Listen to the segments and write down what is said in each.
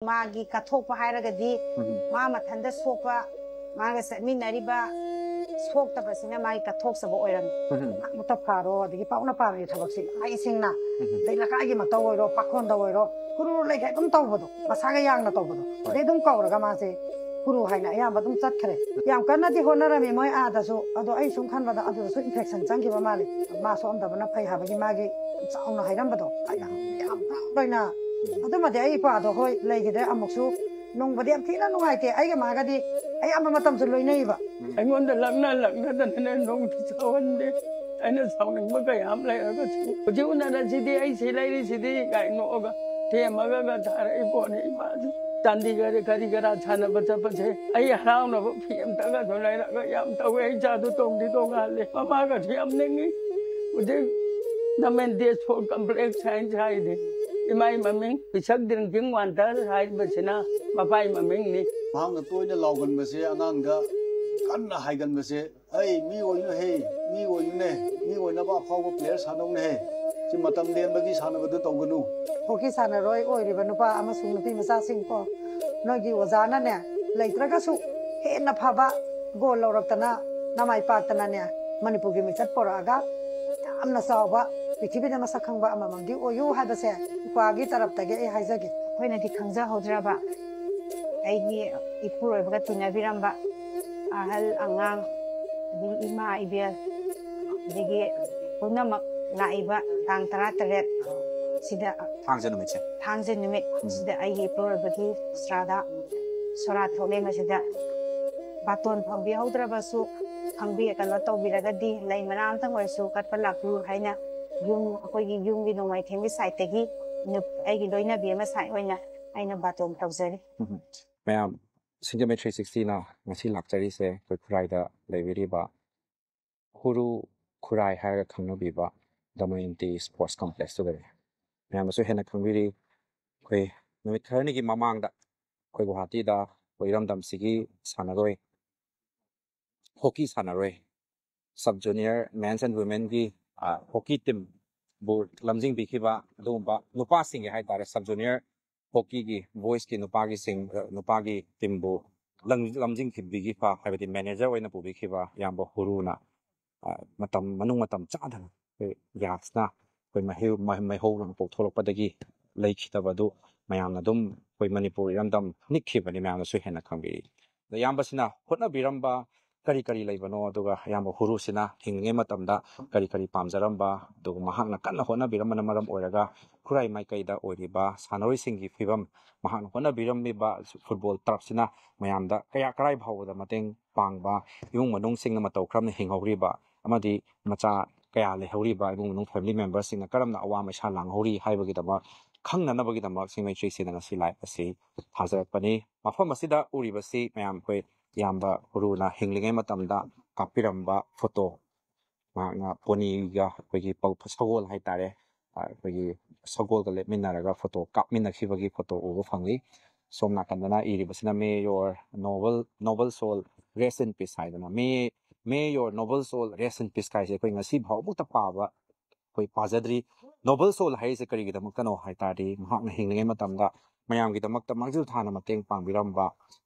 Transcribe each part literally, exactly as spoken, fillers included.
ꯃꯥꯒꯤ ꯀꯠꯊꯣꯛꯄ ꯍꯥꯏꯔꯒꯗꯤ ꯃꯥ ꯃꯊꯟꯇ ꯁꯣꯛꯄ, ꯃꯥꯒ ꯆꯠꯃꯤꯟꯅꯔꯤꯕ ꯁꯣꯛꯇꯕꯁꯤꯅ ꯃꯥꯒꯤ ꯀꯠꯊꯣꯛꯆꯕ ꯑꯣꯏꯔꯝꯃꯤ꯫ ꯃꯨꯛꯇ ꯐꯥꯔꯣ, ꯑꯗꯒꯤ ꯄꯥꯎꯅ ꯐꯥꯔꯣꯒꯤ ꯊꯕꯛꯁꯤ ꯍꯩꯁꯤꯡꯅ, ꯑꯗꯩ ꯂꯩꯀꯥꯏꯒꯤꯃꯛꯇ ꯑꯣꯏꯔꯣ, ꯄꯥꯈꯣꯟꯗ ꯑꯣꯏꯔꯣ, ꯍꯨꯔꯨ ꯂꯩꯈꯩ ꯑꯗꯨꯝ ꯇꯧꯕꯗꯣ, ꯃꯁꯥꯒ ꯌꯥꯡꯅ ꯇꯧꯕꯗꯣ, ꯑꯗꯩ ꯑꯗꯨꯝ ꯀꯧꯔꯒ ꯃꯥꯁꯦ ꯍꯨꯔꯨ ꯍꯥꯏꯅ ꯑꯌꯥꯝꯕ ꯑꯗꯨꯝ ꯆꯠꯈ꯭ꯔꯦ꯫ ꯌꯥꯝ ꯀꯟꯅꯗꯤ ꯍꯣꯠꯅꯔꯝꯃꯤ ꯃꯣꯏ ꯑꯥꯗꯁꯨ, ꯑꯗꯣ ꯑꯩ ꯁꯨꯝ ꯈꯟꯕꯗ ꯑꯗꯨꯗꯁꯨ ꯏꯟꯐꯦꯛꯁꯟ ꯆꯪꯈꯤꯕ ꯃꯥꯜꯂꯦ꯫ ꯃꯥ ꯁꯣꯛꯑꯝꯗꯕꯅ ꯐꯩ ꯍꯥꯏꯕꯒꯤ ꯃꯥꯒꯤ ꯆꯥꯎꯅ ꯍꯥꯏꯔꯝꯕꯗꯣ, ꯑꯩ ꯌꯥꯝ, ꯌꯥꯝ proud ꯑꯣꯏꯅ꯫ ꯑꯗꯨꯃꯗꯤ ꯑꯩ ꯏꯄꯥꯗꯣ ꯍꯣꯏ ꯂꯩꯈꯤꯗ꯭ꯔꯦ, ꯑꯃꯨꯛꯁꯨ ꯅꯨꯡꯕꯨꯗꯤ ꯌꯥꯝ ꯊꯤꯅ ꯅꯨꯡꯉꯥꯏꯇꯦ꯫ ꯑꯩꯒ ꯃꯥꯒꯗꯤ ꯑꯌꯥꯝꯕ ꯃꯇꯝꯁꯨ ꯂꯣꯏꯅꯩꯕ꯫ ꯑꯩꯉꯣꯟꯗ ꯂꯛꯅ ꯂꯛꯅꯗꯅꯅꯦ ꯅꯣꯡꯇ ꯁꯥꯎꯍꯟꯗꯦ꯫ ꯑꯩꯅ ꯁꯥꯎꯅꯤꯡꯕ ꯀꯌꯥ ꯑꯃ ꯂꯩꯔꯒꯁꯨ, "ꯍꯧꯖꯤꯛ ꯎꯅꯔꯁꯤꯗꯤ, ꯑꯩ ꯁꯤ ꯂꯩꯔꯤꯁꯤꯗꯤ" ꯀꯥꯏ ꯅꯣꯛꯑꯒ ꯊꯦꯝꯃꯒ ꯊꯥꯔꯛꯏ ꯄꯣꯠꯅꯤ ꯏꯃꯥꯁꯦ꯫ ꯆꯥꯟꯗꯤꯒꯔ ꯀꯔꯤ ꯀꯔꯥ ꯁꯥꯟꯅꯕ ꯆꯠꯄꯁꯦ ꯑꯩ ꯍꯔꯥꯎꯅꯕ ꯐꯤ ꯑꯝꯇꯒꯁꯨ ꯂꯩꯔꯒ ꯌꯥꯝ ꯇꯧꯋꯦ꯫ ꯑꯩ ꯏꯆꯥꯗꯨ ꯇꯣꯡꯗꯤ ꯇꯣꯡꯉꯥꯜꯂꯦ, ꯃꯃꯥꯒꯁꯨ ꯌꯥꯝ ꯅꯤꯡꯉꯤ꯫ ꯍꯧꯖꯤꯛ ꯅꯃꯦꯟ ꯗꯦꯁ ꯐꯣꯔ ꯀꯝꯄ꯭ꯂꯦꯛꯁ ꯍꯥꯏꯅ ꯁꯥꯏꯗꯤ ꯏꯃꯥꯒꯤ ꯃꯃꯤꯡ ꯄꯤꯁꯛ ꯗ꯭ꯔꯤꯡꯀꯤꯡ ꯋꯥꯇꯔ ꯍꯥꯏꯔꯤꯕꯁꯤꯅ ꯃꯄꯥꯒꯤ ꯃꯃꯤꯡꯅꯤ꯫ ꯃꯍꯥꯛꯅ ꯇꯣꯏꯅ ꯂꯥꯎꯒꯟꯕꯁꯦ, ꯑꯉꯥꯡꯗ ꯀꯟꯅ ꯍꯥꯏꯒꯟꯕꯁꯦ, "ꯑꯩ ꯃꯤ ꯑꯣꯏꯅꯨꯍꯦ, ꯃꯤ ꯑꯣꯏꯅꯨꯅꯦ, ꯃꯤ ꯑꯣꯏꯅꯕ ꯑꯐꯥꯎꯕ ꯄ꯭ꯂꯦꯌꯔ ꯁꯥꯟꯅꯧꯅꯦꯍꯦ, ꯁꯤ ꯃꯇꯝ ꯂꯦꯟꯕꯒꯤ ꯁꯥꯟꯅꯕꯗꯨ ꯇꯧꯒꯅꯨ"꯫ ꯍꯣꯀꯤ ꯁꯥꯟꯅꯔꯣꯏ ꯑꯣꯏꯔꯤꯕ ꯅꯨꯄꯥ ꯑꯃꯁꯨꯡ ꯅꯨꯄꯤ ꯃꯆꯥꯁꯤꯡ ꯀꯣ, ꯅꯣꯏꯒꯤ ꯑꯣꯖꯥꯅꯅꯦ, ꯂꯩꯇ꯭ꯔꯒꯁꯨ ꯍꯦꯟꯅ ꯐꯕ ꯒꯣꯜ ꯂꯧꯔꯛꯇꯅ, ꯅꯃꯥꯏ ꯄꯥꯛꯇꯅꯅꯦ, ꯃꯅꯤꯄꯨꯔꯒꯤ ꯃꯤꯡꯆꯠ ꯄꯣꯔꯛꯑꯒ ꯌꯥꯝꯅ ꯆꯥꯎꯕ, ꯄ꯭ꯔꯤꯊꯤꯕꯤꯗ ꯃꯁꯛ ꯈꯪꯕ ꯑꯃꯃꯝꯗꯤ ꯑꯣꯏꯌꯨ ꯍꯥꯏꯕꯁꯦ ꯏꯄ꯭ꯋꯥꯒꯤ ꯇꯔꯞꯇꯒꯤ ꯑꯩ ꯍꯥꯏꯖꯒꯦ꯫ ꯑꯩꯈꯣꯏꯅꯗꯤ ꯈꯪꯖꯍꯧꯗ꯭ꯔꯕ ꯑꯩꯒꯤ ꯏꯄꯨꯔꯣꯏꯕꯒ ꯇꯤꯟꯅꯕꯤꯔꯝꯕ ꯑꯍꯜ ꯑꯉꯥꯡ, ꯑꯗꯒꯤ ꯏꯃꯥ ꯏꯕꯦꯜ, ꯑꯗꯒꯤ ꯄꯨꯝꯅꯃꯛ ꯂꯥꯛꯏꯕ ꯇꯥꯡ ꯇꯔꯥꯇꯔꯦꯠ ꯁꯤꯗ, ꯊꯥꯡꯖ ꯅꯨꯃꯤꯠꯁꯦ꯫ ꯊꯥꯡꯖ ꯅꯨꯃꯤꯠ ꯁꯤꯗ ꯑꯩꯒꯤ ꯏꯄꯨꯔꯣꯏꯕꯒꯤ ꯁ꯭ꯔꯥꯗ ꯁꯣꯔꯥꯠ ꯊꯣꯛꯂꯦ꯫ ꯃꯁꯤꯗ ꯕꯥꯇꯣꯟ ꯐꯪꯕꯤꯍꯧꯗ꯭ꯔꯕꯁꯨ, ꯐꯪꯕꯤ-, ꯀꯩꯅꯣ ꯇꯧꯕꯤꯔꯒꯗꯤ ꯂꯩ ꯃꯅꯥ ꯑꯝꯇꯪ ꯑꯣꯏꯔꯁꯨ ꯀꯠꯄ ꯂꯥꯛꯄꯤꯌꯨ ꯍꯥꯏꯅ ꯌꯨꯝ, ꯑꯩꯈꯣꯏꯒꯤ ꯌꯨꯝꯒꯤ ꯅꯣꯡꯃꯥꯏꯊꯦꯝꯒꯤ ꯁꯥꯏꯠꯇꯒꯤ ꯅꯨꯞ-, ꯑꯩꯒꯤ ꯂꯣꯏꯅꯕꯤ ꯑꯃ ꯁꯥꯏꯠ ꯑꯣꯏꯅ ꯑꯩꯅ ꯕꯥꯇꯣꯟ ꯇꯧꯖꯔꯤ꯫ ꯎꯝ꯫ ꯃꯌꯥꯝ, ꯁꯤꯡꯖꯃꯩ ꯊ꯭ꯔꯤ ꯁꯤꯛꯁꯇꯤꯅ ꯉꯁꯤ ꯂꯥꯛꯆꯔꯤꯁꯦ ꯑꯩꯈꯣꯏ ꯈꯨꯔꯥꯏꯗ ꯂꯩꯕꯤꯔꯤꯕ ꯍꯨꯔꯨ ꯈꯨꯔꯥꯏ ꯍꯥꯏꯔꯒ ꯈꯪꯅꯕꯤꯕ ꯗꯃꯌꯟꯇꯤ ꯁ꯭ꯄꯣꯔꯠꯁ ꯀꯝꯄ꯭ꯂꯦꯛꯁꯇꯨꯗꯅꯤ꯫ ꯃꯌꯥꯝꯅꯁꯨ ꯍꯦꯟꯅ ꯈꯪꯕꯤꯔꯤ, ꯑꯩꯈꯣꯏ ꯅꯨꯃꯤꯠ ꯈꯔꯅꯤꯒꯤ ꯃꯃꯥꯡꯗ ꯑꯩꯈꯣꯏ ꯒꯨꯋꯥꯍꯥꯇꯤꯗ ꯑꯩꯈꯣꯏ ꯏꯔꯝꯗꯝꯁꯤꯒꯤ ꯁꯥꯟꯅꯔꯣꯏ, ꯍꯣꯀꯤ ꯁꯥꯟꯅꯔꯣꯏ, sub junior men's and womenꯒꯤ, ꯑ, ꯍꯣꯀꯤ ꯇꯤꯝꯕꯨ ꯂꯝꯖꯤꯡꯕꯤꯈꯤꯕ ꯑꯗꯨꯒꯨꯝꯕ ꯅꯨꯄꯥꯁꯤꯡꯒꯤ ꯍꯥꯏꯇꯥꯔꯦ, sub junior ꯍꯣꯀꯤꯒꯤ ꯕꯣꯏꯁꯀꯤ ꯅꯨꯄꯥꯒꯤꯁꯤꯡ, ꯅꯨꯄꯥꯒꯤ ꯇꯤꯝꯕꯨ ꯂꯝ-, ꯂꯝꯖꯤꯡꯈꯤꯕꯤꯈꯤꯕ, ꯍꯥꯏꯕꯗꯤ ꯃꯦꯅꯦꯖꯔ ꯑꯣꯏꯅ ꯄꯨꯕꯤꯈꯤꯕ ꯏꯌꯥꯝꯕ ꯍꯨꯔꯨꯅ, ꯑ, ꯃꯇꯝ, ꯃꯅꯨꯡ ꯃꯇꯝ ꯆꯥꯗꯅ ꯑꯩꯈꯣꯏ ꯒ꯭ꯌꯥꯁꯅ ꯑꯩꯈꯣꯏ ꯃꯩꯍꯧ-, ꯃꯩ-, ꯃꯩꯍꯧ ꯂꯥꯡꯄꯣꯛ ꯊꯣꯛꯂꯛꯄꯗꯒꯤ ꯂꯩꯈꯤꯗꯕ ꯑꯗꯨ ꯃꯌꯥꯝꯅ ꯑꯗꯨꯝ ꯑꯩꯈꯣꯏ ꯃꯅꯤꯄꯨꯔ ꯏꯔꯝꯗꯝ ꯅꯤꯛꯈꯤꯕꯅꯤ, ꯃꯌꯥꯝꯅꯁꯨ ꯍꯦꯟꯅ ꯈꯪꯕꯤꯔꯤ꯫ ꯑꯗ ꯏꯌꯥꯝꯕꯁꯤꯅ ꯍꯣꯠꯅꯕꯤꯔꯝꯕ ꯀꯔꯤ ꯀꯔꯤ ꯂꯩꯕꯅꯣ, ꯑꯗꯨꯒ ꯏꯌꯥꯝꯕ ꯍꯨꯔꯨꯁꯤꯅ ꯍꯤꯡꯂꯤꯉꯩ ꯃꯇꯝꯗ ꯀꯔꯤ ꯀꯔꯤ ꯄꯥꯝꯖꯔꯝꯕ, ꯑꯗꯨꯒ ꯃꯍꯥꯛꯅ ꯀꯟꯅ ꯍꯣꯠꯅꯕꯤꯔꯝꯕꯅ ꯃꯔꯝ ꯑꯣꯏꯔꯒ ꯈꯨꯔꯥꯏ ꯃꯥꯏꯀꯩꯗ ꯑꯣꯏꯔꯤꯕ ꯁꯥꯟꯅꯔꯣꯏꯁꯤꯡꯒꯤ ꯐꯤꯕꯝ, ꯃꯍꯥꯛꯅ ꯍꯣꯠꯅꯕꯤꯔꯝꯂꯤꯕ ꯐꯨꯠꯕꯣꯜ ꯇꯔꯞꯁꯤꯅ ꯃꯌꯥꯝꯗ ꯀꯌꯥ ꯀꯔꯥꯏ ꯐꯥꯎꯕꯗ ꯃꯇꯦꯡ ꯄꯥꯡꯕ, ꯏꯃꯨꯡ ꯃꯅꯨꯡꯁꯤꯡꯅ ꯃꯇꯧ ꯀꯔꯝꯅ ꯍꯤꯡꯍꯧꯔꯤꯕ ꯑꯃꯗꯤ ꯃꯆꯥ ꯀꯌꯥ ꯂꯩꯍꯧꯔꯤꯕ ꯏꯃꯨꯡ ꯃꯅꯨꯡ ꯐꯦꯃꯤꯂꯤ ꯃꯦꯝꯕꯔꯁꯤꯡꯅ ꯀꯔꯝꯅ ꯑꯋꯥ ꯃꯩꯁꯥ ꯂꯥꯡꯍꯧꯔꯤ ꯍꯥꯏꯕꯒꯤꯗꯃꯛ ꯈꯪꯅꯅꯕꯒꯤꯗꯃꯛ ꯁꯤꯡꯃꯩ ꯊ꯭ꯔꯤ ꯁꯤꯅ ꯉꯁꯤ ꯂꯥꯏꯚ ꯑꯁꯤ ꯊꯥꯖꯔꯛꯄꯅꯤ꯫ ꯃꯐꯝ ꯑꯁꯤꯗ ꯎꯔꯤꯕꯁꯤ ꯃꯌꯥꯝ ꯑꯩꯈꯣꯏ ꯏꯌꯥꯝꯕ ꯍꯨꯔꯨꯅ ꯍꯤꯡꯂꯤꯉꯩ ꯃꯇꯝꯗ ꯀꯥꯞꯄꯤꯔꯝꯕ ꯐꯣꯇꯣ, ꯃꯍꯥꯛꯅ ꯄꯣꯅꯤꯒ ꯑꯩꯈꯣꯏꯒꯤ ꯄꯧ-, ꯁꯒꯣꯜ ꯍꯥꯏꯇꯥꯔꯦ, ꯑ, ꯑꯩꯈꯣꯏꯒꯤ ꯁꯒꯣꯜꯒ ꯂꯦꯞꯃꯤꯟꯅꯔꯒ ꯐꯣꯇꯣ ꯀꯥꯞꯃꯤꯟꯅꯈꯤꯕꯒꯤ ꯐꯣꯇꯣ ꯎꯕ ꯐꯪꯂꯤ꯫ ꯁꯣꯝ ꯅꯥꯀꯟꯗꯅ ꯏꯔꯤꯕꯁꯤꯅ "May your noble, noble soul rest in peace" ꯍꯥꯏꯗꯅ꯫ "May, may your noble soul rest in peace" ꯍꯥꯏꯁꯦ ꯑꯩꯈꯣꯏ ꯉꯁꯤ ꯐꯥꯎꯕꯃꯛꯇ ꯄꯥꯕ, ꯑꯩꯈꯣꯏ ꯄꯥꯖꯗ꯭ꯔꯤ꯫ ꯅꯣꯕꯜ ꯁꯣꯜ ꯍꯥꯏꯔꯤꯁꯦ ꯀꯔꯤꯒꯤꯗꯃꯛꯇꯅꯣ ꯍꯥꯏ ꯇꯥꯔꯗꯤ, ꯃꯍꯥꯛꯅ ꯍꯤꯡꯂꯤꯉꯩ ꯃꯇꯝꯗ ꯃꯌꯥꯝꯒꯤꯗꯃꯛꯇ ꯃꯥꯡꯖꯤꯜ ꯊꯥꯅ ꯃꯇꯦꯡ ꯄꯥꯡꯕꯤꯔꯝꯕ,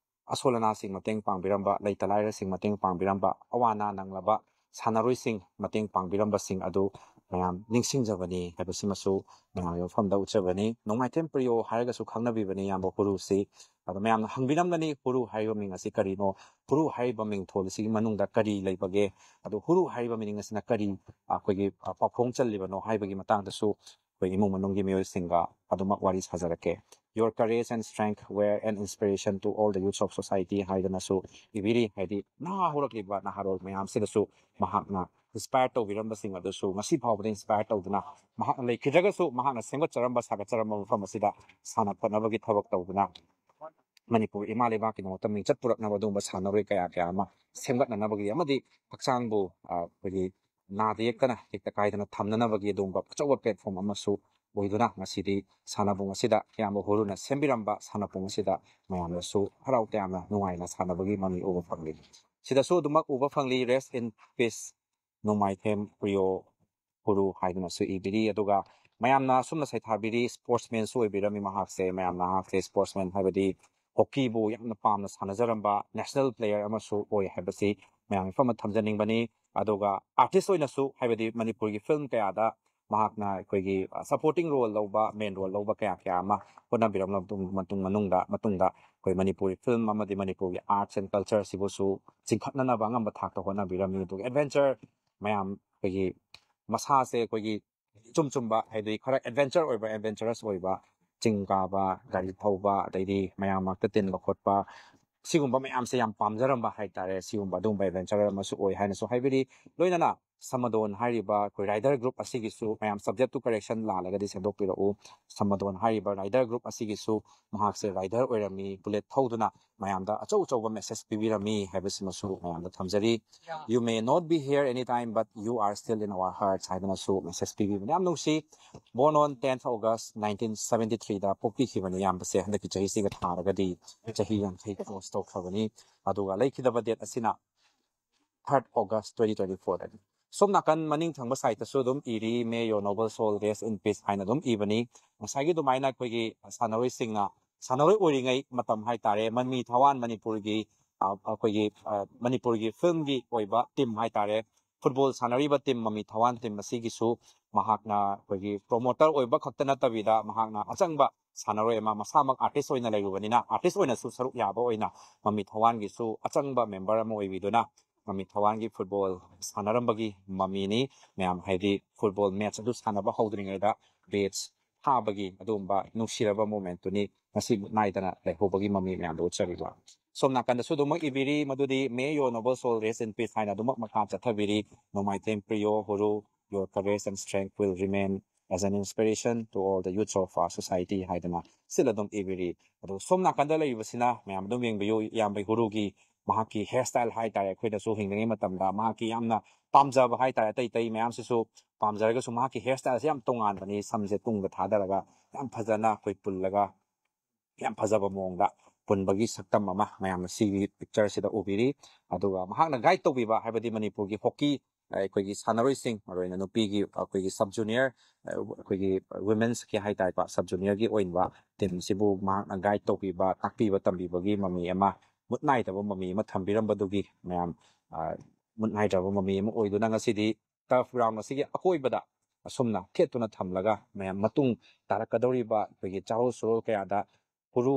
ꯑꯁꯣꯜ ꯑꯅꯥꯁꯤꯡ ꯃꯇꯦꯡ ꯄꯥꯡꯕꯤꯔꯝꯕ, ꯂꯩꯇ ꯂꯥꯏꯔꯁꯤꯡ ꯃꯇꯦꯡ ꯄꯥꯡꯕꯤꯔꯝꯕ, ꯑꯋꯥ ꯑꯅꯥ ꯅꯪꯂꯕ ꯁꯥꯟꯅꯔꯣꯏꯁꯤꯡ ꯃꯇꯦꯡ ꯄꯥꯡꯕꯤꯔꯝꯕꯁꯤꯡ ꯑꯗꯨ ꯃꯌꯥꯝ ꯅꯤꯡꯁꯤꯡꯖꯕꯅꯤ ꯍꯥꯏꯕꯁꯤꯃꯁꯨ ꯃꯌꯥꯝꯒꯤ ꯃꯐꯝꯗ ꯎꯠꯆꯕꯅꯤ꯫ ꯅꯣꯡꯃꯥꯏꯊꯦꯝ ꯄ꯭ꯔꯤꯌꯣ ꯍꯥꯏꯔꯒꯁꯨ ꯈꯪꯅꯕꯤꯕꯅꯤ ꯏꯌꯥꯝꯕ ꯍꯨꯔꯨꯁꯤ꯫ ꯑꯗꯣ ꯃꯌꯥꯝꯅ ꯍꯪꯕꯤꯔꯝꯒꯅꯤ, ꯍꯨꯔꯨ ꯍꯥꯏꯔꯤꯕ ꯃꯤꯡ ꯑꯁꯤ ꯀꯔꯤꯅꯣ? ꯍꯨꯔꯨ ꯍꯥꯏꯔꯤꯕ ꯃꯤꯡꯊꯣꯜ ꯑꯁꯤꯒꯤ ꯃꯅꯨꯡꯗ ꯀꯔꯤ ꯂꯩꯕꯒꯦ? ꯑꯗꯣ ꯍꯨꯔꯨ ꯍꯥꯏꯔꯤꯕ ꯃꯤꯅꯤꯡ ꯑꯁꯤꯅ ꯀꯔꯤ, ꯑꯩꯈꯣꯏꯒꯤ, ꯑ, ꯄꯥꯎꯈꯣꯡ ꯆꯜꯂꯤꯕꯅꯣ ꯍꯥꯏꯕꯒꯤ ꯃꯇꯥꯡꯗꯁꯨ ꯑꯩꯈꯣꯏ ꯏꯃꯨꯡ ꯃꯅꯨꯡꯒꯤ ꯃꯤꯑꯣꯏꯁꯤꯡꯒ ꯑꯗꯨꯃꯛ ꯋꯥꯔꯤ ꯁꯥꯖꯔꯛꯀꯦ꯫ "Your courage and strength were an inspiration to all the youths of society" ꯍꯥꯏꯗꯅꯁꯨ ꯏꯕꯤꯔꯤ꯫ ꯍꯥꯏꯗꯤ ꯅꯍꯥ ꯍꯧꯔꯛꯂꯤꯕ ꯅꯍꯥꯔꯣꯜ ꯃꯌꯥꯝꯁꯤꯗꯁꯨ ꯃꯍꯥꯛꯅ ꯏꯟꯁꯄꯥꯌꯔ ꯇꯧꯕꯤꯔꯝꯕꯁꯤꯡ ꯑꯗꯨꯁꯨ ꯉꯁꯤ ꯐꯥꯎꯕꯗ ꯏꯟꯁꯄꯥꯌꯔ ꯇꯧꯗꯨꯅ, ꯃꯍꯥꯛꯅ ꯂꯩꯈꯤꯗ꯭ꯔꯒꯁꯨ ꯃꯍꯥꯛꯅ ꯁꯦꯝꯒꯠꯆꯔꯝꯕ, ꯁꯥꯒꯠꯆꯔꯝꯕ ꯃꯐꯝ ꯑꯁꯤꯗ ꯁꯥꯟꯅ ꯈꯣꯠꯅꯕꯒꯤ ꯊꯕꯛ ꯇꯧꯗꯨꯅ ꯃꯅꯤꯄꯨꯔ ꯏꯃꯥ ꯂꯩꯕꯥꯛꯀꯤꯗꯃꯛꯇ ꯃꯤꯡꯆꯠ ꯄꯨꯔꯛꯅꯕ ꯑꯗꯨꯒꯨꯝꯕ ꯁꯥꯟꯅꯔꯣꯏ ꯀꯌꯥ ꯀꯌꯥ ꯑꯃ ꯁꯦꯝꯒꯠꯅꯅꯕꯒꯤ ꯑꯃꯗꯤ ꯍꯛꯆꯥꯡꯕꯨ, ꯑ, ꯑꯩꯈꯣꯏꯒꯤ ꯅꯥꯗ ꯌꯦꯛꯇꯅ ꯇꯦꯛꯇ ꯀꯥꯏꯗꯅ ꯊꯝꯅꯅꯕꯒꯤ ꯑꯗꯨꯒꯨꯝꯕ ꯑꯆꯧꯕ ꯄ꯭ꯂꯦꯠꯐꯣꯝ ꯑꯃꯁꯨ ꯑꯣꯏꯗꯨꯅ ꯉꯁꯤꯗꯤ ꯁꯥꯟꯅꯕꯨꯡ ꯑꯁꯤꯗ ꯏꯌꯥꯝꯕ ꯍꯨꯔꯨꯅ ꯁꯦꯝꯕꯤꯔꯝꯕ ꯁꯥꯟꯅꯕꯨꯡ ꯑꯁꯤꯗ ꯃꯌꯥꯝꯅꯁꯨ ꯍꯔꯥꯎ ꯇꯌꯥꯝꯅ ꯅꯨꯡꯉꯥꯏꯅ ꯁꯥꯟꯅꯕꯒꯤ ꯃꯃꯤ ꯎꯕ ꯐꯪꯂꯤ꯫ ꯁꯤꯗꯁꯨ ꯑꯗꯨꯃꯛ ꯎꯕ ꯐꯪꯂꯤ, "Rest in peace, ꯅꯣꯡꯃꯥꯏꯊꯦꯝ ꯄ꯭ꯔꯤꯌꯣ ꯍꯨꯔꯨ" ꯍꯥꯏꯗꯨꯅꯁꯨ ꯏꯕꯤꯔꯤ꯫ ꯑꯗꯨꯒ ꯃꯌꯥꯝꯅ ꯑꯁꯨꯝꯅ ꯁꯩꯊꯥꯕꯤꯔꯤ, ꯁ꯭ꯄꯣꯔꯠꯁꯃꯦꯟꯁꯨ ꯑꯣꯏꯕꯤꯔꯝꯃꯤ ꯃꯍꯥꯛꯁꯦ꯫ ꯃꯌꯥꯝꯅ ꯃꯍꯥꯛꯁꯦ ꯁ꯭ꯄꯣꯔꯠꯁꯃꯦꯟ ꯍꯥꯏꯕꯗꯤ ꯍꯣꯀꯤꯕꯨ ꯌꯥꯝꯅ ꯄꯥꯝꯅ ꯁꯥꯟꯅꯖꯔꯝꯕ ꯅꯦꯁꯅꯦꯜ ꯄ꯭ꯂꯦꯌꯔ ꯑꯃꯁꯨ ꯑꯣꯏ ꯍꯥꯏꯕꯁꯤ ꯃꯌꯥꯝ ꯃꯤꯐꯝꯗ ꯊꯝꯖꯅꯤꯡꯕꯅꯤ꯫ ꯑꯗꯨꯒ ꯑꯥꯔꯇꯤꯁ ꯑꯣꯏꯅꯁꯨ, ꯍꯥꯏꯕꯗꯤ ꯃꯅꯤꯄꯨꯔꯒꯤ ꯐꯤꯂꯝ ꯀꯌꯥꯗ ꯃꯍꯥꯛꯅ ꯑꯩꯈꯣꯏꯒꯤ ꯁꯄꯣꯔꯇꯤꯡ ꯔꯣꯜ ꯂꯧꯕ, ꯃꯦꯟ ꯔꯣꯜ ꯂꯧꯕ ꯀꯌꯥ ꯀꯌꯥ ꯑꯃ ꯍꯣꯠꯅꯕꯤꯔꯝꯂꯕ ꯃꯇꯨꯡ, ꯃꯇꯨꯡ ꯃꯅꯨꯡꯗ, ꯃꯇꯨꯡꯗ ꯑꯩꯈꯣꯏ ꯃꯅꯤꯄꯨꯔꯤ ꯐꯤꯂꯝ ꯑꯃꯗꯤ ꯃꯅꯤꯄꯨꯔꯒꯤ ꯑꯥꯔꯠꯁ ꯑꯦꯟ ꯀꯜꯆꯔꯁꯤꯕꯨꯁꯨ ꯆꯤꯡꯈꯠꯅꯅꯕ ꯑꯉꯝꯕ ꯊꯥꯛꯇ ꯍꯣꯠꯅꯕꯤꯔꯝꯃꯤ꯫ ꯑꯗꯨꯒ ꯑꯦꯗꯚꯦꯟꯆꯔ ꯃꯌꯥꯝ ꯑꯩꯈꯣꯏꯒꯤ ꯃꯁꯥꯁꯦ ꯑꯩꯈꯣꯏꯒꯤ ꯏꯆꯨꯝ ꯆꯨꯝꯕ, ꯍꯥꯏꯗꯤ ꯈꯔ ꯑꯦꯗꯚꯦꯟꯆꯔ ꯑꯣꯏꯕ, ꯑꯦꯗꯚꯦꯟꯆꯔꯁ ꯑꯣꯏꯕ, ꯆꯤꯡ ꯀꯥꯕ, ꯒꯥꯔꯤ ꯊꯧꯕ, ꯑꯗꯩꯗꯤ ꯃꯌꯥꯝ ꯃꯔꯛꯇ ꯇꯤꯟꯕ ꯈꯣꯠꯄ, ꯁꯤꯒꯨꯝꯕ ꯃꯌꯥꯝꯁꯦ ꯌꯥꯝ ꯄꯥꯝꯖꯔꯝꯕ ꯍꯥꯏꯇꯥꯔꯦ꯫ ꯁꯤꯒꯨꯝꯕ ꯑꯗꯨꯒꯨꯝꯕ ꯑꯦꯗꯚꯦꯟꯆꯔ ꯑꯃꯁꯨ ꯑꯣꯏ ꯍꯥꯏꯅꯁꯨ ꯍꯥꯏꯕꯤꯔꯤ꯫ ꯂꯣꯏꯅꯅ ꯁꯃꯗꯣꯟ ꯍꯥꯏꯔꯤꯕ ꯑꯩꯈꯣꯏ ꯔꯥꯏꯗꯔ ꯒ꯭ꯔꯨꯞ ꯑꯁꯤꯒꯤꯁꯨ, ꯃꯌꯥꯝ subject to correction ꯂꯥꯜꯂꯒꯗꯤ ꯁꯦꯝꯗꯣꯛꯄꯤꯔꯛꯎ꯫ ꯁꯃꯗꯣꯟ ꯍꯥꯏꯔꯤꯕ ꯔꯥꯏꯗꯔ ꯒ꯭ꯔꯨꯞ ꯑꯁꯤꯒꯤꯁꯨ ꯃꯍꯥꯛꯁꯦ ꯔꯥꯏꯗꯔ ꯑꯣꯏꯔꯝꯃꯤ, ꯕꯨꯂꯦꯠ ꯊꯧꯗꯨꯅ ꯃꯌꯥꯝꯗ ꯑꯆꯧ ꯑꯆꯧꯕ ꯃꯦꯁꯦꯖ ꯄꯤꯕꯤꯔꯝꯃꯤ ꯍꯥꯏꯕꯁꯤꯃꯁꯨ ꯃꯌꯥꯝꯗ ꯊꯝꯖꯔꯤ꯫ "You may not be here any time, but you are still in our hearts" ꯍꯥꯏꯗꯅꯁꯨ ꯃꯦꯁꯦꯖ ꯄꯤꯕꯤꯕꯅ ꯌꯥꯝ ꯅꯨꯡꯁꯤ꯫ Born on tenth August nineteen seventy threeꯗ ꯄꯣꯛꯄꯤꯈꯤꯕꯅꯤ ꯏꯌꯥꯝꯕꯁꯦ꯫ ꯍꯟꯗꯛꯀꯤ ꯆꯍꯤꯁꯤꯒ ꯊꯥꯔꯒꯗꯤ ꯆꯍꯤ ꯌꯥꯡꯈꯩ ꯀ꯭ꯔꯣꯁ ꯇꯧꯈ꯭ꯔꯕꯅꯤ꯫ ꯑꯗꯨꯒ ꯂꯩꯈꯤꯗꯕ ꯗꯦꯠ ꯑꯁꯤꯅ third August twenty twenty fourꯗꯅꯤ꯫ ꯁꯣꯝ ꯅꯥꯀꯟ ꯃꯅꯤꯡ ꯊꯪꯕ ꯁꯥꯏꯠꯇꯁꯨ ꯑꯗꯨꯝ ꯏꯔꯤ, "May your noble soul rest in peace" ꯍꯥꯏꯅ ꯑꯗꯨꯝ ꯏꯕꯅꯤ꯫ ꯉꯁꯥꯏꯒꯤ ꯑꯗꯨꯃꯥꯏꯅ ꯑꯩꯈꯣꯏꯒꯤ ꯁꯥꯟꯅꯔꯣꯏꯁꯤꯡꯅ, ꯁꯥꯟꯅꯔꯣꯏ ꯑꯣꯏꯔꯤꯉꯩ ꯃꯇꯝ ꯍꯥꯏꯇꯥꯔꯦ, ꯃꯃꯤ ꯊꯋꯥꯟ ꯃꯅꯤꯄꯨꯔꯒꯤ, ꯑ, ꯑꯩꯈꯣꯏꯒꯤ, ꯑ, ꯃꯅꯤꯄꯨꯔꯒꯤ ꯐꯤꯂꯝꯒꯤ ꯑꯣꯏꯕ ꯇꯤꯝ ꯍꯥꯏꯇꯥꯔꯦ, ꯐꯨꯠꯕꯣꯜ ꯁꯥꯟꯅꯔꯤꯕ ꯇꯤꯝ ꯃꯃꯤ ꯊꯋꯥꯟ ꯇꯤꯝ ꯑꯁꯤꯒꯤꯁꯨ ꯃꯍꯥꯛꯅ ꯑꯩꯈꯣꯏꯒꯤ ꯄ꯭ꯔꯣꯃꯣꯇꯔ ꯑꯣꯏꯕ ꯈꯛꯇ ꯅꯠꯇꯕꯤꯗ, ꯃꯍꯥꯛꯅ ꯑꯆꯪꯕ ꯁꯥꯟꯅꯔꯣꯏ ꯑꯃ, ꯃꯁꯥꯃꯛ ꯑꯥꯔꯇꯤꯁ ꯑꯣꯏꯅ ꯂꯩꯔꯨꯕꯅꯤꯅ, ꯑꯥꯔꯇꯤꯁ ꯑꯣꯏꯅꯁꯨ ꯁꯔꯨꯛ ꯌꯥꯕ ꯑꯣꯏꯅ ꯃꯃꯤ ꯊꯋꯥꯟꯒꯤꯁꯨ ꯑꯆꯪꯕ ꯃꯦꯝꯕꯔ ꯑꯃ ꯑꯣꯏꯕꯤꯗꯨꯅ, ꯃꯃꯤ ꯊꯋꯥꯟꯒꯤ ꯐꯨꯠꯕꯣꯜ ꯁꯥꯟꯅꯔꯝꯕꯒꯤ ꯃꯃꯤꯅꯤ꯫ ꯃꯌꯥꯝ, ꯍꯥꯏꯗꯤ ꯐꯨꯠꯕꯣꯜ ꯃꯦꯠꯆ ꯑꯗꯨ ꯁꯥꯟꯅꯕ ꯍꯧꯗ꯭ꯔꯤꯉꯩꯗ ꯕꯦꯠꯁ ꯐꯥꯕꯒꯤ ꯑꯗꯨꯒꯨꯝꯕ ꯅꯨꯡꯁꯤꯔꯕ ꯃꯣꯃꯦꯟꯠꯇꯨꯅꯤ ꯉꯁꯤ ꯅꯥꯏꯗꯅ ꯂꯩꯍꯧꯕꯒꯤ ꯃꯃꯤ ꯃꯌꯥꯝꯗꯣ ꯎꯠꯆꯔꯤꯕ꯫ ꯁꯣꯝ ꯅꯥꯀꯟꯗꯁꯨ ꯑꯗꯨꯃꯛ ꯏꯕꯤꯔꯤ, ꯃꯗꯨꯗꯤ "May your noble soul rest in peace" ꯍꯥꯏꯅ ꯑꯗꯨꯃꯛ ꯃꯈꯥ ꯆꯠꯊꯕꯤꯔꯤ꯫ "Nomaithem Priyo Huru, your courage and strength will remain as an inspiration to all the youths of our society" ꯍꯥꯏꯗꯅ ꯁꯤꯜ ꯑꯗꯨꯝ ꯏꯕꯤꯔꯤ꯫ ꯑꯗꯣ ꯁꯣꯝ ꯅꯥꯀꯟꯗ ꯂꯩꯔꯤꯕꯁꯤꯅ ꯃꯌꯥꯝ ꯑꯗꯨꯝ ꯌꯦꯡꯕꯤꯌꯨ, ꯏꯌꯥꯝꯕ ꯍꯨꯔꯨꯒꯤ ꯃꯍꯥꯛꯀꯤ ꯍꯦꯌꯔ ꯁ꯭ꯇꯥꯏꯜ ꯍꯥꯏꯇꯥꯔꯦ, ꯑꯩꯈꯣꯏꯅꯁꯨ ꯍꯤꯡꯂꯤꯉꯩ ꯃꯇꯝꯗ ꯃꯍꯥꯛꯀꯤ ꯌꯥꯝꯅ ꯄꯥꯝꯖꯕ ꯍꯥꯏꯇꯥꯔꯦ, ꯑꯇꯩ ꯑꯇꯩ ꯃꯌꯥꯝꯁꯤꯁꯨ ꯄꯥꯝꯖꯔꯒꯁꯨ ꯃꯍꯥꯛꯀꯤ ꯍꯦꯌꯔ ꯁ꯭ꯇꯥꯏꯜꯁꯦ ꯌꯥꯝ ꯇꯣꯉꯥꯟꯕꯅꯤ꯫ ꯁꯝꯁꯦ ꯇꯨꯡꯗ ꯊꯥꯗꯔꯒ ꯌꯥꯝ ꯐꯖꯅ ꯑꯩꯈꯣꯏ ꯄꯨꯜꯂꯒ ꯌꯥꯝ ꯐꯖꯕ ꯃꯑꯣꯡꯗ ꯄꯨꯟꯕꯒꯤ ꯁꯛꯇꯝ ꯑꯃ ꯃꯌꯥꯝꯅ ꯁꯤꯒꯤ ꯄꯤꯛꯆꯔꯁꯤꯗ ꯎꯕꯤꯔꯤ꯫ ꯑꯗꯨꯒ ꯃꯍꯥꯛꯅ ꯒꯥꯏꯗ ꯇꯧꯕꯤꯕ, ꯍꯥꯏꯕꯗꯤ ꯃꯅꯤꯄꯨꯔꯒꯤ ꯍꯣꯀꯤ ꯑꯩꯈꯣꯏꯒꯤ ꯁꯥꯟꯅꯔꯣꯏꯁꯤꯡ, ꯃꯔꯨꯑꯣꯏꯅ ꯅꯨꯄꯤꯒꯤ ꯑꯩꯈꯣꯏꯒꯤ sub junior, ꯑꯩꯈꯣꯏꯒꯤ women's ꯀꯤ ꯍꯥꯏꯇꯥꯔꯦꯀꯣ, sub junior ꯒꯤ ꯑꯣꯏꯕ team ꯁꯤꯕꯨ ꯃꯍꯥꯛꯅ guide ꯇꯧꯕꯤꯕ, ꯇꯥꯛꯄꯤꯕ ꯇꯝꯕꯤꯕꯒꯤ ꯃꯃꯤ ꯑꯃ, ꯃꯨꯠ ꯅꯥꯏꯗꯕ ꯃꯃꯤ ꯑꯃ ꯊꯝꯕꯤꯔꯝꯕꯗꯨꯒꯤ ꯃꯌꯥꯝ, ꯑ, ꯃꯨꯠ ꯅꯥꯏꯗ꯭ꯔꯕ ꯃꯃꯤ ꯑꯃ ꯑꯣꯏꯗꯨꯅ ꯉꯁꯤꯗꯤ turf ground ꯑꯁꯤꯒꯤ ꯑꯀꯣꯏꯕꯗ ꯑꯁꯨꯝꯅ ꯊꯦꯠꯇꯨꯅ ꯊꯝꯂꯒ ꯃꯌꯥꯝ ꯃꯇꯨꯡ ꯇꯥꯔꯛꯀꯗꯧꯔꯤꯕ ꯑꯩꯈꯣꯏꯒꯤ ꯆꯥꯔꯣꯜ ꯁꯨꯔꯣꯜ ꯀꯌꯥꯗ ꯍꯨꯔꯨ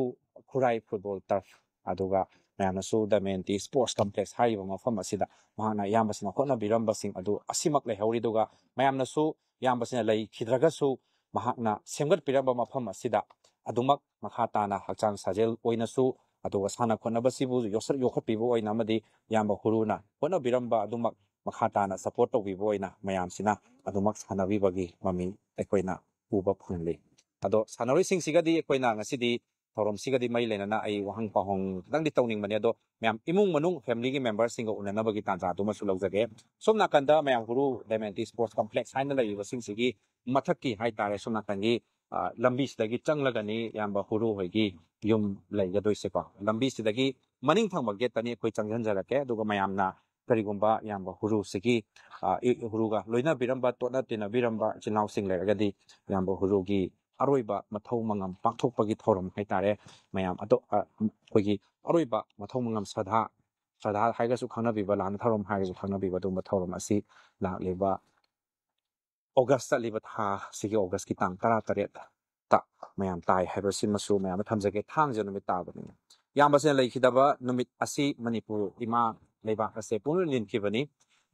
ꯈꯨꯔꯥꯏ football turf, ꯑꯗꯨꯒ ꯃꯌꯥꯝꯅꯁꯨ ꯗꯃꯌꯟꯇꯤ Sports Complex ꯍꯥꯏꯔꯤꯕ ꯃꯐꯝ ꯑꯁꯤꯗ ꯃꯍꯥꯛꯅ ꯏꯌꯥꯝꯕꯁꯤꯡꯅ ꯍꯣꯠꯅꯕꯤꯔꯝꯕꯁꯤꯡ ꯑꯗꯨ ꯑꯁꯤꯃꯛ ꯂꯩꯍꯧꯔꯤ꯫ ꯑꯗꯨꯒ ꯃꯌꯥꯝꯅꯁꯨ ꯏꯌꯥꯝꯕꯁꯤꯅ ꯂꯩꯈꯤꯗ꯭ꯔꯒꯁꯨ ꯃꯍꯥꯛꯅ ꯁꯦꯝꯒꯠꯄꯤꯔꯝꯕ ꯃꯐꯝ ꯑꯁꯤꯗ ꯑꯗꯨꯃꯛ ꯃꯈꯥ ꯇꯥꯅ ꯍꯛꯆꯥꯡ ꯁꯥꯖꯦꯜ ꯑꯣꯏꯅꯁꯨ, ꯑꯗꯨꯒ ꯁꯥꯟꯅ ꯈꯣꯠꯅꯕꯁꯤꯕꯨ ꯌꯣꯛꯁꯠ ꯌꯣꯛꯈꯠꯄꯤꯕ ꯑꯣꯏꯅ ꯑꯃꯗꯤ ꯏꯌꯥꯝꯕ ꯍꯨꯔꯨꯅ ꯍꯣꯠꯅꯕꯤꯔꯝꯕ ꯑꯗꯨꯃꯛ ꯃꯈꯥ ꯇꯥꯅ support ꯇꯧꯕꯤꯕ ꯑꯣꯏꯅ ꯃꯌꯥꯝꯁꯤꯅ ꯑꯗꯨꯃꯛ ꯁꯥꯟꯅꯕꯤꯕꯒꯤ ꯃꯃꯤ ꯑꯩꯈꯣꯏꯅ ꯎꯕ ꯐꯪꯂꯤ꯫ ꯑꯗꯣ ꯁꯥꯟꯅꯔꯣꯏꯁꯤꯡꯁꯤꯒꯗꯤ ꯑꯩꯈꯣꯏꯅ ꯉꯁꯤꯗꯤ ꯊꯧꯔꯝꯁꯤꯒꯗꯤ ꯃꯔꯤ ꯂꯩꯅꯅ ꯑꯩ ꯋꯥꯍꯪ ꯄꯥꯎꯍꯪ ꯈꯤꯇꯪꯗꯤ ꯇꯧꯅꯤꯡꯕꯅꯤ, ꯑꯗꯣ ꯃꯌꯥꯝ ꯏꯃꯨꯡ ꯃꯅꯨꯡ family ꯒꯤ member ꯁꯤꯡꯒ ꯎꯅꯅꯕꯒꯤ ꯇꯥꯟꯖꯥ ꯑꯗꯨꯃꯁꯨ ꯂꯧꯖꯒꯦ꯫ ꯁꯣꯝ ꯅꯥꯀꯟꯗ ꯃꯌꯥꯝ ꯍꯨꯔꯨ ꯗꯃꯌꯟꯇꯤ Sports Complex ꯍꯥꯏꯅ ꯂꯩꯔꯤꯕꯁꯤꯡꯁꯤꯒꯤ ꯃꯊꯛꯀꯤ ꯍꯥꯏꯇꯥꯔꯦ, ꯁꯣꯝ ꯅꯥꯀꯟꯒꯤ, ꯑ, ꯂꯝꯕꯤꯁꯤꯗꯒꯤ ꯆꯪꯂꯒꯅꯤ ꯏꯌꯥꯝꯕ ꯍꯨꯔꯨ ꯍꯣꯏꯒꯤ ꯌꯨꯝ ꯂꯩꯒꯗꯣꯏꯁꯦꯀꯣ꯫ ꯂꯝꯕꯤꯁꯤꯗꯒꯤ ꯃꯅꯤꯡ ꯊꯪꯕ gate ꯇꯅꯤ ꯑꯩꯈꯣꯏ ꯆꯪꯁꯤꯟꯖꯔꯛꯀꯦ, ꯑꯗꯨꯒ ꯃꯌꯥꯝꯅ ꯀꯔꯤꯒꯨꯝꯕ ꯏꯌꯥꯝꯕ ꯍꯨꯔꯨꯁꯤꯒꯤ, ꯑ, ꯏ-, ꯍꯨꯔꯨꯒ ꯂꯣꯏꯅꯕꯤꯔꯝꯕ, ꯇꯣꯠꯅ ꯇꯤꯟꯅꯕꯤꯔꯝꯕ ꯏꯆꯤꯜ ꯏꯅꯥꯎꯁꯤꯡ ꯂꯩꯔꯒꯗꯤ ꯏꯌꯥꯝꯕ ꯍꯨꯔꯨꯒꯤ ꯑꯔꯣꯏꯕ ꯃꯊꯧ ꯃꯉꯝ ꯄꯥꯡꯊꯣꯛꯄꯒꯤ ꯊꯧꯔꯝ ꯍꯥꯏꯇꯥꯔꯦ, ꯃꯌꯥꯝ ꯑꯗꯣ, ꯑ, ꯑꯩꯈꯣꯏꯒꯤ ꯑꯔꯣꯏꯕ ꯃꯊꯧ ꯃꯉꯝ ꯁ꯭ꯔꯙꯥ, ꯁ꯭ꯔꯙꯥ ꯍꯥꯏꯔꯒꯁꯨ ꯈꯪꯅꯕꯤꯕ, ꯂꯥꯟꯅ ꯊꯧꯔꯝ ꯍꯥꯏꯔꯒꯁꯨ ꯈꯪꯅꯕꯤꯕ, ꯑꯗꯨꯒꯨꯝꯕ ꯊꯧꯔꯝ ꯑꯁꯤ ꯂꯥꯛꯂꯤꯕ August, ꯆꯠꯂꯤꯕ ꯊꯥ ꯑꯁꯤꯒꯤ August ꯀꯤ ꯇꯥꯡ ꯇꯔꯥꯇꯔꯦꯠꯇ ꯃꯌꯥꯝ ꯇꯥꯏ ꯍꯥꯏꯕꯁꯤꯃꯁꯨ ꯃꯌꯥꯝꯗ ꯊꯝꯖꯒꯦ꯫ ꯊꯥꯡꯖ ꯅꯨꯃꯤꯠ ꯇꯥꯕꯅꯤꯅ ꯏꯌꯥꯝꯕꯁꯤꯅ ꯂꯩꯈꯤꯗꯕ ꯅꯨꯃꯤꯠ ꯑꯁꯤ ꯃꯅꯤꯄꯨꯔ ꯏꯃꯥ ꯂꯩꯕꯥꯛ ꯑꯁꯦ ꯄꯨꯡꯅꯤꯟ ꯅꯤꯟꯈꯤꯕꯅꯤ꯫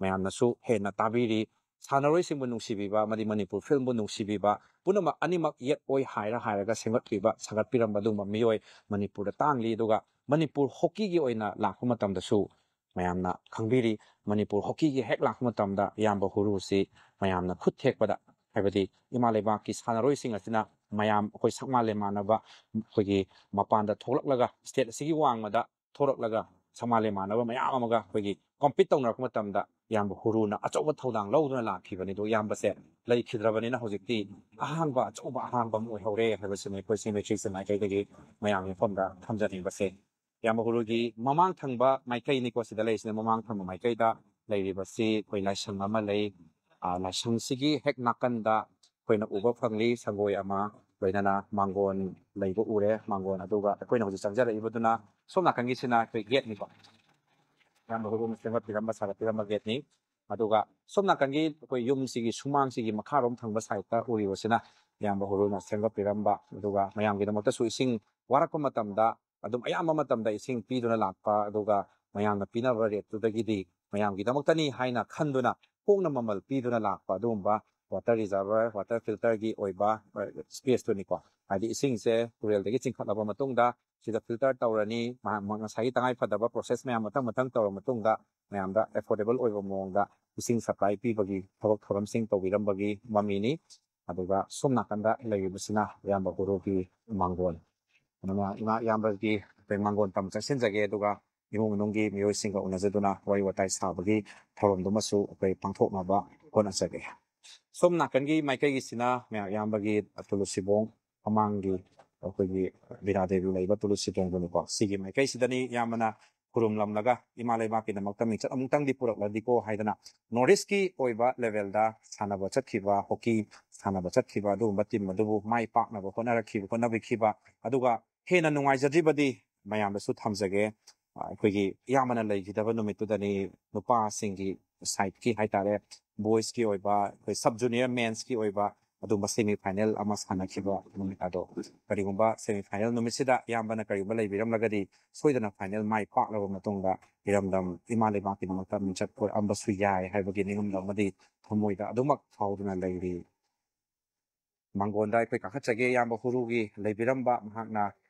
ꯃꯌꯥꯝꯅꯁꯨ ꯍꯦꯟꯅ ꯇꯥꯕꯤꯔꯤ꯫ ꯁꯥꯟꯅꯔꯣꯏꯁꯤꯡꯕꯨ ꯅꯨꯡꯁꯤꯕꯤꯕ ꯑꯃꯗꯤ ꯃꯅꯤꯄꯨꯔ film ꯕꯨ ꯅꯨꯡꯁꯤꯕꯤꯕ ꯄꯨꯝꯅꯃꯛ ꯑꯅꯤꯃꯛ ꯌꯦꯠ ꯑꯣꯏ ꯍꯥꯏꯔ ꯍꯥꯏꯔꯒ ꯁꯦꯝꯒꯠꯄꯤꯕ, ꯁꯥꯒꯠꯄꯤꯔꯝꯕ ꯑꯗꯨꯒꯨꯝꯕ ꯃꯤꯑꯣꯏ ꯃꯅꯤꯄꯨꯔꯗ ꯇꯥꯡꯂꯤ꯫ ꯑꯗꯨꯒ ꯃꯅꯤꯄꯨꯔ hockey ꯒꯤ ꯑꯣꯏꯅ ꯂꯥꯛꯄ ꯃꯇꯝꯗꯁꯨ ꯃꯌꯥꯝꯅ ꯈꯪꯕꯤꯔꯤ, ꯃꯅꯤꯄꯨꯔ hockey ꯒꯤ ꯍꯦꯛ ꯂꯥꯛꯄ ꯃꯇꯝꯗ ꯏꯌꯥꯝꯕ ꯍꯨꯔꯨꯁꯤ ꯃꯌꯥꯝꯅ ꯈꯨꯠ ꯊꯦꯛꯄꯗ, ꯍꯥꯏꯕꯗꯤ ꯏꯃꯥ ꯂꯩꯕꯥꯛꯀꯤ ꯁꯥꯟꯅꯔꯣꯏꯁꯤꯡ ꯑꯁꯤꯅ ꯃꯌꯥꯝ ꯑꯩꯈꯣꯏ ꯁꯛ ꯃꯥꯟ ꯂꯦꯟ ꯃꯥꯟꯅꯕ ꯑꯩꯈꯣꯏꯒꯤ ꯃꯄꯥꯟꯗ ꯊꯣꯛꯂꯛꯂꯒ, state ꯑꯁꯤꯒꯤ ꯋꯥꯡꯃꯗ ꯊꯣꯛꯂꯛꯂꯒ ꯁꯛ ꯃꯥꯟ ꯂꯦꯟ ꯃꯥꯟꯅꯕ ꯃꯌꯥꯝ ꯑꯃꯒ ꯑꯩꯈꯣꯏꯒꯤ compete ꯇꯧꯅꯔꯛꯄ ꯃꯇꯝꯗ ꯏꯌꯥꯝꯕ ꯍꯨꯔꯨꯅ ꯑꯆꯧꯕ ꯊꯧꯗꯥꯡ ꯂꯧꯗꯨꯅ ꯂꯥꯛꯈꯤꯕꯅꯤ꯫ ꯑꯗꯣ ꯏꯌꯥꯝꯕꯁꯦ ꯂꯩꯈꯤꯗ꯭ꯔꯕꯅꯤꯅ ꯍꯧꯖꯤꯛꯇꯤ ꯑꯍꯥꯡꯕ, ꯑꯆꯧꯕ ꯑꯍꯥꯡꯕ ꯑꯃ ꯑꯣꯏꯍꯧꯔꯦ ꯍꯥꯏꯕꯁꯤꯅꯤ ꯑꯩꯈꯣꯏ ꯁꯤꯃꯤꯇ꯭ꯔꯤꯁꯤ ꯃꯥꯏꯀꯩꯗꯒꯤ ꯃꯌꯥꯝꯒꯤ ꯃꯐꯝꯗ ꯊꯝꯖꯅꯤꯡꯕꯁꯦ꯫ ꯏꯌꯥꯝꯕ ꯍꯨꯔꯨꯒꯤ ꯃꯃꯥꯡ ꯊꯪꯕ ꯃꯥꯏꯀꯩꯅꯤꯀꯣ, ꯁꯤꯗ ꯂꯩꯔꯤꯁꯤꯅ ꯃꯃꯥꯡ ꯊꯪꯕ ꯃꯥꯏꯀꯩꯗ ꯂꯩꯔꯤꯕꯁꯤ ꯑꯩꯈꯣꯏ ꯂꯥꯏꯁꯪ ꯑꯃ ꯂꯩ꯫ ꯑ, ꯂꯥꯏꯁꯪꯁꯤꯒꯤ ꯍꯦꯛ ꯅꯥꯀꯟꯗ ꯑꯩꯈꯣꯏꯅ ꯎꯕ ꯐꯪꯂꯤ ꯁꯪꯒꯣꯏ ꯑꯃ, ꯂꯣꯏꯅꯅ ꯃꯥꯡꯒꯣꯟ ꯂꯩꯕ ꯎꯔꯦ꯫ ꯃꯥꯡꯒꯣꯟ ꯑꯗꯨꯒ ꯑꯩꯈꯣꯏꯅ ꯍꯧꯖꯤꯛ ꯆꯪꯖꯔꯛꯏꯕꯗꯨꯅ ꯁꯣꯝ ꯅꯥꯀꯟꯒꯤꯁꯤꯅ ꯑꯩꯈꯣꯏ ꯒꯦꯠꯅꯤꯀꯣ꯫ ꯏꯌꯥꯝꯕ ꯍꯣꯏꯅ ꯁꯦꯝꯒꯠꯄꯤꯔꯝꯕ, ꯁꯥꯒꯠꯄꯤꯔꯝꯕ ꯒꯦꯠꯅꯤ꯫ ꯑꯗꯨꯒ ꯁꯣꯝ ꯅꯥꯀꯟꯒꯤ ꯑꯩꯈꯣꯏ ꯌꯨꯝꯁꯤꯒꯤ ꯁꯨꯃꯥꯡꯁꯤꯒꯤ ꯃꯈꯥꯔꯣꯝ ꯊꯪꯕ ꯁꯥꯏꯠꯇ ꯎꯔꯤꯕꯁꯤꯅ ꯏꯌꯥꯝꯕ ꯍꯨꯔꯨꯅ ꯁꯦꯝꯒꯠꯄꯤꯔꯝꯕ, ꯑꯗꯨꯒ ꯃꯌꯥꯝꯒꯤꯗꯃꯛꯇꯁꯨ ꯏꯁꯤꯡ ꯋꯥꯔꯛꯄ ꯃꯇꯝꯗ ꯑꯗꯨꯝ ꯑꯌꯥꯝꯕ ꯃꯇꯝꯗ ꯏꯁꯤꯡ ꯄꯤꯗꯨꯅ ꯂꯥꯛꯄ, ꯑꯗꯨꯒ ꯃꯌꯥꯝꯅ ꯄꯤꯅꯕ ꯔꯦꯠꯇꯨꯗꯒꯤꯗꯤ ꯃꯌꯥꯝꯒꯤꯗꯃꯛꯇꯅꯤ ꯍꯥꯏꯅ ꯈꯟꯗꯨꯅ ꯍꯣꯡꯅ ꯃꯃꯜ ꯄꯤꯗꯨꯅ ꯂꯥꯛꯄ ꯑꯗꯨꯒꯨꯝꯕ ꯋꯥꯇꯔ ꯔꯤꯖꯔꯚꯔ, ꯋꯥꯇꯔ ꯐꯤꯜꯇꯔꯒꯤ ꯑꯣꯏꯕ ꯁ꯭ꯄꯦꯁꯇꯨꯅꯤꯀꯣ꯫ ꯍꯥꯏꯗꯤ ꯏꯁꯤꯡꯁꯦ ꯇꯨꯔꯦꯜꯗꯒꯤ ꯆꯤꯡꯈꯠꯂꯕ ꯃꯇꯨꯡꯗ ꯁꯤꯗ ꯐꯤꯜꯇꯔ ꯇꯧꯔꯅꯤ꯫ ꯃꯍꯥꯛ ꯉꯁꯥꯏꯒꯤ ꯇꯉꯥꯏ ꯐꯗꯕ ꯄ꯭ꯔꯣꯁꯦꯁ ꯃꯌꯥꯝ ꯃꯊꯪ ꯃꯊꯪ ꯇꯧꯔ ꯃꯇꯨꯡꯗ ꯃꯌꯥꯝꯗ ꯑꯦꯐꯣꯔꯗꯦꯕꯜ ꯑꯣꯏꯕ ꯃꯑꯣꯡꯗ ꯏꯁꯤꯡ ꯁꯄ꯭ꯂꯥꯏ ꯄꯤꯕꯒꯤ ꯊꯕꯛ ꯊꯧꯔꯝꯁꯤꯡ ꯇꯧꯕꯤꯔꯝꯕꯒꯤ ꯃꯃꯤꯅꯤ꯫ ꯑꯗꯨꯒ ꯁꯣꯝ ꯅꯥꯀꯟꯗ ꯂꯩꯔꯤꯕꯁꯤꯅ ꯏꯌꯥꯝꯕ ꯍꯨꯔꯨꯒꯤ ꯃꯥꯡꯒꯣꯟ꯫ ꯑꯗꯨꯅ ꯏꯃꯥ ꯏꯌꯥꯝꯕꯒꯤ ꯑꯩꯈꯣꯏ ꯃꯥꯡꯒꯣꯟ ꯇꯝ ꯆꯪꯁꯤꯟꯖꯒꯦ, ꯑꯗꯨꯒ ꯏꯃꯨꯡ ꯃꯅꯨꯡꯒꯤ ꯃꯤꯑꯣꯏꯁꯤꯡꯒ ꯎꯅꯖꯗꯨꯅ ꯋꯥꯔꯤ ꯋꯥꯇꯥꯏ ꯁꯥꯕꯒꯤ ꯊꯧꯔꯝꯗꯨꯃꯁꯨ ꯑꯩꯈꯣꯏ ꯄꯥꯡꯊꯣꯛꯅꯕ ꯍꯣꯠꯅꯖꯒꯦ꯫ ꯁꯣꯝ ꯅꯥꯀꯟꯒꯤ ꯃꯥꯏꯀꯩꯒꯤꯁꯤꯅ ꯃꯌꯥꯝ ꯏꯌꯥꯝꯕꯒꯤ ꯇꯨꯂꯨ ꯁꯤꯕꯣꯡ, ꯃꯃꯥꯡꯒꯤ ꯑꯩꯈꯣꯏꯒꯤ ꯕꯤꯅꯥ ꯗꯦꯕꯤ ꯂꯩꯕ ꯇꯨꯂꯨ ꯁꯤꯕꯣꯡꯗꯨꯅꯤꯀꯣ꯫ ꯁꯤꯒꯤ ꯃꯥꯏꯀꯩꯁꯤꯗꯅꯤ ꯏꯌꯥꯝꯕꯅ ꯈꯨꯔꯨꯝꯂꯝꯂꯒ ꯏꯃꯥ ꯂꯩꯕꯥꯛꯀꯤꯗꯃꯛꯇ ꯃꯤꯡꯆꯠ ꯑꯃꯨꯛꯇꯪꯗꯤ ꯄꯨꯔꯛꯂꯗꯤꯀꯣ ꯍꯥꯏꯗꯅ ꯅꯣꯔꯠ ꯏꯁꯀꯤ ꯑꯣꯏꯕ ꯂꯦꯚꯦꯜꯗ ꯁꯥꯟꯅꯕ ꯆꯠꯈꯤꯕ, ꯍꯣꯀꯤ ꯁꯥꯟꯅꯕ ꯆꯠꯈꯤꯕ ꯑꯗꯨꯒꯨꯝꯕ ꯇꯤꯝ ꯑꯗꯨꯕꯨ ꯃꯥꯏ ꯄꯥꯛꯅꯕ ꯍꯣꯠꯅꯔꯛꯈꯤꯕ, ꯍꯣꯠꯅꯕꯤꯈꯤꯕ, ꯑꯗꯨꯒ ꯍꯦꯟꯅ ꯅꯨꯡꯉꯥꯏꯖꯗ꯭ꯔꯤꯕꯗꯤ ꯃꯌꯥꯝꯗꯁꯨ ꯊꯝꯖꯒꯦ꯫ ꯑ, ꯑꯩꯈꯣꯏꯒꯤ ꯏꯌꯥꯝꯕꯅ ꯂꯩꯈꯤꯗꯕ ꯅꯨꯃꯤꯠꯇꯨꯗꯅꯤ ꯅꯨꯄꯥꯁꯤꯡꯒꯤ ꯁꯥꯏꯠꯀꯤ ꯍꯥꯏꯇꯥꯔꯦ, ꯕꯣꯏꯁꯀꯤ ꯑꯣꯏꯕ, ꯑꯩꯈꯣꯏ ꯁꯕ ꯖꯨꯅꯤꯌꯔ ꯃꯦꯟꯁꯀꯤ ꯑꯣꯏꯕ ꯑꯗꯨꯝꯕ ꯁꯦꯃꯤ ꯐꯥꯏꯅꯦꯜ ꯑꯃ ꯁꯥꯟꯅꯈꯤꯕ ꯅꯨꯃꯤꯠ ꯑꯗꯣ꯫ ꯀꯔꯤꯒꯨꯝꯕ ꯁꯦꯃꯤ ꯐꯥꯏꯅꯦꯜ ꯅꯨꯃꯤꯠꯁꯤꯗ ꯏꯌꯥꯝꯕꯅ ꯀꯔꯤꯒꯨꯝꯕ ꯂꯩꯕꯤꯔꯝꯂꯒꯗꯤ ꯁꯣꯏꯗꯅ ꯐꯥꯏꯅꯦꯜ ꯃꯥꯏ ꯄꯥꯛꯂꯕ ꯃꯇꯨꯡꯗ ꯏꯔꯝꯗꯝ ꯏꯃꯥ ꯂꯩꯕꯥꯛꯀꯤꯗꯃꯛꯇ ꯃꯤꯡꯆꯠ ꯄꯨꯔꯛꯑꯝꯕꯁꯨ ꯌꯥꯏ ꯍꯥꯏꯕꯒꯤ ꯅꯤꯡꯂꯝꯗ ꯑꯃꯗꯤ ꯊꯃꯣꯏꯗ ꯑꯗꯨꯃꯛ ꯐꯥꯎꯗꯨꯅ ꯂꯩꯔꯤ꯫ ꯃꯥꯡꯒꯣꯟꯗ ꯑꯩꯈꯣꯏ ꯀꯥꯈꯠꯆꯒꯦ꯫ ꯏꯌꯥꯝꯕ ꯍꯨꯔꯨꯒꯤ ꯂꯩꯕꯤꯔꯝꯕ, ꯃꯍꯥꯛꯅ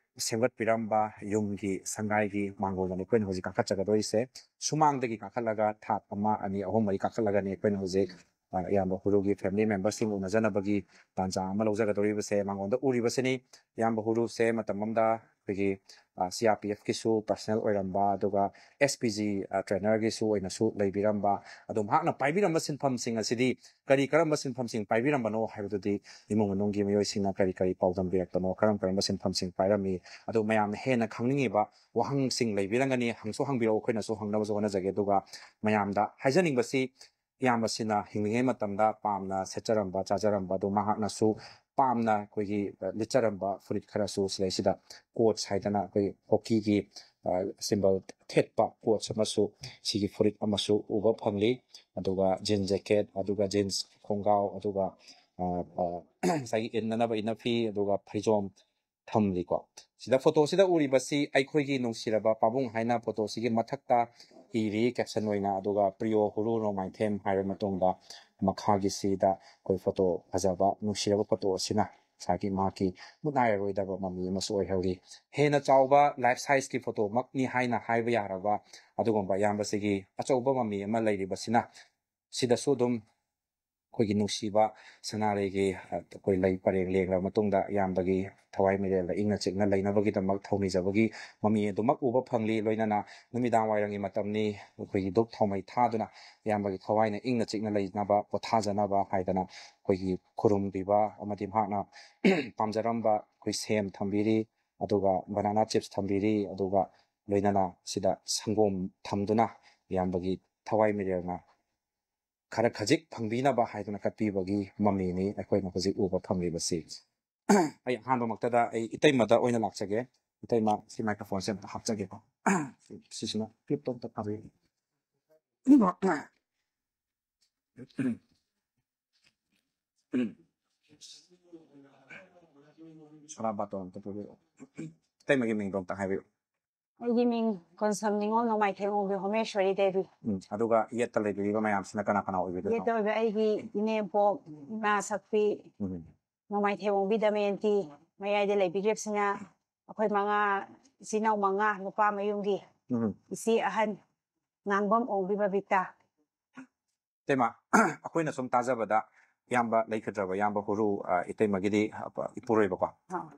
ꯁꯦꯝꯒꯠꯄꯤꯔꯝꯕ ꯌꯨꯝꯒꯤ ꯁꯪꯒꯥꯏꯒꯤ ꯃꯥꯡꯒꯣꯟꯗꯅꯤ ꯑꯩꯈꯣꯏꯅ ꯍꯧꯖꯤꯛ ꯀꯥꯈꯠꯆꯒꯗꯣꯏꯁꯦ꯫ ꯁꯨꯃꯥꯡꯗꯒꯤ ꯀꯥꯈꯠꯂꯒ ꯊꯥꯛ ꯑꯃ, ꯑꯅꯤ, ꯑꯍꯨꯝ, ꯃꯔꯤ ꯀꯥꯈꯠꯂꯒꯅꯤ ꯑꯩꯈꯣꯏꯅ ꯍꯧꯖꯤꯛ, ꯑ, ꯏꯌꯥꯝꯕ ꯍꯨꯔꯨꯒꯤ ꯐꯦꯃꯤꯂꯤ ꯃꯦꯝꯕꯔꯁꯤꯡ ꯎꯅꯖꯅꯕꯒꯤ ꯇꯥꯟꯖꯥ ꯑꯃ ꯂꯧꯖꯒꯗꯧꯔꯤꯕꯁꯦ꯫ ꯃꯥꯡꯒꯣꯟꯗ ꯎꯔꯤꯕꯁꯤꯅꯤ ꯏꯌꯥꯝꯕ ꯍꯨꯔꯨꯁꯦ ꯃꯇꯝ ꯑꯃꯗ ꯑꯩꯈꯣꯏꯒꯤ ꯁꯤ ꯑꯥꯔ ꯄꯤ ꯑꯦꯐꯀꯤꯁꯨ ꯄꯔꯁꯅꯦꯜ ꯑꯣꯏꯔꯝꯕ, ꯑꯗꯨꯒ ꯑꯦꯁ ꯄꯤ ꯖꯤ ꯇ꯭ꯔꯦꯅꯔꯒꯤꯁꯨ ꯑꯣꯏꯅꯁꯨ ꯂꯩꯕꯤꯔꯝꯕ, ꯑꯗꯣ ꯃꯍꯥꯛꯅ ꯄꯥꯏꯕꯤꯔꯝꯕ ꯁꯤꯟꯐꯝꯁꯤꯡ ꯑꯁꯤꯗꯤ ꯀꯔꯤ ꯀꯔꯝꯕ ꯁꯤꯟꯐꯝꯁꯤꯡ ꯄꯥꯏꯕꯤꯔꯝꯕꯅꯣ ꯍꯥꯏꯕꯗꯨꯗꯤ ꯏꯃꯨꯡ ꯃꯅꯨꯡꯒꯤ ꯃꯤꯑꯣꯏꯁꯤꯡꯅ ꯀꯔꯤ ꯀꯔꯤ ꯄꯥꯎꯗꯝꯕꯤꯔꯛꯄꯅꯣ, ꯀꯔꯝ ꯀꯔꯝꯕ ꯁꯤꯟꯐꯝꯁꯤꯡ ꯄꯥꯏꯔꯝꯃꯤ, ꯑꯗꯨ ꯃꯌꯥꯝꯅ ꯍꯦꯟꯅ ꯈꯪꯅꯤꯡꯉꯤꯕ ꯋꯥꯍꯪꯁꯤꯡ ꯂꯩꯕꯤꯔꯝꯒꯅꯤ꯫ ꯍꯪꯁꯨ ꯍꯪꯕꯤꯔꯛꯎ, ꯑꯩꯈꯣꯏꯅꯁꯨ ꯍꯪꯅꯕꯁꯨ ꯍꯣꯠꯅꯖꯒꯦ꯫ ꯑꯗꯨꯒ ꯃꯌꯥꯝꯗ ꯍꯥꯏꯖꯅꯤꯡꯕꯁꯤ, ꯏꯌꯥꯝꯕꯁꯤꯅ ꯍꯤꯡꯂꯤꯉꯩ ꯃꯇꯝꯗ ꯄꯥꯝꯅ ꯁꯦꯠꯆꯔꯝꯕ, ꯆꯥꯖꯔꯝꯕ, ꯑꯗꯨ ꯃꯍꯥꯛꯅꯁꯨ ꯄꯥꯝꯅ ꯑꯩꯈꯣꯏꯒꯤ, ꯑ, ꯂꯤꯠꯆꯔꯝꯕ ꯐꯨꯔꯤꯠ ꯈꯔꯁꯨ ꯁꯤꯗꯩꯁꯤꯗ ꯀꯣꯠꯁ ꯍꯥꯏꯗꯅ ꯑꯩꯈꯣꯏ ꯍꯣꯀꯤꯒꯤ, ꯑ, ꯁꯤꯝꯕꯜ ꯊꯦꯠꯄ ꯀꯣꯠꯁ ꯑꯃꯁꯨ, ꯁꯤꯒꯤ ꯐꯨꯔꯤꯠ ꯑꯃꯁꯨ ꯎꯕ ꯐꯪꯂꯤ꯫ ꯑꯗꯨꯒ ꯖꯤꯟ ꯖꯦꯀꯦꯠ, ꯑꯗꯨꯒ ꯖꯤꯟꯁ ꯈꯣꯡꯒ꯭ꯔꯥꯎ, ꯑꯗꯨꯒ, ꯑ, ꯑ, ꯉꯁꯥꯏꯒꯤ ꯏꯟꯅꯅꯕ ꯏꯟꯅꯐꯤ, ꯑꯗꯨꯒ ꯐꯩꯖꯣꯝ ꯊꯝꯂꯤꯀꯣ꯫ ꯁꯤꯗ ꯐꯣꯇꯣꯁꯤꯗ ꯎꯔꯤꯕꯁꯤ ꯑꯩꯈꯣꯏꯒꯤ ꯅꯨꯡꯁꯤꯔꯕ ꯄꯥꯕꯨꯡ ꯍꯥꯏꯅ ꯐꯣꯇꯣꯁꯤꯒꯤ ꯃꯊꯛꯇ ꯏꯔꯤ ꯀꯦꯞꯁꯟ ꯑꯣꯏꯅ, ꯑꯗꯨꯒ "ꯄ꯭ꯔꯤꯌꯣ ꯍꯨꯔꯨ ꯅꯣꯡꯃꯥꯏꯊꯦꯝ" ꯍꯥꯏꯔꯕ ꯃꯇꯨꯡꯗ ꯃꯈꯥꯒꯤꯁꯤꯗ ꯑꯩꯈꯣꯏ ꯐꯣꯇꯣ ꯐꯖꯕ, ꯅꯨꯡꯁꯤꯔꯕ ꯐꯣꯇꯣ ꯑꯁꯤꯅ ꯉꯁꯥꯏꯒꯤ ꯃꯍꯥꯛꯀꯤ ꯃꯨꯠ ꯅꯥꯏꯔꯔꯣꯏꯗꯕ ꯃꯃꯤ ꯑꯃꯁꯨ ꯑꯣꯏꯍꯧꯔꯤ꯫ ꯍꯦꯟꯅ ꯆꯥꯎꯕ ꯂꯥꯏꯐ ꯁꯥꯏꯖꯀꯤ ꯐꯣꯇꯣꯃꯛꯅꯤ ꯍꯥꯏꯅ ꯍꯥꯏꯕ ꯌꯥꯔꯕ ꯑꯗꯨꯒꯨꯝꯕ ꯏꯌꯥꯝꯕꯁꯤꯒꯤ ꯑꯆꯧꯕ ꯃꯃꯤ ꯑꯃ ꯂꯩꯔꯤꯕꯁꯤꯅ, ꯁꯤꯗꯁꯨ ꯑꯗꯨꯝ ꯑꯩꯈꯣꯏꯒꯤ ꯅꯨꯡꯁꯤꯕ ꯁꯅꯥꯔꯩꯒꯤ, ꯑ, ꯑꯩꯈꯣꯏ ꯂꯩ ꯄꯔꯦꯡ ꯂꯦꯡꯂꯕ ꯃꯇꯨꯡꯗ ꯏꯌꯥꯝꯕꯒꯤ ꯊꯋꯥꯏ ꯃꯤꯔꯦꯜꯗ ꯏꯪꯅ ꯆꯤꯛꯅ ꯂꯩꯅꯕꯒꯤꯗꯃꯛ ꯊꯧꯅꯤꯖꯕꯒꯤ ꯃꯃꯤ ꯑꯗꯨꯃꯛ ꯎꯕ ꯐꯪꯂꯤ꯫ ꯂꯣꯏꯅꯅ ꯅꯨꯃꯤꯗꯥꯡ ꯋꯥꯏꯔꯝꯒꯤ ꯃꯇꯝꯅꯤ, ꯑꯩꯈꯣꯏꯒꯤ ꯙꯨꯞ ꯊꯥꯎꯃꯩ ꯊꯥꯗꯨꯅ ꯏꯌꯥꯝꯕꯒꯤ ꯊꯋꯥꯏꯅ ꯏꯪꯅ ꯆꯤꯛꯅ ꯂꯩꯅꯕ, ꯄꯣꯊꯥꯖꯅꯕ ꯍꯥꯏꯗꯅ ꯑꯩꯈꯣꯏꯒꯤ ꯈꯨꯔꯨꯝꯕꯤꯕ ꯑꯃꯗꯤ ꯃꯍꯥꯛꯅ ꯄꯥꯝꯖꯔꯝꯕ ꯑꯩꯈꯣꯏ ꯁꯦꯝ ꯊꯝꯕꯤꯔꯤ, ꯑꯗꯨꯒ ꯕꯅꯥꯅꯥ ꯆꯤꯞꯁ ꯊꯝꯕꯤꯔꯤ, ꯑꯗꯨꯒ ꯂꯣꯏꯅꯅ ꯁꯤꯗ ꯁꯪꯒꯣꯝ ꯊꯝꯗꯨꯅ ꯏꯌꯥꯝꯕꯒꯤ ꯊꯋꯥꯏ ꯃꯤꯔꯦꯜꯅ ꯈꯔ ꯈꯖꯤꯛ ꯐꯪꯕꯤꯅꯕ ꯍꯥꯏꯗꯨꯅ ꯀꯠꯄꯤꯕꯒꯤ ꯃꯃꯤꯅꯤ ꯑꯩꯈꯣꯏꯅ ꯍꯧꯖꯤꯛ ꯎꯕ ꯐꯪꯂꯤꯕꯁꯤ꯫ ꯑꯩ ꯑꯍꯥꯟꯕꯃꯛꯇꯗ ꯑꯩ ꯏꯇꯩꯃꯗ ꯑꯣꯏꯅ ꯂꯥꯛꯆꯒꯦ꯫ ꯏꯇꯩꯃ, ꯁꯤ ꯃꯥꯏꯀ꯭ꯔꯣꯐꯣꯟꯁꯦ ꯑꯝꯇ ꯍꯥꯞꯆꯒꯦꯀꯣ꯫ ꯁꯤꯁꯤꯅ ꯀ꯭ꯂꯤꯞꯇꯣ ꯑꯝꯇ ꯊꯥꯕꯤꯌꯨ꯫ ꯁꯣꯔꯥ ꯕꯥꯇꯣꯟ ꯑꯝꯇ ꯄꯨꯕꯤꯔꯛꯑꯣ꯫ ꯏꯇꯩꯃꯒꯤ ꯃꯤꯡꯗꯣ ꯑꯝꯇ ꯍꯥꯏꯕꯤꯌꯨ꯫ ꯑꯩꯒꯤ ꯃꯤꯡ ꯀꯣꯟꯁꯝ ꯅꯤꯉꯣꯜ ꯅꯣꯡꯃꯥꯏꯊꯦꯝ ꯑꯣꯡꯕꯤ ꯍꯣꯃꯦꯁꯣꯔꯤ ꯗꯦꯕꯤ꯫ ꯎꯝ, ꯑꯗꯨꯒ ꯌꯦꯠꯇ ꯂꯩꯕꯤꯔꯤꯕ ꯃꯌꯥꯝꯁꯤꯅ ꯀꯅꯥ ꯀꯅꯥ ꯑꯣꯏꯕꯤꯗꯣꯏꯅꯣ? ꯌꯦꯠꯇ ꯑꯣꯏꯕ ꯑꯩꯒꯤ ꯏꯅꯦꯄꯣꯛ, ꯏꯃꯥ ꯁꯛꯄꯤ, ꯎꯝ, ꯅꯣꯡꯃꯥꯏꯊꯦꯝ ꯑꯣꯡꯕꯤ ꯗꯃꯌꯟꯇꯤ, ꯃꯌꯥꯏꯗ ꯂꯩꯕꯤꯔꯤꯕꯁꯤꯅ ꯑꯩꯈꯣꯏ ꯃꯉꯥ, ꯏꯆꯤꯟ ꯏꯅꯥꯎ ꯃꯉꯥ, ꯅꯨꯄꯥ ꯃꯌꯨꯝꯒꯤ ꯎꯝ, ꯏꯆꯦ ꯑꯍꯟ ꯉꯥꯡꯕꯝ ꯑꯣꯡꯕꯤ ꯕꯕꯤꯇꯥ꯫ ꯏꯇꯩꯃ, ꯑꯩꯈꯣꯏꯅ ꯁꯨꯝ ꯇꯥꯖꯕꯗ ꯏꯌꯥꯝꯕ ꯂꯩꯈꯤꯗ꯭ꯔꯕ ꯏꯌꯥꯝꯕ ꯍꯨꯔꯨ, ꯑ, ꯏꯇꯩꯃꯒꯤꯗꯤ, ꯑ, ꯏꯄꯨꯔꯣꯏꯕꯀꯣ꯫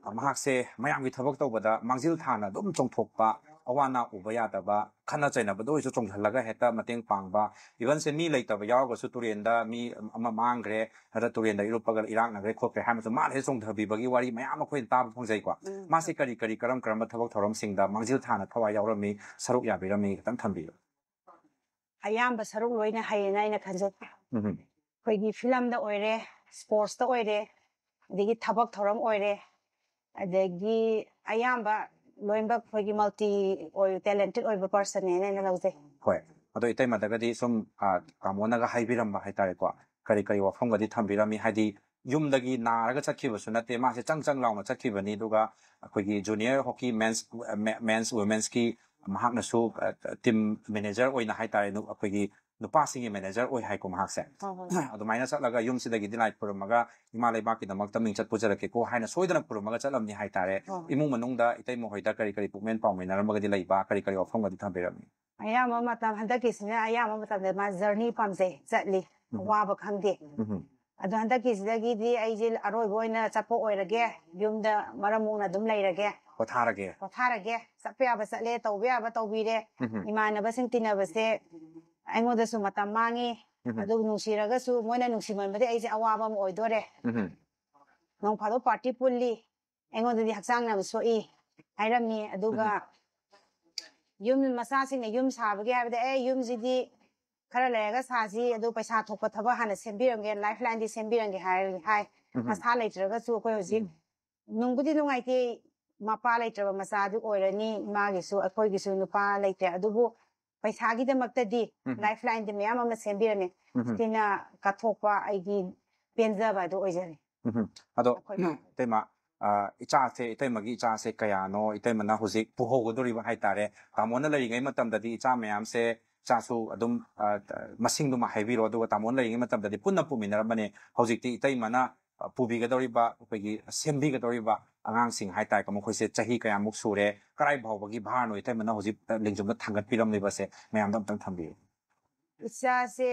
ꯑ, ꯃꯍꯥꯛꯁꯦ ꯃꯌꯥꯝꯒꯤ ꯊꯕꯛ ꯇꯧꯕꯗ ꯃꯥꯡꯖꯤꯜ ꯊꯥꯅ ꯑꯗꯨꯝ ꯆꯣꯡꯊꯣꯛꯄ, ꯑꯋꯥ ꯑꯅꯥ ꯎꯕ ꯌꯥꯗꯕ, ꯈꯠꯅ ꯆꯩꯅꯕꯗ ꯑꯣꯏꯔꯁꯨ ꯆꯣꯡꯁꯤꯜꯂꯒ ꯍꯦꯛꯇ ꯃꯇꯦꯡ ꯄꯥꯡꯕ, even ꯁꯦ ꯃꯤ ꯂꯩꯇꯕ ꯌꯥꯎꯔꯒꯁꯨ ꯇꯨꯔꯦꯟꯗ ꯃꯤ ꯑꯃ ꯃꯥꯡꯈ꯭ꯔꯦ, ꯅꯠꯇ꯭ꯔ ꯇꯨꯔꯦꯟꯗ ꯏꯔꯨꯞꯄꯒ ꯏꯔꯥꯛꯅꯈ꯭ꯔꯦ ꯈꯣꯠꯈ꯭ꯔꯦ ꯍꯥꯏꯔꯃꯁꯨ ꯃꯥꯅ ꯍꯦꯛ ꯆꯣꯡꯊꯕꯤꯕꯒꯤ ꯋꯥꯔꯤ ꯃꯌꯥꯝ ꯑꯩꯈꯣꯏꯅ ꯇꯥꯕ ꯐꯪꯖꯩꯀꯣ꯫ ꯎꯝ꯫ ꯃꯥꯁꯦ ꯀꯔꯤ ꯀꯔꯤ ꯀꯔꯝ ꯀꯔꯝꯕ ꯊꯕꯛ ꯊꯧꯔꯝꯁꯤꯡꯗ ꯃꯥꯡꯖꯤꯜ ꯊꯥꯅ ꯊꯋꯥꯏ ꯌꯥꯎꯔꯝꯃꯤ, ꯁꯔꯨꯛ ꯌꯥꯕꯤꯔꯝꯃꯤ ꯈꯤꯇꯪ ꯊꯝꯕꯤꯌꯨ꯫ ꯑꯌꯥꯝꯕ ꯁꯔꯨꯛ ꯂꯣꯏꯅ ꯍꯩꯌꯦꯅ ꯑꯩꯅ ꯈꯟꯖꯩ꯫ ꯎꯝ꯫ ꯑꯩꯈꯣꯏꯒꯤ ꯐꯤꯂꯝꯗ ꯑꯣꯏꯔꯦ, ꯁ꯭ꯄꯣꯔꯠꯁꯇ ꯑꯣꯏꯔꯦ, ꯑꯗꯒꯤ ꯊꯕꯛ ꯊꯧꯔꯝ ꯑꯣꯏꯔꯦ, ꯑꯗꯒꯤ ꯑꯌꯥꯝꯕ ꯂꯣꯏꯅꯃꯛ ꯑꯩꯈꯣꯏꯒꯤ ꯃꯜꯇꯤ ꯑꯣꯏ, ꯇꯦꯂꯦꯟꯇꯦꯠ ꯑꯣꯏꯕ ꯄꯔꯁꯟꯅꯦꯅ ꯑꯩꯅ ꯂꯧꯖꯩ꯫ ꯍꯣꯏ꯫ ꯑꯗꯣ ꯏꯇꯩꯃꯗꯒꯗꯤ ꯁꯨꯝ, ꯑ, ꯇꯥꯃꯣꯅꯒ ꯍꯥꯏꯕꯤꯔꯝꯕ ꯍꯥꯏꯇꯥꯔꯦꯀꯣ, ꯀꯔꯤ ꯀꯔꯤ ꯋꯥꯐꯝꯒꯗꯤ ꯊꯝꯕꯤꯔꯝꯃꯤ? ꯍꯥꯏꯗꯤ ꯌꯨꯝꯗꯒꯤ ꯅꯥꯔꯒ ꯆꯠꯈꯤꯕꯁꯨ ꯅꯠꯇꯦ, ꯃꯥꯁꯦ ꯆꯪ ꯆꯪ ꯂꯥꯎꯅ ꯆꯠꯈꯤꯕꯅꯤ꯫ ꯑꯗꯨꯒ ꯑꯩꯈꯣꯏꯒꯤ ꯖꯨꯅꯤꯌꯔ ꯍꯣꯀꯤ ꯃꯦꯟꯁ, ꯃꯦ-, ꯃꯦꯟꯁ ꯋꯨꯃꯦꯟꯁꯀꯤ ꯃꯍꯥꯛꯅꯁꯨ, ꯑ, ꯇꯤꯝ ꯃꯦꯅꯦꯖꯔ ꯑꯣꯏꯅ ꯍꯥꯏꯇꯥꯔꯦ, ꯅꯨ-, ꯑꯩꯈꯣꯏꯒꯤ ꯅꯨꯄꯥꯁꯤꯡꯒꯤ ꯃꯦꯅꯦꯖꯔ ꯑꯣꯏ ꯍꯥꯏꯀꯣ ꯃꯍꯥꯛꯁꯦ꯫ ꯍꯣꯏ, ꯍꯣꯏ꯫ ꯑꯗꯨꯃꯥꯏꯅ ꯆꯠꯂꯒ ꯌꯨꯝꯁꯤꯗꯒꯤꯗꯤ ꯂꯥꯏ ꯈꯨꯔꯨꯝꯃꯒ ꯏꯃꯥ ꯂꯩꯕꯥꯛꯀꯤꯗꯃꯛꯇ ꯃꯤꯡꯆꯠ ꯄꯨꯖꯔꯛꯀꯦꯀꯣ ꯍꯥꯏꯅ ꯁꯣꯏꯗꯅ ꯈꯨꯔꯨꯝꯃꯒ ꯆꯠꯂꯝꯅꯤ ꯍꯥꯏꯇꯥꯔꯦ꯫ ꯍꯣꯏ, ꯍꯣꯏ꯫ ꯏꯃꯨꯡ ꯃꯅꯨꯡꯗ ꯏꯇꯩꯃ ꯍꯣꯏꯗ ꯀꯔꯤ ꯀꯔꯤ ꯄꯨꯛꯃꯦꯟ ꯄꯥꯎꯃꯤꯟꯅꯔꯝꯃꯒꯗꯤ ꯂꯩꯕ, ꯀꯔꯤ ꯀꯔꯤ ꯋꯥꯐꯝꯒꯗꯤ ꯊꯝꯕꯤꯔꯝꯃꯤ? ꯑꯌꯥꯝꯕ ꯃꯇꯝ, ꯍꯟꯗꯛꯀꯤꯁꯤꯅ ꯑꯌꯥꯝꯕ ꯃꯇꯝꯗ ꯃꯥ ꯖꯔꯅꯤ ꯄꯥꯝꯖꯩ, ꯆꯠꯂꯤ, ꯎꯝ꯫ ꯑꯋꯥꯕ ꯈꯪꯗꯦ꯫ ꯎꯝ꯫ ꯑꯗꯣ ꯍꯟꯗꯛꯀꯤꯁꯤꯗꯒꯤꯗꯤ ꯑꯩꯁꯦ ꯑꯔꯣꯏꯕ ꯑꯣꯏꯅ ꯆꯠꯄ ꯑꯣꯏꯔꯒꯦ, ꯌꯨꯝꯗ ꯃꯔꯝ ꯃꯣꯛꯅ ꯑꯗꯨꯝ ꯂꯩꯔꯒꯦ꯫ ꯄꯣꯊꯥꯔꯒꯦ꯫ ꯄꯣꯊꯥꯔꯒꯦ꯫ ꯆꯠꯄ ꯌꯥꯕ ꯆꯠꯂꯦ, ꯇꯧꯕ ꯌꯥꯕ ꯇꯧꯕꯤꯔꯦ꯫ ꯎꯝ꯫ ꯏꯃꯥꯟꯅꯕꯁꯤꯡ ꯇꯤꯟꯅꯕꯁꯦ ꯑꯩꯉꯣꯟꯗꯁꯨ ꯃꯇꯝ ꯃꯥꯡꯉꯤ꯫ ꯎꯝ꯫ ꯑꯗꯨꯕꯨ ꯅꯨꯡꯁꯤꯔꯒꯁꯨ ꯃꯣꯏꯅ ꯅꯨꯡꯁꯤꯃꯟꯕꯗꯤ ꯑꯩꯁꯦ ꯑꯋꯥꯕ ꯑꯃ ꯑꯣꯏꯗꯣꯔꯦ꯫ ꯎꯝ꯫ ꯅꯣꯡ ꯐꯥꯗꯣꯛ ꯄꯥꯔꯇꯤ ꯄꯨꯜꯂꯤ, ꯑꯩꯉꯣꯟꯗꯗꯤ ꯍꯛꯆꯥꯡ ꯌꯥꯝ ꯁꯣꯛꯏ ꯍꯥꯏꯔꯝꯃꯤ꯫ ꯑꯗꯨꯒ ꯎꯝ꯫ ꯌꯨꯝ ꯃꯆꯥꯁꯤꯡꯅ ꯌꯨꯝ ꯁꯥꯕꯒꯤ ꯍꯥꯏꯕꯗ, "ꯑꯦ, ꯌꯨꯝꯁꯤꯗꯤ ꯈꯔ ꯂꯩꯔꯒ ꯁꯥꯁꯤ, ꯑꯗꯨ ꯄꯩꯁꯥ ꯊꯣꯛꯄ ꯊꯕꯛ ꯍꯥꯟꯅ ꯁꯦꯝꯕꯤꯔꯝꯒꯦ, ꯂꯥꯏꯐ ꯂꯥꯏꯟꯗꯤ ꯁꯦꯝꯕꯤꯔꯝꯒꯦ" ꯍꯥꯏ, ꯍꯥꯏ꯫ ꯎꯝ꯫ ꯃꯁꯥ ꯂꯩꯇ꯭ꯔꯒꯁꯨ ꯑꯩꯈꯣꯏ ꯍꯧꯖꯤꯛ ꯎꯝ꯫ ꯅꯨꯡꯕꯨꯗꯤ ꯅꯨꯡꯉꯥꯏꯇꯦ, ꯃꯄꯥ ꯂꯩꯇ꯭ꯔꯕ ꯃꯆꯥꯗꯨ ꯑꯣꯏꯔꯅꯤ, ꯏꯃꯥꯒꯤꯁꯨ ꯑꯩꯈꯣꯏꯒꯤꯁꯨ ꯅꯨꯄꯥ ꯂꯩꯇꯦ, ꯑꯗꯨꯕꯨ ꯄꯩꯁꯥꯒꯤꯗꯃꯛꯇꯗꯤ ꯎꯝ꯫ ꯂꯥꯏꯐ ꯂꯥꯏꯟꯗꯤ ꯃꯌꯥꯝ ꯑꯃ ꯁꯦꯝꯕꯤꯔꯝꯃꯦ꯫ ꯎꯝ꯫ ꯁꯤꯅ ꯀꯠꯊꯣꯛꯄ ꯑꯩꯒꯤ ꯄꯦꯟꯖꯕ ꯑꯗꯨ ꯑꯣꯏꯖꯔꯦ꯫ ꯎꯝ꯫ ꯑꯗꯣ ꯑꯩꯈꯣꯏ ꯏꯇꯩꯃ, ꯑ, ꯏꯆꯥꯁꯦ, ꯏꯇꯩꯃꯒꯤ ꯏꯆꯥꯁꯦ ꯀꯌꯥꯅꯣ? ꯏꯇꯩꯃꯅ ꯍꯧꯖꯤꯛ ꯄꯨꯍꯧꯒꯗꯧꯔꯤꯕ ꯍꯥꯏꯇꯥꯔꯦ꯫ ꯇꯥꯃꯣꯅ ꯂꯩꯔꯤꯉꯩ ꯃꯇꯝꯗꯗꯤ ꯏꯆꯥ ꯃꯌꯥꯝꯁꯦ, ꯏꯆꯥꯁꯨ ꯑꯗꯨꯝ, ꯑ, ꯃꯁꯤꯡꯗꯨꯃ ꯍꯥꯏꯕꯤꯔꯣ, ꯑꯗꯨꯒ ꯇꯥꯃꯣꯅ ꯂꯩꯔꯤꯉꯩ ꯃꯇꯝꯗꯗꯤ ꯄꯨꯟꯅ ꯄꯨꯃꯤꯟꯅꯔꯝꯕꯅꯦ꯫ ꯍꯧꯖꯤꯛꯇꯤ ꯏꯇꯩꯃꯅ, ꯑ, ꯄꯨꯕꯤꯒꯗꯧꯔꯤꯕ, ꯑꯩꯈꯣꯏꯒꯤ ꯁꯦꯝꯕꯤꯒꯗꯧꯔꯤꯕ ꯑꯉꯥꯡꯁꯤꯡ ꯍꯥꯏꯇꯥꯔꯦꯀꯣ, ꯃꯈꯣꯏꯁꯦ ꯆꯍꯤ ꯀꯌꯥꯃꯨꯛ ꯁꯨꯔꯦ, ꯀꯔꯥꯏ ꯐꯥꯎꯕꯒꯤ ꯚꯥꯔꯅꯣ ꯏꯇꯩꯃꯅ ꯍꯧꯖꯤꯛ, ꯑ, ꯂꯦꯡꯖꯨꯝꯗ ꯊꯥꯡꯒꯠꯄꯤꯔꯝꯂꯤꯕꯁꯦ ꯃꯌꯥꯝꯗ ꯑꯝꯇꯪ ꯊꯝꯕꯤꯌꯨ꯫ ꯏꯆꯥꯁꯦ,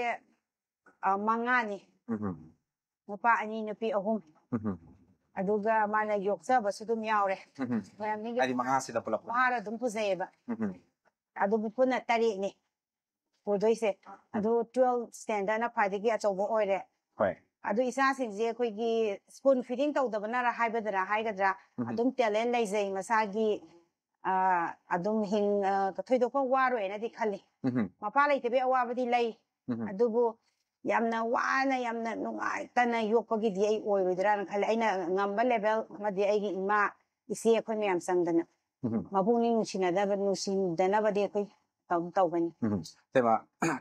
ꯑ, ꯃꯉꯥꯅꯤ꯫ ꯎꯝ꯫ ꯅꯨꯄꯥ ꯑꯅꯤ, ꯅꯨꯄꯤ ꯑꯍꯨꯝ꯫ ꯎꯝ ꯑꯗꯨꯒ ꯃꯥꯅ ꯌꯣꯛꯆꯕꯁꯨ ꯑꯗꯨꯝ ꯌꯥꯎꯔꯦ꯫ ꯎꯝ ꯃꯌꯥꯝ ꯃꯤꯒꯤ ꯍꯥꯏꯗꯤ ꯃꯉꯥꯁꯤꯗ ꯄꯨꯂꯞ ꯄꯨꯂꯞ ꯃꯍꯥꯔ ꯑꯗꯨꯝ ꯄꯨꯖꯩꯌꯦꯕ꯫ ꯎꯝ ꯑꯗꯨꯕꯨ ꯄꯨꯟꯅ ꯇꯔꯦꯠꯅꯤ ꯄꯨꯗꯣꯏꯁꯦ꯫ ꯑꯗꯨ ꯇꯨꯋꯦꯜꯐ ꯁ꯭ꯇꯦꯟꯗꯔꯅ ꯈ꯭ꯋꯥꯏꯗꯒꯤ ꯑꯆꯧꯕ ꯑꯣꯏꯔꯦ꯫ ꯍꯣꯏ ꯑꯗꯨ ꯏꯆꯥꯁꯤꯡꯁꯦ ꯑꯩꯈꯣꯏꯒꯤ ꯁ꯭ꯄꯨꯟ ꯐꯤꯗꯤꯡ ꯇꯧꯗꯕꯅꯔ ꯍꯥꯏꯒꯗ꯭ꯔꯥ ꯍꯥꯏꯒꯗ꯭ꯔꯥ, ꯎꯝ ꯑꯗꯨꯝ ꯇꯦꯂꯦꯟ ꯂꯩꯖꯩ ꯃꯁꯥꯒꯤ꯫ ꯑꯥ, ꯑꯗꯨꯝ ꯍꯤꯡ ꯑꯥ, ꯊꯣꯏꯗꯣꯛꯄ ꯋꯥꯔꯣꯏꯅꯗꯤ ꯈꯜꯂꯤ꯫ ꯎꯝ ꯃꯄꯥ ꯂꯩꯇꯕꯒꯤ ꯑꯋꯥꯕꯗꯤ ꯂꯩ, ꯎꯝ ꯑꯗꯨꯕꯨ ꯌꯥꯝꯅ ꯋꯥꯅ, ꯌꯥꯝꯅ ꯅꯨꯡꯉꯥꯏꯇꯅ ꯌꯣꯛꯄꯒꯤꯗꯤ ꯑꯩ ꯑꯣꯏꯔꯣꯏꯗ꯭ꯔꯥꯅ ꯈꯜꯂꯤ꯫ ꯑꯩꯅ ꯉꯝꯕ ꯂꯦꯚꯦꯜ ꯑꯃꯗꯤ ꯑꯩꯒꯤ ꯏꯃꯥ, ꯏꯆꯦ, ꯑꯩꯈꯣꯏ ꯃꯌꯥꯝ ꯆꯪꯗꯅ ꯎꯝ ꯃꯄꯨꯛꯅꯤꯡ ꯅꯨꯡꯁꯤꯅꯗꯕ, ꯅꯨꯡꯁꯤꯅꯗꯅꯕꯗꯤ ꯑꯩꯈꯣꯏ ꯇꯧ- ꯇꯧꯒꯅꯤ꯫ ꯎꯝ ꯏꯇꯩꯃ,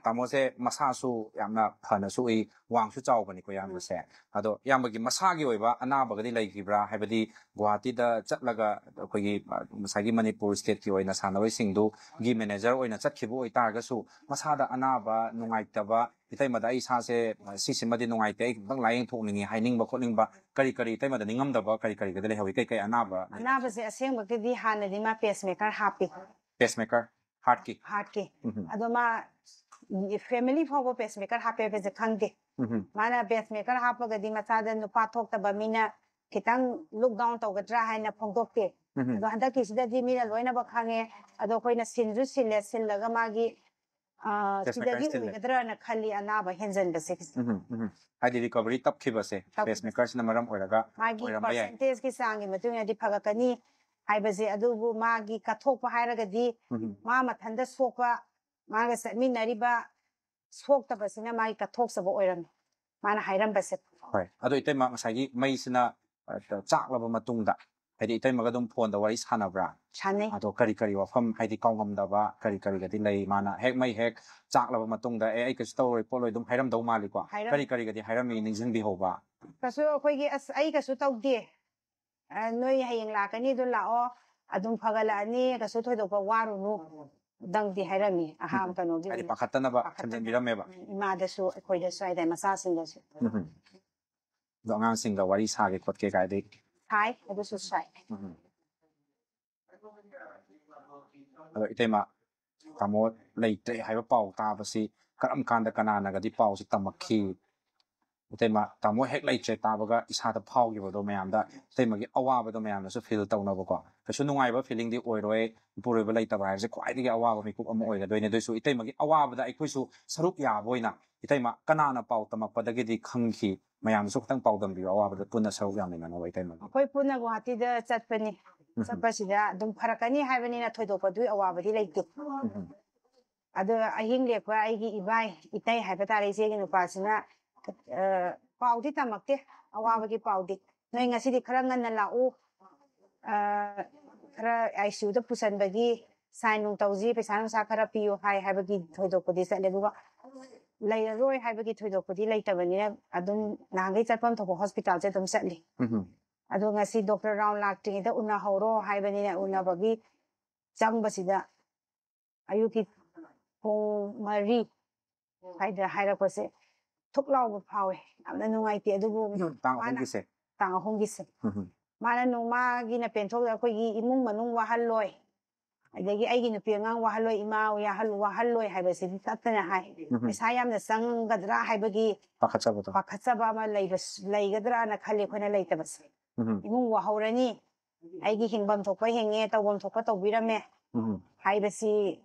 ꯇꯥꯃꯣꯁꯦ ꯃꯁꯥꯁꯨ ꯌꯥꯝꯅ ꯐꯅꯁꯨ ꯎꯏ, ꯋꯥꯡꯁꯨ ꯆꯥꯎꯕꯅꯤꯀꯣ ꯏꯌꯥꯝꯕꯁꯦ꯫ ꯑꯗꯣ ꯏꯌꯥꯝꯕꯒꯤ ꯃꯁꯥꯒꯤ ꯑꯣꯏꯕ ꯑꯅꯥꯕꯒꯗꯤ ꯂꯩꯈꯤꯕ꯭ꯔꯥ? ꯍꯥꯏꯕꯗꯤ ꯒꯨꯋꯥꯍꯥꯇꯤꯗ ꯆꯠꯂꯒ ꯑꯩꯈꯣꯏꯒꯤ ꯑ, ꯉꯁꯥꯏꯒꯤ ꯃꯅꯤꯄꯨꯔ ꯁ꯭ꯇꯦꯠꯀꯤ ꯑꯣꯏꯅ ꯁꯥꯟꯅꯔꯣꯏꯁꯤꯡꯗꯨꯒꯤ ꯃꯦꯅꯦꯖꯔ ꯑꯣꯏꯅ ꯆꯠꯈꯤꯕ ꯑꯣꯏꯇꯥꯔꯒꯁꯨ, ꯃꯁꯥꯗ ꯑꯅꯥꯕ, ꯅꯨꯡꯉꯥꯏꯇꯕ, ꯏꯇꯩꯃꯗ ꯑꯩ ꯏꯁꯥꯁꯦ ꯑ, ꯁꯤꯁꯤꯃꯗꯤ ꯅꯨꯡꯉꯥꯏꯇꯦ, ꯑꯩ ꯈꯤꯇꯪ ꯂꯥꯏꯌꯦꯡꯊꯣꯛꯅꯤꯡꯉꯤ ꯍꯥꯏꯅꯤꯡꯕ ꯈꯣꯠꯅꯤꯡꯕ ꯀꯔꯤ ꯀꯔꯤ ꯏꯇꯩꯃꯗ ꯅꯤꯡꯉꯝꯗꯕ ꯀꯔꯤ ꯀꯔꯤꯒꯗꯤ ꯂꯩꯍꯧꯋꯤ? ꯀꯩ ꯀꯩ ꯑꯅꯥꯕ? ꯑꯅꯥꯕꯁꯦ ꯑꯁꯦꯡꯕꯒꯤꯗꯤ ꯍꯥꯟꯅꯗꯤ ꯃꯥ ꯄꯦꯁꯃꯦꯀꯔ ꯍꯥꯞꯄꯤ꯫ ꯄꯦꯁꯃꯦꯀꯔ ꯍꯥꯔꯠꯀꯤ? ꯍꯥꯔꯠꯀꯤ꯫ ꯎꯝ ꯑꯗꯣ ꯃꯥ ꯐꯦꯃꯤꯂꯤ ꯐꯥꯎꯕ ꯄꯦꯁꯃꯦꯀꯔ ꯍꯥꯞꯄꯦ ꯍꯥꯏꯕꯁꯦ ꯈꯪꯗꯦ꯫ ꯎꯝ ꯃꯥꯅ ꯄꯦꯁꯃꯦꯀꯔ ꯍꯥꯞꯄꯒꯗꯤ ꯃꯆꯥꯗ ꯅꯨꯄꯥ ꯊꯣꯛꯇꯕ ꯃꯤꯅ ꯈꯤꯇꯪ ꯂꯨꯛ ꯗꯥꯎꯟ ꯇꯧꯒꯗ꯭ꯔꯥ ꯍꯥꯏꯅ ꯐꯣꯡꯗꯣꯛꯇꯦ꯫ ꯎꯝ ꯑꯗꯣ ꯍꯟꯗꯛꯀꯤꯁꯤꯗꯗꯤ ꯃꯤꯅ ꯂꯣꯏꯅꯃꯛ ꯈꯪꯉꯦ꯫ ꯑꯗꯣ ꯑꯩꯈꯣꯏꯅ ꯁꯤꯟꯁꯨ ꯁꯤꯜꯂꯦ, ꯁꯤꯜꯂꯒ ꯃꯥꯒꯤ ꯑ, Pacemaker ꯁꯤꯗꯒꯤ ꯁꯤꯜꯂꯦ꯫ ꯑꯣꯏꯒꯗ꯭ꯔꯥꯅ ꯈꯜꯂꯤ ꯑꯅꯥꯕ ꯍꯦꯟꯖꯟꯕꯁꯦ꯫ ꯎꯝ ꯎꯝ ꯍꯥꯏꯗꯤ ꯔꯤꯀꯣꯕꯔꯤ ꯇꯞꯈꯤꯕꯁꯦ ꯇꯞꯈꯤꯕꯁꯦ꯫ ꯄꯦꯁꯃꯦꯀꯔꯁꯤꯅ ꯃꯔꯝ ꯑꯣꯏꯔꯒ ꯃꯥꯒꯤ ꯑꯣꯏꯔꯝꯕ ꯌꯥꯏ꯫ ꯄꯥꯔꯁꯦꯟꯇꯦꯖꯀꯤ ꯆꯥꯡꯒꯤ ꯃꯇꯨꯡ ꯏꯟꯅꯗꯤ ꯐꯒꯠꯀꯅꯤ ꯍꯥꯏꯕꯁꯦ꯫ ꯑꯗꯨꯕꯨ ꯃꯥꯒꯤ ꯀꯠꯊꯣꯛꯄ ꯍꯥꯏꯔꯒꯗꯤ ꯎꯝ ꯃꯥ ꯃꯊꯟꯇ ꯁꯣꯛꯄ, ꯃꯥꯒ ꯆꯠꯃꯤꯟꯅꯔꯤꯕ ꯁꯣꯛꯇꯕꯁꯤꯅ ꯃꯥꯒꯤ ꯀꯠꯊꯣꯛꯆꯕ ꯑꯣꯏꯔꯝꯃꯤ, ꯃꯥꯅ ꯍꯥꯏꯔꯝꯕꯁꯦ꯫ ꯍꯣꯏ, ꯑꯗꯣ ꯏꯇꯩꯃ, ꯉꯁꯥꯏꯒꯤ ꯃꯩꯁꯤꯅ ꯑ, ꯆꯥꯛꯂꯕ ꯃꯇꯨꯡꯗ, ꯍꯥꯏꯗꯤ ꯏꯇꯩꯃꯒ ꯑꯗꯨꯝ ꯐꯣꯟꯗ ꯋꯥꯔꯤ ꯁꯥꯟꯅꯕ꯭ꯔꯥ? ꯁꯥꯟꯅꯩ꯫ ꯑꯗꯣ ꯀꯔꯤ ꯀꯔꯤ ꯋꯥꯐꯝ, ꯍꯥꯏꯗꯤ ꯀꯥꯎꯉꯝꯗꯕ ꯀꯔꯤ ꯀꯔꯤꯒꯗꯤ ꯂꯩ? ꯃꯥꯅ ꯍꯦꯛ ꯃꯩ ꯍꯦꯛ ꯆꯥꯛꯂꯕ ꯃꯇꯨꯡꯗ, "ꯑꯦ, ꯑꯩ ꯀꯩꯁꯨ ꯇꯧꯔꯣꯏ ꯈꯣꯠꯂꯣꯏ" ꯑꯗꯨꯝ ꯍꯥꯏꯔꯝꯗꯧ ꯃꯥꯜꯂꯤꯀꯣ? ꯍꯥꯏꯔꯝ- ꯀꯔꯤ ꯀꯔꯤꯒꯗꯤ ꯍꯥꯏꯔꯝꯃꯤ, ꯅꯤꯡꯁꯤꯡꯕꯤꯍꯧꯕ? ꯀꯩꯁꯨ ꯑꯩꯈꯣꯏꯒꯤ, "ꯑꯁ, ꯑꯩ ꯀꯩꯁꯨ ꯇꯧꯗꯦ, ꯑ, ꯅꯣꯏ ꯍꯌꯦꯡ ꯂꯥꯛꯀꯅꯤ, ꯑꯗꯨ ꯂꯥꯛꯑꯣ, ꯑꯗꯨꯝ ꯐꯒꯠꯂꯛꯑꯅꯤ, ꯀꯩꯁꯨ ꯊꯣꯏꯗꯣꯛꯄ ꯋꯥꯔꯨꯅꯨ"ꯗꯪꯗꯤ ꯍꯥꯏꯔꯝꯃꯤ꯫ ꯑꯍꯥꯟꯕ ꯀꯩꯅꯣꯒꯤ ꯍꯥꯏꯗꯤ ꯑꯣꯏꯅ ꯄꯥꯈꯠꯇꯅꯕ ꯄꯥꯈꯠꯇꯅ꯫ ꯊꯦꯝꯖꯤꯟꯕꯤꯔꯝꯃꯦꯕ? ꯎꯝ, ꯏꯃꯥꯗꯁꯨ, ꯑꯩꯈꯣꯏꯗꯁꯨ ꯍꯥꯏꯗꯤ ꯃꯆꯥꯁꯤꯡꯗꯁꯨ꯫ ꯎꯝ꯫ ꯑꯗꯣ ꯑꯉꯥꯡꯁꯤꯡꯒ ꯋꯥꯔꯤ ꯁꯥꯒꯦ ꯈꯣꯠꯀꯦ ꯀꯥꯏꯗꯤ? ꯁꯥꯏ, ꯑꯗꯨꯁꯨ ꯁꯥꯏ꯫ ꯎꯝ꯫ ꯑꯗꯣ ꯏꯇꯩꯃ, ꯇꯥꯃꯣ ꯂꯩꯇ꯭ꯔꯦ ꯍꯥꯏꯕ ꯄꯥꯎ ꯇꯥꯕꯁꯤ ꯀꯔꯝ ꯀꯥꯟꯗ, ꯀꯅꯥꯅꯒꯗꯤ ꯄꯥꯎꯁꯤ ꯇꯝꯃꯛꯈꯤ? ꯏꯇꯩꯃ, ꯇꯥꯃꯣ ꯍꯦꯛ ꯂꯩꯇ꯭ꯔꯦ ꯇꯥꯕꯒ ꯏꯁꯥꯗ ꯐꯥꯎꯈꯤꯕꯗꯣ ꯃꯌꯥꯝꯗ, ꯏꯇꯩꯃꯒꯤ ꯑꯋꯥꯕꯗꯣ ꯃꯌꯥꯝꯅꯁꯨ ꯐꯤꯜ ꯇꯧꯅꯕꯀꯣ꯫ ꯀꯩꯁꯨ ꯅꯨꯡꯉꯥꯏꯕ ꯐꯤꯂꯤꯡꯗꯤ ꯑꯣꯏꯔꯣꯏ, ꯏꯄꯨꯔꯣꯏꯕ ꯂꯩꯇꯕ ꯍꯥꯏꯕꯁꯦ ꯈ꯭ꯋꯥꯏꯗꯒꯤ ꯑꯋꯥꯕ ꯃꯤꯀꯨꯞ ꯑꯃ ꯑꯣꯏꯒꯗꯣꯏꯅꯦ꯫ ꯑꯗꯨꯏꯁꯨ ꯏꯇꯩꯃꯒꯤ ꯑꯋꯥꯕꯗ ꯑꯩꯈꯣꯏꯁꯨ ꯁꯔꯨꯛ ꯌꯥꯕ ꯑꯣꯏꯅ, ꯏꯇꯩꯃ, ꯀꯅꯥꯅ ꯄꯥꯎ ꯇꯝꯃꯛꯄꯗꯒꯤ ꯈꯪꯈꯤ, ꯃꯌꯥꯝꯁꯨ ꯈꯤꯇꯪ ꯄꯥꯎꯗꯝꯕꯤꯌꯨ, ꯑꯋꯥꯕꯗ ꯄꯨꯟꯅ ꯁꯔꯨꯛ ꯌꯥꯃꯤꯟꯅꯅꯕ ꯏꯇꯩꯃꯒꯤ꯫ ꯑꯩꯈꯣꯏ ꯄꯨꯟꯅ ꯒꯨꯋꯥꯍꯥꯇꯤꯗ ꯆꯠꯄꯅꯤ꯫ ꯎꯝ꯫ ꯆꯠꯄꯁꯤꯗ ꯑꯗꯨꯝ ꯐꯔꯛꯀꯅꯤ ꯍꯥꯏꯕꯅꯤꯅ ꯊꯣꯏꯗꯣꯛꯄ ꯑꯗꯨꯒꯤ ꯑꯋꯥꯕꯗꯤ ꯂꯩꯇꯦ꯫ ꯎꯝ꯫ ꯑꯗꯣ ꯑꯍꯤꯡ ꯂꯦꯛꯄ ꯑꯩꯒꯤ ꯏꯕꯥꯏ, ꯏꯇꯩ ꯍꯥꯏꯕ ꯇꯥꯔꯦ, ꯏꯆꯦꯒꯤ ꯅꯨꯄꯥꯁꯤꯅ, ꯑ, ꯄꯥꯎꯗꯤ ꯇꯝꯃꯛꯇꯦ, ꯑꯋꯥꯕꯒꯤ ꯄꯥꯎꯗꯤ꯫ "ꯅꯣꯏ ꯉꯁꯤꯗꯤ ꯈꯔ ꯉꯟꯅ ꯂꯥꯛꯎ, ꯑ, ꯈꯔ ICUꯗ ꯄꯨꯁꯟꯕꯒꯤ ꯁꯥꯏꯟ ꯅꯨꯡ ꯇꯧꯁꯤ, ꯄꯩꯁꯥ ꯅꯨꯡꯁꯥ ꯈꯔ ꯄꯤꯌꯨ" ꯍꯥꯏ ꯍꯥꯏꯕꯒꯤ ꯊꯣꯏꯗꯣꯛꯄꯗꯤ ꯆꯠꯂꯦ꯫ ꯑꯗꯨꯒ ꯂꯩꯔꯔꯣꯏ ꯍꯥꯏꯕꯒꯤ ꯊꯣꯏꯗꯣꯛꯄꯗꯤ ꯂꯩꯇꯕꯅꯤꯅ ꯑꯗꯨꯝ ꯅꯍꯥꯟꯈꯩ ꯆꯠꯐꯝ ꯊꯣꯛꯄ ꯍꯣꯁꯄꯤꯇꯥꯜꯁꯦ ꯑꯗꯨꯝ ꯆꯠꯂꯤ꯫ ꯎꯝ꯫ ꯑꯗꯣ ꯉꯁꯤ ꯗꯣꯛꯇꯔ ꯔꯥꯎꯟ ꯂꯥꯛꯇ꯭ꯔꯤꯉꯩꯗ ꯎꯅꯍꯧꯔꯣ ꯍꯥꯏꯕꯅꯤꯅ ꯎꯅꯕꯒꯤ ꯆꯪꯕꯁꯤꯗ ꯑꯌꯨꯛꯀꯤ ꯄꯨꯡ ꯃꯔꯤ ꯁ꯭ꯋꯥꯏꯗ ꯍꯥꯏꯔꯛꯄꯁꯦ ꯊꯨꯛ ꯂꯥꯎꯕ ꯐꯥꯎꯋꯦ꯫ ꯌꯥꯝꯅ ꯅꯨꯡꯉꯥꯏꯇꯦ꯫ ꯑꯗꯨꯕꯨ ꯇꯥꯡ ꯃꯥꯅ ꯑꯍꯨꯝꯒꯤꯁꯦ꯫ ꯇꯥꯡ ꯑꯍꯨꯝꯒꯤꯁꯦ꯫ ꯎꯝ꯫ ꯃꯥꯅ ꯅꯣꯡ-, ꯃꯥꯒꯤꯅ ꯄꯦꯟꯊꯣꯛ-, ꯑꯩꯈꯣꯏꯒꯤ ꯏꯃꯨꯡ ꯃꯅꯨꯡ ꯋꯥꯍꯜꯂꯣꯏ, ꯑꯗꯒꯤ ꯑꯩꯒꯤ ꯅꯨꯄꯤ ꯑꯉꯥꯡ ꯋꯥꯍꯜꯂꯣꯏ, ꯏꯃꯥ ꯋꯥꯍꯜ-, ꯋꯥꯍꯜꯂꯣꯏ ꯍꯥꯏꯕꯁꯤꯗꯤ ꯇꯠꯇꯅ ꯍꯥꯏ꯫ ꯎꯝ꯫ ꯄꯩꯁꯥ ꯌꯥꯝꯅ ꯆꯪꯒꯗ꯭ꯔꯥ ꯍꯥꯏꯕꯒꯤ ꯄꯥꯈꯠꯆꯕꯗꯣ꯫ ꯄꯥꯈꯠꯆꯕ ꯑꯃ ꯂꯩꯕ, ꯂꯩꯒꯗ꯭ꯔꯥꯅ ꯈꯜꯂꯤ ꯑꯩꯈꯣꯏꯅ ꯂꯩꯇꯕꯁꯦ꯫ ꯎꯝ꯫ ꯏꯃꯨꯡ ꯋꯥꯍꯧꯔꯅꯤ, ꯑꯩꯒꯤ ꯍꯤꯡꯐꯝ ꯊꯣꯛꯄ ꯍꯤꯡꯉꯦ, ꯇꯧꯐꯝ ꯊꯣꯛꯄ ꯇꯧꯕꯤꯔꯝꯃꯦ ꯎꯝ꯫ ꯍꯥꯏꯕꯁꯤ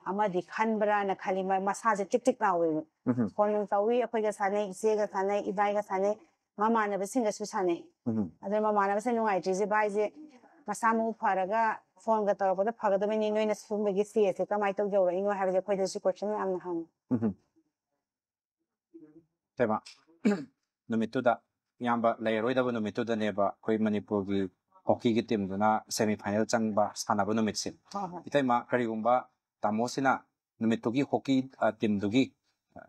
ꯑꯃꯗꯤ ꯈꯟꯕ꯭ꯔꯥꯅ ꯈꯜꯂꯤ꯫ ꯃ-, ꯃꯁꯥꯁꯦ ꯆꯤꯛ ꯆꯤꯛ ꯂꯥꯎꯋꯦꯕ꯫ ꯎꯝ꯫ ꯐꯣꯟ ꯅꯨꯡ ꯇꯧꯏ, ꯑꯩꯈꯣꯏꯒ ꯁꯥꯟꯅꯩ, ꯏꯆꯦꯒ ꯁꯥꯟꯅꯩ, ꯏꯕꯥꯏꯒ ꯁꯥꯟꯅꯩ, ꯃꯃꯥꯟꯅꯕꯁꯤꯡꯒꯁꯨ ꯁꯥꯟꯅꯩ꯫ ꯎꯝ꯫ ꯑꯗꯨꯅ ꯃꯃꯥꯟꯅꯕꯁꯤꯡ ꯅꯨꯡꯉꯥꯏꯇ꯭ꯔꯤꯁꯦ, "ꯚꯥꯏꯁꯦ ꯃꯁꯥ ꯃꯎ ꯐꯔꯒ ꯐꯣꯟꯒ ꯇꯧꯔꯛꯄꯗ ꯐꯒꯗꯕꯅꯤ, ꯅꯣꯏꯅ ꯁꯤꯒꯨꯝꯕꯒꯤ ꯁ꯭ꯇꯦꯖꯁꯦ ꯀꯃꯥꯏꯅ ꯇꯧ ꯌꯧꯔꯛꯏꯅꯣ?" ꯍꯥꯏꯕꯁꯦ ꯑꯩꯈꯣꯏꯗꯁꯨ ꯀꯣꯏꯁꯟ ꯌꯥꯝꯅ ꯍꯪꯉꯤ꯫ ꯎꯝ꯫ ꯏꯇꯩꯃ, ꯅꯨꯃꯤꯠꯇꯨꯗ, ꯏꯌꯥꯝꯕ ꯂꯩꯔꯔꯣꯏꯗꯕ ꯅꯨꯃꯤꯠꯇꯨꯗꯅꯦꯕ ꯑꯩꯈꯣꯏ ꯃꯅꯤꯄꯨꯔꯒꯤ ꯍꯣꯀꯤꯒꯤ ꯇꯤꯝꯗꯨꯅ ꯁꯦꯃꯤ ꯐꯥꯏꯅꯦꯜ ꯆꯪꯕ, ꯁꯥꯟꯅꯕ ꯅꯨꯃꯤꯠꯁꯦ꯫ ꯍꯣꯏ, ꯍꯣꯏ꯫ ꯏꯇꯩꯃ, ꯀꯔꯤꯒꯨꯝꯕ ꯇꯥꯃꯣꯁꯤꯅ ꯅꯨꯃꯤꯠꯇꯨꯒꯤ ꯍꯣꯀꯤ, ꯑ, ꯇꯤꯝꯗꯨꯒꯤ, ꯑ,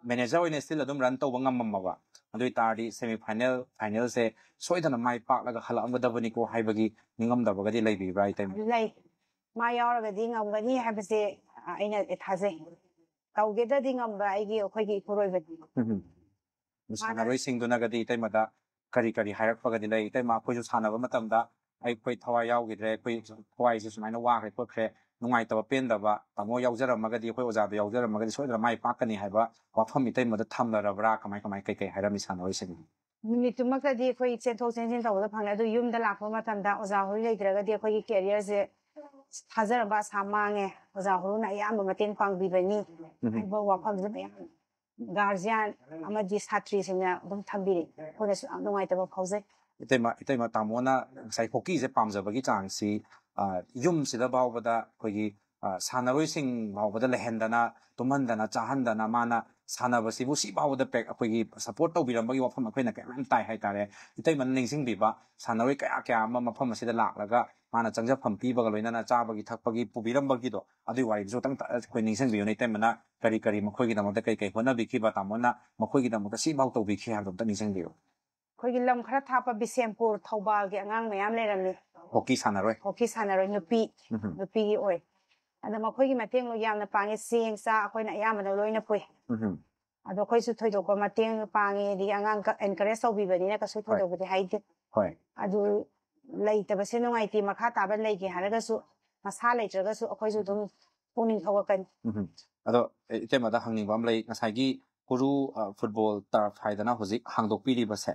ꯃꯦꯅꯦꯖꯔ ꯑꯣꯏꯅ ꯁ꯭ꯇꯤꯜ ꯑꯗꯨꯝ ꯔꯟ ꯇꯧꯕ ꯉꯝꯃꯝꯃꯕ, ꯑꯗꯨ ꯑꯣꯏ ꯇꯥꯔꯗꯤ ꯁꯦꯃꯤ ꯐꯥꯏꯅꯦꯜ, ꯐꯥꯏꯅꯦꯜꯁꯦ ꯁꯣꯏꯗꯅ ꯃꯥꯏ ꯄꯥꯛꯂꯒ ꯍꯜꯂꯛꯑꯝꯒꯗꯕꯅꯤꯀꯣ ꯍꯥꯏꯕꯒꯤ ꯅꯤꯡꯉꯝꯗꯕꯒꯗꯤ ꯂꯩꯕꯤꯕ꯭ꯔꯥ, ꯏꯇꯩꯃ? ꯂꯩ꯫ ꯃꯥ ꯌꯥꯎꯔꯒꯗꯤ ꯉꯝꯒꯅꯤ ꯍꯥꯏꯕꯁꯦ, ꯑ, ꯑꯩꯅ ꯊꯥꯖꯩ꯫ ꯇꯧꯒꯦꯗꯗꯤ ꯉꯝꯕ ꯑꯩꯒꯤ, ꯑꯩꯈꯣꯏꯒꯤ ꯏꯄꯨꯔꯣꯏꯕꯅꯤ꯫ ꯎꯝ꯫ ꯃꯥꯅ ꯁꯥꯟꯅꯔꯣꯏꯁꯤꯡꯗꯨꯅꯒꯗꯤ ꯏꯇꯩꯃꯗ ꯀꯔꯤ ꯀꯔꯤ ꯍꯥꯏꯔꯛꯄꯒꯗꯤ ꯂꯩ? ꯏꯇꯩꯃ, ꯑꯩꯈꯣꯏꯁꯨ ꯁꯥꯟꯅꯕ ꯃꯇꯝꯗ ꯑꯩꯈꯣꯏ ꯊꯋꯥꯏ ꯌꯥꯎꯈꯤꯗ꯭ꯔꯦ, ꯑꯩꯈꯣꯏ ꯊꯋꯥꯏꯁꯦ ꯁꯨꯃꯥꯏꯅ ꯋꯥꯈ꯭ꯔꯦ ꯈꯣꯠꯈ꯭ꯔꯦ, ꯅꯨꯡꯉꯥꯏꯇꯕ ꯄꯦꯟꯗꯕ ꯇꯥꯃꯣ ꯌꯥꯎꯖꯔꯝꯃꯒꯗꯤ, ꯑꯩꯈꯣꯏ ꯑꯣꯖꯥꯗꯣ ꯌꯥꯎꯖꯔꯝꯃꯒꯗꯤ ꯁꯣꯏꯗꯅ ꯃꯥꯏ ꯄꯥꯛꯀꯅꯤ ꯍꯥꯏꯕ ꯋꯥꯐꯝ ꯏꯇꯩꯃꯗ ꯊꯝꯂꯔꯕ꯭ꯔꯥ? ꯀꯃꯥꯏ ꯀꯃꯥꯏ ꯀꯩ ꯀꯩ ꯍꯥꯏꯔꯝꯃꯤ ꯁꯥꯟꯅꯔꯣꯏꯁꯤꯡ? ꯅꯨꯃꯤꯠꯇꯨꯃꯛꯇꯗꯤ ꯑꯩꯈꯣꯏ ꯆꯦꯟꯊꯣꯛ ꯆꯦꯟꯁꯤꯟ ꯇꯧꯕꯗ ꯐꯪꯉꯦ, ꯑꯗꯨ ꯌꯨꯝꯗ ꯂꯂꯥꯛꯄ ꯃꯇꯝꯗ ꯑꯣꯖꯥ ꯍꯣꯏ ꯂꯩꯇ꯭ꯔꯒꯗꯤ ꯑꯩꯈꯣꯏꯒꯤ ꯀꯦꯔꯤꯌꯔꯁꯦ ꯊꯥꯖꯔꯝꯕ ꯑꯁꯥ ꯃꯥꯡꯉꯦ꯫ ꯑꯣꯖꯥ ꯍꯣꯏꯅ ꯑꯌꯥꯝꯕ ꯃꯇꯦꯡ ꯄꯥꯡꯕꯤꯕꯅꯤ ꯎꯝ꯫ ꯍꯥꯏꯕ ꯋꯥꯐꯝꯁꯦ ꯃꯌꯥꯝ ꯒꯥꯔꯖꯤꯌꯥꯟ ꯑꯃꯗꯤ ꯁꯥꯇ꯭ꯔꯤꯁꯤꯡꯅ ꯑꯗꯨꯝ ꯊꯝꯕꯤꯔꯤ꯫ ꯑꯩꯈꯣꯏꯅꯁꯨ ꯌꯥꯝ ꯅꯨꯡꯉꯥꯏꯇꯕ ꯐꯥꯎꯖꯩ꯫ ꯏꯇꯩꯃ, ꯏꯇꯩꯃ ꯇꯥꯃꯣꯅ ꯉꯁꯥꯏ ꯍꯣꯀꯤꯁꯦ ꯄꯥꯝꯖꯕꯒꯤ ꯆꯥꯡꯁꯤ, ꯑ, ꯌꯨꯝꯁꯤꯗ ꯐꯥꯎꯕꯗ ꯑꯩꯈꯣꯏꯒꯤ, ꯑ, ꯁꯥꯟꯅꯔꯣꯏꯁꯤꯡ ꯐꯥꯎꯕꯗ ꯂꯩꯍꯟꯗꯅ, ꯇꯨꯝꯍꯟꯗꯅ, ꯆꯥꯍꯟꯗꯅ, ꯃꯥꯅ ꯁꯥꯟꯅꯕꯁꯤꯕꯨ ꯁꯤ ꯐꯥꯎꯕꯗ ꯄꯦꯛ-, ꯑꯩꯈꯣꯏꯒꯤ ꯁꯄꯣꯔꯠ ꯇꯧꯕꯤꯔꯝꯕꯒꯤ ꯋꯥꯐꯝ ꯑꯩꯈꯣꯏꯅ ꯀꯌꯥꯝ ꯌꯥꯝ ꯇꯥꯏ ꯍꯥꯏꯇꯥꯔꯦ꯫ ꯏꯇꯩꯃꯅ ꯅꯤꯡꯁꯤꯡꯕꯤꯕ ꯁꯥꯟꯅꯔꯣꯏ ꯀꯌꯥ ꯀꯌꯥ ꯑꯃ ꯃꯐꯝ ꯑꯁꯤꯗ ꯂꯥꯛꯂꯒ ꯃꯥꯅ ꯆꯪꯖꯐꯝ ꯄꯤꯕꯒ ꯂꯣꯏꯅꯅ ꯆꯥꯕꯒꯤ ꯊꯛꯄꯒꯤ ꯄꯨꯕꯤꯔꯝꯕꯒꯤꯗꯣ, ꯑꯗꯨꯒꯤ ꯋꯥꯔꯤꯗꯨꯁꯨ ꯈꯤꯇꯪ ꯇ-, ꯑꯩꯈꯣꯏ ꯅꯤꯡꯁꯤꯡꯕꯤꯌꯨꯅꯦ꯫ ꯏꯇꯩꯃꯅ ꯀꯔꯤ ꯀꯔꯤ ꯃꯈꯣꯏꯒꯤꯗꯃꯛꯇ ꯀꯩ ꯀꯩ ꯍꯣꯠꯅꯕꯤꯈꯤꯕ, ꯇꯥꯃꯣꯅ ꯃꯈꯣꯏꯒꯤꯗꯃꯛꯇ ꯁꯤꯐꯥꯎ ꯇꯧꯕꯤꯈꯤ ꯍꯥꯏꯕꯗꯣ ꯑꯝꯇ ꯅꯤꯡꯁꯤꯡꯕꯤꯌꯨ꯫ ꯑꯩꯈꯣꯏꯒꯤ ꯂꯝ ꯈꯔ ꯊꯥꯞꯄ ꯕꯤꯁꯦꯝꯄꯨꯔ, ꯊꯧꯕꯥꯜꯒꯤ ꯑꯉꯥꯡ ꯃꯌꯥꯝ ꯂꯩꯔꯝꯃꯤ꯫ ꯍꯣꯀꯤ ꯁꯥꯟꯅꯔꯣꯏ꯫ ꯍꯣꯀꯤ ꯁꯥꯟꯅꯔꯣꯏ ꯅꯨꯄꯤ, ꯎꯝ꯫ ꯅꯨꯄꯤꯒꯤ ꯑꯣꯏ꯫ ꯑꯗ ꯃꯈꯣꯏꯒꯤ ꯃꯇꯦꯡ ꯌꯥꯝꯅ ꯄꯥꯡꯉꯤ, ꯆꯦꯡ ꯆꯥꯛ ꯑꯩꯈꯣꯏꯅ ꯑꯌꯥꯝꯕꯅ ꯂꯣꯏꯅ ꯄꯨꯏ꯫ ꯎꯝ꯫ ꯑꯗꯣ ꯑꯩꯈꯣꯏꯁꯨ ꯊꯣꯏꯗꯣꯛꯄ ꯃꯇꯦꯡ ꯄꯥꯡꯉꯤ, ꯑꯗꯒꯤ ꯑꯉꯥꯡ encourage ꯇꯧꯕꯤꯕꯅꯤꯅ ꯀꯩꯁꯨ ꯍꯣꯏ꯫ ꯊꯣꯏꯗꯣꯛꯄꯗꯤ ꯍꯥꯏꯗꯦ꯫ ꯍꯣꯏ꯫ ꯑꯗꯨ ꯂꯩꯇꯕꯁꯦ ꯅꯨꯡꯉꯥꯏꯇꯦ, ꯃꯈꯥ ꯇꯥꯕ ꯂꯩꯒꯦ ꯍꯥꯏꯔꯒꯁꯨ ꯃꯁꯥ ꯂꯩꯇ꯭ꯔꯒꯁꯨ ꯑꯩꯈꯣꯏꯁꯨ ꯑꯗꯨꯝ ꯄꯨꯛꯅꯤꯡ ꯊꯧꯒꯠꯀꯅꯤ꯫ ꯎꯝ꯫ ꯑꯗꯣ, ꯑꯦ, ꯏꯇꯩꯃꯗ ꯍꯪꯅꯤꯡꯕ ꯑꯃ ꯂꯩ꯫ ꯉꯁꯥꯏꯒꯤ ꯀꯨꯔꯨ, ꯑ, ꯐꯨꯠꯕꯣꯜ ꯇꯔꯐ ꯍꯥꯏꯗꯅ ꯍꯧꯖꯤꯛ ꯍꯥꯡꯗꯣꯛꯄꯤꯔꯤꯕꯁꯦ,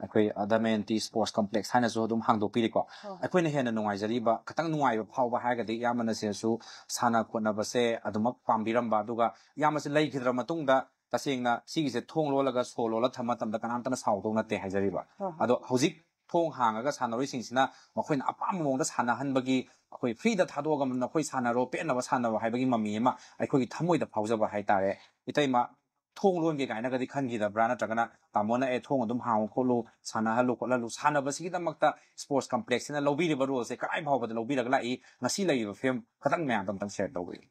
ꯑꯩꯈꯣꯏ, ꯑ, ꯗꯃꯌꯟꯇꯤ ꯁ꯭ꯄꯣꯔꯠꯁ ꯀꯝꯄ꯭ꯂꯦꯛꯁ ꯍꯥꯏꯅꯁꯨ ꯑꯗꯨꯝ ꯍꯥꯡꯗꯣꯛꯄꯤꯔꯤꯀꯣ꯫ ꯍꯣꯏ꯫ ꯑꯩꯈꯣꯏꯅ ꯍꯦꯟꯅ ꯅꯨꯡꯉꯥꯏꯖꯔꯤꯕ, ꯈꯤꯇꯪ ꯅꯨꯡꯉꯥꯏꯕ ꯐꯥꯎꯕ ꯍꯥꯏꯔꯒꯗꯤ ꯏꯌꯥꯝꯕꯅ ꯁꯤꯗꯁꯨ ꯁꯥꯟꯅ ꯈꯣꯠꯅꯕꯁꯦ ꯑꯗꯨꯃꯛ ꯄꯥꯝꯕꯤꯔꯝꯕ, ꯑꯗꯨꯒ ꯏꯌꯥꯝꯕꯁꯦ ꯂꯩꯈꯤꯗ꯭ꯔ ꯃꯇꯨꯡꯗ ꯇꯁꯦꯡꯅ ꯁꯤꯒꯤꯁꯦ ꯊꯣꯡ ꯂꯣꯜꯂꯒ ꯁꯣ ꯂꯣꯜꯂ ꯊꯝꯕ ꯃꯇꯝꯗ ꯀꯅꯥꯝꯇꯅ ꯁꯥꯎꯗꯧ ꯅꯠꯇꯦ ꯍꯥꯏꯖꯔꯤꯕ꯫ ꯍꯣꯏ, ꯍꯣꯏ꯫ ꯑꯗꯣ ꯍꯧꯖꯤꯛ ꯊꯣꯡ ꯍꯥꯡꯉꯒ ꯁꯥꯟꯅꯔꯣꯏꯁꯤꯡꯁꯤꯅ ꯃꯈꯣꯏꯅ ꯑꯄꯥꯝꯕ ꯃꯑꯣꯡꯗ ꯁꯥꯟꯅꯍꯟꯕꯒꯤ, ꯑꯩꯈꯣꯏ ꯐ꯭ꯔꯤꯗ ꯊꯥꯗꯣꯛꯑꯒ ꯅꯈꯣꯏ ꯁꯥꯟꯅꯔꯣ, ꯄꯦꯟꯅꯕ ꯁꯥꯟꯅꯔꯣ ꯍꯥꯏꯕꯒꯤ ꯃꯃꯤ ꯑꯃ ꯑꯩꯈꯣꯏꯒꯤ ꯊꯃꯣꯏꯗ ꯐꯥꯎꯖꯕ ꯍꯥꯏꯇꯥꯔꯦ꯫ ꯏꯇꯩꯃ, ꯊꯣꯡ ꯂꯣꯟꯒꯦ ꯀꯥꯏꯅꯒꯗꯤ ꯈꯟꯈꯤꯗꯕ꯭ꯔꯥ? ꯅꯠꯇ꯭ꯔꯒꯅ ꯇꯥꯃꯣꯅ, "ꯑꯦ, ꯊꯣꯡ ꯑꯗꯨꯝ ꯍꯥꯡꯉꯨ ꯈꯣꯠꯂꯨ, ꯁꯥꯟꯅꯍꯜꯂꯨ ꯈꯣꯠꯍꯜꯂꯨ"? ꯁꯥꯟꯅꯕꯁꯤꯒꯤꯗꯃꯛꯇ ꯁ꯭ꯄꯣꯔꯠꯁ ꯀꯝꯄ꯭ꯂꯦꯛꯁꯁꯤꯅ ꯂꯧꯕꯤꯔꯤꯕ ꯔꯣꯜꯁꯦ ꯀꯗꯥꯏ ꯐꯥꯎꯕꯗ ꯂꯧꯕꯤꯔꯒ ꯂꯥꯛꯏ? ꯉꯁꯤ ꯂꯩꯔꯤꯕ ꯐꯤꯕꯝ ꯈꯇꯪ ꯃꯌꯥꯝꯗ ꯑꯝꯇꯪ ꯁꯤꯌꯔ ꯇꯧꯕꯤꯌꯨ꯫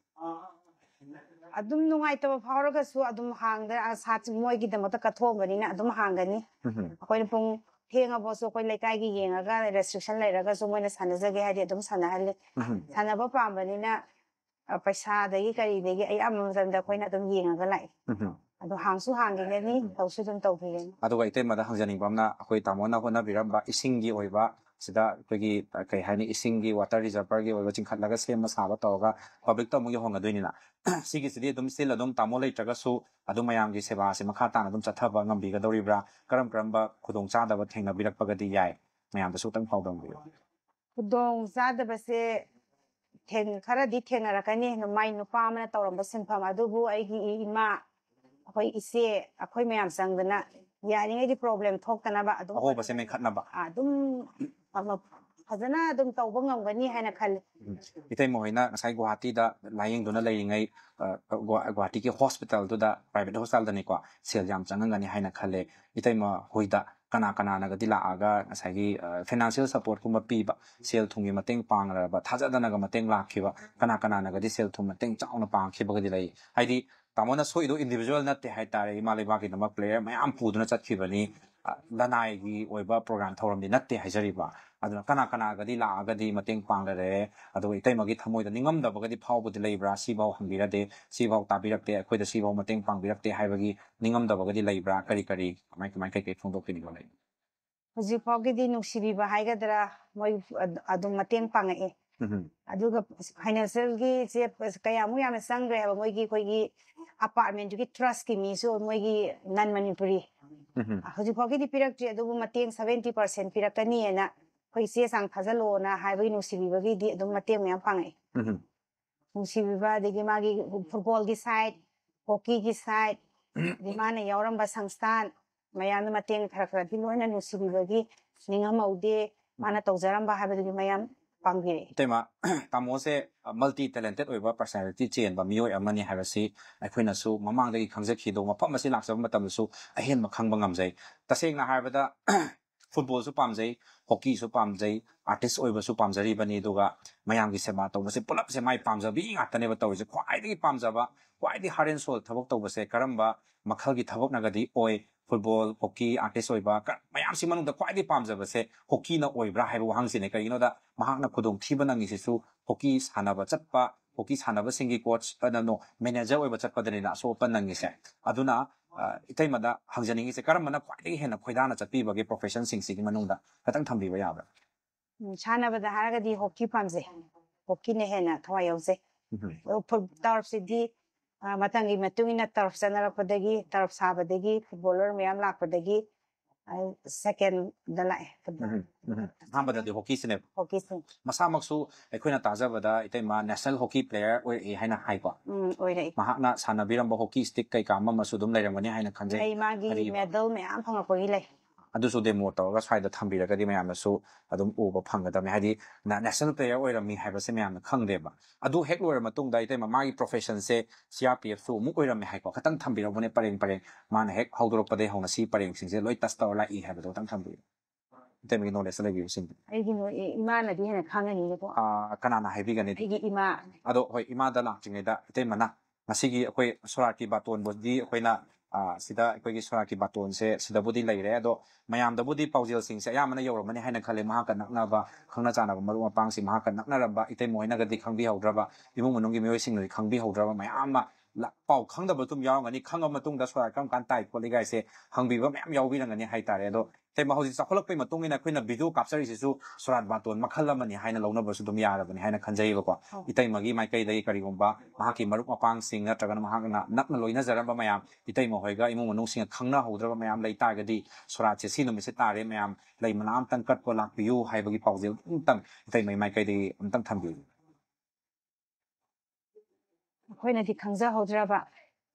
ꯑꯗꯨꯝ ꯅꯨꯡꯉꯥꯏꯇꯕ ꯐꯥꯎꯔꯒꯁꯨ ꯑꯗꯨꯝ ꯍꯥꯡꯗ-, ꯑ, ꯁꯥꯇ꯭ꯔ ꯃꯣꯏꯒꯤꯗꯃꯛꯇ ꯀꯠꯊꯣꯛꯑꯕꯅꯤꯅ ꯑꯗꯨꯝ ꯍꯥꯡꯒꯅꯤ꯫ ꯎꯝ꯫ ꯑꯩꯈꯣꯏꯅ ꯄꯨꯡ ꯊꯦꯡꯉꯕꯁꯨ ꯑꯩꯈꯣꯏ ꯂꯩꯀꯥꯏꯒꯤ ꯌꯦꯡꯉꯒ restriction ꯂꯩꯔꯒꯁꯨ ꯃꯣꯏꯅ ꯁꯥꯟꯅꯖꯒꯦ ꯍꯥꯏꯗꯤ ꯑꯗꯨꯝ ꯁꯥꯟꯅꯍꯜꯂꯤ꯫ ꯎꯝ꯫ ꯁꯥꯟꯅꯕ ꯄꯥꯝꯕꯅꯤꯅ, ꯑ, ꯄꯩꯁꯥꯗꯒꯤ ꯀꯔꯤꯗꯒꯤ ꯑꯌꯥꯝꯕ ꯃꯇꯝꯗ ꯑꯩꯈꯣꯏꯅ ꯑꯗꯨꯝ ꯌꯦꯡꯉꯒ ꯂꯥꯛꯏ꯫ ꯎꯝ꯫ ꯑꯗꯣ ꯍꯥꯡꯁꯨ ꯍꯥꯡꯈꯤꯒꯅꯤ, ꯎꯝ꯫ ꯇꯧꯁꯨ ꯑꯗꯨꯝ ꯇꯧꯈꯤꯒꯅꯤ꯫ ꯑꯗꯨꯒ ꯏꯇꯩꯃꯗ ꯍꯪꯖꯅꯤꯡꯕ ꯑꯃꯅ, ꯑꯩꯈꯣꯏ ꯇꯥꯃꯣꯅ ꯍꯣꯠꯅꯕꯤꯔꯝꯕ ꯏꯁꯤꯡꯒꯤ ꯑꯣꯏꯕ ꯁꯤꯗ ꯑꯩꯈꯣꯏꯒꯤ, ꯑ, ꯀꯩ ꯍꯥꯏꯅꯤ, ꯏꯁꯤꯡꯒꯤ, ꯋꯥꯇꯔ ꯔꯤꯖꯔꯚꯔꯒꯤ ꯑꯣꯏꯕ ꯆꯤꯡꯈꯠꯂꯒ ꯁꯦꯝꯕ ꯁꯥꯕ ꯇꯧꯔꯒ ꯄꯕ꯭ꯂꯤꯛꯇ ꯑꯃꯨꯛ ꯌꯧꯍꯟꯒꯗꯣꯏꯅꯤꯅ꯫ ꯁꯤꯒꯤꯁꯤꯗꯤ ꯑꯗꯨꯝ ꯁ꯭ꯇꯤꯜ ꯑꯗꯨꯝ ꯇꯥꯃꯣ ꯂꯩꯇ꯭ꯔꯒꯁꯨ ꯑꯗꯨꯝ ꯃꯌꯥꯝꯒꯤ ꯁꯦꯕꯥꯁꯦ ꯃꯈꯥ ꯇꯥꯅ ꯑꯗꯨꯝ ꯆꯠꯊꯕ ꯉꯝꯕꯤꯒꯗꯧꯔꯤꯕ꯭ꯔꯥ? ꯀꯔꯝ ꯀꯔꯝꯕ ꯈꯨꯗꯣꯡꯆꯥꯗꯕ ꯊꯦꯡꯅꯕꯤꯔꯛꯄꯒꯗꯤ ꯌꯥꯏ? ꯃꯌꯥꯝꯗꯁꯨ ꯈꯤꯇꯪ ꯄꯥꯎꯗꯝꯕꯤꯌꯨ꯫ ꯈꯨꯗꯣꯡ ꯆꯥꯗꯕꯁꯦ ꯊꯦꯡ-, ꯈꯔꯗꯤ ꯊꯦꯡꯅꯔꯛꯀꯅꯤ꯫ ꯃꯥꯏ ꯅꯨꯄꯥ ꯑꯃꯅ ꯇꯧꯔꯝꯕ ꯁꯤꯟꯐꯝ ꯑꯗꯨꯕꯨ ꯑꯩꯒꯤ ꯏ-, ꯏꯃꯥ, ꯑꯩꯈꯣꯏ ꯏꯆꯦ, ꯑꯩꯈꯣꯏ ꯃꯌꯥꯝ ꯆꯪꯗꯅ ꯌꯥꯔꯤꯉꯩꯗꯤ ꯄ꯭ꯔꯣꯕ꯭ꯂꯦꯝ ꯊꯣꯛꯇꯅꯕ ꯑꯗꯨꯝ ꯑꯍꯣꯕꯁꯦ ꯃꯦꯟꯈꯠꯅꯕ꯫ ꯑꯗꯨꯝ ꯑꯃ ꯐꯖꯅ ꯑꯗꯨꯝ ꯇꯧꯕ ꯉꯝꯒꯅꯤ ꯍꯥꯏꯅ ꯈꯜꯂꯤ꯫ ꯏꯇꯩꯃ ꯍꯣꯏꯅ ꯉꯁꯥꯏ ꯒꯨꯋꯥꯍꯥꯇꯤꯗ ꯂꯥꯌꯦꯡꯗꯨꯅ ꯂꯩꯔꯤꯉꯩ, ꯑ, ꯒꯨꯋꯥ-, ꯒꯨꯋꯥꯍꯥꯇꯤꯒꯤ ꯍꯣꯁꯄꯤꯇꯥꯜꯗꯨꯗ, ꯄ꯭ꯔꯥꯏꯚꯦꯠ ꯍꯣꯁꯄꯤꯇꯥꯜꯗꯅꯤꯀꯣ, ꯁꯦꯜ ꯌꯥꯝ ꯆꯪꯉꯝꯒꯅꯤ ꯍꯥꯏꯅ ꯈꯜꯂꯦ꯫ ꯏꯇꯩꯃ ꯍꯣꯏꯗ ꯀꯅꯥ ꯀꯅꯥꯅꯒꯗꯤ ꯂꯥꯛꯑꯒ ꯉꯁꯥꯏꯒꯤ, ꯑ, ꯐꯥꯏꯅꯥꯟꯁꯤꯌꯦꯜ ꯁꯄꯣꯔꯠꯀꯨꯝꯕ ꯄꯤꯕ, ꯁꯦꯜ ꯊꯨꯝꯒꯤ ꯃꯇꯦꯡ ꯄꯥꯡꯂꯔꯕ, ꯊꯥꯖꯗꯅꯒ ꯃꯇꯦꯡ ꯂꯥꯛꯈꯤꯕ ꯀꯅꯥ ꯀꯅꯥꯅꯒꯗꯤ ꯁꯦꯜ ꯊꯨꯝ ꯃꯇꯦꯡ ꯆꯥꯎꯅ ꯄꯥꯡꯈꯤꯕꯒꯗꯤ ꯂꯩ? ꯍꯥꯏꯗꯤ ꯇꯥꯃꯣꯅ ꯁꯣꯛꯏꯗꯣ ꯏꯟꯗꯤꯕꯤꯖꯨꯋꯦꯜ ꯅꯠꯇꯦ ꯍꯥꯏꯇꯥꯔꯦ, ꯏꯃꯥ ꯂꯩꯕꯥꯛꯀꯤꯗꯃꯛ ꯄ꯭ꯂꯦꯌꯔ ꯃꯌꯥꯝ ꯄꯨꯗꯨꯅ ꯆꯠꯈꯤꯕꯅꯤ꯫ ꯑ, ꯂꯅꯥꯏꯒꯤ ꯑꯣꯏꯕ ꯄ꯭ꯔꯣꯒ꯭ꯔꯥꯝ ꯊꯧꯔꯝꯗꯤ ꯅꯠꯇꯦ ꯍꯥꯏꯖꯔꯤꯕ꯫ ꯑꯗꯨꯅ ꯀꯅꯥ ꯀꯅꯥꯒꯗꯤ ꯂꯥꯛꯑꯒꯗꯤ ꯃꯇꯦꯡ ꯄꯥꯡꯂꯔꯦ, ꯑꯗꯨꯒ ꯏꯇꯩꯃꯒꯤ ꯊꯃꯣꯏꯗ ꯅꯤꯡꯉꯝꯗꯕꯒꯗꯤ ꯐꯥꯎꯕꯗꯤ ꯂꯩꯕ꯭ꯔꯥ? ꯁꯤꯐꯥꯎ ꯍꯪꯕꯤꯔꯗꯦ, ꯁꯤꯐꯥꯎ ꯇꯥꯕꯤꯔꯛꯇꯦ, ꯑꯩꯈꯣꯏꯗ ꯁꯤꯐꯥꯎ ꯃꯇꯦꯡ ꯄꯥꯡꯕꯤꯔꯛꯇꯦ ꯍꯥꯏꯕꯒꯤ ꯅꯤꯡꯉꯝꯗꯕꯒꯗꯤ ꯂꯩꯕ꯭ꯔꯥ? ꯀꯔꯤ ꯀꯔꯤ, ꯀꯃꯥꯏ ꯀꯃꯥꯏ, ꯀꯩꯀꯩ ꯐꯣꯡꯗꯣꯛꯄꯤꯅꯤꯡꯕ ꯂꯩ? ꯍꯧꯖꯤꯛ ꯐꯥꯎꯒꯤꯗꯤ ꯅꯨꯡꯁꯤꯕꯤꯕ ꯍꯥꯏꯒꯗ꯭ꯔꯥ, ꯃꯣꯏ ꯑꯗ-, ꯑꯗꯨꯝ ꯃꯇꯦꯡ ꯄꯥꯡꯉꯛꯑꯦ꯫ ꯎꯝ꯫ ꯑꯗꯨꯒ ꯐꯥꯏꯅꯥꯟꯁꯤꯌꯦꯜꯒꯤ ꯆꯦ ꯀꯌꯥꯃꯨꯛ ꯌꯥꯝꯅ ꯆꯪꯈ꯭ꯔꯦ ꯍꯥꯏꯕ, ꯃꯣꯏꯒꯤ, ꯑꯩꯈꯣꯏꯒꯤ ꯑꯄꯥꯔꯠꯃꯦꯟꯗꯨꯒꯤ ꯇ꯭ꯔꯁꯀꯤ ꯃꯤꯁꯨ, ꯃꯣꯏꯒꯤ ꯅꯟ ꯃꯅꯤꯄꯨꯔꯤ ꯎꯝ꯫ ꯍꯧꯖꯤꯛ ꯐꯥꯎꯒꯤꯗꯤ ꯄꯤꯔꯛꯇ꯭ꯔꯤ, ꯑꯗꯨꯕꯨ ꯃꯇꯦꯡ ꯁꯚꯦꯟꯇꯤ ꯄꯥꯔꯁꯦꯟ ꯄꯤꯔꯛꯀꯅꯤꯅ ꯑꯩꯈꯣꯏ ꯆꯦ ꯆꯥꯡ ꯊꯥꯖꯤꯜꯂꯣꯅ ꯍꯥꯏꯕꯒꯤ ꯅꯨꯡꯁꯤꯕꯤꯕꯒꯤꯗꯤ ꯑꯗꯨꯝ ꯃꯇꯦꯡ ꯃꯌꯥꯝ ꯄꯥꯡꯉꯛꯑꯦ꯫ ꯎꯝ꯫ ꯅꯨꯡꯁꯤꯕꯤꯕ, ꯑꯗꯒꯤ ꯃꯥꯒꯤ ꯐꯨꯠꯕꯣꯜꯒꯤ ꯁꯥꯏꯠ, ꯍꯣꯀꯤꯒꯤ ꯁꯥꯏꯠ, ꯑꯗꯒꯤ ꯃꯥꯅ ꯌꯥꯎꯔꯝꯕ ꯁꯪꯁꯊꯥꯟ ꯃꯌꯥꯝꯅ ꯃꯇꯦꯡ ꯈꯔ ꯈꯔꯗꯤ ꯂꯣꯏꯅ ꯅꯨꯡꯁꯤꯕꯤꯕꯒꯤ ꯅꯤꯡꯉꯝꯍꯧꯗꯦ꯫ ꯃꯥꯅ ꯇꯧꯖꯔꯝꯕ ꯍꯥꯏꯕꯗꯨꯒꯤ ꯃꯌꯥꯝ ꯄꯥꯡꯕꯤꯔꯛꯑꯦ꯫ ꯏꯇꯩꯃ, ꯇꯥꯃꯣꯁꯦ ꯃꯜꯇꯤ ꯇꯦꯂꯦꯟꯇꯦꯠ ꯑꯣꯏꯕ ꯄꯔꯁꯅꯦꯂꯤꯇꯤ ꯆꯦꯟꯕ ꯃꯤꯑꯣꯏ ꯑꯃꯅꯤ ꯍꯥꯏꯕꯁꯤ ꯑꯩꯈꯣꯏꯅꯁꯨ ꯃꯃꯥꯡꯗꯒꯤ ꯈꯪꯖꯈꯤꯗꯣ, ꯃꯐꯝ ꯑꯁꯤ ꯂꯥꯛꯆꯕ ꯃꯇꯝꯗꯁꯨ ꯑꯍꯦꯟꯕ ꯈꯪꯕ ꯉꯝꯖꯩ꯫ ꯇꯁꯦꯡꯅ ꯍꯥꯏꯔꯕꯗ ꯐꯨꯠꯕꯣꯜꯁꯨ ꯄꯥꯝꯖꯩ, ꯍꯣꯀꯤꯁꯨ ꯄꯥꯝꯖꯩ, ꯑꯥꯔꯇꯤꯁ ꯑꯣꯏꯕꯁꯨ ꯄꯥꯝꯖꯔꯤꯕꯅꯤ, ꯑꯗꯨꯒ ꯃꯌꯥꯝꯒꯤ ꯁꯦꯕꯥ ꯇꯧꯕꯁꯦ ꯄꯨꯂꯞꯁꯦ ꯃꯥꯏ ꯄꯥꯝꯖꯕꯤ ꯉꯥꯛꯇꯅꯦꯕ ꯇꯧꯔꯤꯁꯦ꯫ ꯈ꯭ꯋꯥꯏꯗꯒꯤ ꯄꯥꯝꯖꯕ, ꯈ꯭ꯋꯥꯏꯗꯒꯤ heart and soul ꯊꯕꯛ ꯇꯧꯕꯁꯦ ꯀꯔꯝꯕ ꯃꯈꯜꯒꯤ ꯊꯕꯛꯅꯒꯗꯤ ꯑꯣꯏ? ꯐꯨꯠꯕꯣꯜ, ꯍꯣꯀꯤ, ꯑꯥꯔꯇꯤꯁ ꯑꯣꯏꯕ, ꯀ-, ꯃꯌꯥꯝꯁꯤ ꯃꯅꯨꯡꯗ ꯈ꯭ꯋꯥꯏꯗꯒꯤ ꯄꯥꯝꯖꯕꯁꯦ ꯍꯣꯀꯤꯅ ꯑꯣꯏꯕ꯭ꯔꯥ ꯍꯥꯏꯕ ꯋꯥꯍꯪꯁꯤꯅꯦ꯫ ꯀꯔꯤꯒꯤꯅꯣꯗ ꯃꯍꯥꯛꯅ ꯈꯨꯗꯣꯡꯊꯤꯕ ꯅꯪꯉꯤꯁꯤꯁꯨ ꯍꯣꯀꯤ ꯁꯥꯟꯅꯕ ꯆꯠꯄ, ꯍꯣꯀꯤ ꯁꯥꯟꯅꯕꯁꯤꯡꯒꯤ ꯀꯣꯆ, ꯑ, ꯅꯣ, ꯃꯦꯅꯦꯖꯔ ꯑꯣꯏꯕ ꯆꯠꯄꯗꯅꯤꯅ ꯑꯁꯣꯛ ꯑꯄꯟ ꯅꯪꯉꯤꯁꯦ꯫ ꯑꯗꯨꯅ, ꯑ, ꯏꯇꯩꯃꯗ ꯍꯪꯖꯅꯤꯡꯉꯤꯁꯦ, ꯀꯔꯝꯕꯅ ꯈ꯭ꯋꯥꯏꯗꯒꯤ ꯍꯦꯟꯅ ꯈꯣꯏꯗꯥꯅ ꯆꯠꯄꯤꯕꯒꯦ ꯄ꯭ꯔꯣꯐꯦꯁꯟꯁꯤꯡꯁꯤꯒꯤ ꯃꯅꯨꯡꯗ? ꯈꯤꯇꯪ ꯊꯝꯕꯤꯕ ꯌꯥꯕ꯭ꯔꯥ? ꯎꯝ, ꯁꯥꯟꯅꯕꯗ ꯍꯥꯏꯔꯒꯗꯤ ꯍꯣꯀꯤ ꯄꯥꯝꯖꯩ꯫ ꯍꯣꯀꯤꯅ ꯍꯦꯟꯅ ꯊꯋꯥꯏ ꯌꯥꯎꯖꯩ꯫ ꯎꯝ. ꯑꯗꯣ ꯐꯨꯠ- ꯇꯔꯐꯁꯤꯗꯤ, ꯑ, ꯃꯇꯝꯒꯤ ꯃꯇꯨꯡ ꯏꯟꯅ ꯇꯔꯐ ꯆꯠꯅꯔꯛꯄꯗꯒꯤ, ꯇꯔꯐ ꯁꯥꯕꯗꯒꯤ ꯐꯨꯠꯕꯣꯂꯔ ꯃꯌꯥꯝ ꯂꯥꯛꯄꯗꯒꯤ ꯑꯩ ꯁꯦꯀꯦꯟꯗ ꯂꯥꯛꯑꯦ ꯐꯨꯠꯕꯣꯜ ꯎꯝ. ꯎꯝ. ꯑꯍꯥꯟꯕꯗꯗꯤ ꯍꯣꯀꯤꯁꯤꯅꯦꯕ. ꯍꯣꯀꯤꯁꯤꯡ. ꯃꯁꯥꯃꯛꯁꯨ ꯑꯩꯈꯣꯏꯅ ꯇꯥꯖꯕꯗ ꯏꯇꯩꯃ ꯅꯦꯁꯅꯦꯜ ꯍꯣꯀꯤ ꯄ꯭ꯂꯦꯌꯔ ꯑꯣꯏꯔꯛꯏ ꯍꯥꯏꯅ ꯍꯥꯏꯀꯣ. ꯎꯝ, ꯑꯣꯏꯔꯛꯏ. ꯃꯍꯥꯛꯅ ꯁꯥꯟꯅꯕꯤꯔꯝꯕ ꯍꯣꯀꯤ ꯁ꯭ꯇꯤꯛ ꯀꯩꯀꯥ ꯑꯃ ꯑꯃꯁꯨ ꯑꯗꯨꯝ ꯂꯩꯔꯝꯒꯅꯤ ꯍꯥꯏꯅ ꯈꯟꯖꯩ. ꯂꯩ, ꯃꯥꯒꯤ ꯀꯔꯤ- ꯃꯦꯗꯜ ꯃꯌꯥꯝ ꯐꯪꯉꯛꯄꯒꯤ ꯂꯩ. ꯑꯗꯨꯁꯨ ꯗꯦꯃꯣ ꯇꯧꯔꯒ ꯁ꯭ꯋꯥꯏꯗ ꯊꯝꯕꯤꯔꯒꯗꯤ ꯃꯌꯥꯝꯅꯁꯨ ꯑꯗꯨꯝ ꯎꯕ ꯐꯪꯒꯗꯕꯅꯤ. ꯍꯥꯏꯗꯤ ꯅ- ꯅꯦꯁꯅꯦꯜ ꯄ꯭ꯂꯦꯌꯔ ꯑꯣꯏꯔꯝꯃꯤ ꯍꯥꯏꯕꯁꯦ ꯃꯌꯥꯝꯅ ꯈꯪꯗꯦꯕ. ꯑꯗꯨ ꯍꯦꯛ ꯂꯣꯏꯔ ꯃꯇꯨꯡꯗ ꯏꯇꯩꯃ ꯃꯥꯒꯤ ꯄ꯭ꯔꯣꯐꯦꯁꯟꯁꯦ ꯁꯤ ꯑꯥꯔ ꯄꯤ ꯑꯦꯐꯁꯨ ꯑꯃꯨꯛ ꯑꯣꯏꯔꯝꯃꯦ ꯍꯥꯏꯀꯣ. ꯈꯤꯇꯪ ꯊꯝꯕꯤꯔꯝꯃꯨꯅꯦ ꯄꯔꯦꯡ ꯄꯔꯦꯡ. ꯃꯥꯅ ꯍꯦꯛ ꯍꯧꯗꯣꯔꯛꯄꯗꯒꯤ ꯍꯧꯅ ꯁꯤ ꯄꯔꯦꯡꯁꯤꯡꯁꯦ ꯂꯣꯏ ꯇꯁ ꯇꯧꯔ ꯂꯥꯛꯏ ꯍꯥꯏꯕꯗꯣ ꯈꯤꯇꯪ ꯊꯝꯕꯤꯌꯨ. ꯏꯇꯩꯃꯒꯤ ꯅꯣꯂꯦꯖꯇ ꯂꯩꯕꯤꯕꯁꯤꯡ. ꯑꯩꯒꯤ ꯅꯣ- ꯑꯦ, ꯏꯃꯥꯅꯗꯤ ꯍꯦꯟꯅ ꯈꯪꯉꯅꯤꯅꯀꯣ. ꯑꯥ, ꯀꯅꯥꯅ ꯍꯥꯏꯕꯤꯒꯅꯤ? ꯑꯩꯒꯤ ꯏꯃꯥ. ꯑꯗꯣ ꯍꯣꯏ, ꯏꯃꯥꯗ ꯂꯥꯛꯇ꯭ꯔꯤꯉꯩꯗ ꯏꯇꯩꯃꯅ ꯉꯁꯤꯒꯤ ꯑꯩꯈꯣꯏ ꯁꯣꯔꯥꯠꯀꯤ ꯕꯥꯇꯣꯟꯕꯨꯗꯤ ꯑꯩꯈꯣꯏꯅ, ꯑꯥ, ꯁꯤꯗ ꯑꯩꯈꯣꯏꯒꯤ ꯁꯣꯔꯥꯠꯀꯤ ꯕꯥꯇꯣꯟꯁꯦ ꯁꯤꯗꯕꯨꯗꯤ ꯂꯩꯔꯦ, ꯑꯗꯣ ꯃꯌꯥꯝꯗꯕꯨꯗꯤ ꯄꯥꯎꯖꯦꯜꯁꯤꯡꯁꯦ ꯑꯌꯥꯝꯕꯅ ꯌꯧꯔꯝꯃꯅꯤ ꯍꯥꯏꯅ ꯈꯜꯂꯦ. ꯃꯍꯥꯛꯀ ꯅꯛꯅꯕ, ꯈꯪꯅ ꯆꯥꯟꯅꯕ ꯃꯔꯨꯞ ꯃꯄꯥꯡꯁꯤꯡ, ꯃꯍꯥꯛꯀ ꯅꯛꯅꯔꯝꯕ ꯏꯇꯩꯃ ꯍꯣꯏꯅꯒꯗꯤ ꯈꯪꯕꯤꯍꯧꯗ꯭ꯔꯕ, ꯏꯃꯨꯡ ꯃꯅꯨꯡꯒꯤ ꯃꯤꯑꯣꯏꯁꯤꯡꯅꯗꯤ ꯈꯪꯕꯤꯍꯧꯗ꯭ꯔꯕ ꯃꯌꯥꯝ ꯑꯃ ꯂ- ꯄꯥꯎ ꯈꯪꯗꯕ ꯑꯗꯨꯝ ꯌꯥꯎꯔꯝꯒꯅꯤ. ꯈꯪꯉ ꯃꯇꯨꯡꯗ ꯁꯣꯔꯥꯠ ꯀꯔꯝ ꯀꯥꯟ ꯇꯥꯏ ꯈꯣꯠꯂꯤ ꯀꯥꯏꯁꯦ ꯍꯪꯕꯤꯕ ꯃꯌꯥꯝ ꯌꯥꯎꯕꯤꯔꯝꯒꯅꯤ ꯍꯥꯏꯇꯥꯔꯦ. ꯑꯗꯣ ꯏꯇꯩꯃ, ꯍꯧꯖꯤꯛ ꯆꯥꯎꯈꯠꯂꯛꯄꯩ ꯃꯇꯨꯡ ꯏꯟꯅ ꯑꯩꯈꯣꯏꯅ ꯚꯤꯗꯤꯑꯣ ꯀꯥꯞꯆꯔꯤꯁꯤꯁꯨ ꯁꯣꯔꯥꯠ ꯕꯥꯇꯣꯟ ꯃꯈꯜ ꯑꯃꯅꯤ ꯍꯥꯏꯅ ꯂꯧꯅꯕꯁꯨ ꯑꯗꯨꯝ ꯌꯥꯔꯕꯅꯤ ꯍꯥꯏꯅ ꯈꯟꯖꯩꯕꯀꯣ. ꯑꯧ. ꯏꯇꯩꯃꯒꯤ ꯃꯥꯏꯀꯩꯗꯒꯤ ꯀꯔꯤꯒꯨꯝꯕ ꯃꯍꯥꯛꯀꯤ ꯃꯔꯨꯞ ꯃꯄꯥꯡꯁꯤꯡ ꯅꯠꯇ꯭ꯔꯒꯅ ꯃꯍꯥꯛꯅ ꯅꯛꯅ ꯂꯣꯏꯅꯖꯔꯝꯕ ꯃꯌꯥꯝ, ꯏꯇꯩꯃ ꯍꯣꯏꯒ ꯏꯃꯨꯡ ꯃꯅꯨꯡꯁꯤꯡꯅ ꯈꯪꯅꯍꯧꯗ꯭ꯔꯕ ꯃꯌꯥꯝ ꯂꯩ ꯇꯥꯔꯒꯗꯤ, ꯁꯣꯔꯥꯠꯁꯦ ꯁꯤ ꯅꯨꯃꯤꯠꯁꯦ ꯇꯥꯔꯦ, ꯃꯌꯥꯝ ꯂꯩ ꯃꯅꯥ ꯑꯝꯇꯪ ꯀꯠꯄ ꯂꯥꯛꯄꯤꯌꯨ ꯍꯥꯏꯕꯒꯤ ꯄꯥꯎꯖꯦꯜ ꯑꯝꯇꯪ ꯏꯇꯩꯃꯒꯤ ꯃꯥꯏꯀꯩꯗꯒꯤ ꯑꯝꯇꯪ ꯊꯝꯕꯤꯌꯨ. ꯑꯩꯈꯣꯏꯅꯗꯤ ꯈꯪꯖꯍꯧꯗ꯭ꯔꯕ,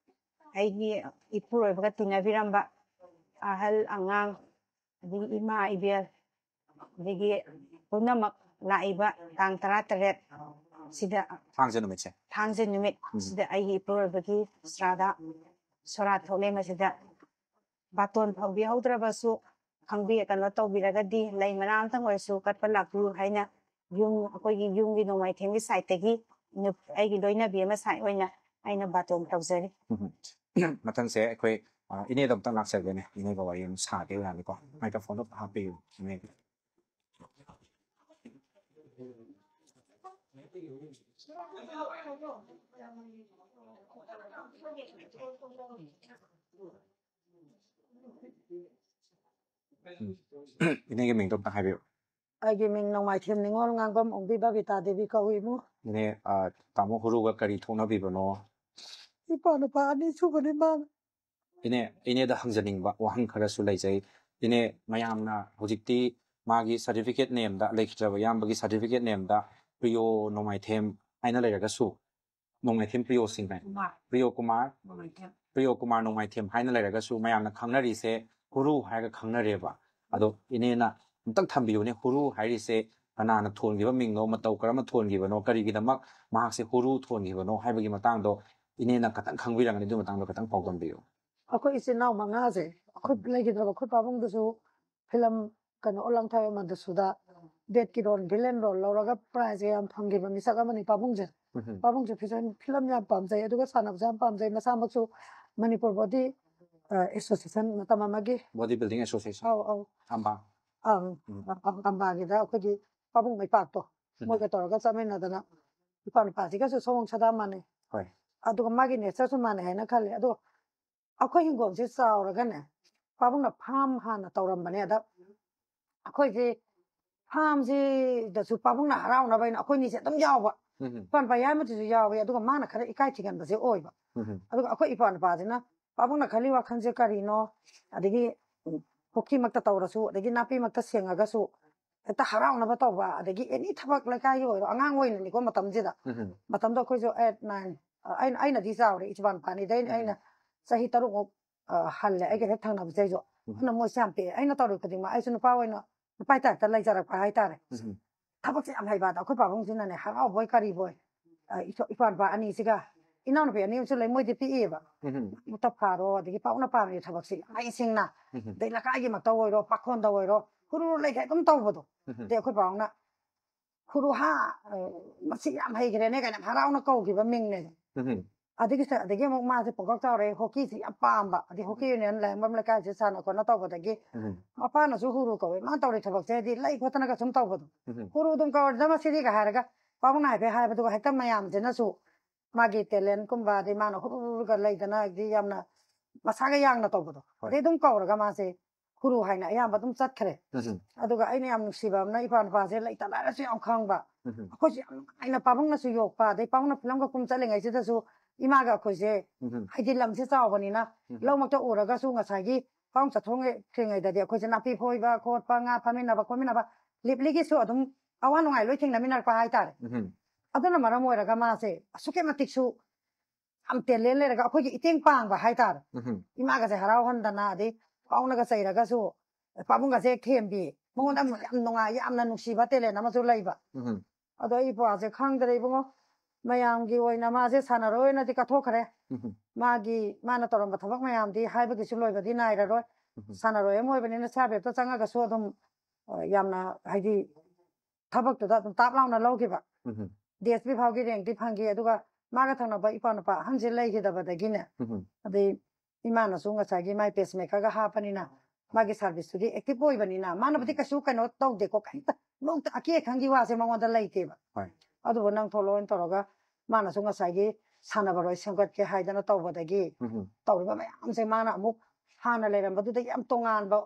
ꯑꯩꯒꯤ ꯏꯄꯨꯔꯣꯏꯕꯒ ꯇꯤꯟꯅꯕꯤꯔꯝꯕ ꯑꯍꯜ ꯑꯉꯥꯡ, ꯑꯗꯒꯤ ꯏꯃꯥ ꯏꯕꯦꯜ, ꯑꯗꯒꯤ ꯄꯨꯝꯅꯃꯛ ꯂꯥꯛꯏꯕ ꯇꯥꯡ ꯇꯔꯥꯇꯔꯦꯠ ꯁꯤꯗ, ꯊꯥꯡꯖ ꯅꯨꯃꯤꯠꯁꯦ. ꯊꯥꯡꯖ ꯅꯨꯃꯤꯠ ꯎꯝ. ꯁꯤꯗ ꯑꯩꯒꯤ ꯏꯄꯨꯔꯣꯏꯕꯒꯤ ꯁ꯭ꯔꯥꯗ ꯁꯣꯔꯥꯠ ꯊꯣꯛꯂꯦ꯫ ꯃꯁꯤꯗ ꯕꯥꯇꯣꯟ ꯐꯥꯎꯕꯤꯍꯧꯗ꯭ꯔꯕꯁꯨ ꯈꯪꯕꯤ ꯀꯩꯅꯣ ꯇꯧꯕꯤꯔꯒꯗꯤ ꯂꯩ ꯃꯅꯥ ꯑꯝꯇꯪ ꯑꯣꯏꯔꯁꯨ ꯀꯠꯄ ꯂꯥꯛꯄꯤꯌꯨ ꯍꯥꯏꯅ ꯌꯨꯝ, ꯑꯩꯈꯣꯏꯒꯤ ꯌꯨꯝꯒꯤ ꯅꯣꯡꯃꯥꯏꯊꯦꯝꯒꯤ ꯁꯥꯏꯠꯇꯒꯤ ꯅꯨꯞ- ꯑꯩꯒꯤ ꯂꯣꯏꯅꯕꯤ ꯑꯃ ꯁꯥꯏꯠ ꯑꯣꯏꯅ ꯑꯩꯅ ꯕꯥꯇꯣꯟ ꯇꯧꯖꯔꯤ꯫ ꯎꯝ. ꯃꯊꯪꯁꯦ ꯑꯩꯈꯣꯏ, ꯑ, ꯏꯅꯦꯗ ꯑꯝꯇꯪ ꯂꯥꯛꯆꯒꯦꯅꯦ. ꯏꯅꯦꯒ ꯋꯥꯔꯤ ꯑꯃ ꯁꯥꯒꯦ ꯌꯥꯅꯤꯀꯣ? ꯃꯥꯏꯀ꯭ꯔꯣꯐꯣꯟꯗꯣ ꯍꯥꯞꯄꯤꯌꯨ ꯏꯅꯦꯒꯤ. ꯎꯝ. ꯏꯅꯦꯒꯤ ꯃꯤꯡꯗꯣ ꯑꯝꯇ ꯍꯥꯏꯕꯤꯌꯨ. ꯑꯩꯒꯤ ꯃꯤꯡ ꯅꯣꯡꯃꯥꯏꯊꯦꯝ ꯅꯤꯉꯣꯜ ꯉꯥꯡꯕꯝ ꯑꯣꯡꯕꯤ ꯕꯕꯤꯇꯥ ꯗꯦꯕꯤ ꯀꯧꯏ ꯏꯕꯨꯡ꯫ ꯏꯅꯦ, ꯑ, ꯇꯥꯃꯣ ꯍꯨꯔꯨꯒ ꯀꯔꯤ ꯊꯣꯛꯅꯕꯤꯕꯅꯣ? ꯏꯄꯥ ꯅꯨꯄꯥ ꯑꯅꯤ ꯁꯨꯕꯅꯤ ꯃꯥꯅ꯫ ꯏꯅꯦ, ꯏꯅꯦꯗ ꯍꯪꯖꯅꯤꯡꯕ ꯋꯥꯍꯪ ꯈꯔꯁꯨ ꯂꯩꯖꯩ꯫ ꯏꯅꯦ, ꯃꯌꯥꯝꯅ ꯍꯧꯖꯤꯛꯇꯤ ꯃꯥꯒꯤ certificate name ꯗ, ꯂꯩꯈꯤꯗ꯭ꯔꯕ ꯏꯌꯥꯝꯕꯒꯤ certificate name ꯗ ꯄ꯭ꯔꯤꯌꯣ ꯅꯣꯡꯃꯥꯏꯊꯦꯝ ꯍꯥꯏꯅ ꯂꯩꯔꯒꯁꯨ, ꯅꯣꯡꯃꯥꯏꯊꯦꯝ ꯄ꯭ꯔꯤꯌꯣ ꯁꯤꯡ ꯍꯥꯏ, ꯀꯨꯃꯥꯔ ꯄ꯭ꯔꯤꯌꯣ ꯀꯨꯃꯥꯔ, ꯅꯣꯡꯃꯥꯏꯊꯦꯝ꯫ ꯄ꯭ꯔꯤꯌꯣ ꯀꯨꯃꯥꯔ ꯅꯣꯡꯃꯥꯏꯊꯦꯝ ꯍꯥꯏꯅ ꯂꯩꯔꯒꯁꯨ, ꯃꯌꯥꯝꯅ ꯈꯪꯅꯔꯤꯁꯦ ꯍꯨꯔꯨ ꯍꯥꯏꯔꯒ ꯈꯪꯅꯔꯦꯕ꯫ ꯑꯗꯣ ꯏꯅꯦꯅ ꯑꯝꯇꯪ ꯊꯝꯕꯤꯌꯨꯅꯦ, ꯍꯨꯔꯨ ꯍꯥꯏꯔꯤꯁꯦ ꯀꯅꯥꯅ ꯊꯣꯟꯈꯤꯕ ꯃꯤꯡꯅꯣ, ꯃꯇꯧ ꯀꯔꯝꯅ ꯊꯣꯟꯈꯤꯕꯅꯣ, ꯀꯔꯤꯒꯤꯗꯃꯛ ꯃꯍꯥꯛꯁꯦ ꯍꯨꯔꯨ ꯊꯣꯟꯈꯤꯕꯅꯣ ꯍꯥꯏꯕꯒꯤ ꯃꯇꯥꯡꯗꯣ ꯏꯅꯦꯅ ꯈꯇꯪ ꯈꯪꯕꯤꯔꯝꯒꯅꯤ, ꯑꯗꯨꯒꯤ ꯃꯇꯥꯡꯗꯣ ꯈꯇꯪ ꯄꯥꯎꯗꯝꯕꯤꯌꯨ꯫ ꯑꯩꯈꯣꯏ ꯏꯆꯤꯟ ꯏꯅꯥꯎ ꯃꯉꯥꯁꯦ, ꯑꯩꯈꯣꯏ ꯂꯩꯈꯤꯗ꯭ꯔꯕ ꯑꯩꯈꯣꯏ ꯄꯥꯕꯨꯡꯗꯨꯁꯨ ꯐꯤꯂꯝ ꯀꯩꯅꯣ, ꯑꯣꯂꯥꯡꯊꯥꯏ ꯃꯗꯨꯁꯨꯗ ꯕꯦꯠꯀꯤ ꯔꯣꯜ, ꯚꯤꯂꯦꯟ ꯔꯣꯜ ꯂꯧꯔꯒ ꯄ꯭ꯔꯥꯏꯖ ꯌꯥꯝ ꯐꯪꯈꯤꯕ ꯃꯤꯁꯛ ꯑꯃꯅꯤ ꯄꯥꯕꯨꯡꯁꯦ꯫ ꯎꯝ꯫ ꯄꯥꯕꯨꯡꯁꯦ ꯐꯤꯂꯝ, ꯐꯤꯂꯝ ꯌꯥꯝ ꯄꯥꯝꯖꯩ, ꯑꯗꯨꯒ ꯁꯥꯟꯅꯕꯁꯨ ꯌꯥꯝ ꯄꯥꯝꯖꯩ꯫ ꯃꯁꯥꯃꯛꯁꯨ ꯃꯅꯤꯄꯨꯔ ꯕꯣꯗꯤ ꯑꯦꯁꯣꯁꯤꯌꯦꯁꯟ ꯃꯇꯝ ꯑꯃꯒꯤ, Body Building Association꯫ ꯑꯧ ꯑꯧ, ꯑꯝꯕꯥ꯫ ꯑꯪ, ꯎꯝ꯫ ꯑ- ꯑꯝꯕꯥꯒꯤꯗ ꯑꯩꯈꯣꯏꯒꯤ ꯄꯥꯕꯨꯡ ꯃꯩꯄꯥꯛꯇꯣ, ꯎꯝ꯫ ꯃꯣꯏꯒ ꯇꯧꯔꯒ ꯆꯠꯃꯤꯟꯅꯗꯅ ꯏꯄꯥ ꯅꯨꯄꯥꯁꯤꯒꯁꯨ ꯁꯑꯣꯡ ꯁꯥꯗꯥ ꯃꯥꯟꯅꯩ꯫ ꯍꯣꯏ꯫ ꯑꯗꯨꯒ ꯃꯥꯒꯤ ꯅꯦꯆꯔꯁꯨ ꯃꯥꯟꯅꯩ ꯍꯥꯏꯅ ꯈꯜꯂꯦ꯫ ꯑꯗꯣ ꯑꯩꯈꯣꯏ ꯍꯤꯡꯒꯣꯜꯁꯦ ꯆꯥꯎꯔꯒꯅꯦ, ꯄꯥꯕꯨꯡꯅ ꯐꯥꯝ ꯍꯥꯟꯅ ꯇꯧꯔꯝꯕꯅꯦ꯫ ꯑꯗ ꯑꯩꯈꯣꯏꯁꯦ ꯐꯥꯝꯁꯤꯗꯁꯨ ꯄꯥꯕꯨꯡꯅ ꯍꯔꯥꯎꯅꯕ ꯍꯥꯏꯅ ꯑꯩꯈꯣꯏꯅꯤꯁꯦ ꯑꯗꯨꯝ ꯌꯥꯎꯕ꯫ ꯎꯝ꯫ ꯏꯄꯥ ꯅꯨꯄꯥ ꯌꯥꯏꯃꯗꯨꯁꯨ ꯌꯥꯎꯋꯦ, ꯑꯗꯨꯒ ꯃꯥꯅ ꯈꯔ ꯏꯀꯥꯏ ꯊꯤꯒꯟꯕꯁꯦ ꯑꯣꯏꯕ꯫ ꯎꯝ꯫ ꯑꯗꯨꯒ ꯑꯩꯈꯣꯏ ꯏꯄꯥ ꯅꯨꯄꯥꯁꯤꯅ ꯄꯥꯕꯨꯡꯅ ꯈꯜꯂꯤ ꯋꯥꯈꯜꯁꯦ ꯀꯔꯤꯅꯣ, ꯑꯗꯒꯤ ꯎꯝ, ꯄꯨꯈ꯭ꯔꯤꯃꯛꯇ ꯇꯧꯔꯁꯨ, ꯑꯗꯒꯤ ꯅꯥꯄꯤꯃꯛꯇ ꯁꯦꯡꯉꯒꯁꯨ, ꯍꯦꯛꯇ ꯍꯔꯥꯎꯅꯕ ꯇꯧꯕ, ꯑꯗꯒꯤ ꯑꯦꯅꯤ ꯊꯕꯛ ꯂꯩꯀꯥꯏꯒꯤ ꯑꯣꯏꯔꯣ, ꯑꯉꯥꯡ ꯑꯣꯏꯅꯅꯤꯀꯣ ꯃꯇꯝꯁꯤꯗ꯫ ꯎꯝ꯫ ꯃꯇꯝꯗꯣ ꯑꯩꯈꯣꯏꯁꯨ ꯑꯩꯠ, ꯅꯥꯏꯟ, ꯑ, ꯑꯩꯅ, ꯑꯩꯅꯗꯤ ꯆꯥꯎꯔꯦ, ꯏꯆꯤꯟ ꯏꯅꯥꯎ ꯅꯨꯄꯥꯅꯤꯗ ꯑꯩꯅ, ꯎꯝ꯫ ꯑꯩꯅ ꯆꯍꯤ ꯇꯔꯨꯛꯃꯨꯛ, ꯑ, ꯍꯜꯂꯦ ꯑꯩꯒ ꯍꯦꯛ ꯊꯪꯅꯕꯁꯦ ꯑꯩꯁꯨ꯫ ꯎꯝ꯫ ꯑꯗꯨꯅ ꯃꯣꯏꯁꯦ ꯌꯥꯝ ꯄꯤꯛꯑꯦ꯫ ꯑꯩꯅ ꯇꯧꯔꯤ ꯈꯨꯗꯤꯡꯃꯛ ꯑꯩꯁꯨ ꯅꯨꯄꯥ ꯑꯣꯏꯅ, ꯅꯨꯄꯥꯒꯤ ꯇꯥꯏꯞꯇ ꯂꯩꯖꯔꯛꯄ ꯍꯥꯏꯇꯥꯔꯦ꯫ ꯎꯝ꯫ ꯊꯕꯛꯁꯦ ꯌꯥꯝ ꯍꯩꯕ꯫ ꯑꯗ ꯑꯩꯈꯣꯏ ꯄꯥꯕꯨꯡꯁꯤꯅꯅꯦ, ꯍꯔꯥꯎꯕꯣꯏ ꯀꯔꯤꯕꯣꯏ, ꯑ, ꯏꯆꯣ-, ꯏꯄꯥ ꯅꯨꯄꯥ ꯑꯅꯤꯁꯤꯒ, ꯏꯅꯥꯎꯅꯨꯄꯤ ꯑꯅꯤ ꯑꯃꯁꯨ ꯂꯩ, ꯃꯣꯏꯗꯤ ꯄꯤꯛꯏꯕ꯫ ꯎꯝ꯫ ꯃꯨꯛꯇ ꯐꯥꯔꯣ, ꯑꯗꯒꯤ ꯄꯥꯕꯨꯡꯅ ꯄꯥꯝꯃꯤ ꯊꯕꯛꯁꯤ ꯌꯥꯝ ꯍꯩꯁꯤꯡꯅ, ꯎꯝ꯫ ꯑꯗꯩ ꯂꯩꯀꯥꯏꯒꯤꯃꯛꯇ ꯑꯣꯏꯔꯣ, ꯄꯥꯈꯣꯟꯗ ꯑꯣꯏꯔꯣ, ꯍꯨꯔꯨ ꯂꯩꯈꯩ ꯑꯗꯨꯝ ꯇꯧꯕꯗꯣ꯫ ꯎꯝ꯫ ꯑꯗꯩ ꯑꯩꯈꯣꯏ ꯄꯥꯕꯨꯡꯅ, "ꯍꯨꯔꯨ ꯍꯥ, ꯑ, ꯃꯁꯤ ꯌꯥꯝ ꯍꯩꯈ꯭ꯔꯦꯅꯦ" ꯀꯥꯏꯅ ꯌꯥꯝ ꯍꯔꯥꯎꯅ ꯀꯧꯈꯤꯕ ꯃꯤꯡꯅꯦ꯫ ꯎꯝ꯫ ꯑꯗꯒꯤ ꯁ-, ꯑꯗꯒꯤ ꯑꯃꯨꯛ ꯃꯥꯁꯦ ꯄꯨꯡꯀꯛ ꯆꯥꯎꯔꯦ, ꯍꯣꯀꯤꯁꯤ ꯌꯥꯝ ꯄꯥꯝꯕ, ꯑꯗꯩ ꯍꯣꯀꯤ ꯌꯨꯅꯤꯌꯟ ꯂꯥꯏꯌꯦꯡꯕꯝ ꯂꯩꯀꯥꯏꯁꯤ ꯁꯥꯟꯅ ꯈꯣꯠꯅ ꯇꯧꯕꯗꯒꯤ ꯎꯝ꯫ ꯃꯄꯥꯅꯁꯨ ꯍꯨꯔꯨ ꯀꯧꯋꯦ, ꯃꯥꯅ ꯇꯧꯔꯤ ꯊꯕꯛꯁꯦ ꯍꯥꯏꯗꯤ ꯂꯩ ꯈꯣꯠꯇꯅꯒ ꯁꯨꯝ ꯇꯧꯕꯗꯣ꯫ ꯎꯝ꯫ "ꯍꯨꯔꯨ ꯑꯗꯨꯝ ꯀꯧꯔꯗ ꯃꯁꯤꯗꯤꯒ" ꯍꯥꯏꯔꯒ ꯄꯥꯕꯨꯡꯅ ꯍꯥꯏꯐꯦꯠ ꯍꯥꯏꯕꯗꯨꯒ ꯍꯦꯛꯇ ꯃꯌꯥꯝꯁꯤꯅꯁꯨ ꯃꯥꯒꯤ ꯇꯦꯂꯦꯟꯀꯨꯝꯕ, ꯑꯗꯩ ꯃꯥꯅ ꯍꯨꯔꯨꯒ ꯂꯩꯗꯅ, ꯍꯥꯏꯗꯤ ꯌꯥꯝꯅ ꯃꯁꯥꯒ ꯌꯥꯡꯅ ꯇꯧꯕꯗꯣ꯫ ꯍꯣꯏ꯫ ꯑꯗꯩ ꯑꯗꯨꯝ ꯀꯧꯔꯒ ꯃꯥꯁꯦ ꯀꯨꯔꯨ ꯍꯥꯏꯅ ꯑꯌꯥꯝꯕ ꯑꯗꯨꯝ ꯆꯠꯈ꯭ꯔꯦ꯫ ꯎꯝ ꯑꯗꯨꯒ ꯑꯩꯅ ꯌꯥꯝ ꯅꯨꯡꯁꯤꯕ ꯑꯃꯅ, ꯏꯄ꯭ꯋꯥ ꯅꯨꯄꯥꯁꯦ ꯂꯩꯇ ꯂꯥꯏꯔꯁꯨ ꯌꯥꯝ ꯈꯪꯕ, ꯎꯝ ꯑꯩꯈꯣꯏꯁꯨ ꯌꯥꯝ ꯅꯨꯡꯉꯥꯏꯅ ꯄꯥꯕꯨꯡꯅꯁꯨ ꯌꯣꯛꯄ, ꯑꯗꯩ ꯄꯥꯕꯨꯡꯅ ꯐꯤꯂꯝꯒ ꯀꯨꯝ ꯆꯠꯂꯤꯉꯩꯁꯤꯗꯁꯨ ꯏꯃꯥꯒ ꯑꯩꯈꯣꯏꯁꯦ, ꯎꯝ ꯍꯥꯏꯗꯤ ꯂꯝꯁꯦ ꯆꯥꯎꯕꯅꯤꯅ, ꯎꯝ ꯂꯧꯃꯛꯇ ꯎꯔꯒꯁꯨ ꯉꯁꯥꯏꯒꯤ ꯄꯥꯕꯨꯡ ꯆꯠꯊꯣꯛꯇ꯭ꯔꯤꯉꯩꯗꯗꯤ ꯑꯩꯈꯣꯏꯁꯦ ꯅꯥꯄꯤ ꯐꯣꯏꯕ ꯈꯣꯠꯄ, ꯉꯥ ꯐꯥꯃꯤꯟꯅꯕ ꯈꯣꯠꯃꯤꯟꯅꯕ, ꯂꯤꯞꯂꯤꯒꯤꯁꯨ ꯑꯗꯨꯝ ꯑꯋꯥ ꯅꯨꯡꯉꯥꯏ ꯂꯣꯏ ꯊꯦꯡꯅꯃꯤꯟꯅꯔꯛꯄ ꯍꯥꯏꯇꯥꯔꯦ꯫ ꯎꯝ ꯑꯗꯨꯅ ꯃꯔꯝ ꯑꯣꯏꯔꯒ ꯃꯥꯁꯦ ꯑꯁꯨꯛꯀꯤ ꯃꯇꯤꯛꯁꯨ ꯌꯥꯝ ꯇꯦꯂꯦꯟ ꯂꯩꯔꯒ ꯑꯩꯈꯣꯏꯒꯤ ꯏꯇꯦꯡ ꯄꯥꯡꯕ ꯍꯥꯏꯇꯥꯔꯦ꯫ ꯎꯝ ꯏꯃꯥꯒꯁꯦ ꯍꯔꯥꯎꯍꯟꯗꯅ, ꯑꯗꯩ ꯄꯥꯎꯅꯒ ꯆꯩꯔꯒꯁꯨ ꯄꯥꯕꯨꯡꯒꯁꯦ ꯍꯦꯛ ꯊꯦꯝꯕꯤ, ꯃꯉꯣꯟꯗ ꯌꯥꯝ ꯅꯨꯡꯉꯥꯏ, ꯌꯥꯝꯅ ꯅꯨꯡꯁꯤꯕ ꯇꯦꯂꯦꯟ ꯑꯃꯁꯨ ꯂꯩꯕ꯫ ꯎꯝ ꯑꯗꯣ ꯑꯩ ꯏꯄ꯭ꯋꯥꯁꯦ ꯈꯪꯗ꯭ꯔꯦ ꯏꯕꯨꯡꯉꯣ, ꯃꯌꯥꯝꯒꯤ ꯑꯣꯏꯅ ꯃꯥꯁꯦ ꯁꯥꯟꯅꯔꯣꯏ ꯑꯣꯏꯅꯗꯤ ꯀꯠꯊꯣꯛꯈ꯭ꯔꯦ꯫ ꯎꯝ ꯃꯥꯒꯤ, ꯃꯥꯅ ꯇꯧꯔꯝꯕ ꯊꯕꯛ ꯃꯌꯥꯝꯗꯤ ꯍꯥꯏꯕꯒꯤꯁꯨ ꯂꯣꯏꯕꯗꯤ ꯅꯥꯏꯔꯔꯣꯏ꯫ ꯎꯝ ꯁꯥꯟꯅꯔꯣꯏ ꯑꯃ ꯑꯣꯏꯕꯅꯤꯅ ꯁꯤ ꯑꯥꯔ ꯄꯤ ꯑꯦꯐꯇ ꯆꯪꯉꯒꯁꯨ ꯑꯗꯨꯝ ꯑ, ꯌꯥꯝꯅ ꯍꯥꯏꯗꯤ ꯊꯕꯛꯇꯨꯗ ꯑꯗꯨꯝ ꯇꯥꯞ ꯂꯥꯎꯅ ꯂꯧꯈꯤꯕ꯫ ꯎꯝ ꯗꯤ ꯑꯦꯁ ꯄꯤ ꯐꯥꯎꯒꯤ ꯔꯦꯡꯛꯇꯤ ꯐꯪꯈꯤ꯫ ꯑꯗꯨꯒ ꯃꯥꯒ ꯊꯪꯅꯕ ꯏꯄ꯭ꯋꯥ ꯅꯨꯄꯥ ꯑꯍꯟꯁꯦ ꯂꯩꯈꯤꯗꯕꯗꯒꯤꯅꯦ, ꯎꯝ ꯑꯗꯩ ꯏꯃꯥꯅꯁꯨ ꯉꯁꯥꯏꯒꯤ ꯃꯥꯏ ꯄꯦꯁꯃꯦꯀꯔꯒ ꯍꯥꯞꯄꯅꯤꯅ ꯃꯥꯒꯤ ꯁꯥꯔꯚꯤꯁꯇꯨꯗꯤ ꯑꯦꯛꯇꯤꯚ ꯑꯣꯏꯕꯅꯤꯅ ꯃꯥꯅꯕꯨꯗꯤ ꯎꯝ ꯀꯩꯁꯨ ꯀꯩꯅꯣ ꯇꯧꯗꯦꯀꯣ, ꯀꯩꯝꯇ ꯅꯣꯡꯇ ꯑꯀꯤ ꯑꯈꯪꯒꯤ ꯋꯥꯁꯦ ꯃꯉꯣꯟꯗ ꯂꯩꯇꯦꯕ꯫ ꯍꯣꯏ꯫ ꯑꯗꯨꯕꯨ ꯅꯪ ꯊꯣꯛꯂꯛꯑꯣꯅ ꯇꯧꯔꯒ ꯃꯥꯅꯁꯨ ꯉꯁꯥꯏꯒꯤ ꯁꯥꯟꯅꯕꯔꯣꯏ ꯁꯦꯝꯒꯠꯀꯦ ꯍꯥꯏꯗꯅ ꯇꯧꯕꯗꯒꯤ ꯎꯝ ꯇꯧꯔꯤꯕ ꯃꯌꯥꯝꯁꯦ ꯃꯥꯅ ꯑꯃꯨꯛ ꯍꯥꯟꯅ ꯂꯩꯔꯝꯕꯗꯨꯗ ꯌꯥꯝ ꯇꯣꯉꯥꯟꯕ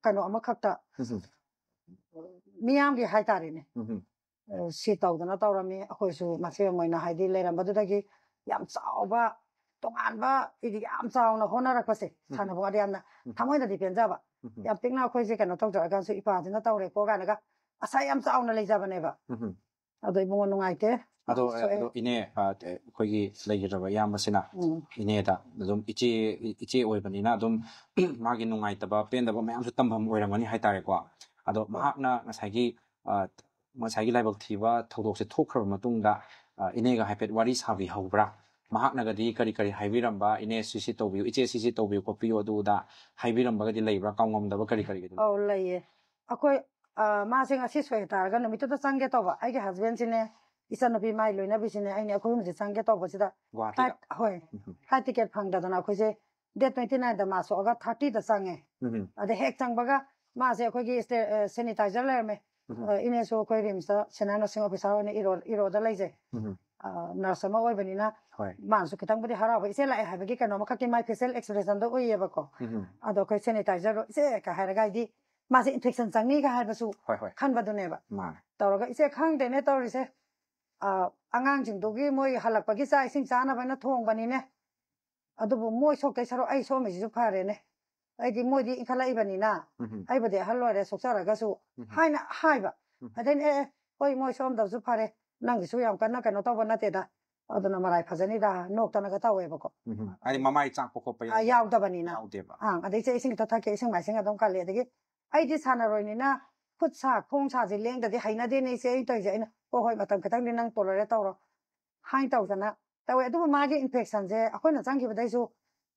ꯀꯩꯅꯣ ꯑꯃꯈꯛꯇ ꯎꯝ ꯃꯤꯌꯥꯝꯒꯤ ꯍꯥꯏꯇꯥꯔꯦꯅꯦ, ꯎꯝ ꯑ, ꯁꯤ ꯇꯧꯗꯅ ꯇꯧꯔꯝꯃꯤ꯫ ꯑꯩꯈꯣꯏꯁꯨ ꯃꯁꯦꯝ ꯑꯣꯏꯅ ꯍꯥꯏꯗꯤ ꯂꯩꯔꯝꯕꯗꯨꯗꯒꯤ ꯌꯥꯝ ꯆꯥꯎꯕ, ꯇꯣꯉꯥꯟꯕ, ꯍꯥꯏꯗꯤ ꯌꯥꯝ ꯆꯥꯎꯅ ꯍꯣꯠꯅꯔꯛꯄꯁꯦ ꯎꯝ ꯁꯥꯟꯅꯕꯨꯡꯗ ꯌꯥꯝꯅ ꯎꯝ ꯊꯃꯣꯏꯗꯗꯤ ꯄꯦꯟꯖꯕ, ꯎꯝ ꯌꯥꯝ ꯄꯤꯛꯅ ꯑꯩꯈꯣꯏꯁꯦ ꯀꯩꯅꯣ ꯇꯧꯖꯔꯒꯁꯨ ꯏꯄꯥꯁꯤꯅ ꯇꯧꯔꯦꯀꯣ ꯀꯥꯏꯅꯒ ꯑꯁꯥ ꯌꯥꯝ ꯆꯥꯎꯅ ꯂꯩꯖꯕꯅꯦꯕ꯫ ꯎꯝ ꯑꯗꯣ ꯏꯕꯨꯡꯉꯣ ꯅꯨꯡꯉꯥꯏꯇꯦ꯫ ꯑꯗꯣ ꯁꯣꯛꯑꯦ꯫ ꯑꯗꯣ ꯏꯅꯦ, ꯑ, ꯑꯩꯈꯣꯏꯒꯤ ꯂꯩꯈꯤꯗ꯭ꯔꯕ ꯏꯌꯥꯝꯕꯁꯤꯅ ꯎꯝ ꯏꯅꯦꯗ ꯑꯗꯨꯝ ꯏꯆꯦ, ꯏꯆꯦ ꯑꯣꯏꯕꯅꯤꯅ ꯑꯗꯨꯝ ꯃꯥꯒꯤ ꯅꯨꯡꯉꯥꯏꯇꯕ ꯄꯦꯟꯗꯕ ꯃꯌꯥꯝꯁꯨ ꯇꯝꯐꯝ ꯑꯣꯏꯔꯝꯒꯅꯤ ꯍꯥꯏꯇꯥꯔꯦꯀꯣ꯫ ꯑꯗꯣ ꯃꯍꯥꯛꯅ ꯉꯁꯥꯏꯒꯤ, ꯑ, ꯉꯁꯥꯏꯒꯤ ꯂꯥꯏꯕꯛ ꯊꯤꯕ ꯊꯧꯗꯣꯛꯁꯦ ꯊꯣꯛꯈ꯭ꯔꯕ ꯃꯇꯨꯡꯗ, ꯑ, ꯏꯅꯦꯒ ꯍꯥꯏꯐꯦꯠ ꯋꯥꯔꯤ ꯁꯥꯕꯤꯍꯧꯕ꯭ꯔꯥ? ꯃꯍꯥꯛꯅꯒꯗꯤ ꯀꯔꯤ ꯀꯔꯤ ꯍꯥꯏꯕꯤꯔꯝꯕ, "ꯏꯅꯦ ꯁꯤꯁꯤ ꯇꯧꯕꯤꯌꯨ, ꯏꯆꯦ ꯁꯤꯁꯤ ꯇꯧꯕꯤꯌꯨ ꯈꯣꯠꯄꯤꯌꯨ" ꯑꯗꯨꯗ ꯍꯥꯏꯕꯤꯔꯝꯕꯒꯗꯤ ꯂꯩꯕ꯭ꯔꯥ? ꯀꯥꯎꯉꯝꯗꯕ ꯀꯔꯤ ꯀꯔꯤꯒꯗꯤ ꯂꯩ? ꯑꯧ, ꯂꯩꯌꯦ꯫ ꯑꯩꯈꯣꯏ, ꯑ, ꯃꯥꯁꯦ ꯉꯁꯤ ꯁꯣꯏ ꯇꯥꯔꯒ ꯅꯨꯃꯤꯠꯇꯨꯗ ꯆꯪꯒꯦ ꯇꯧꯕ, ꯑꯩꯒꯤ ꯍꯁꯕꯦꯟꯁꯤꯅꯦ, ꯏꯆꯟꯅꯨꯄꯤ ꯃꯥꯏ ꯂꯣꯏꯅꯕꯤꯁꯤꯅꯦ, ꯑꯩꯅꯦ, ꯑꯩꯈꯣꯏ ꯑꯍꯨꯝꯁꯦ ꯆꯪꯒꯦ ꯇꯧꯕꯁꯤꯗ ꯒꯨꯋꯥꯍꯥꯇꯤꯗ? ꯐ꯭ꯂꯥꯏꯠ, ꯍꯣꯏ, ꯎꯝ ꯐ꯭ꯂꯥꯏꯠ ꯇꯤꯀꯦꯠ ꯐꯪꯗꯗꯅ ꯑꯩꯈꯣꯏꯁꯦ ꯗꯦꯠ ꯇ꯭ꯋꯦꯟꯇꯤ ꯅꯥꯏꯟꯗ ꯃꯥ ꯁꯣꯛꯑꯒ ꯊꯥꯔꯇꯤꯗ ꯆꯪꯉꯦ꯫ ꯎꯝ ꯑꯗ ꯍꯦꯛ ꯆꯪꯕꯒ ꯃꯥꯁꯦ ꯑꯩꯈꯣꯏꯒꯤ ꯁꯦꯅꯤꯇꯥꯏꯖꯔ ꯂꯩꯔꯝꯃꯦ꯫ ꯎꯝ ꯑ, ꯏꯅꯦꯁꯨ ꯑꯩꯈꯣꯏ ꯔꯤꯝꯁꯇ ꯁꯦꯅꯤꯌꯔ ꯅꯔꯁꯤꯡ ꯑꯣꯐꯤꯁꯥꯔ ꯑꯣꯏꯅ ꯏꯔꯣ, ꯏꯔꯣꯗ ꯂꯩꯖꯩ꯫ ꯎꯝ ꯅꯔꯁ ꯑꯃ ꯑꯣꯏꯕꯅꯤꯅ ꯍꯣꯏ ꯃꯥꯅꯁꯨ ꯈꯤꯇꯪꯕꯨꯗꯤ ꯍꯔꯥꯎꯕ, ꯏꯆꯦ ꯂꯥꯛꯑꯦ ꯍꯥꯏꯕꯒꯤ ꯀꯩꯅꯣ ꯑꯃꯈꯛꯀꯤ ꯃꯥꯏ facial expression ꯗꯣ ꯎꯏꯌꯦꯕꯀꯣ꯫ ꯎꯝ ꯑꯗꯣ ꯑꯩꯈꯣꯏ ꯁꯦꯅꯤꯇꯥꯏꯖꯔꯗꯣ ꯏꯆꯦ ꯀ ꯍꯥꯏꯔꯒ, ꯍꯥꯏꯗꯤ ꯃꯥꯁꯦ ꯏꯟꯐꯦꯛꯁꯟ ꯆꯪꯅꯤꯒ ꯍꯥꯏꯕꯁꯨ ꯍꯣꯏ ꯍꯣꯏ ꯈꯟꯕꯗꯨꯅꯦꯕ꯫ ꯃꯥꯅꯦ ꯇꯧꯔꯒ ꯏꯆꯦ ꯈꯪꯗꯦꯅꯦ ꯇꯧꯔꯤꯁꯦ, ꯑ, ꯑꯉꯥꯡꯁꯤꯡꯗꯨꯒꯤ ꯃꯣꯏ ꯍꯜꯂꯛꯄꯒꯤ ꯆꯥꯛ ꯏꯁꯤꯡ ꯆꯥꯅꯕꯅ ꯊꯣꯡꯕꯅꯤꯅꯦ, ꯑꯗꯨꯕꯨ ꯃꯣꯏ ꯁꯣꯛꯇꯩ ꯁꯔꯨꯛ ꯑꯩ ꯁꯣꯛꯑꯝꯃꯤꯁꯤꯁꯨ ꯐꯔꯦꯅꯦ, ꯑꯩꯗꯤ ꯃꯣꯏꯗꯤ ꯏꯟꯈꯠꯂꯛꯏꯕꯅꯤꯅ ꯎꯝ ꯑꯩꯕꯨꯗꯤ ꯑꯍꯜ ꯑꯣꯏꯔꯦ ꯁꯣꯛꯆꯔꯒꯁꯨ ꯎꯝ ꯍꯥꯏꯅ ꯍꯥꯏꯕ꯫ ꯎꯝ ꯑꯗꯩꯅ ꯑꯦ ꯑꯦ, ꯍꯣꯏ ꯃꯣꯏ ꯁꯣꯛꯑꯝꯗꯕꯁꯨ ꯐꯔꯦ, ꯅꯪꯒꯤꯁꯨ ꯌꯥꯝ ꯀꯟꯅ ꯀꯩꯅꯣ ꯇꯧꯕ ꯅꯠꯇꯦꯗ, ꯑꯗꯨꯅ ꯃꯔꯥꯏ ꯐꯖꯅꯤꯗ ꯅꯣꯛꯇꯅꯒ ꯇꯧꯋꯦꯕꯀꯣ꯫ ꯎꯝ ꯍꯥꯏꯗꯤ ꯃꯃꯥꯏ ꯆꯥꯛꯄ ꯈꯣꯠꯄ ꯑ, ꯌꯥꯎꯗꯦ? ꯌꯥꯎꯗꯕꯅꯤꯅ꯫ ꯌꯥꯎꯗꯦꯕ ꯑꯪ, ꯑꯗꯩ ꯏꯆꯦ ꯏꯁꯤꯡ ꯈꯤꯇ ꯊꯛꯀꯦ, ꯏꯁꯤꯡ ꯃꯥꯏꯁꯤꯡ ꯑꯗꯨꯝ ꯀꯜꯂꯦ꯫ ꯑꯗꯒꯤ ꯑꯩꯗꯤ ꯁꯥꯟꯅꯔꯣꯏꯅꯤꯅ ꯈꯨꯠ ꯁꯥ ꯈꯣꯡ ꯁꯥꯁꯦ ꯂꯦꯡꯗꯗꯤ ꯍꯩꯅꯗꯦꯅꯦ ꯏꯆꯦ ꯑꯩ ꯇꯧꯔꯤꯁꯦ꯫ ꯑꯩꯅ ꯍꯣꯏ ꯍꯣꯏ ꯃꯇꯝ ꯈꯤꯇꯪꯗꯤ ꯅꯪ tolerate ꯇꯧꯔꯣ ꯍꯥꯏꯅ ꯇꯧꯗꯅ ꯇꯧꯋꯦ꯫ ꯑꯗꯨꯕꯨ ꯃꯥꯒꯤ ꯏꯟꯐꯦꯛꯁꯟꯁꯦ ꯑꯩꯈꯣꯏꯅ ꯆꯪꯈꯤꯕꯗꯩꯁꯨ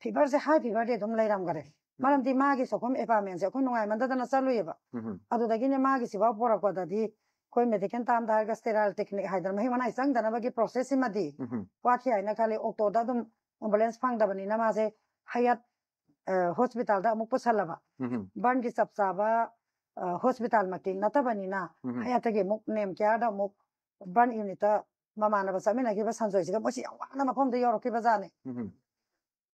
ꯐꯤꯚꯔꯁꯦ, ꯍꯥꯏ ꯐꯤꯚꯔꯗꯤ ꯑꯗꯨꯝ ꯂꯩꯔꯝꯈꯔꯦ꯫ ꯃꯔꯝꯗꯤ ꯃꯥꯒꯤ ꯁꯣꯛꯐꯝ ꯑꯦꯄꯥꯃꯦꯟꯁꯦ ꯑꯩꯈꯣꯏ ꯅꯨꯡꯉꯥꯏꯃꯟꯗꯗꯅ ꯆꯠꯂꯨꯏꯌꯦꯕ꯫ ꯎꯝ ꯑꯗꯨꯗꯒꯤꯅꯦ ꯃꯥꯒꯤ ꯁꯤꯐꯥꯎ ꯄꯣꯔꯛꯄꯗꯗꯤ ꯑꯩꯈꯣꯏ ꯃꯦꯗꯤꯀꯦꯜ ꯇꯥꯝꯗ ꯍꯥꯏꯔꯒ ꯁ꯭ꯇꯦꯔꯥꯏꯜ ꯇꯦꯛꯅꯤꯛ ꯍꯥꯏꯗꯅ ꯃꯍꯤꯛ ꯃꯅꯥꯏ ꯆꯪꯗꯅꯕꯒꯤ ꯄ꯭ꯔꯣꯁꯦꯁ ꯁꯤꯃꯗꯤ ꯎꯝ ꯋꯥꯠꯈꯤ ꯍꯥꯏꯅ ꯈꯜꯂꯤ꯫ ꯑꯣꯛꯇꯣꯗ ꯑꯗꯨꯝ ꯑꯦꯝꯕꯨꯂꯦꯟꯁ ꯐꯪꯗꯕꯅꯤꯅ ꯃꯥꯁꯦ ꯍꯌꯠ ꯍꯣꯁꯄꯤꯇꯥꯜꯗ ꯑꯃꯨꯛ ꯄꯨꯁꯜꯂꯕ꯫ ꯎꯝ ꯕꯔꯟꯒꯤ ꯆꯞ ꯆꯥꯕ ꯍꯣꯁꯄꯤꯇꯥꯜꯃꯛꯇꯤ ꯅꯠꯇꯕꯅꯤꯅ ꯎꯝ ꯍꯌꯠꯇꯒꯤ ꯑꯃꯨꯛ ꯅꯦꯝ ꯀꯦꯌꯔꯗ ꯑꯃꯨꯛ ꯕꯔꯟ ꯌꯨꯅꯤꯠꯇ ꯃꯃꯥꯟꯅꯕ ꯆꯠꯃꯤꯟꯅꯈꯤꯕ ꯁꯟꯖꯣꯏꯁꯤꯒ ꯃꯣꯏꯁꯤ ꯌꯥꯝ ꯋꯥꯅ ꯃꯐꯝꯗ ꯌꯧꯔꯛꯈꯤꯕꯖꯥꯠꯅꯤ꯫ ꯎꯝ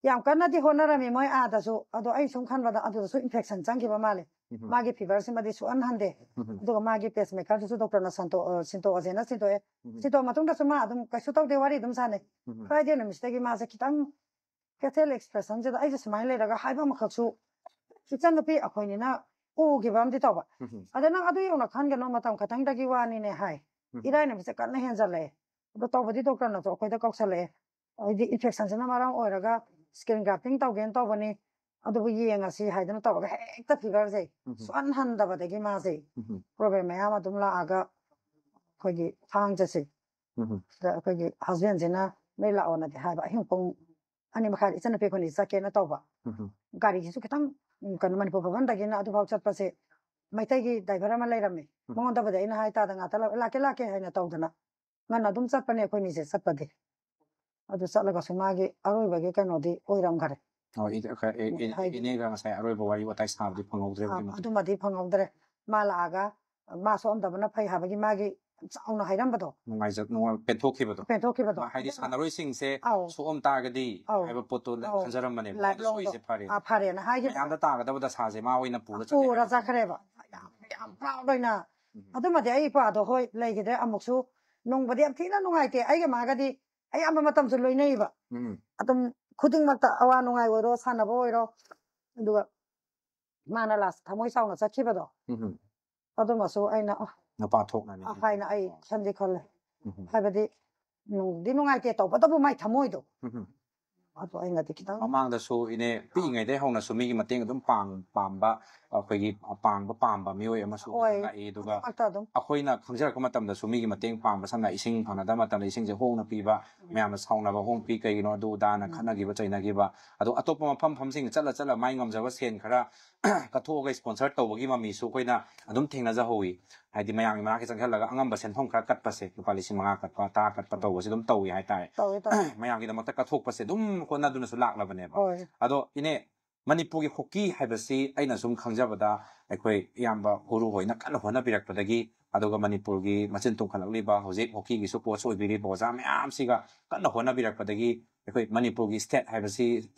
ꯌꯥꯝ ꯀꯟꯅꯗꯤ ꯍꯣꯠꯅꯔꯝꯃꯤ ꯃꯣꯏ ꯑꯥꯗꯁꯨ, ꯑꯗꯣ ꯑꯩ ꯁꯨꯝ ꯈꯟꯕꯗ ꯑꯗꯨꯗꯁꯨ ꯏꯟꯐꯦꯛꯁꯟ ꯆꯪꯈꯤꯕ ꯃꯥꯜꯂꯦ꯫ ꯎꯝ ꯃꯥꯒꯤ ꯐꯤꯚꯔꯁꯤꯃꯗꯤ ꯁꯨꯛꯍꯟ ꯍꯟꯗꯦ꯫ ꯎꯝ ꯑꯗꯨꯒ ꯃꯥꯒꯤ ꯄꯦꯁꯃꯦꯀꯔꯗꯨꯁꯨ ꯗꯣꯛꯇꯔꯅ ꯁꯟꯇꯣꯛ ꯑ, ꯁꯤꯟꯇꯣꯛꯑꯁꯦꯅ ꯁꯤꯟꯇꯣꯛꯑꯦ꯫ ꯎꯝ ꯁꯤꯟꯇꯣꯛꯑ ꯃꯇꯨꯡꯗꯁꯨ ꯃꯥ ꯑꯗꯨꯝ ꯀꯩꯁꯨ ꯇꯧꯗꯦ, ꯋꯥꯔꯤ ꯑꯗꯨꯝ ꯁꯥꯟꯅꯩ꯫ ꯎꯝ ꯐ꯭ꯔꯥꯏꯗꯦ ꯅꯨꯃꯤꯠꯁꯤꯗꯒꯤ ꯃꯥꯁꯦ ꯈꯤꯇꯪ facial expression ꯁꯤꯗ ꯑꯩꯁꯦ ꯁꯨꯃꯥꯏꯅ ꯂꯩꯔꯒ ꯍꯥꯏꯕ ꯑꯃꯈꯛꯁꯨ, ꯏꯆꯟꯅꯨꯄꯤ ꯑꯩꯈꯣꯏꯅꯤꯅ ꯎꯈꯤꯕ ꯑꯃꯗꯤ ꯇꯧꯕ꯫ ꯎꯝ ꯑꯗ ꯅꯪ ꯑꯗꯨ ꯌꯧꯅ ꯈꯟꯒꯅꯣ, ꯃꯇꯝ ꯈꯛꯇꯪꯗꯒꯤ ꯋꯥꯅꯤꯅꯦ ꯍꯥꯏ꯫ ꯎꯝ ꯏꯔꯥꯏ ꯅꯨꯃꯤꯠꯁꯦ ꯀꯟꯅ ꯍꯦꯟꯖꯜꯂꯛꯑꯦ꯫ ꯑꯗꯣ ꯇꯧꯕꯗꯤ ꯗꯣꯛꯇꯔꯅꯁꯨ ꯑꯩꯈꯣꯏꯗ ꯀꯧꯁꯜꯂꯛꯑꯦ꯫ ꯑꯩꯗꯤ ꯏꯟꯐꯦꯛꯁꯟꯁꯤꯅ ꯃꯔꯝ ꯑꯣꯏꯔꯒ ꯁ꯭ꯀꯤꯟ ꯒ꯭ꯔꯥꯐꯇꯤꯡ ꯇꯧꯒꯦꯅ ꯇꯧꯕꯅꯤ, ꯑꯗꯨꯕꯨ ꯌꯦꯡꯉꯁꯤ ꯍꯥꯏꯗꯅ ꯇꯧꯔꯒ ꯍꯦꯛꯇ ꯐꯤꯚꯔꯁꯦ ꯎꯝ ꯁꯨꯛꯍꯟ ꯍꯟꯗꯕꯗꯒꯤ ꯃꯥꯁꯦ ꯎꯝ ꯄ꯭ꯔꯣꯕ꯭ꯂꯦꯝ ꯃꯌꯥꯝ ꯑꯗꯨꯝ ꯂꯥꯛꯑꯒ ꯑꯩꯈꯣꯏꯒꯤ ꯊꯥꯡꯖꯁꯦ ꯎꯝ ꯁꯤꯗ ꯑꯩꯈꯣꯏꯒꯤ ꯍꯁꯕꯦꯟꯁꯤꯅ ꯅꯣꯏ ꯂꯥꯛꯑꯣꯅꯗꯤ ꯍꯥꯏꯕ, ꯑꯍꯤꯡ ꯄꯨꯡ ꯑꯅꯤ ꯃꯈꯥꯏꯗ ꯏꯆꯟꯅꯨꯄꯤ ꯑꯩꯈꯣꯏꯅꯤ ꯆꯠꯀꯦꯅ ꯇꯧꯕ꯫ ꯎꯝ ꯒꯥꯔꯤꯁꯤꯁꯨ ꯈꯤꯇꯪ ꯎꯝ, ꯀꯩꯅꯣ ꯃꯅꯤꯄꯨꯔ ꯚꯕꯟꯗꯒꯤꯅ ꯑꯗꯨꯐꯥꯎ ꯆꯠꯄꯁꯦ ꯃꯩꯇꯩꯒꯤ ꯗ꯭ꯔꯥꯏꯚꯔ ꯑꯃ ꯂꯩꯔꯝꯃꯦ꯫ ꯎꯝ ꯃꯉꯣꯟꯗꯕꯨꯗꯤ ꯑꯩꯅ ꯍꯥꯏ ꯇꯥꯗ ꯉꯥꯛꯇ ꯂꯥꯛ- ꯂꯥꯛꯀꯦ ꯂꯥꯛꯀꯦ ꯍꯥꯏꯅ ꯇꯧꯗꯅ ꯉꯟꯅ ꯑꯗꯨꯝ ꯆꯠꯄꯅꯦ ꯑꯩꯈꯣꯏꯅꯤꯁꯦ ꯆꯠꯄꯗꯤ꯫ ꯑꯗꯨ ꯆꯠꯂꯒꯁꯨ ꯃꯥꯒꯤ ꯑꯔꯣꯏꯕꯒꯤ ꯀꯩꯅꯣꯗꯤ ꯑꯣꯏꯔꯝꯈꯔꯦ꯫ ꯑꯣ, ꯏ- ꯈ- ꯏ- ꯏ- ꯍꯥꯏꯗꯤ ꯏꯅꯦꯒ ꯉꯁꯥꯏ ꯑꯔꯣꯏꯕ ꯋꯥꯔꯤ ꯋꯥꯇꯥꯏ ꯁꯥꯕꯗꯤ ꯐꯪꯍꯧꯗ꯭ꯔꯦ ꯑꯥ, ꯑꯗꯨꯒꯤ ꯃꯇꯨꯡ꯫ ꯑꯗꯨꯃꯗꯤ ꯐꯪꯍꯧꯗ꯭ꯔꯦ꯫ ꯃꯥ ꯂꯥꯛꯑꯒ ꯃꯥ ꯁꯣꯛꯑꯝꯗꯕꯅ ꯐꯩ ꯍꯥꯏꯕꯒꯤ ꯃꯥꯒꯤ ꯌꯥꯝ ꯆꯥꯎꯅ ꯍꯥꯏꯔꯝꯕꯗꯣ, ꯅꯨꯡꯉꯥꯏꯖ ꯅꯨꯡꯉꯥꯏ ꯄꯦꯟꯊꯣꯛꯈꯤꯕꯗꯣ꯫ ꯄꯦꯟꯊꯣꯛꯈꯤꯕꯗꯣ꯫ ꯃꯥ ꯍꯥꯏꯗꯤ ꯑꯗꯨꯅ ꯁꯥꯟꯅꯔꯣꯏꯁꯤꯡꯁꯦ ꯑꯧ꯫ ꯁꯣꯛꯑꯝ ꯇꯥꯔꯒꯗꯤ ꯑꯧ꯫ ꯍꯥꯏꯕ ꯄꯣꯠꯇꯣ ꯑꯧ꯫ ꯈꯟꯖꯔꯝꯕꯅꯦꯕ꯫ Life ꯑꯗꯣ ꯁꯣꯛꯏꯁꯦ ꯂꯣꯡꯗꯣ꯫ ꯐꯔꯦ꯫ ꯑꯥ, ꯐꯔꯦꯅ ꯍꯥꯏꯈꯤꯕ꯫ ꯃꯌꯥꯝꯗ ꯇꯥꯒꯗꯕ ꯗꯁꯥꯁꯦ ꯃꯥ ꯑꯣꯏꯅ ꯄꯨꯔ ꯄꯨꯔ ꯆꯠꯈ꯭ꯔꯦꯕ꯫ ꯆꯠꯈ꯭ꯔꯦꯕ꯫ ꯌꯥꯝ ꯌꯥꯝ proud ꯑꯣꯏꯅ꯫ ꯎꯝ꯫ ꯑꯗꯨꯃꯗꯤ ꯑꯩ ꯏꯄꯥꯗꯣ ꯍꯣꯏ ꯂꯩꯈꯤꯗ꯭ꯔꯦ, ꯑꯃꯨꯛꯁꯨ ꯅꯨꯡꯕꯨꯗꯤ ꯌꯥꯝ ꯊꯤꯅ ꯅꯨꯡꯉꯥꯏꯇꯦ꯫ ꯑꯩꯒ ꯃꯥꯒꯗꯤ ꯑꯌꯥꯝꯕ ꯃꯇꯝꯁꯨ ꯂꯣꯏꯅꯩꯕ꯫ ꯎꯝ꯫ ꯑꯗꯨꯝ ꯈꯨꯗꯤꯡꯃꯛꯇ ꯑꯋꯥ ꯅꯨꯡꯉꯥꯏ ꯑꯣꯏꯔꯣ, ꯁꯥꯟꯅꯕ ꯑꯣꯏꯔꯣ, ꯑꯗꯨꯒ ꯃꯥꯅ last ꯊꯃꯣꯏ ꯆꯥꯎꯅ ꯆꯠꯈꯤꯕꯗꯣ, ꯎꯝ꯫ ꯑꯗꯨꯃꯁꯨ ꯑꯩꯅ ꯑ, ꯅꯨꯄꯥ ꯊꯣꯛꯅꯅꯤ꯫ ꯑ, ꯍꯥꯏꯅ ꯑꯩ ꯈꯟꯗꯤ ꯈꯜꯂꯦ꯫ ꯎꯝ꯫ ꯍꯥꯏꯕꯗꯤ ꯅꯨꯡꯗꯤ ꯅꯨꯡꯉꯥꯏꯇꯦ, ꯇꯧꯕꯇꯕꯨ ꯃꯥꯏ ꯊꯃꯣꯏꯗꯣ ꯎꯝ꯫ ꯑꯗꯣ ꯑꯩꯅꯗꯤ ꯈꯤꯇꯪ ꯃꯃꯥꯡꯗꯁꯨ ꯏꯅꯦ ꯄꯤꯛꯏꯉꯩꯗꯩ ꯍꯧꯅꯁꯨ ꯃꯤꯒꯤ ꯃꯇꯦꯡ ꯑꯗꯨꯝ ꯄꯥꯡ ꯄꯥꯝꯕ, ꯑꯩꯈꯣꯏꯒꯤ ꯄꯥꯡꯕ ꯄꯥꯝꯕ ꯃꯤꯑꯣꯏ ꯑꯃꯁꯨ ꯍꯣꯏ꯫ ꯂꯥꯛꯏ꯫ ꯑꯗꯨꯒ ꯈꯨꯗꯤꯡꯃꯛꯇ ꯑꯗꯨꯝ ꯑꯩꯈꯣꯏꯅ ꯈꯪꯖꯔꯛꯄ ꯃꯇꯝꯗꯁꯨ ꯃꯤꯒꯤ ꯃꯇꯦꯡ ꯄꯥꯡꯕ, ꯁꯝꯅ ꯏꯁꯤꯡ ꯐꯪꯅꯗꯕ ꯃꯇꯝꯗ ꯏꯁꯤꯡꯁꯦ ꯍꯣꯡꯅ ꯄꯤꯕ, ꯃꯌꯥꯝꯅ ꯁꯥꯎꯅꯕ ꯍꯣꯡ ꯄꯤ, ꯀꯩꯒꯤꯅꯣ ꯑꯗꯨ ꯑꯗꯥꯅ ꯎꯝ꯫ ꯈꯠꯅꯈꯤꯕ ꯆꯩꯅꯈꯤꯕ꯫ ꯑꯗꯣ ꯑꯇꯣꯞꯄ ꯃꯐꯝ ꯃꯐꯝꯁꯤꯡꯗ ꯆꯠꯂ ꯆꯠꯂ ꯃꯥꯏ ꯉꯝꯖꯕ ꯁꯦꯟ ꯈꯔ ꯀꯠꯊꯣꯛꯑꯒ sponsor ꯇꯧꯕꯒꯤ ꯃꯃꯤꯁꯨ ꯑꯩꯈꯣꯏꯅ ꯑꯗꯨꯝ ꯊꯦꯡꯅꯖꯍꯧꯋꯤ꯫ ꯍꯥꯏꯗꯤ ꯃꯌꯥꯝꯒꯤ ꯃꯅꯥꯛꯇ ꯆꯪꯁꯤꯜꯂꯒ ꯑꯉꯝꯕ ꯁꯦꯟꯐꯝ ꯈꯔ ꯀꯠꯄꯁꯦ, ꯂꯨꯄꯥ ꯂꯤꯁꯤꯡ ꯃꯉꯥ ꯀꯠꯄ, ꯇꯔꯥ ꯀꯠꯄ ꯇꯧꯕꯁꯦ ꯑꯗꯨꯝ ꯇꯧꯏ ꯍꯥꯏꯇꯥꯔꯦ꯫ ꯇꯧꯋꯦ, ꯇꯧꯋꯦ꯫ ꯃꯌꯥꯝꯒꯤꯗꯃꯛꯇ ꯀꯠꯊꯣꯛꯄꯁꯦ ꯑꯗꯨꯝ ꯍꯣꯠꯅꯗꯨꯅꯁꯨ ꯂꯥꯛꯂꯕꯅꯦꯕ꯫ ꯍꯣꯏ꯫ ꯑꯗꯣ ꯏꯅꯦ, ꯃꯅꯤꯄꯨꯔꯒꯤ ꯍꯣꯀꯤ ꯍꯥꯏꯕꯁꯤ ꯑꯩꯅ ꯁꯨꯝ ꯈꯪꯖꯕꯗ ꯑꯩꯈꯣꯏ ꯏꯌꯥꯝꯕ ꯍꯨꯔꯨ ꯍꯣꯏꯅ ꯀꯟꯅ ꯍꯣꯠꯅꯕꯤꯔꯛꯄꯗꯒꯤ, ꯑꯗꯨꯒ ꯃꯅꯤꯄꯨꯔꯒꯤ ꯃꯆꯤꯟ ꯇꯨꯝꯈꯠꯂꯛꯂꯤꯕ ꯍꯧꯖꯤꯛ ꯍꯣꯀꯤꯒꯤꯁꯨ coach ꯑꯣꯏꯕꯤꯔꯤꯕ ꯑꯣꯖꯥ ꯃꯌꯥꯝꯁꯤꯒ ꯀꯟꯅ ꯍꯣꯠꯅꯕꯤꯔꯛꯄꯗꯒꯤ ꯑꯩꯈꯣꯏ ꯃꯅꯤꯄꯨꯔꯒꯤ state ꯍꯥꯏꯕꯁꯤ,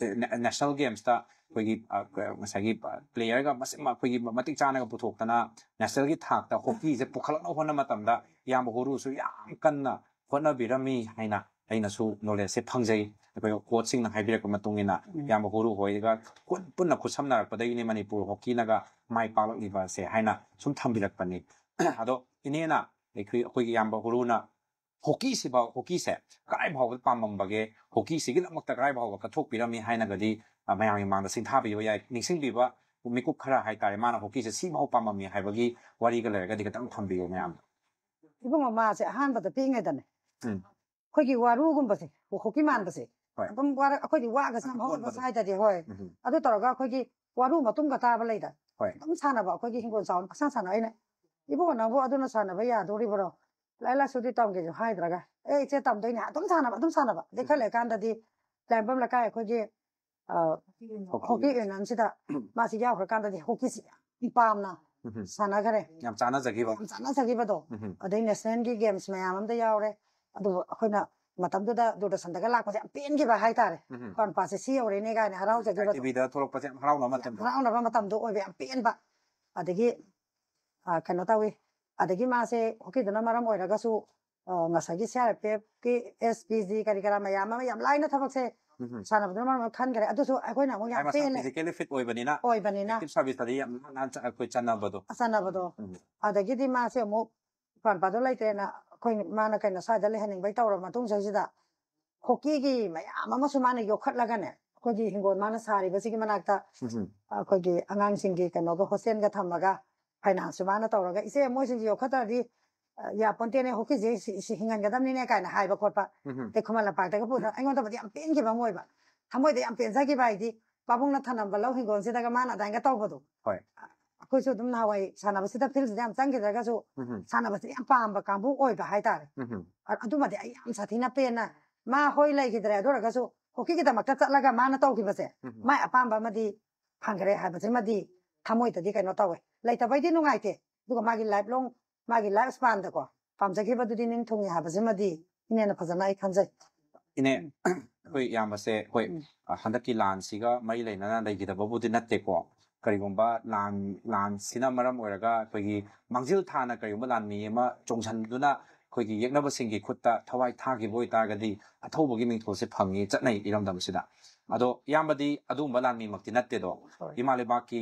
ꯑ, national gamesꯇ ꯑꯩꯈꯣꯏꯒꯤ, ꯑ, ꯉꯁꯥꯏꯒꯤ playerꯒ ꯃꯁꯤꯡ ꯑꯩꯈꯣꯏꯒꯤ ꯃꯇꯤꯛ ꯆꯥꯅꯒ ꯄꯨꯊꯣꯛꯇꯅ nationalꯒꯤ ꯊꯥꯛꯇ ꯍꯣꯀꯤꯁꯦ ꯄꯨꯈꯠꯂꯛꯅꯕ ꯍꯣꯠꯅꯕ ꯃꯇꯝꯗ ꯏꯌꯥꯝꯕ ꯍꯨꯔꯨꯁꯨ ꯌꯥꯝ ꯀꯟꯅ ꯍꯣꯠꯅꯕꯤꯔꯝꯃꯤ ꯍꯥꯏꯅ ꯑꯩꯅꯁꯨ knowledgeꯁꯦ ꯐꯪꯖꯩ꯫ ꯑꯩꯈꯣꯏ coachꯁꯤꯡꯅ ꯍꯥꯏꯕꯤꯔꯛꯄ ꯃꯇꯨꯡ ꯏꯟꯅ ꯎꯝ꯫ ꯏꯌꯥꯝꯕ ꯍꯨꯔꯨ ꯍꯣꯏꯒ ꯈꯨꯠ ꯄꯨꯟꯅ ꯈꯨꯠꯁꯝꯅꯔꯛꯄꯗꯒꯤꯅꯤ ꯃꯅꯤꯄꯨꯔ ꯍꯣꯀꯤꯅꯒ ꯃꯥꯏ ꯄꯥꯛꯂꯛꯂꯤꯕꯁꯦ ꯍꯥꯏꯅ ꯁꯨꯝ ꯊꯝꯕꯤꯔꯛꯄꯅꯤ꯫ ꯑꯗꯣ ꯏꯅꯦꯅ ꯑꯩꯈꯣꯏ, ꯑꯩꯈꯣꯏꯒꯤ ꯏꯌꯥꯝꯕ ꯍꯨꯔꯨꯅ ꯍꯣꯀꯤꯁꯤꯐꯥꯎ, ꯍꯣꯀꯤꯁꯦ ꯀꯗꯥꯏ ꯐꯥꯎꯕꯗ ꯄꯥꯝꯃꯝꯕꯒꯦ? ꯍꯣꯀꯤꯁꯤꯒꯤꯗꯃꯛꯇ ꯀꯗꯥꯏ ꯐꯥꯎꯕ ꯀꯠꯊꯣꯛꯄꯤꯔꯝꯃꯤ ꯍꯥꯏꯅꯒꯗꯤ, ꯑ, ꯃꯌꯥꯝꯒꯤ ꯃꯃꯥꯡꯗ ꯁꯤꯡꯊꯥꯕꯤꯕ ꯌꯥꯏ, ꯅꯤꯡꯁꯤꯡꯕꯤꯕ ꯃꯤꯀꯨꯞ ꯈꯔ ꯍꯥꯏꯇꯥꯔꯦ, ꯃꯥꯅ ꯍꯣꯀꯤꯁꯦ ꯁꯤꯐꯥꯎ ꯄꯥꯝꯃꯝꯃꯤ ꯍꯥꯏꯕꯒꯤ ꯋꯥꯔꯤꯒ ꯂꯩꯔꯒꯗꯤ ꯈꯤꯇꯪ ꯊꯝꯕꯤꯌꯨ ꯃꯌꯥꯝꯗ꯫ ꯏꯕꯨꯡꯉꯣ, ꯃꯥꯁꯦ ꯑꯍꯥꯟꯕꯗ ꯄꯤꯛꯏꯉꯩꯗꯅꯦ, ꯎꯝ꯫ ꯑꯩꯈꯣꯏꯒꯤ ꯋꯥꯔꯨꯒꯨꯝꯕꯁꯦ, ꯍꯣꯀꯤ ꯃꯥꯟꯕꯁꯦ, ꯍꯣꯏ꯫ ꯑꯗꯨꯝ ꯋꯥꯔ-, ꯑꯩꯈꯣꯏꯗꯤ ꯋꯥꯒꯁꯦ ꯌꯥꯝ ꯍꯧꯒꯠꯄ ꯑꯀꯣꯟꯕꯗꯣ꯫ ꯁ꯭ꯋꯥꯏꯗꯗꯤ, ꯍꯣꯏ꯫ ꯎꯝ꯫ ꯑꯗꯨ ꯇꯧꯔꯒ ꯑꯩꯈꯣꯏꯒꯤ ꯋꯥꯔꯨ ꯃꯇꯨꯡꯒ ꯇꯥꯕ ꯂꯩꯗ, ꯍꯣꯏ꯫ ꯑꯗꯨꯝ ꯁꯥꯟꯅꯕ, ꯑꯩꯈꯣꯏꯒꯤ ꯍꯤꯡꯒꯣꯜ ꯆꯥꯎꯅ ꯄꯪꯁꯥꯟ ꯁꯥꯟꯅ꯫ ꯑꯩꯅ, "ꯏꯕꯨꯡꯉꯣ, ꯅꯪꯕꯨ ꯑꯗꯨꯅ ꯁꯥꯟꯅꯕ ꯌꯥꯗꯣꯔꯤꯕ꯭ꯔꯣ? ꯂꯥꯏꯔꯤꯛ ꯂꯥꯏꯁꯨꯗꯤ ꯇꯝꯒꯦꯁꯨ ꯍꯥꯏꯗ꯭ꯔꯒ, ꯑꯦ, ꯏꯆꯦ, ꯇꯝꯗꯣꯏꯅꯦ", ꯑꯗꯨꯝ ꯁꯥꯟꯅꯕ, ꯑꯗꯨꯝ ꯁꯥꯟꯅꯕ꯫ ꯑꯗꯩ ꯈꯔ ꯂꯩꯔꯀꯥꯟꯗꯗꯤ ꯂꯥꯏꯔꯤꯛꯐꯝ ꯂꯩꯀꯥꯏ ꯑꯩꯈꯣꯏꯒꯤ, ꯑ, ꯍꯣꯀꯤ ꯍꯣꯀꯤ unionꯁꯤꯗ ꯃꯥꯁꯤ ꯌꯥꯎꯈ꯭ꯔꯀꯥꯟꯗꯗꯤ ꯍꯣꯀꯤꯁꯤ ꯌꯥꯝ ꯄꯥꯝꯅ ꯁꯥꯟꯅꯈꯔꯦ꯫ ꯌꯥꯝ ꯆꯥꯟꯅꯖꯈꯤꯕ꯫ ꯌꯥꯝ ꯆꯥꯟꯅꯖꯈꯤꯕꯗꯣ꯫ ꯎꯝ. ꯑꯗꯩ ꯅꯦꯁꯅꯦꯜꯒꯤ ꯒꯦꯝꯁ ꯃꯌꯥꯝ ꯑꯃꯗ ꯌꯥꯎꯔꯦ꯫ ꯑꯗꯨꯕꯨ ꯑꯩꯈꯣꯏꯅ ꯃꯇꯝꯗꯨꯗ ꯗꯨꯔꯗꯔꯁꯟꯗꯒ ꯂꯥꯛꯄꯁꯦ ꯌꯥꯝ ꯄꯦꯟꯈꯤꯕ ꯍꯥꯏꯇꯥꯔꯦ꯫ ꯎꯝ. ꯈ꯭ꯋꯥꯟ ꯄꯥꯠꯁꯦ ꯁꯤ ꯌꯧꯔꯦꯅꯦ ꯀꯥꯏꯅ ꯍꯔꯥꯎꯖꯈꯤꯕꯗꯣ꯫ ꯇꯤꯚꯤꯗ ꯊꯣꯛꯂꯛꯄꯁꯦ ꯌꯥꯝ ꯍꯔꯥꯎꯅꯕ ꯃꯇꯝꯗꯣ꯫ ꯍꯔꯥꯎꯅꯕ ꯃꯇꯝꯗꯣ ꯑꯣꯏꯕ, ꯌꯥꯝ ꯄꯦꯟꯕ꯫ ꯑꯗꯒꯤ ꯑ, ꯀꯩꯅꯣ ꯇꯧꯋꯤ꯫ ꯑꯗꯒꯤ ꯃꯥꯁꯦ ꯍꯣꯀꯤꯗꯨꯅ ꯃꯔꯝ ꯑꯣꯏꯔꯒꯁꯨ ꯑ, ꯉꯁꯥꯏꯒꯤ C R P ꯑꯦꯐꯀꯤ S P G ꯀꯔꯤ ꯀꯔꯥ ꯃꯌꯥꯝ ꯑꯃ ꯌꯥꯝ ꯂꯥꯏꯅ ꯊꯕꯛꯁꯦ ꯎꯝ. ꯁꯥꯟꯅꯕꯗꯨꯅ ꯃꯔꯝ ꯑꯣꯏꯔꯒ ꯈꯟꯈ꯭ꯔꯦ꯫ ꯑꯗꯨꯁꯨ ꯑꯩꯈꯣꯏꯅ ꯑꯃꯨꯛ ꯌꯥꯝ ꯃꯥꯏ ꯃꯁꯥ ꯄꯦꯜꯂꯦ꯫ ꯐꯤꯖꯤꯀꯦꯜꯂꯤ ꯐꯤꯠ ꯑꯣꯏꯕꯅꯤꯅ ꯑꯣꯏꯕꯅꯤꯅ ꯑꯦꯛꯇꯤꯚ ꯁꯥꯔꯚꯤꯁꯇꯗꯤ ꯌꯥꯝ ꯅꯥꯟꯅ ꯆ- ꯑꯩꯈꯣꯏ ꯆꯠꯅꯕꯗꯣ꯫ ꯆꯠꯅꯕꯗꯣ꯫ ꯎꯝ. ꯑꯗꯒꯤꯗꯤ ꯃꯥꯁꯦ ꯑꯃꯨꯛ ꯈ꯭ꯋꯥꯟ ꯄꯥꯠꯇꯣ ꯂꯩꯇ꯭ꯔꯦꯅ ꯑꯩꯈꯣꯏ ꯃꯥꯅ ꯀꯩꯅꯣ ꯁ꯭ꯋꯥꯏꯗ ꯂꯩꯍꯟꯅꯤꯡꯕꯩ ꯇꯧꯔꯕ ꯃꯇꯨꯡꯁꯤꯗ ꯍꯣꯀꯤꯒꯤ ꯃꯌꯥꯝ ꯑꯃꯁꯨ ꯃꯥꯅ ꯌꯣꯛꯈꯠꯂꯒꯅꯦ, ꯑꯩꯈꯣꯏꯒꯤ ꯍꯤꯡꯒꯣꯜ ꯃꯥꯅ ꯁꯥꯔꯤꯕꯁꯤꯒꯤ ꯃꯅꯥꯛꯇ ꯎꯝ. ꯑꯩꯈꯣꯏꯒꯤ ꯑꯉꯥꯡꯁꯤꯡꯒꯤ ꯀꯩꯅꯣꯒ ꯍꯣꯁꯇꯦꯜꯒ ꯊꯝꯃꯒ ꯐꯥꯏꯅꯥꯟꯁꯁꯨ ꯃꯥꯅ ꯇꯧꯔꯒ, "ꯏꯆꯦ, ꯃꯣꯏꯁꯤꯡꯁꯦ ꯌꯣꯛꯈꯠꯇ꯭ꯔꯗꯤ ꯑ, ꯌꯥꯄꯣꯟꯇꯦꯅꯦ, ꯍꯣꯀꯤꯁꯦ ꯁꯤ- ꯁꯤ ꯍꯤꯡꯍꯟꯒꯗꯕꯅꯤꯅꯦ" ꯀꯥꯏꯅ ꯍꯥꯏꯕ ꯈꯣꯠꯄ꯫ ꯎꯝ. ꯑꯗꯩ ꯈꯨꯃꯟ ꯂꯝꯄꯥꯛꯇꯒ ꯄꯨꯗꯅ ꯑꯩꯉꯣꯟꯗꯕꯨꯗꯤ ꯌꯥꯝ ꯄꯦꯟꯈꯤꯕ ꯑꯃ ꯑꯣꯏꯕ, ꯊꯃꯣꯏꯗ ꯌꯥꯝ ꯄꯦꯟꯖꯈꯤꯕ ꯍꯥꯏꯗꯤ ꯄꯥꯕꯨꯡꯅ ꯊꯅꯝꯕ ꯂꯧ ꯍꯤꯡꯒꯣꯜꯁꯤꯗꯒ ꯃꯥꯅ ꯑꯗꯨꯃꯥꯏꯅ ꯇꯧꯕꯗꯣ꯫ ꯍꯣꯏ. ꯑꯩꯈꯣꯏꯁꯨ ꯑꯗꯨꯝ ꯅꯍꯥꯟꯋꯥꯏ ꯁꯥꯟꯅꯕꯁꯤꯗ ꯐꯤꯜꯁꯤꯗ ꯌꯥꯝ ꯆꯪꯈꯤꯗ꯭ꯔꯒꯁꯨ ꯎꯝ. ꯁꯥꯟꯅꯕꯁꯦ ꯌꯥꯝ ꯄꯥꯝꯕ ꯀꯥꯡꯕꯨ ꯑꯣꯏꯕ ꯍꯥꯏꯇꯥꯔꯦ꯫ ꯎꯝ. ꯑ- ꯑꯗꯨꯃꯗꯤ ꯑꯩ ꯌꯥꯝ ꯁꯥꯊꯤꯅ ꯄꯦꯟꯅ, ꯃꯥ ꯍꯣꯏ ꯂꯩꯈꯤꯗ꯭ꯔꯦ, ꯑꯗꯨ ꯑꯣꯏꯔꯒꯁꯨ ꯍꯣꯀꯤꯒꯤꯗꯃꯛꯇ ꯆꯠꯂꯒ ꯃꯥꯅ ꯇꯧꯈꯤꯕꯁꯦ ꯎꯝ. ꯃꯥꯏ ꯑꯄꯥꯝꯕ ꯑꯃꯗꯤ ꯐꯪꯈ꯭ꯔꯦ ꯍꯥꯏꯕꯁꯤꯃꯗꯤ ꯊꯃꯣꯏꯗꯗꯤ ꯀꯩꯅꯣ ꯇꯧꯋꯦ꯫ ꯂꯩꯇꯕꯩꯗꯤ ꯅꯨꯡꯉꯥꯏꯇꯦ, ꯑꯗꯨꯒ ꯃꯥꯒꯤ ꯂꯥꯏꯐ ꯂꯣꯡ, ꯃꯥꯒꯤ ꯂꯥꯏꯐ ꯁ꯭ꯄꯥꯟꯗꯀꯣ ꯄꯥꯝꯖꯈꯤꯕꯗꯨꯗꯤ ꯅꯤꯡꯊꯨꯡꯉꯦ ꯍꯥꯏꯕꯁꯤꯃꯗꯤ ꯏꯅꯦꯅ ꯐꯖꯅ ꯑꯩ ꯈꯟꯖꯩ꯫ ꯏꯅꯦ, ꯑꯩꯈꯣꯏ ꯏꯌꯥꯝꯕꯁꯦ, ꯍꯣꯏ, ꯎꯝ. ꯑ, ꯍꯟꯗꯛꯀꯤ ꯂꯥꯟꯁꯤꯒ ꯃꯔꯤ ꯂꯩꯅꯅ ꯂꯩꯈꯤꯗꯕꯕꯨꯗꯤ ꯅꯠꯇꯦꯀꯣ꯫ ꯀꯔꯤꯒꯨꯝꯕ ꯂꯥꯟ ꯂꯥꯟꯁꯤꯅ ꯃꯔꯝ ꯑꯣꯏꯔꯒ ꯑꯩꯈꯣꯏꯒꯤ ꯃꯥꯡꯖꯤꯜ ꯊꯥꯅ ꯀꯔꯤꯒꯨꯝꯕ ꯂꯥꯟꯃꯤ ꯑꯃ ꯆꯣꯡꯁꯤꯟꯗꯨꯅ ꯑꯩꯈꯣꯏꯒꯤ ꯌꯦꯛꯅꯕꯁꯤꯡꯒꯤ ꯈꯨꯠꯇ ꯊꯋꯥꯏ ꯊꯥꯈꯤꯕ ꯑꯣꯏꯇꯥꯔꯒꯗꯤ ꯑꯊꯧꯕꯒꯤ ꯃꯤꯡꯊꯣꯜꯁꯦ ꯐꯪꯉꯤ, ꯆꯠꯅꯩ ꯏꯔꯝꯗꯝꯁꯤꯗ꯫ ꯑꯗꯣ ꯏꯌꯥꯝꯕꯗꯤ ꯑꯗꯨꯒꯨꯝꯕ ꯂꯥꯟꯃꯤꯃꯛꯇꯤ ꯅꯠꯇꯦꯗꯣ꯫ ꯍꯣꯏ. ꯏꯃꯥ ꯂꯩꯕꯥꯛꯀꯤ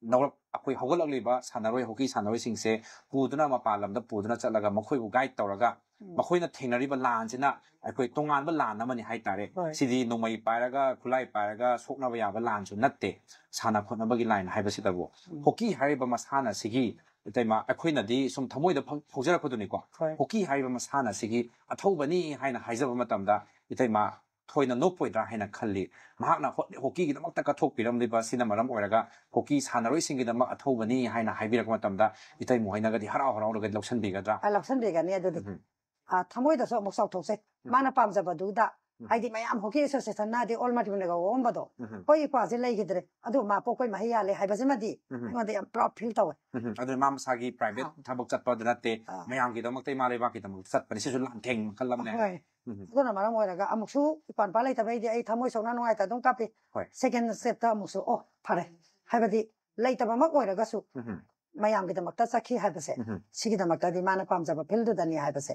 ꯅꯧꯔꯛ ꯑꯩꯈꯣꯏ ꯍꯧꯒꯠꯂꯛꯂꯤꯕ ꯁꯥꯟꯅꯔꯣꯏ, ꯍꯣꯀꯤ ꯁꯥꯟꯅꯔꯣꯏꯁꯤꯡꯁꯦ ꯄꯨꯗꯨꯅ, ꯃꯄꯥꯟ ꯂꯝꯗ ꯄꯨꯗꯨꯅ ꯆꯠꯂꯒ ꯃꯈꯣꯏꯕꯨ ꯒꯥꯏꯗ ꯇꯧꯔꯒ ꯎꯝ. ꯃꯈꯣꯏꯅ ꯊꯦꯡꯅꯔꯤꯕ ꯂꯥꯟꯁꯤꯅ ꯑꯩꯈꯣꯏ ꯇꯣꯉꯥꯟꯕ ꯂꯥꯟ ꯑꯃꯅꯤ ꯍꯥꯏꯇꯥꯔꯦ꯫ ꯍꯣꯏ. ꯁꯤꯗꯤ ꯅꯣꯡꯃꯩ ꯄꯥꯏꯔꯒ, ꯈꯨꯠꯂꯥꯏ ꯄꯥꯏꯔꯒ ꯁꯣꯛꯅꯕ ꯌꯥꯕ ꯂꯥꯟꯁꯨ ꯅꯠꯇꯦ, ꯁꯥꯟꯅ ꯈꯣꯠꯅꯕꯒꯤ ꯂꯥꯏꯟ ꯍꯥꯏꯕꯁꯤꯗꯕꯨ꯫ ꯎꯝ. ꯍꯣꯀꯤ ꯍꯥꯏꯔꯤꯕ ꯃꯁꯥꯟꯅꯁꯤꯒꯤ, ꯏꯇꯩꯃ, ꯑꯩꯈꯣꯏꯅꯗꯤ ꯁꯨꯝ ꯊꯃꯣꯏꯗ ꯐꯥꯎ- ꯐꯥꯎꯖꯔꯛꯄꯗꯨꯅꯤꯀꯣ꯫ ꯍꯣꯏ. ꯍꯣꯀꯤ ꯍꯥꯏꯔꯤꯕ ꯃꯁꯥꯟꯅꯁꯤꯒꯤ ꯑꯊꯧꯕꯅꯤ ꯍꯥꯏꯅ ꯍꯥꯏꯖꯕ ꯃꯇꯝꯗ, ꯏꯇꯩꯃ, ꯊꯣꯏꯅ ꯅꯣꯞꯄꯣꯏꯗ꯭ꯔꯥ ꯍꯥꯏꯅ ꯈꯜꯂꯤ꯫ ꯃꯍꯥꯛꯅ ꯍꯣ- ꯍꯣꯀꯤꯒꯤꯗꯃꯛꯇ ꯀꯠꯊꯣꯛꯄꯤꯔꯝꯂꯤꯕ ꯑꯁꯤꯅ ꯃꯔꯝ ꯑꯣꯏꯔꯒ ꯍꯣꯀꯤ ꯁꯥꯟꯅꯔꯣꯏꯁꯤꯡꯒꯤꯗꯃꯛ ꯑꯊꯧꯕꯅꯤ ꯍꯥꯏꯅ ꯍꯥꯏꯕꯤꯔꯛꯄ ꯃꯇꯝꯗ ꯏꯇꯩꯃ ꯍꯣꯏꯅꯒꯗꯤ ꯍꯔꯥꯎ ꯍꯔꯥꯎꯔꯒꯗꯤ ꯂꯧꯁꯤꯟꯕꯤꯒꯗ꯭ꯔꯥ? ꯑ, ꯂꯧꯁꯤꯟꯕꯤꯒꯅꯤ ꯑꯗꯨꯗꯤ꯫ ꯎꯝ. ꯑ, ꯊꯃꯣꯏꯗꯁꯨ ꯑꯃꯨꯛ ꯆꯥꯎꯊꯣꯛꯆꯩ꯫ ꯎꯝ. ꯃꯥꯅ ꯄꯥꯝꯖꯕꯗꯨꯗ ꯍꯥꯏꯗꯤ ꯃꯌꯥꯝ ꯍꯣꯀꯤ ꯑꯦꯁꯣꯁꯤꯌꯦꯁꯟꯅ ꯍꯥꯏꯗꯤ ꯑꯣꯜ ꯃꯅꯤꯄꯨꯔꯅꯒ ꯑꯣꯝꯕꯗꯣ ꯎꯝ ꯑꯩꯈꯣꯏ ꯏꯄ꯭ꯋꯥꯁꯦ ꯂꯩꯈꯤꯗ꯭ꯔꯦ, ꯑꯗꯨ ꯃꯥ ꯄꯣꯛꯄꯩ ꯃꯍꯩ ꯌꯥꯜꯂꯦ ꯍꯥꯏꯕꯁꯤꯃꯗꯤ ꯎꯝ ꯑꯩꯉꯣꯟꯗ ꯌꯥꯝ ꯄ꯭ꯔꯥꯎꯗ ꯐꯤꯜ ꯇꯧꯋꯦ꯫ ꯎꯝ ꯑꯗꯨꯅ ꯃꯥ ꯃꯁꯥꯒꯤ ꯄ꯭ꯔꯥꯏꯚꯦꯠ ꯑꯥ꯫ ꯊꯕꯛ ꯆꯠꯄꯗ ꯅꯠꯇꯦ, ꯑꯥ꯫ ꯃꯌꯥꯝꯒꯤꯗꯃꯛꯇ ꯏꯃꯥ ꯂꯩꯕꯥꯛꯀꯤꯗꯃꯛꯇ ꯆꯠꯄꯅꯤ꯫ ꯁꯤꯁꯨ ꯂꯥꯟꯊꯦꯡ ꯃꯈꯜ ꯑꯃꯅꯦ꯫ ꯍꯣꯏ꯫ ꯎꯝ ꯑꯗꯨꯅ ꯃꯔꯝ ꯑꯣꯏꯔꯒ ꯑꯃꯨꯛꯁꯨ ꯏꯄꯥꯟꯄꯥ ꯂꯩꯇꯕꯩꯗꯤ ꯑꯩ ꯊꯃꯣꯏ ꯁꯣꯛꯅ ꯅꯨꯡꯉꯥꯏꯇ ꯑꯗꯨꯝ ꯀꯥꯞꯄꯤ꯫ ꯍꯣꯏ꯫ ꯁꯦꯀꯦꯟ ꯁ꯭ꯇꯦꯞꯇ ꯑꯃꯨꯛꯁꯨ ꯑꯣ ꯐꯔꯦ, ꯍꯥꯏꯕꯗꯤ ꯂꯩꯇꯕꯃꯛ ꯑꯣꯏꯔꯒꯁꯨ ꯎꯝ ꯃꯌꯥꯝꯒꯤꯗꯃꯛꯇ ꯆꯠꯈꯤ ꯍꯥꯏꯕꯁꯦ ꯎꯝ ꯁꯤꯒꯤꯗꯃꯛꯇꯗꯤ ꯃꯥꯅ ꯄꯥꯝꯖꯕ ꯐꯤꯜꯗꯨꯗꯅꯤ ꯍꯥꯏꯕꯁꯦ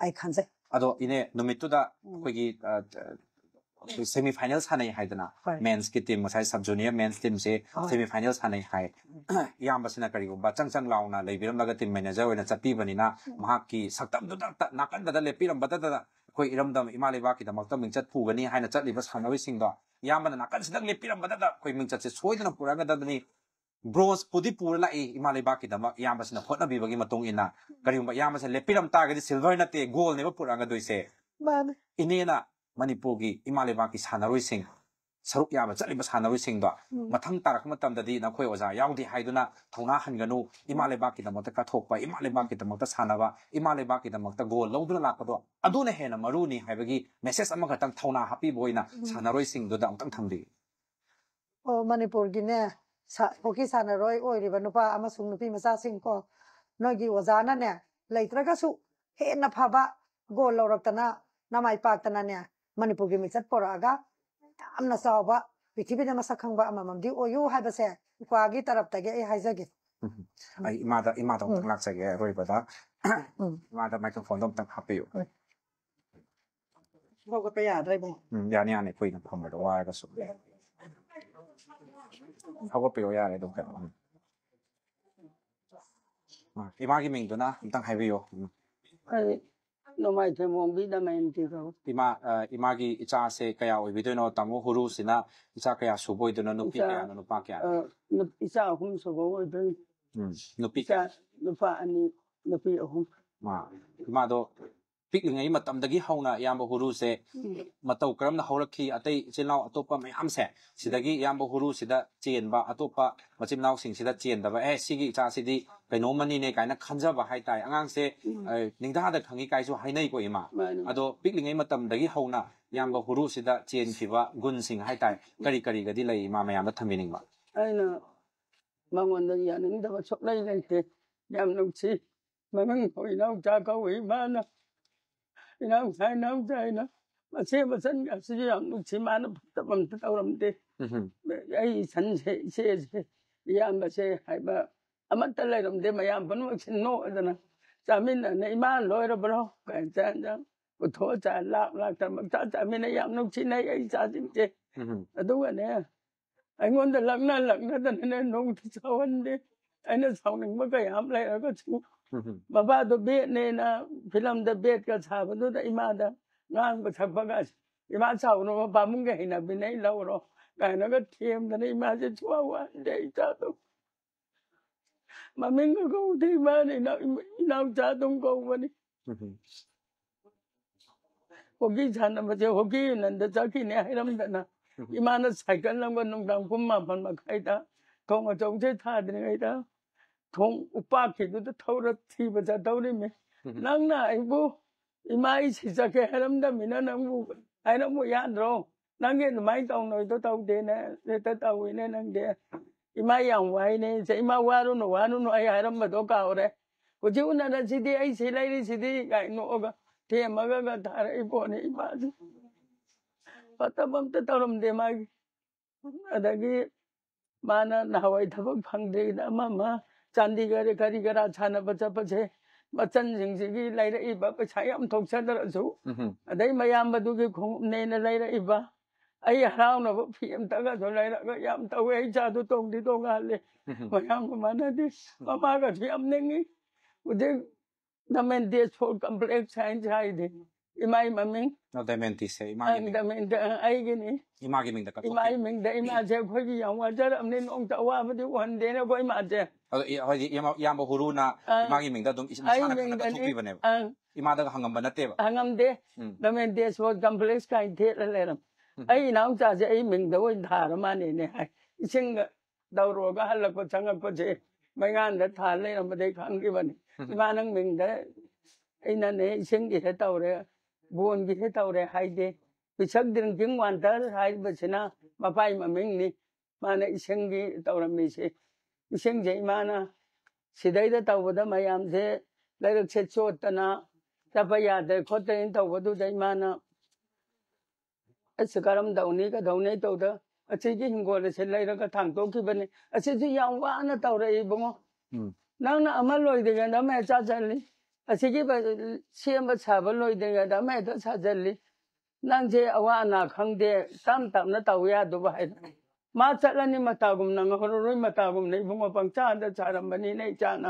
ꯑꯩ ꯈꯟꯖꯩ꯫ ꯑꯗꯣ ꯏꯅꯦ, ꯅꯨꯃꯤꯠꯇꯨꯗ ꯎꯝ꯫ ꯑꯩꯈꯣꯏꯒꯤ ꯁꯦꯃꯤ ꯐꯥꯏꯅꯦꯜ ꯁꯥꯟꯅꯩ ꯍꯥꯏꯗꯅ, ꯍꯣꯏ꯫ ꯃꯦꯟꯁꯀꯤ ꯇꯤꯝ, ꯉꯁꯥꯏ ꯁꯕ ꯖꯨꯅꯤꯌꯔ ꯃꯦꯟꯁ ꯇꯤꯝꯁꯦ ꯍꯣꯏ꯫ ꯁꯦꯃꯤ ꯐꯥꯏꯅꯦꯜ ꯁꯥꯟꯅꯩ ꯍꯥꯏ꯫ ꯏꯌꯥꯝꯕꯁꯤꯅ ꯀꯔꯤꯒꯨꯝꯕ ꯆꯪ ꯆꯪ ꯂꯥꯎꯅ ꯂꯩꯕꯤꯔꯝꯂꯒ ꯇꯤꯝ ꯃꯦꯅꯦꯖꯔ ꯑꯣꯏꯅ ꯆꯠꯄꯤꯕꯅꯤꯅ, ꯎꯝ꯫ ꯃꯍꯥꯛꯀꯤ ꯁꯛꯇꯝꯗꯨꯗ ꯅꯥꯀꯟꯗꯗ ꯂꯦꯞꯄꯤꯔꯝꯕꯗ ꯑꯩꯈꯣꯏ ꯏꯔꯝꯗꯝ ꯏꯃꯥ ꯂꯩꯕꯥꯛꯀꯤꯗꯃꯛꯇ ꯃꯤꯡꯆꯠ ꯄꯨꯒꯅꯤ ꯍꯥꯏꯅ ꯆꯠꯂꯤꯕ ꯁꯥꯟꯅꯔꯣꯏꯁꯤꯡꯗꯣ ꯏꯌꯥꯝꯕꯅ ꯅꯥꯀꯟꯁꯤꯗꯪ ꯂꯦꯞꯄꯤꯔꯝꯕꯗ ꯑꯩꯈꯣꯏ ꯃꯤꯡꯆꯠꯁꯦ ꯁꯣꯏꯗꯅ ꯄꯨꯔꯛꯀꯗꯕꯅꯤ꯫ ꯕ꯭ꯔꯣꯟꯖꯄꯨꯗꯤ ꯄꯨꯔ ꯂꯥꯛꯏ ꯏꯃꯥ ꯂꯩꯕꯥꯛꯀꯤꯗꯃꯛ ꯏꯌꯥꯝꯕꯁꯤꯅ ꯍꯣꯠꯅꯕꯤꯕꯒꯤ ꯃꯇꯨꯡ ꯏꯟꯅ꯫ ꯀꯔꯤꯒꯨꯝꯕ ꯏꯌꯥꯝꯕꯁꯤꯅ ꯂꯦꯞꯄꯤꯔꯝ ꯇꯥꯔꯒꯗꯤ ꯁꯤꯜꯚꯔ ꯅꯠꯇꯦ, ꯒꯣꯜꯅꯦꯕ ꯄꯨꯔꯛꯑꯒꯗꯣꯏꯁꯦ꯫ ꯃꯥꯅꯦ꯫ ꯏꯅꯦꯅ ꯃꯅꯤꯄꯨꯔꯒꯤ ꯏꯃꯥ ꯂꯩꯕꯥꯛꯀꯤ ꯁꯥꯟꯅꯔꯣꯏꯁꯤꯡ, ꯁꯔꯨꯛ ꯌꯥꯕ ꯆꯠꯂꯤꯕ ꯁꯥꯟꯅꯔꯣꯏꯁꯤꯡꯗꯣ ꯎꯝ꯫ ꯃꯊꯪ ꯇꯥꯔꯛꯄ ꯃꯇꯝꯗꯗꯤ ꯅꯈꯣꯏ ꯑꯣꯖꯥ ꯌꯥꯎꯗꯦ ꯍꯥꯏꯗꯨꯅ ꯊꯧꯅꯥ ꯍꯟꯒꯅꯨ, ꯏꯃꯥ ꯂꯩꯕꯥꯛꯀꯤꯗꯃꯛꯇ ꯀꯠꯊꯣꯛꯄ, ꯏꯃꯥ ꯂꯩꯕꯥꯛꯀꯤꯗꯃꯛꯇ ꯁꯥꯟꯅꯕ, ꯏꯃꯥ ꯂꯩꯕꯥꯛꯀꯤꯗꯃꯛꯇ ꯒꯣꯜ ꯂꯧꯗꯨꯅ ꯂꯥꯛꯄꯗꯣ ꯑꯗꯨꯅ ꯍꯦꯟꯅ ꯃꯔꯨꯅꯤ ꯍꯥꯏꯕꯒꯤ ꯃꯦꯁꯦꯖ ꯑꯃꯈꯛꯇꯪ ꯊꯧꯅꯥ ꯍꯥꯞꯄꯤꯕ ꯑꯣꯏꯅ ꯎꯝ꯫ ꯁꯥꯟꯅꯔꯣꯏꯁꯤꯡꯗꯨꯗ ꯑꯃꯨꯛꯇꯪ ꯊꯝꯕꯤꯌꯨ꯫ ꯑꯣ, ꯃꯅꯤꯄꯨꯔꯒꯤꯅꯦ, ꯁꯥ-, ꯍꯣꯀꯤ ꯁꯥꯟꯅꯔꯣꯏ ꯑꯣꯏꯔꯤꯕ ꯅꯨꯄꯥ ꯑꯃꯁꯨꯡ ꯅꯨꯄꯤ ꯃꯆꯥꯁꯤꯡ ꯀꯣ, ꯅꯣꯏꯒꯤ ꯑꯣꯖꯥꯅꯅꯦ, ꯂꯩꯇ꯭ꯔꯒꯁꯨ ꯍꯦꯟꯅ ꯐꯕ ꯒꯣꯜ ꯂꯧꯔꯛꯇꯅ, ꯅꯃꯥꯏ ꯄꯥꯛꯇꯅꯅꯦ, ꯃꯅꯤꯄꯨꯔꯒꯤ ꯃꯤꯡꯆꯠ ꯄꯣꯔꯛꯑꯒ ꯌꯥꯝꯅ ꯆꯥꯎꯕ, ꯄ꯭ꯔꯤꯊꯤꯕꯤꯗ ꯃꯁꯛ ꯈꯪꯕ ꯑꯃꯃꯝꯗꯤ ꯑꯣꯏꯌꯨ ꯍꯥꯏꯕꯁꯦ ꯏꯄ꯭ꯋꯥꯒꯤ ꯇꯔꯞꯇꯒꯤ ꯑꯩ ꯍꯥꯏꯖꯒꯦ꯫ ꯎꯝ꯫ ꯑꯩ ꯏꯃꯥꯗ, ꯏꯃꯥꯗ ꯑꯃꯨꯛꯇꯪ ꯎꯝ꯫ ꯂꯥꯛꯆꯒꯦ ꯑꯔꯣꯏꯕꯗ꯫ ꯎꯝ꯫ ꯏꯃꯥꯗ ꯃꯥꯏꯀ꯭ꯔꯣꯐꯣꯟꯗꯣ ꯑꯃꯨꯛꯇꯪ ꯍꯥꯞꯄꯤꯌꯨ꯫ ꯍꯣꯏ꯫ ꯍꯧꯒꯠꯄ ꯌꯥꯗ꯭ꯔꯦ ꯏꯕꯨꯡ꯫ ꯎꯝ, ꯌꯥꯅꯤ, ꯌꯥꯅꯤ, ꯀꯨꯏꯅ ꯐꯝꯕꯗꯣ ꯋꯥꯔꯒꯁꯨ꯫ ꯍꯧꯒꯠꯄꯤꯔꯣ, ꯌꯥꯔꯦ ꯑꯗꯨꯝ ꯀꯩꯅꯣ꯫ ꯎꯝ꯫ ꯑ, ꯏꯃꯥꯒꯤ ꯃꯤꯡꯗꯨꯅ ꯑꯝꯇꯪ ꯍꯥꯏꯕꯤꯌꯣ꯫ ꯎꯝ꯫ ꯑꯩ ꯅꯣꯡꯃꯥꯏꯊꯦꯝ ꯑꯣꯡꯕꯤ ꯗꯃꯌꯟꯇꯤ ꯀꯧꯏ꯫ ꯏꯃꯥ, ꯑ, ꯏꯃꯥꯒꯤ ꯏꯆꯥꯁꯦ ꯀꯌꯥ ꯑꯣꯏꯕꯤꯗꯣꯏꯅꯣ? ꯇꯥꯃꯣ ꯍꯨꯔꯨꯁꯤꯅ ꯏꯆꯥ ꯀꯌꯥ ꯁꯨꯕ ꯑꯣꯏꯗꯣꯏꯅꯣ? ꯅꯨꯄꯤ ꯏꯆꯥ, ꯀꯌꯥꯅꯣ, ꯅꯨꯄꯥ ꯀꯌꯥꯅꯣ? ꯑ, ꯅꯨꯞ-, ꯏꯆꯥ ꯑꯍꯨꯝ ꯁꯨꯕ ꯑꯣꯏꯗꯣꯏꯅꯤ꯫ ꯎꯝ, ꯅꯨꯄꯤ ꯏꯆꯥ ꯀꯌꯥ? ꯅꯨꯄꯥ ꯑꯅꯤ, ꯅꯨꯄꯤ ꯑꯍꯨꯝ꯫ ꯃꯥ, ꯏꯃꯥꯗꯣ ꯄꯤꯛꯂꯤꯉꯩ ꯃꯇꯝꯗꯒꯤ ꯍꯧꯅ ꯏꯌꯥꯝꯕ ꯍꯨꯔꯨꯁꯦ ꯃꯇꯧ ꯀꯔꯝꯅ ꯍꯧꯔꯛꯈꯤ? ꯑꯇꯩ ꯏꯆꯤꯜ ꯏꯅꯥꯎ ꯑꯇꯣꯞꯄ ꯃꯌꯥꯝꯁꯦ ꯁꯤꯗꯒꯤ ꯏꯌꯥꯝꯕ ꯍꯨꯔꯨꯁꯤꯗ ꯆꯦꯟꯕ, ꯑꯇꯣꯞꯄ ꯃꯆꯤꯟ ꯃꯅꯥꯎꯁꯤꯡꯁꯤꯗ ꯆꯦꯟꯗꯕ, "ꯑꯦ, ꯁꯤꯒꯤ ꯏꯆꯥꯁꯤꯗꯤ ꯀꯩꯅꯣꯝꯃꯅꯤꯅꯦ" ꯀꯥꯏꯅ ꯈꯟꯖꯕ ꯍꯥꯏꯇꯥꯔꯦ꯫ ꯑꯉꯥꯡꯁꯦ, ꯎꯝ꯫ ꯑ, ꯅꯤꯡꯊꯥꯗ ꯈꯪꯉꯤ ꯀꯥꯏꯁꯨ ꯍꯥꯏꯅꯩꯀꯣ, ꯏꯃꯥ꯫ ꯃꯥꯅꯤ꯫ ꯑꯗꯣ ꯄꯤꯛꯂꯤꯉꯩ ꯃꯇꯝꯗꯒꯤ ꯍꯧꯅ ꯏꯌꯥꯝꯕ ꯍꯨꯔꯨꯁꯤꯗ ꯆꯦꯟꯈꯤꯕ ꯒꯨꯟꯁꯤꯡ ꯍꯥꯏꯇꯥꯔꯦ, ꯀꯔꯤ ꯀꯔꯤꯒꯗꯤ ꯂꯩ, ꯏꯃꯥ, ꯃꯌꯥꯝꯗ ꯊꯝꯕꯤꯅꯤꯡꯕ? ꯑꯩꯅ ꯃꯉꯣꯟꯗ ꯌꯥꯅꯤꯡꯗꯕ ꯁꯨꯛꯂꯩ ꯂꯩꯇꯦ꯫ ꯌꯥꯝ ꯅꯨꯡꯁꯤ꯫ ꯃꯃꯤꯡ ꯐꯥꯎ ꯏꯅꯥꯎꯆꯥ ꯀꯧꯏ ꯏꯃꯥꯅ꯫ ꯏꯅꯥꯎꯆꯥ, ꯏꯅꯥꯎꯆꯥ ꯍꯥꯏꯅ꯫ ꯃꯆꯦ ꯃꯆꯟ ꯑꯁꯤꯁꯨ ꯌꯥꯝ ꯅꯨꯡꯁꯤ꯫ ꯃꯥꯅ ꯐꯠꯇꯕ ꯑꯝꯇ ꯇꯧꯔꯝꯗꯦ꯫ ꯎꯝ꯫ ꯑꯩ ꯏꯆꯟꯁꯦ, ꯏꯆꯦꯁꯦ, ꯏꯌꯥꯝꯕꯁꯦ ꯍꯥꯏꯕ ꯑꯃꯠꯇ ꯂꯩꯔꯝꯗꯦ꯫ ꯃꯌꯥꯝ ꯄꯨꯝꯅꯃꯛꯁꯦ ꯅꯣꯛꯑꯗꯅ ꯆꯥꯃꯤꯟꯅꯅ, "ꯏꯃꯥ, ꯂꯣꯏꯔꯕ꯭ꯔꯣ?" ꯀꯥꯏꯅ ꯆꯥꯛ ꯏꯟꯖꯥꯡ ꯄꯨꯊꯣꯛꯑ ꯆꯥ, ꯂꯥꯛ ꯂꯥꯛꯇꯅ ꯄꯪꯆꯥ ꯆꯥꯃꯤꯟꯅꯩ꯫ ꯌꯥꯝ ꯅꯨꯡꯁꯤꯅꯩ ꯑꯩ ꯏꯆꯥꯁꯤꯡꯁꯦ꯫ ꯎꯝ꯫ ꯑꯗꯨꯒꯅꯦ, ꯑꯩꯉꯣꯟꯗ ꯂꯛꯅ ꯂꯛꯅꯗꯅꯅꯦ ꯅꯣꯡꯇ ꯁꯥꯎꯍꯟꯗꯦ꯫ ꯑꯩꯅ ꯁꯥꯎꯅꯤꯡꯕ ꯀꯌꯥ ꯑꯃ ꯂꯩꯔꯒꯁꯨ, ꯎꯝ꯫ ꯃꯄꯥꯗꯣ ꯕꯦꯠꯅꯦꯅ ꯐꯤꯂꯝꯗ ꯕꯦꯠꯀ ꯁꯥꯕꯗꯨꯗ ꯏꯃꯥꯗ ꯉꯥꯡꯕ ꯁꯛꯄꯒ, "ꯏꯃꯥ ꯁꯥꯎꯅꯣ, ꯄꯥꯕꯨꯡꯒꯤ ꯍꯩꯅꯕꯤꯅꯦ, ꯑꯩ ꯂꯧꯔꯣ" ꯀꯥꯏꯅꯒ ꯊꯦꯝꯗꯅ ꯏꯃꯥꯁꯦ ꯁꯨꯡꯋꯥ ꯋꯥꯍꯟꯗꯦ꯫ ꯑꯩ ꯏꯆꯥꯗꯣ ꯃꯃꯤꯡꯒ ꯀꯧꯗꯦ ꯏꯃꯥꯅ, ꯏꯅꯥꯎ-, ꯏꯅꯥꯎꯆꯥ ꯑꯗꯨꯝ ꯀꯧꯕꯅꯤ꯫ ꯎꯝ꯫ ꯍꯣꯀꯤ ꯁꯥꯟꯅꯕꯁꯦ ꯍꯣꯀꯤ ꯌꯨꯅꯤꯌꯟꯗ ꯆꯠꯈꯤꯅꯦ ꯍꯥꯏꯔꯝꯗꯅ, ꯎꯝ꯫ ꯏꯃꯥꯅ ꯁꯥꯏꯀꯜ ꯑꯃꯒ ꯅꯨꯡꯗꯥꯡ ꯄꯨꯡ ꯃꯥꯄꯟ ꯃꯈꯥꯏꯗ ꯊꯣꯡ ꯑꯆꯧꯕꯁꯦ ꯊꯥꯗ꯭ꯔꯤꯉꯩꯗ ꯊꯣꯡ ꯎꯄꯥꯛꯀꯤꯗꯨꯗ ꯊꯧꯔ ꯊꯤꯕ ꯆꯠꯇꯧꯔꯤꯃꯤ꯫ ꯎꯝ꯫ "ꯅꯪꯅ ꯑꯩꯕꯨ ꯏꯃꯥ ꯑꯩ ꯁꯤ ꯆꯠꯀꯦ ꯍꯥꯏꯔꯝꯗꯕꯅꯤꯅ ꯅꯪꯕꯨ ꯍꯥꯏꯔꯝꯃꯨ ꯌꯥꯗ꯭ꯔꯣ? ꯅꯪꯒꯤ ꯑꯗꯨꯃꯥꯏꯅ ꯇꯧꯅꯣꯏꯗꯣ ꯇꯧꯗꯦꯅꯦ, ꯍꯦꯛꯇ ꯇꯧꯏꯅꯦ ꯅꯪꯗꯤ꯫ ꯏꯃꯥ ꯌꯥꯝ ꯋꯥꯏꯅꯦ ꯏꯆꯦ, ꯏꯃꯥ ꯋꯥꯔꯨꯅꯨ, ꯋꯥꯔꯨꯅꯨ, ꯑꯩ ꯍꯥꯏꯔꯝꯕꯗꯣ ꯀꯥꯎꯔꯦ꯫ ꯍꯧꯖꯤꯛ ꯎꯅꯔꯁꯤꯗꯤ, ꯑꯩ ꯁꯤ ꯂꯩꯔꯤꯁꯤꯗꯤ" ꯀꯥꯏ ꯅꯣꯛꯑꯒ ꯊꯦꯝꯃꯒ ꯊꯥꯔꯛꯏ ꯄꯣꯠꯅꯤ ꯏꯃꯥꯁꯦ꯫ ꯐꯠꯇꯕ ꯑꯝꯇ ꯇꯧꯔꯝꯗꯦ ꯃꯥꯒꯤ꯫ ꯑꯗꯒꯤ ꯃꯥꯅ ꯅꯍꯥꯟꯋꯥꯏ ꯊꯕꯛ ꯐꯪꯗ꯭ꯔꯤꯉꯩꯗ ꯑꯃ ꯑꯃ ꯆꯥꯟꯗꯤꯒꯔ ꯀꯔꯤ ꯀꯔꯥ ꯁꯥꯟꯅꯕ ꯆꯠꯄꯁꯦ, ꯃꯆꯟꯁꯤꯡꯁꯤꯒꯤ ꯂꯩꯔꯛꯏꯕ ꯄꯩꯁꯥ ꯌꯥꯝ ꯊꯣꯛꯆꯗ꯭ꯔꯁꯨ, ꯎꯝ꯫ ꯑꯗꯩ ꯃꯌꯥꯝꯕꯗꯨꯒꯤ ꯈꯣꯡꯎꯞꯅꯦꯅ ꯂꯩꯔꯛꯏꯕ, ꯑꯩ ꯍꯔꯥꯎꯅꯕ ꯐꯤ ꯑꯝꯇꯒꯁꯨ ꯂꯩꯔꯛꯑꯒ ꯌꯥꯝ ꯇꯧꯋꯦ꯫ ꯑꯩ ꯏꯆꯥꯗꯨ ꯇꯣꯡꯗꯤ ꯇꯣꯡꯉꯥꯜꯂꯦ꯫ ꯎꯝ꯫ ꯃꯌꯥꯝꯒ ꯃꯥꯟꯅꯗꯦ꯫ ꯃꯃꯥꯒꯁꯨ ꯌꯥꯝ ꯅꯤꯡꯉꯤ꯫ ꯍꯧꯖꯤꯛ ꯗꯃꯦꯟ ꯗꯦꯁ ꯐꯣꯔ ꯀꯝꯄ꯭ꯂꯦꯛꯁ ꯍꯥꯏꯅ ꯁꯥꯏꯗꯤ, ꯏꯃꯥꯒꯤ ꯃꯃꯤꯡ꯫ ꯑꯣ, ꯗꯃꯌꯟꯇꯤꯁꯦ ꯏꯃꯥꯒꯤ ꯃꯤꯡ꯫ ꯗꯃꯌꯟꯇꯤ, ꯑ, ꯑꯩꯒꯤꯅꯤ꯫ ꯏꯃꯥꯒꯤ ꯃꯤꯡꯗ ꯀꯠꯊꯣꯛꯈꯤ꯫ ꯏꯃꯥꯒꯤ ꯃꯤꯡꯗ꯫ ꯏꯃꯥꯁꯦ ꯑꯩꯈꯣꯏꯒꯤ ꯌꯥꯝ ꯋꯥꯖꯔꯕꯅꯤ, ꯅꯣꯡꯇ ꯑꯋꯥꯕꯗꯤ ꯎꯍꯟꯗꯦꯅꯦ ꯑꯩꯈꯣꯏ ꯏꯃꯥꯁꯦ꯫ ꯑꯗꯣ ꯏ-, ꯍꯥꯏꯗꯤ ꯏꯌꯥꯝꯕ, ꯏꯌꯥꯝꯕ ꯍꯨꯔꯨꯅ ꯑ, ꯏꯃꯥꯒꯤ ꯃꯤꯡꯗ ꯑꯗꯨꯝ ꯏꯁ-, ꯑꯩ ꯃꯁꯥꯅ ꯈꯪꯅ ꯃꯤꯡꯗꯅꯤ꯫ ꯀꯠꯊꯣꯛꯄꯤꯕꯅꯦꯕ꯫ ꯑꯪ꯫ ꯏꯃꯥꯗꯒ ꯍꯪꯉꯝꯕ ꯅꯠꯇꯦꯕ꯫ ꯍꯪꯉꯝꯗꯦ꯫ ꯎꯝ꯫ ꯗꯃꯌꯟꯇꯤ ꯁ꯭ꯄꯣꯔꯠ ꯀꯝꯄ꯭ꯂꯦꯛꯁ ꯀꯥꯏꯅ ꯊꯦꯠꯂ ꯂꯩꯔꯝ꯫ ꯎꯝ꯫ ꯑꯩ ꯏꯅꯥꯎꯆꯥꯁꯦ ꯑꯩ ꯃꯤꯡꯗ ꯑꯣꯏꯅ ꯊꯥꯔ ꯃꯥꯅꯦꯅꯦ ꯍꯥꯏ꯫ ꯏꯁꯤꯡꯒ ꯇꯧꯔꯨꯔꯒ ꯍꯜꯂꯛꯄ ꯆꯪꯉꯛꯄꯁꯦ ꯃꯩꯉꯥꯟꯗ ꯊꯥ ꯂꯩꯔꯝꯕꯗꯩ ꯈꯪꯈꯤꯕꯅꯤ꯫ ꯎꯝ꯫ ꯏꯃꯥ ꯅꯪ ꯃꯤꯡꯗ ꯑꯩꯅꯅꯦ ꯏꯁꯤꯡꯒꯤ ꯍꯦꯛ ꯇꯧꯔꯦ, ꯕꯣꯟꯒꯤ ꯍꯦꯛ ꯇꯧꯔꯦ ꯍꯥꯏꯗꯦ꯫ ꯄꯤꯁꯛ ꯗ꯭ꯔꯤꯡꯀꯤꯡ ꯋꯥꯇꯔ ꯍꯥꯏꯔꯤꯕꯁꯤꯅ ꯃꯄꯥꯏ ꯃꯃꯤꯡꯅꯤ꯫ ꯃꯥꯅ ꯏꯁꯤꯡꯒꯤ ꯇꯧꯔꯝꯃꯤꯁꯦ꯫ ꯏꯁꯤꯡꯁꯦ ꯏꯃꯥꯅ ꯁꯤꯗꯩꯗ ꯇꯧꯕꯗ ꯃꯌꯥꯝꯁꯦ ꯂꯩꯔꯛꯁꯦ ꯆꯣꯠꯇꯅ ꯆꯠꯄ ꯌꯥꯗ꯭ꯔꯦ ꯈꯣꯠꯇ꯭ꯔꯦꯅ ꯇꯧꯕꯗꯨꯗ ꯏꯃꯥꯅ ꯑꯁ ꯀꯔꯝ ꯇꯧꯅꯤ ꯀꯩꯗꯧꯅꯤ ꯇꯧꯗ ꯑꯁꯤꯒꯤ ꯍꯤꯡꯒꯣꯜ ꯑꯁꯤ ꯂꯩꯔꯒ ꯊꯥꯡꯇꯣꯛꯈꯤꯕꯅꯤ꯫ ꯑꯁꯤꯁꯨ ꯌꯥꯝ ꯋꯥꯅ ꯇꯧꯔꯛꯏ ꯏꯕꯨꯡꯉꯣ꯫ ꯎꯝ꯫ ꯅꯪꯅ ꯑꯃ ꯂꯣꯏꯗ꯭ꯔꯤꯉꯩꯗ ꯑꯃ ꯍꯦꯛ ꯆꯥꯁꯤꯜꯂꯤ, ꯑꯁꯤꯒꯤ ꯕ-, ꯁꯦꯝꯕ ꯁꯥꯕ ꯂꯣꯏꯗ꯭ꯔꯤꯉꯩꯗ ꯑꯃ ꯍꯦꯛꯇ ꯁꯥꯖꯜꯂꯤ꯫ ꯅꯪꯁꯦ ꯑꯋꯥ ꯑꯅꯥ ꯈꯪꯗꯦ, ꯇꯞ ꯇꯞꯅ ꯇꯧ ꯌꯥꯗꯕ ꯍꯥꯏꯅ꯫ ꯃꯥ ꯆꯠꯂꯅꯤ ꯃꯇꯥꯒꯨꯝꯅ ꯉꯧꯔꯔꯣꯏ ꯃꯇꯥꯒꯨꯝꯅ ꯏꯕꯨꯡꯉꯣ ꯄꯪꯆꯥꯗ ꯆꯥꯔꯝꯕꯅꯤꯅ ꯏꯆꯥꯅ꯫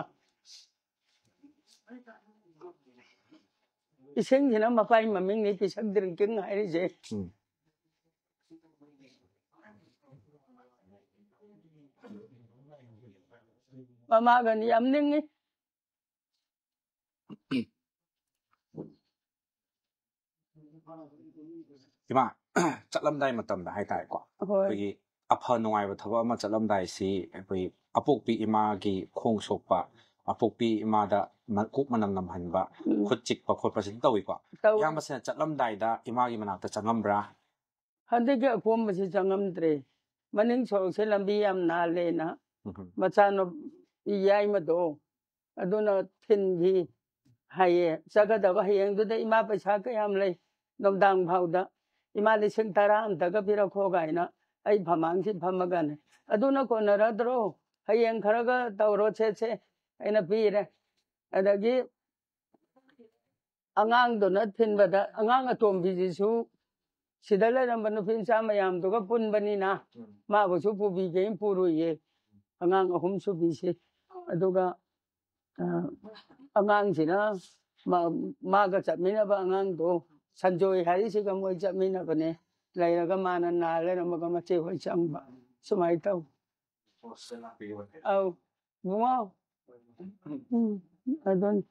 ꯏꯁꯤꯡꯁꯤꯅ ꯃꯄꯥꯏ ꯃꯃꯤꯡꯅꯤ ꯄꯤꯁꯛ ꯗ꯭ꯔꯤꯡꯀꯤꯡ ꯍꯥꯏꯔꯤꯁꯦ꯫ ꯎꯝ꯫ ꯃꯃꯥꯒꯅꯤ ꯌꯥꯝ ꯅꯤꯡꯉꯤ꯫ ꯏꯃꯥ, ꯆꯠꯂꯝꯗꯥꯏ ꯃꯇꯝꯗ ꯍꯥꯏꯇꯥꯔꯦꯀꯣ, ꯍꯣꯏ꯫ ꯑꯩꯈꯣꯏꯒꯤ ꯑꯐ ꯅꯨꯡꯉꯥꯏꯕ ꯊꯕꯛ ꯑꯃ ꯆꯠꯂꯝꯗꯥꯏꯁꯤ ꯑꯩꯈꯣꯏ ꯑꯄꯣꯛꯄꯤ ꯏꯃꯥꯒꯤ ꯈꯣꯡ ꯁꯣꯛꯄ, ꯑꯄꯣꯛꯄꯤ ꯏꯃꯥꯗ ꯃ-, ꯀꯣꯛ ꯃꯅꯝ ꯅꯝꯍꯟꯕ, ꯎꯝ꯫ ꯈꯨꯠ ꯆꯤꯛꯄ ꯈꯣꯠꯄꯁꯤ ꯇꯧꯏꯀꯣ꯫ ꯇꯧꯏ꯫ ꯏꯌꯥꯝꯕꯁꯤꯅ ꯆꯠꯂꯝꯗꯥꯏꯗ ꯏꯃꯥꯒꯤ ꯃꯅꯥꯛꯇ ꯆꯪꯉꯝꯕ꯭ꯔꯥ? ꯍꯟꯗꯛꯀꯤ ꯑꯀꯣꯝꯕꯁꯤ ꯆꯪꯉꯝꯗ꯭ꯔꯦ꯫ ꯃꯅꯤꯡ ꯁꯣꯔꯣꯛꯁꯦ ꯂꯝꯕꯤ ꯌꯥꯝ ꯅꯥꯜꯂꯦꯅ ꯎꯝ꯫ ꯃꯆꯥꯅꯨꯄꯤ ꯌꯥꯏꯃꯗꯣ ꯑꯗꯨꯅ ꯊꯤꯟꯈꯤ ꯍꯥꯏꯌꯦ꯫ ꯆꯠꯀꯗꯕ ꯍꯌꯦꯡꯗꯨꯗ ꯏꯃꯥ ꯄꯩꯁꯥ ꯀꯌꯥꯝ ꯂꯩ? ꯅꯨꯡꯗꯥꯡ ꯐꯥꯎꯗ ꯏꯃꯥ ꯂꯤꯁꯤꯡ ꯇꯔꯥ ꯑꯝꯇꯒ ꯄꯤꯔꯛꯈꯣ ꯀꯥꯏꯅ ꯑꯩ ꯐꯃꯥꯡꯁꯤ ꯐꯝꯃꯒꯅꯦ꯫ ꯑꯗꯨꯅ ꯀꯣꯟꯅꯔꯗ꯭ꯔꯣ? ꯍꯌꯦꯡ ꯈꯔꯒ ꯇꯧꯔꯣ ꯁꯦꯠꯁꯦ ꯑꯩꯅ ꯄꯤꯔꯦ꯫ ꯑꯗꯒꯤ ꯑꯉꯥꯡꯗꯨꯅ ꯊꯤꯟꯕꯗ ꯑꯉꯥꯡ ꯑꯇꯣꯝꯕꯤꯁꯤꯁꯨ ꯁꯤꯗ ꯂꯩꯔꯝꯕ ꯅꯨꯄꯤ ꯃꯆꯥ ꯃꯌꯥꯝꯗꯨꯒ ꯄꯨꯟꯕꯅꯤꯅ ꯃꯥꯕꯨꯁꯨ ꯄꯨꯕꯤꯒꯦꯅ ꯄꯨꯔꯨꯏꯌꯦ꯫ ꯑꯉꯥꯡ ꯑꯍꯨꯝ ꯁꯨꯕꯤꯁꯦ꯫ ꯑꯗꯨꯒ, ꯑ, ꯑꯉꯥꯡꯁꯤꯅ ꯃꯥ-, ꯃꯥꯒ ꯆꯠꯃꯤꯟꯅꯕ ꯑꯉꯥꯡꯗꯣ, ꯁꯟꯖꯣꯏ ꯍꯥꯏꯔꯤꯁꯤꯒ ꯃꯣꯏ ꯆꯠꯃꯤꯟꯅꯕꯅꯦ꯫ ꯂꯩꯔꯒ ꯃꯥꯅ ꯅꯥ ꯂꯩꯔꯝꯃꯒ ꯃꯆꯦ ꯍꯣꯏ ꯆꯪꯕ꯫ ꯁꯨꯃꯥꯏꯅ ꯇꯧ꯫ ꯑꯧ, ꯏꯕꯨꯡꯉꯣ꯫ ꯎꯝ, ꯑꯗꯨꯅ,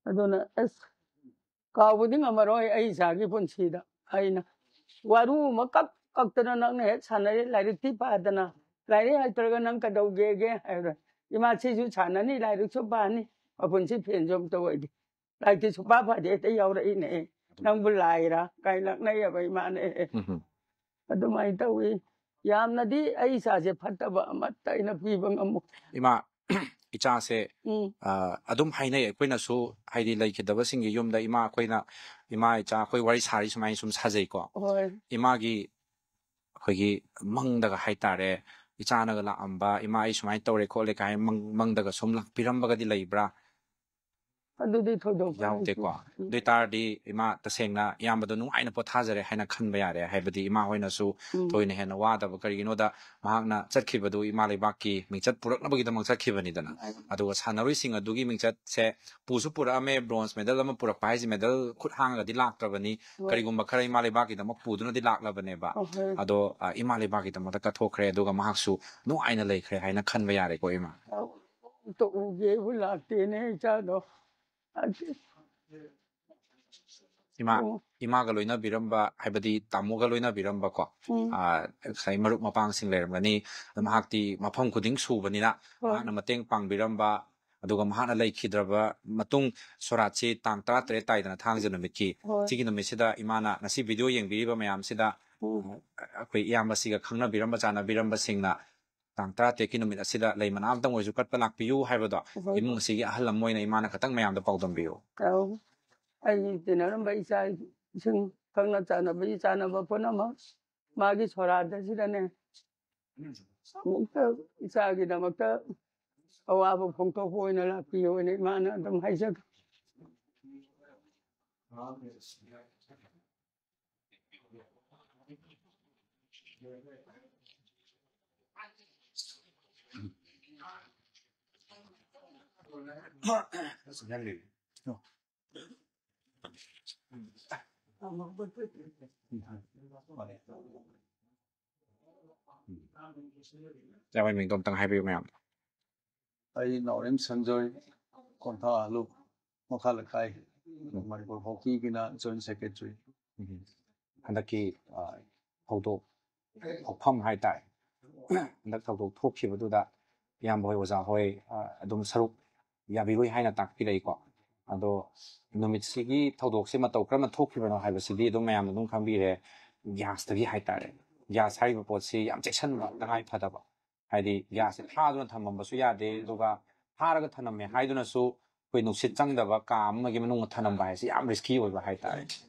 ꯑꯗꯨꯅ ꯑꯁ, ꯀꯥꯎꯕꯗꯤ ꯉꯝꯃꯔꯣꯏ ꯑꯩ ꯏꯆꯥꯒꯤ ꯄꯨꯟꯁꯤꯗ꯫ ꯑꯩꯅ ꯋꯥꯔꯨ ꯑꯃ ꯀꯛ ꯀꯛꯇꯅ ꯅꯪꯅ ꯍꯦꯛ ꯁꯥꯟꯅꯔꯦ, ꯂꯥꯏꯔꯤꯛꯇꯤ ꯄꯥꯗꯅ꯫ ꯂꯥꯏꯔꯤꯛ ꯍꯩꯇ꯭ꯔꯒ ꯅꯪ ꯀꯩꯗꯧꯒꯦꯒꯦ ꯍꯥꯏꯕꯗ, "ꯏꯃꯥ, ꯁꯤꯁꯨ ꯁꯥꯟꯅꯅꯤ, ꯂꯥꯏꯔꯤꯛꯁꯨ ꯄꯥꯅꯤ, ꯃꯄꯨꯟꯁꯤ ꯐꯦꯟꯁꯨ ꯑꯝꯇ ꯑꯣꯏꯗꯦ꯫ ꯂꯥꯏꯔꯤꯛꯇꯤ ꯁꯨꯡꯄꯥ ꯄꯥꯗꯦ, ꯍꯦꯛꯇ ꯌꯥꯎꯔꯛꯏꯅꯦ꯫ ꯅꯪꯕꯨ ꯂꯥꯏꯔꯥ?" ꯀꯥꯏ ꯂꯛꯅꯩꯑꯕ ꯏꯃꯥꯅ꯫ ꯑꯦ, ꯑꯦ꯫ ꯎꯝ ꯍꯝ꯫ ꯑꯗꯨꯃꯥꯏꯅ ꯇꯧꯏ꯫ ꯌꯥꯝꯅꯗꯤ ꯑꯩ ꯏꯆꯥꯁꯦ ꯐꯠꯇꯕ ꯑꯃꯠꯇ ꯑꯩꯅ ꯄꯤꯕ ꯉꯝꯃꯣꯏ꯫ ꯏꯃꯥ, ꯏꯆꯥꯁꯦ, ꯎꯝ꯫ ꯑ, ꯑꯗꯨꯝ ꯍꯥꯏꯅꯩ, ꯑꯩꯈꯣꯏꯅꯁꯨ, ꯍꯥꯏꯗꯤ, ꯂꯩꯈꯤꯗꯕꯁꯤꯡꯒꯤ ꯌꯨꯝꯗ ꯏꯃꯥ ꯑꯩꯈꯣꯏꯅ, ꯏꯃꯥ ꯏꯆꯥ ꯑꯩꯈꯣꯏ ꯋꯥꯔꯤ ꯁꯥꯔꯤ ꯁꯨꯃꯥꯏꯅ ꯁꯨꯝ ꯁꯥꯖꯩꯀꯣ꯫ ꯍꯣꯏ꯫ ꯏꯃꯥꯒꯤ ꯑꯩꯈꯣꯏꯒꯤ ꯃꯪꯗꯒ ꯍꯥꯏꯇꯥꯔꯦ, ꯏꯆꯥꯅꯒ ꯂꯥꯛꯑꯝꯕ, "ꯏꯃꯥ, ꯑꯩ ꯁꯨꯃꯥꯏꯅ ꯇꯧꯔꯦ ꯈꯣꯠꯂꯦ" ꯀꯥꯏꯅ ꯃꯪ-, ꯃꯪꯗꯒ ꯁꯨꯝ ꯂꯥꯛꯄꯤꯔꯝꯕꯒꯗꯤ ꯂꯩꯕ꯭ꯔꯥ? ꯑꯗꯨꯗꯤ ꯊꯣꯏꯗꯣꯛꯄ ꯌꯥꯎꯗꯦꯀꯣ꯫ ꯂꯩꯇꯦ꯫ ꯎꯝ꯫ ꯑꯗꯨ ꯑꯣꯏꯇꯥꯔꯗꯤ ꯏꯃꯥ, ꯇꯁꯦꯡꯅ ꯏꯌꯥꯝꯕꯗꯣ ꯅꯨꯡꯉꯥꯏꯅ ꯄꯣꯊꯥꯖꯔꯦ ꯍꯥꯏꯅ ꯈꯟꯕ ꯌꯥꯔꯦ꯫ ꯍꯥꯏꯕꯗꯤ ꯏꯃꯥ ꯍꯣꯏꯅꯁꯨ ꯎꯝ꯫ ꯊꯣꯏꯅ ꯍꯦꯟꯅ ꯋꯥꯗꯕ, ꯀꯔꯤꯒꯤꯅꯣꯗ ꯃꯍꯥꯛꯅ ꯆꯠꯈꯤꯕꯗꯨ ꯏꯃꯥ ꯂꯩꯕꯥꯛꯀꯤ ꯃꯤꯡꯆꯠ ꯄꯨꯔꯛꯅꯕꯒꯤꯗꯃꯛ ꯆꯠꯈꯤꯕꯅꯤꯗꯅ꯫ ꯎꯝ꯫ ꯑꯗꯨꯒ ꯁꯥꯟꯅꯔꯣꯏꯁꯤꯡ ꯑꯗꯨꯒꯤ ꯃꯤꯡꯆꯠꯁꯦ ꯄꯨꯁꯨ ꯄꯨꯔꯛꯑꯝꯃꯦ, bronze medal ꯑꯃ ꯄꯨꯔꯛꯄ ꯍꯥꯏꯁꯦ medal ꯈꯨꯠ ꯍꯥꯡꯉꯒꯗꯤ ꯂꯥꯛꯇ꯭ꯔꯕꯅꯤ꯫ ꯍꯣꯏ꯫ ꯀꯔꯤꯒꯨꯝꯕ ꯈꯔ ꯏꯃꯥ ꯂꯩꯕꯥꯛꯀꯤꯗꯃꯛ ꯄꯨꯗꯨꯅꯗꯤ ꯂꯥꯛꯂꯕꯅꯦꯕ꯫ ꯑꯍꯣꯏ꯫ ꯑꯗꯣ, ꯑ, ꯏꯃꯥ ꯂꯩꯕꯥꯛꯀꯤꯗꯃꯛꯇ ꯀꯠꯊꯣꯛꯈ꯭ꯔꯦ, ꯑꯗꯨꯒ ꯃꯍꯥꯛꯁꯨ ꯅꯨꯡꯉꯥꯏꯅ ꯂꯩꯈ꯭ꯔꯦ ꯍꯥꯏꯅ ꯈꯟꯕ ꯌꯥꯔꯦꯀꯣ, ꯏꯃꯥ? ꯑꯝꯇ ꯎꯒꯦꯕꯨ ꯂꯥꯛꯇꯦꯅꯦ ꯏꯆꯥꯗꯣ꯫ ꯑꯗꯨ ꯏꯃꯥ, ꯑꯣ꯫ ꯏꯃꯥꯒ ꯂꯣꯏꯅꯕꯤꯔꯝꯕ, ꯍꯥꯏꯕꯗꯤ ꯇꯥꯃꯣꯒ ꯂꯣꯏꯅꯕꯤꯔꯝꯕꯀꯣ, ꯎꯝ꯫ ꯑ, ꯉꯁꯥꯏ ꯃꯔꯨꯞ ꯃꯄꯥꯡꯁꯤꯡ ꯂꯩꯔꯝꯒꯅꯤ꯫ ꯑꯗꯣ ꯃꯍꯥꯛꯇꯤ ꯃꯐꯝ ꯈꯨꯗꯤꯡ ꯁꯨꯕꯅꯤꯅ ꯍꯣꯏ꯫ ꯃꯍꯥꯛꯅ ꯃꯇꯦꯡ ꯄꯥꯡꯕꯤꯔꯝꯕ, ꯑꯗꯨꯒ ꯃꯍꯥꯛꯅ ꯂꯩꯈꯤꯗ꯭ꯔꯕ ꯃꯇꯨꯡ, ꯁꯣꯔꯥꯠꯁꯤ ꯇꯥꯡ ꯇꯔꯥꯇꯔꯦꯠ ꯇꯥꯏꯗꯅ, ꯊꯥꯡꯖ ꯅꯨꯃꯤꯠꯀꯤ꯫ ꯍꯣꯏ꯫ ꯁꯤꯒꯤ ꯅꯨꯃꯤꯠꯁꯤꯗ ꯏꯃꯥꯅ ꯉꯁꯤ video ꯌꯦꯡꯕꯤꯔꯤꯕ ꯃꯌꯥꯝꯁꯤꯗ, ꯎꯝ꯫ ꯑ, ꯑꯩꯈꯣꯏ ꯏꯌꯥꯝꯕꯁꯤꯒ ꯈꯪꯅꯕꯤꯔꯝꯕ ꯆꯥꯟꯅꯕꯤꯔꯝꯕꯁꯤꯡꯅ ꯇꯥꯡ ꯇꯔꯥꯇꯔꯦꯠꯀꯤ ꯅꯨꯃꯤꯠ ꯑꯁꯤꯗ ꯂꯩ ꯃꯅꯥ ꯑꯝꯇꯪ ꯑꯣꯏꯔꯁꯨ ꯀꯠꯄ ꯂꯥꯛꯄꯤꯌꯨ ꯍꯥꯏꯕꯗꯣ, ꯍꯣꯏ꯫ ꯏꯃꯨꯡ ꯑꯁꯤꯒꯤ ꯑꯍꯜ ꯑꯃ ꯑꯣꯏꯅ ꯏꯃꯥꯅ ꯈꯇꯪ ꯃꯌꯥꯝꯗ ꯄꯥꯎꯗꯝꯕꯤꯌꯨ꯫ ꯑꯧ꯫ ꯑꯩꯒꯤ ꯇꯤꯟꯅꯔꯝꯕ ꯏꯆꯥ ꯏꯁꯤꯡ, ꯈꯪꯅ ꯆꯥꯟꯅꯕ ꯏꯆꯥꯟꯅꯕ ꯄꯨꯝꯅꯃꯛ ꯃꯥꯒꯤ ꯁꯣꯔꯥꯠ ꯑꯁꯤꯗꯅꯦ, ꯑꯃꯨꯛꯇ ꯏꯆꯥꯒꯤꯗꯃꯛꯇ ꯑꯋꯥꯕ ꯐꯣꯡꯗꯣꯛꯄ ꯑꯣꯏꯅ ꯂꯥꯛꯄꯤꯌꯣꯅ ꯏꯃꯥꯅ ꯑꯗꯨꯝ ꯍꯥꯏꯖꯒꯦ꯫ ꯏꯌꯥꯝꯕꯒꯤ ꯃꯤꯡꯗꯣ ꯑꯝꯇꯪ ꯍꯥꯏꯕꯤꯌꯨ ꯃꯌꯥꯝ꯫ ꯑꯩ ꯅꯥꯎꯔꯦꯝ ꯁꯟꯖꯣꯏ, ꯀꯣꯟꯊꯥ ꯍꯂꯨꯞ, ꯃꯈꯥ ꯂꯩꯀꯥꯏ, ꯃꯅꯤꯄꯨꯔ ꯍꯣꯀꯤꯒꯤꯅ ꯖꯣꯏꯟ ꯁꯦꯀ꯭ꯔꯦꯇꯔꯤ꯫ ꯍꯟꯗꯛꯀꯤ ꯊꯧꯗꯣꯛ ꯊꯣꯛꯐꯝ ꯍꯥꯏꯇꯥꯔꯦ, ꯍꯟꯗꯛ ꯊꯧꯗꯣꯛ ꯊꯣꯛꯈꯤꯕꯗꯨꯗ ꯏꯌꯥꯝꯕ ꯍꯣꯏ, ꯑꯣꯖꯥ ꯍꯣꯏ ꯑꯗꯨꯝ ꯁꯔꯨꯛ ꯌꯥꯕꯤꯔꯣꯏ ꯍꯥꯏꯅ ꯇꯥꯛꯄꯤꯔꯛꯏꯀꯣ꯫ ꯑꯗꯣ ꯅꯨꯃꯤꯠꯁꯤꯒꯤ ꯊꯧꯗꯣꯛꯁꯦ ꯃꯇꯧ ꯀꯔꯝꯅ ꯊꯣꯛꯈꯤꯕꯅꯣ ꯍꯥꯏꯕꯁꯤꯗꯤ ꯑꯗꯨꯝ ꯃꯌꯥꯝꯅ ꯑꯗꯨꯝ ꯈꯪꯕꯤꯔꯦ꯫ ꯒ꯭ꯌꯥꯁꯇꯒꯤ ꯍꯥꯏꯇꯥꯔꯦ, ꯒ꯭ꯌꯥꯁ ꯍꯥꯏꯔꯤꯕ ꯄꯣꯠꯁꯤ ꯌꯥꯝ ꯆꯦꯛꯁꯤꯟꯕ ꯇꯉꯥꯏ ꯐꯗꯕ, ꯍꯥꯏꯗꯤ ꯒ꯭ꯌꯥꯁꯁꯦ ꯊꯥꯗꯨꯅ ꯊꯝꯃꯝꯕꯁꯨ ꯌꯥꯗꯦ, ꯑꯗꯨꯒ ꯊꯥꯔꯒ ꯊꯝꯃꯝꯃꯦ ꯍꯥꯏꯗꯨꯅꯁꯨ ꯑꯩꯈꯣꯏ ꯅꯨꯡꯁꯤꯠ ꯆꯪꯗꯕ ꯀꯥ ꯑꯃꯒꯤ ꯃꯅꯨꯡꯗ ꯊꯝꯃꯝꯕ ꯍꯥꯏꯁꯤ ꯌꯥꯝ ꯔꯤꯁꯀꯤ ꯑꯣꯏꯕ ꯍꯥꯏꯇꯥꯔꯦ꯫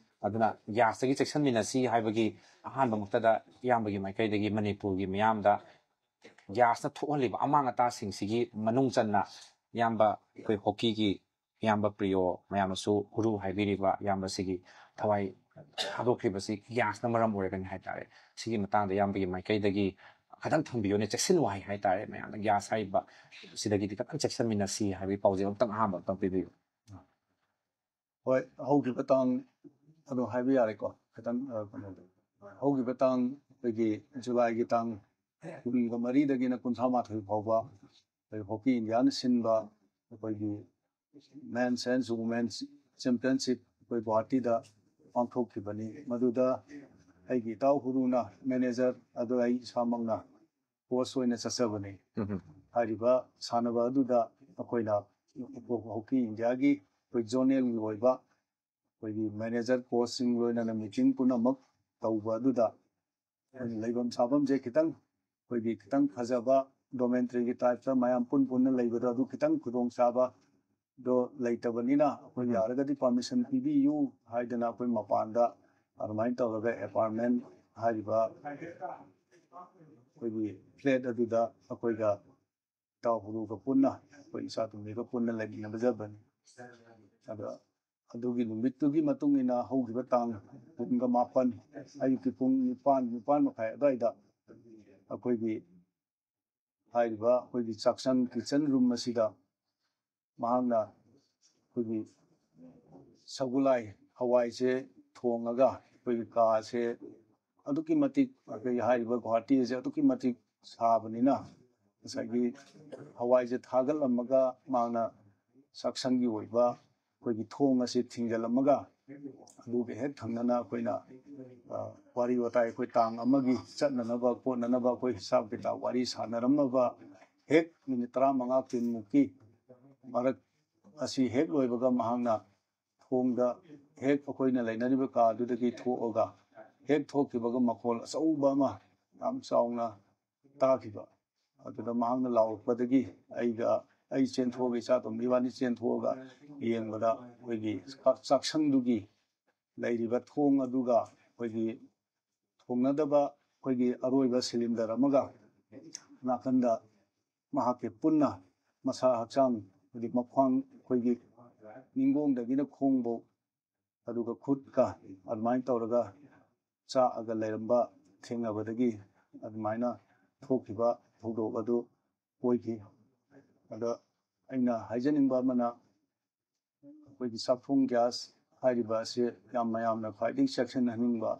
ꯑꯗꯨꯅ ꯒ꯭ꯌꯥꯁꯇꯒꯤ ꯆꯦꯛꯁꯤꯟꯃꯤꯟꯅꯁꯤ ꯍꯥꯏꯕꯒꯤ ꯑꯍꯥꯟꯕꯃꯛꯇꯗ ꯏꯌꯥꯝꯕꯒꯤ ꯃꯥꯏꯀꯩꯗꯒꯤ ꯃꯅꯤꯄꯨꯔꯒꯤ ꯃꯤꯌꯥꯝꯗ ꯒ꯭ꯌꯥꯁꯅ ꯊꯣꯛꯍꯜꯂꯤꯕ ꯑꯃꯥꯡ ꯑꯇꯥꯁꯤꯡꯁꯤꯒꯤ ꯃꯅꯨꯡ ꯆꯟꯅ ꯏꯌꯥꯝꯕ ꯑꯩꯈꯣꯏ ꯍꯣꯀꯤꯒꯤ ꯏꯌꯥꯝꯕ ꯄ꯭ꯔꯤꯌꯣ, ꯃꯌꯥꯝꯅꯁꯨ ꯍꯨꯔꯨ ꯍꯥꯏꯕꯤꯔꯤꯕ ꯏꯌꯥꯝꯕꯁꯤꯒꯤ ꯊꯋꯥꯏ ꯊꯥꯗꯣꯛꯈ꯭ꯔꯤꯕꯁꯤ ꯒ꯭ꯌꯥꯁꯅ ꯃꯔꯝ ꯑꯣꯏꯔꯒꯅꯤ ꯍꯥꯏꯇꯥꯔꯦ꯫ ꯁꯤꯒꯤ ꯃꯇꯥꯡꯗ ꯏꯌꯥꯝꯕꯒꯤ ꯃꯥꯏꯀꯩꯗꯒꯤ ꯈꯤꯇꯪ ꯊꯝꯕꯤꯌꯨꯅꯦ, ꯆꯦꯛꯁꯤꯟ ꯋꯥꯍꯩ ꯍꯥꯏꯇꯥꯔꯦ꯫ ꯃꯌꯥꯝꯅ ꯒ꯭ꯌꯥꯁ ꯍꯥꯏꯔꯤꯕ ꯁꯤꯗꯒꯤꯗꯤ ꯈꯤꯇꯪ ꯆꯦꯛꯁꯤꯟꯃꯤꯟꯅꯁꯤ ꯍꯥꯏꯕꯒꯤ ꯄꯥꯎꯖꯦꯜ ꯑꯝꯇꯪ ꯑꯍꯥꯟꯕ ꯑꯝꯇꯪ ꯄꯤꯕꯤꯌꯨ꯫ ꯍꯣꯏ, ꯍꯧꯈꯤꯕ ꯇꯥꯡ, ꯑꯗꯨꯝ ꯍꯥꯏꯕ ꯌꯥꯔꯦꯀꯣ, ꯈꯤꯇꯪ, ꯑ, ꯀꯩꯅꯣꯗꯣ꯫ ꯍꯧꯈꯤꯕ ꯇꯥꯡ, ꯑꯩꯈꯣꯏꯒꯤ ꯖꯨꯂꯥꯏꯒꯤ ꯇꯥꯡ ꯀꯨꯟꯒ ꯃꯔꯤꯗꯒꯤꯅ ꯀꯨꯟꯊ꯭ꯔꯥ ꯃꯥꯊꯣꯏ ꯐꯥꯎꯕ ꯑꯩꯈꯣꯏ ꯍꯣꯀꯤ ꯏꯟꯗꯤꯌꯥꯅ ꯁꯤꯟꯕ ꯑꯩꯈꯣꯏꯒꯤ ꯃꯦꯟꯁ ꯑꯦꯟ ꯋꯨꯃꯦꯟꯁ ꯆꯦꯝꯄꯤꯌꯟꯁꯤꯞ ꯑꯩꯈꯣꯏ ꯒꯨꯋꯥꯍꯥꯇꯤꯗ ꯄꯥꯡꯊꯣꯛꯈꯤꯕꯅꯤ꯫ ꯃꯗꯨꯗ ꯑꯩꯒꯤ ꯏꯇꯥꯎ ꯍꯨꯔꯨꯅ ꯃꯦꯅꯦꯖꯔ, ꯑꯗꯨ ꯑꯩ ꯏꯁꯥꯃꯛꯅ ꯀꯣꯆ ꯑꯣꯏꯅ ꯆꯠꯆꯕꯅꯤ꯫ ꯍꯥꯏꯔꯤꯕ ꯁꯥꯟꯅꯕ ꯑꯗꯨꯗ ꯑꯩꯈꯣꯏꯅ ꯍꯣꯀꯤ ꯏꯟꯗꯤꯌꯥꯒꯤ ꯑꯩꯈꯣꯏ ꯖꯣꯅꯦꯜꯒꯤ ꯑꯣꯏꯕ ꯑꯩꯈꯣꯏꯒꯤ ꯃꯦꯅꯦꯖꯔ ꯀꯣꯆꯁꯤꯡ ꯂꯣꯏꯅꯅ ꯃꯤꯇꯤꯡ ꯄꯨꯝꯅꯃꯛ ꯇꯧꯕ ꯑꯗꯨꯗ ꯑꯩꯈꯣꯏꯅ ꯂꯩꯐꯝ ꯆꯥꯐꯝꯁꯦ ꯈꯤꯇꯪ ꯑꯩꯈꯣꯏꯒꯤ ꯈꯤꯇꯪ ꯐꯖꯕ ꯗꯣꯔꯃꯦꯟꯇꯔꯤꯒꯤ ꯇꯥꯏꯞꯇ ꯃꯌꯥꯝ ꯄꯨꯟ ꯄꯨꯟꯅ ꯂꯩꯕꯗꯣ ꯑꯗꯨ ꯈꯤꯇꯪ ꯈꯨꯗꯣꯡꯆꯥꯕꯗꯣ ꯂꯩꯇꯕꯅꯤꯅ ꯑꯩꯈꯣꯏ ꯌꯥꯔꯒꯗꯤ ꯄꯥꯔꯃꯤꯁꯟ ꯄꯤꯕꯤꯌꯨ ꯍꯥꯏꯗꯅ ꯑꯩꯈꯣꯏ ꯃꯄꯥꯟꯗ ꯑꯗꯨꯃꯥꯏꯅ ꯇꯧꯔꯒ ꯑꯦꯄꯥꯔꯠꯃꯦꯟ ꯍꯥꯏꯔꯤꯕ ꯑꯩꯈꯣꯏꯒꯤ ꯐ꯭ꯂꯦꯠ ꯑꯗꯨꯗ ꯑꯩꯈꯣꯏꯒ ꯏꯇꯥꯎ ꯍꯨꯔꯨꯒ ꯄꯨꯟꯅ ꯑꯩꯈꯣꯏ ꯏꯆꯥ ꯇꯨꯝꯕꯤꯒ ꯄꯨꯟꯅ ꯂꯩꯃꯤꯟꯅꯖꯕꯅꯤ꯫ ꯑꯗꯣ ꯑꯗꯨꯒꯤ ꯅꯨꯃꯤꯠꯇꯨꯒꯤ ꯃꯇꯨꯡ ꯏꯟꯅ ꯍꯧꯈꯤꯕ ꯇꯥꯡ ꯀꯨꯟꯒ ꯃꯥꯄꯟ ꯑꯌꯨꯛꯀꯤ ꯄꯨꯡ ꯅꯤꯄꯥꯟ, ꯅꯤꯄꯥꯟ ꯃꯈꯥꯏ ꯑꯗꯨꯋꯥꯏꯗ ꯑꯩꯈꯣꯏꯒꯤ ꯍꯥꯏꯔꯤꯕ ꯑꯩꯈꯣꯏꯒꯤ ꯆꯥꯛꯁꯪ, ꯀꯤꯠꯆꯟ ꯔꯨꯝ ꯑꯁꯤꯗ ꯃꯍꯥꯛꯅ ꯑꯩꯈꯣꯏꯒꯤ ꯁꯒꯣꯂꯥꯏ ꯍꯋꯥꯏꯁꯦ ꯊꯣꯡꯉꯒ ꯑꯩꯈꯣꯏꯒꯤ ꯀꯥꯁꯦ ꯑꯗꯨꯛꯀꯤ ꯃꯇꯤꯛ, ꯑꯩꯈꯣꯏꯒꯤ ꯍꯥꯏꯔꯤꯕ ꯒꯨꯍꯥꯇꯤ ꯑꯁꯦ ꯑꯗꯨꯛꯀꯤ ꯃꯇꯤꯛ ꯁꯥꯕꯅꯤꯅ, ꯉꯁꯥꯏꯒꯤ ꯍꯋꯥꯏꯁꯦ ꯊꯥꯒꯠꯂꯝꯃꯒ ꯃꯍꯥꯛꯅ ꯆꯥꯛꯁꯪꯒꯤ ꯑꯣꯏꯕ ꯑꯩꯈꯣꯏꯒꯤ ꯊꯣꯡ ꯑꯁꯤ ꯊꯤꯡꯖꯤꯜꯂꯝꯃꯒ, ꯑꯗꯨꯒ ꯍꯦꯛ ꯊꯪꯅꯅ ꯑꯩꯈꯣꯏꯅ, ꯑ, ꯋꯥꯔꯤ ꯋꯥꯇꯥꯏ, ꯑꯩꯈꯣꯏ ꯇꯥꯡ ꯑꯃꯒꯤ ꯆꯠꯅꯅꯕ ꯈꯣꯠꯅꯅꯕ ꯑꯩꯈꯣꯏ ꯍꯤꯁꯥꯕ ꯀꯤꯇꯥꯕ ꯋꯥꯔꯤ ꯁꯥꯟꯅꯔꯝꯃꯕ ꯍꯦꯛ ꯃꯤꯅꯤꯠ ꯇꯔꯥꯃꯉꯥ ꯀꯨꯟꯃꯨꯛꯀꯤ ꯃꯔꯛ ꯑꯁꯤ ꯍꯦꯛ ꯂꯣꯏꯕꯒ ꯃꯍꯥꯛꯅ ꯊꯣꯡꯗ ꯍꯦꯛ ꯑꯩꯈꯣꯏꯅ ꯂꯩꯅꯔꯤꯕ ꯀꯥꯗꯨꯗꯒꯤ ꯊꯣꯛꯑꯒ ꯍꯦꯛ ꯊꯣꯛꯈꯤꯕꯒ ꯃꯈꯣꯜ ꯑꯆꯧꯕ ꯑꯃ ꯌꯥꯝ ꯆꯥꯎꯅ ꯇꯥꯈꯤꯕ꯫ ꯑꯗꯨꯗ ꯃꯍꯥꯛꯅ ꯂꯥꯎꯔꯛꯄꯗꯒꯤ ꯑꯩꯒ, ꯑꯩ ꯆꯦꯟꯊꯣꯛꯑꯒ, ꯏꯆꯥꯇꯣꯝꯕꯤ ꯏꯕꯥꯅꯤ ꯆꯦꯟꯊꯣꯛꯑꯒ ꯌꯦꯡꯕꯗ ꯑꯩꯈꯣꯏꯒꯤ ꯆꯥꯛ-, ꯆꯥꯛꯁꯪꯗꯨꯒꯤ ꯂꯩꯔꯤꯕ ꯊꯣꯡ ꯑꯗꯨꯒ ꯑꯩꯈꯣꯏꯒꯤ ꯊꯣꯡꯅꯗꯕ ꯑꯩꯈꯣꯏꯒꯤ ꯑꯔꯣꯏꯕ ꯁꯤꯂꯤꯟꯗꯔ ꯑꯃꯒ ꯅꯥꯀꯟꯗ ꯃꯍꯥꯛꯀꯤ ꯄꯨꯟꯅ ꯃꯁꯥ ꯍꯛꯆꯥꯡ, ꯍꯥꯏꯗꯤ ꯃꯈ꯭ꯋꯥꯡ, ꯑꯩꯈꯣꯏꯒꯤ ꯅꯤꯡꯒꯣꯡꯗꯒꯤꯅ ꯈꯣꯡꯕꯧ, ꯑꯗꯨꯒ ꯈꯨꯠꯀ ꯑꯗꯨꯃꯥꯏꯅ ꯇꯧꯔꯒ ꯆꯥꯛꯑꯒ ꯂꯩꯔꯝꯕ ꯊꯦꯡꯅꯕꯗꯒꯤ ꯑꯗꯨꯃꯥꯏꯅ ꯊꯣꯛꯈꯤꯕ ꯊꯧꯗꯣꯛ ꯑꯗꯨ ꯑꯣꯏꯈꯤ꯫ ꯑꯗ ꯑꯩꯅ ꯍꯥꯏꯖꯅꯤꯡꯕ ꯑꯃꯅ, ꯑꯩꯈꯣꯏꯒꯤ ꯆꯥꯛꯊꯣꯡ ꯒ꯭ꯌꯥꯁ ꯍꯥꯏꯔꯤꯕ ꯑꯁꯤ ꯌꯥꯝ ꯃꯌꯥꯝꯅ ꯈ꯭ꯋꯥꯏꯗꯒꯤ ꯆꯦꯛꯁꯤꯟꯍꯟꯅꯤꯡꯕ,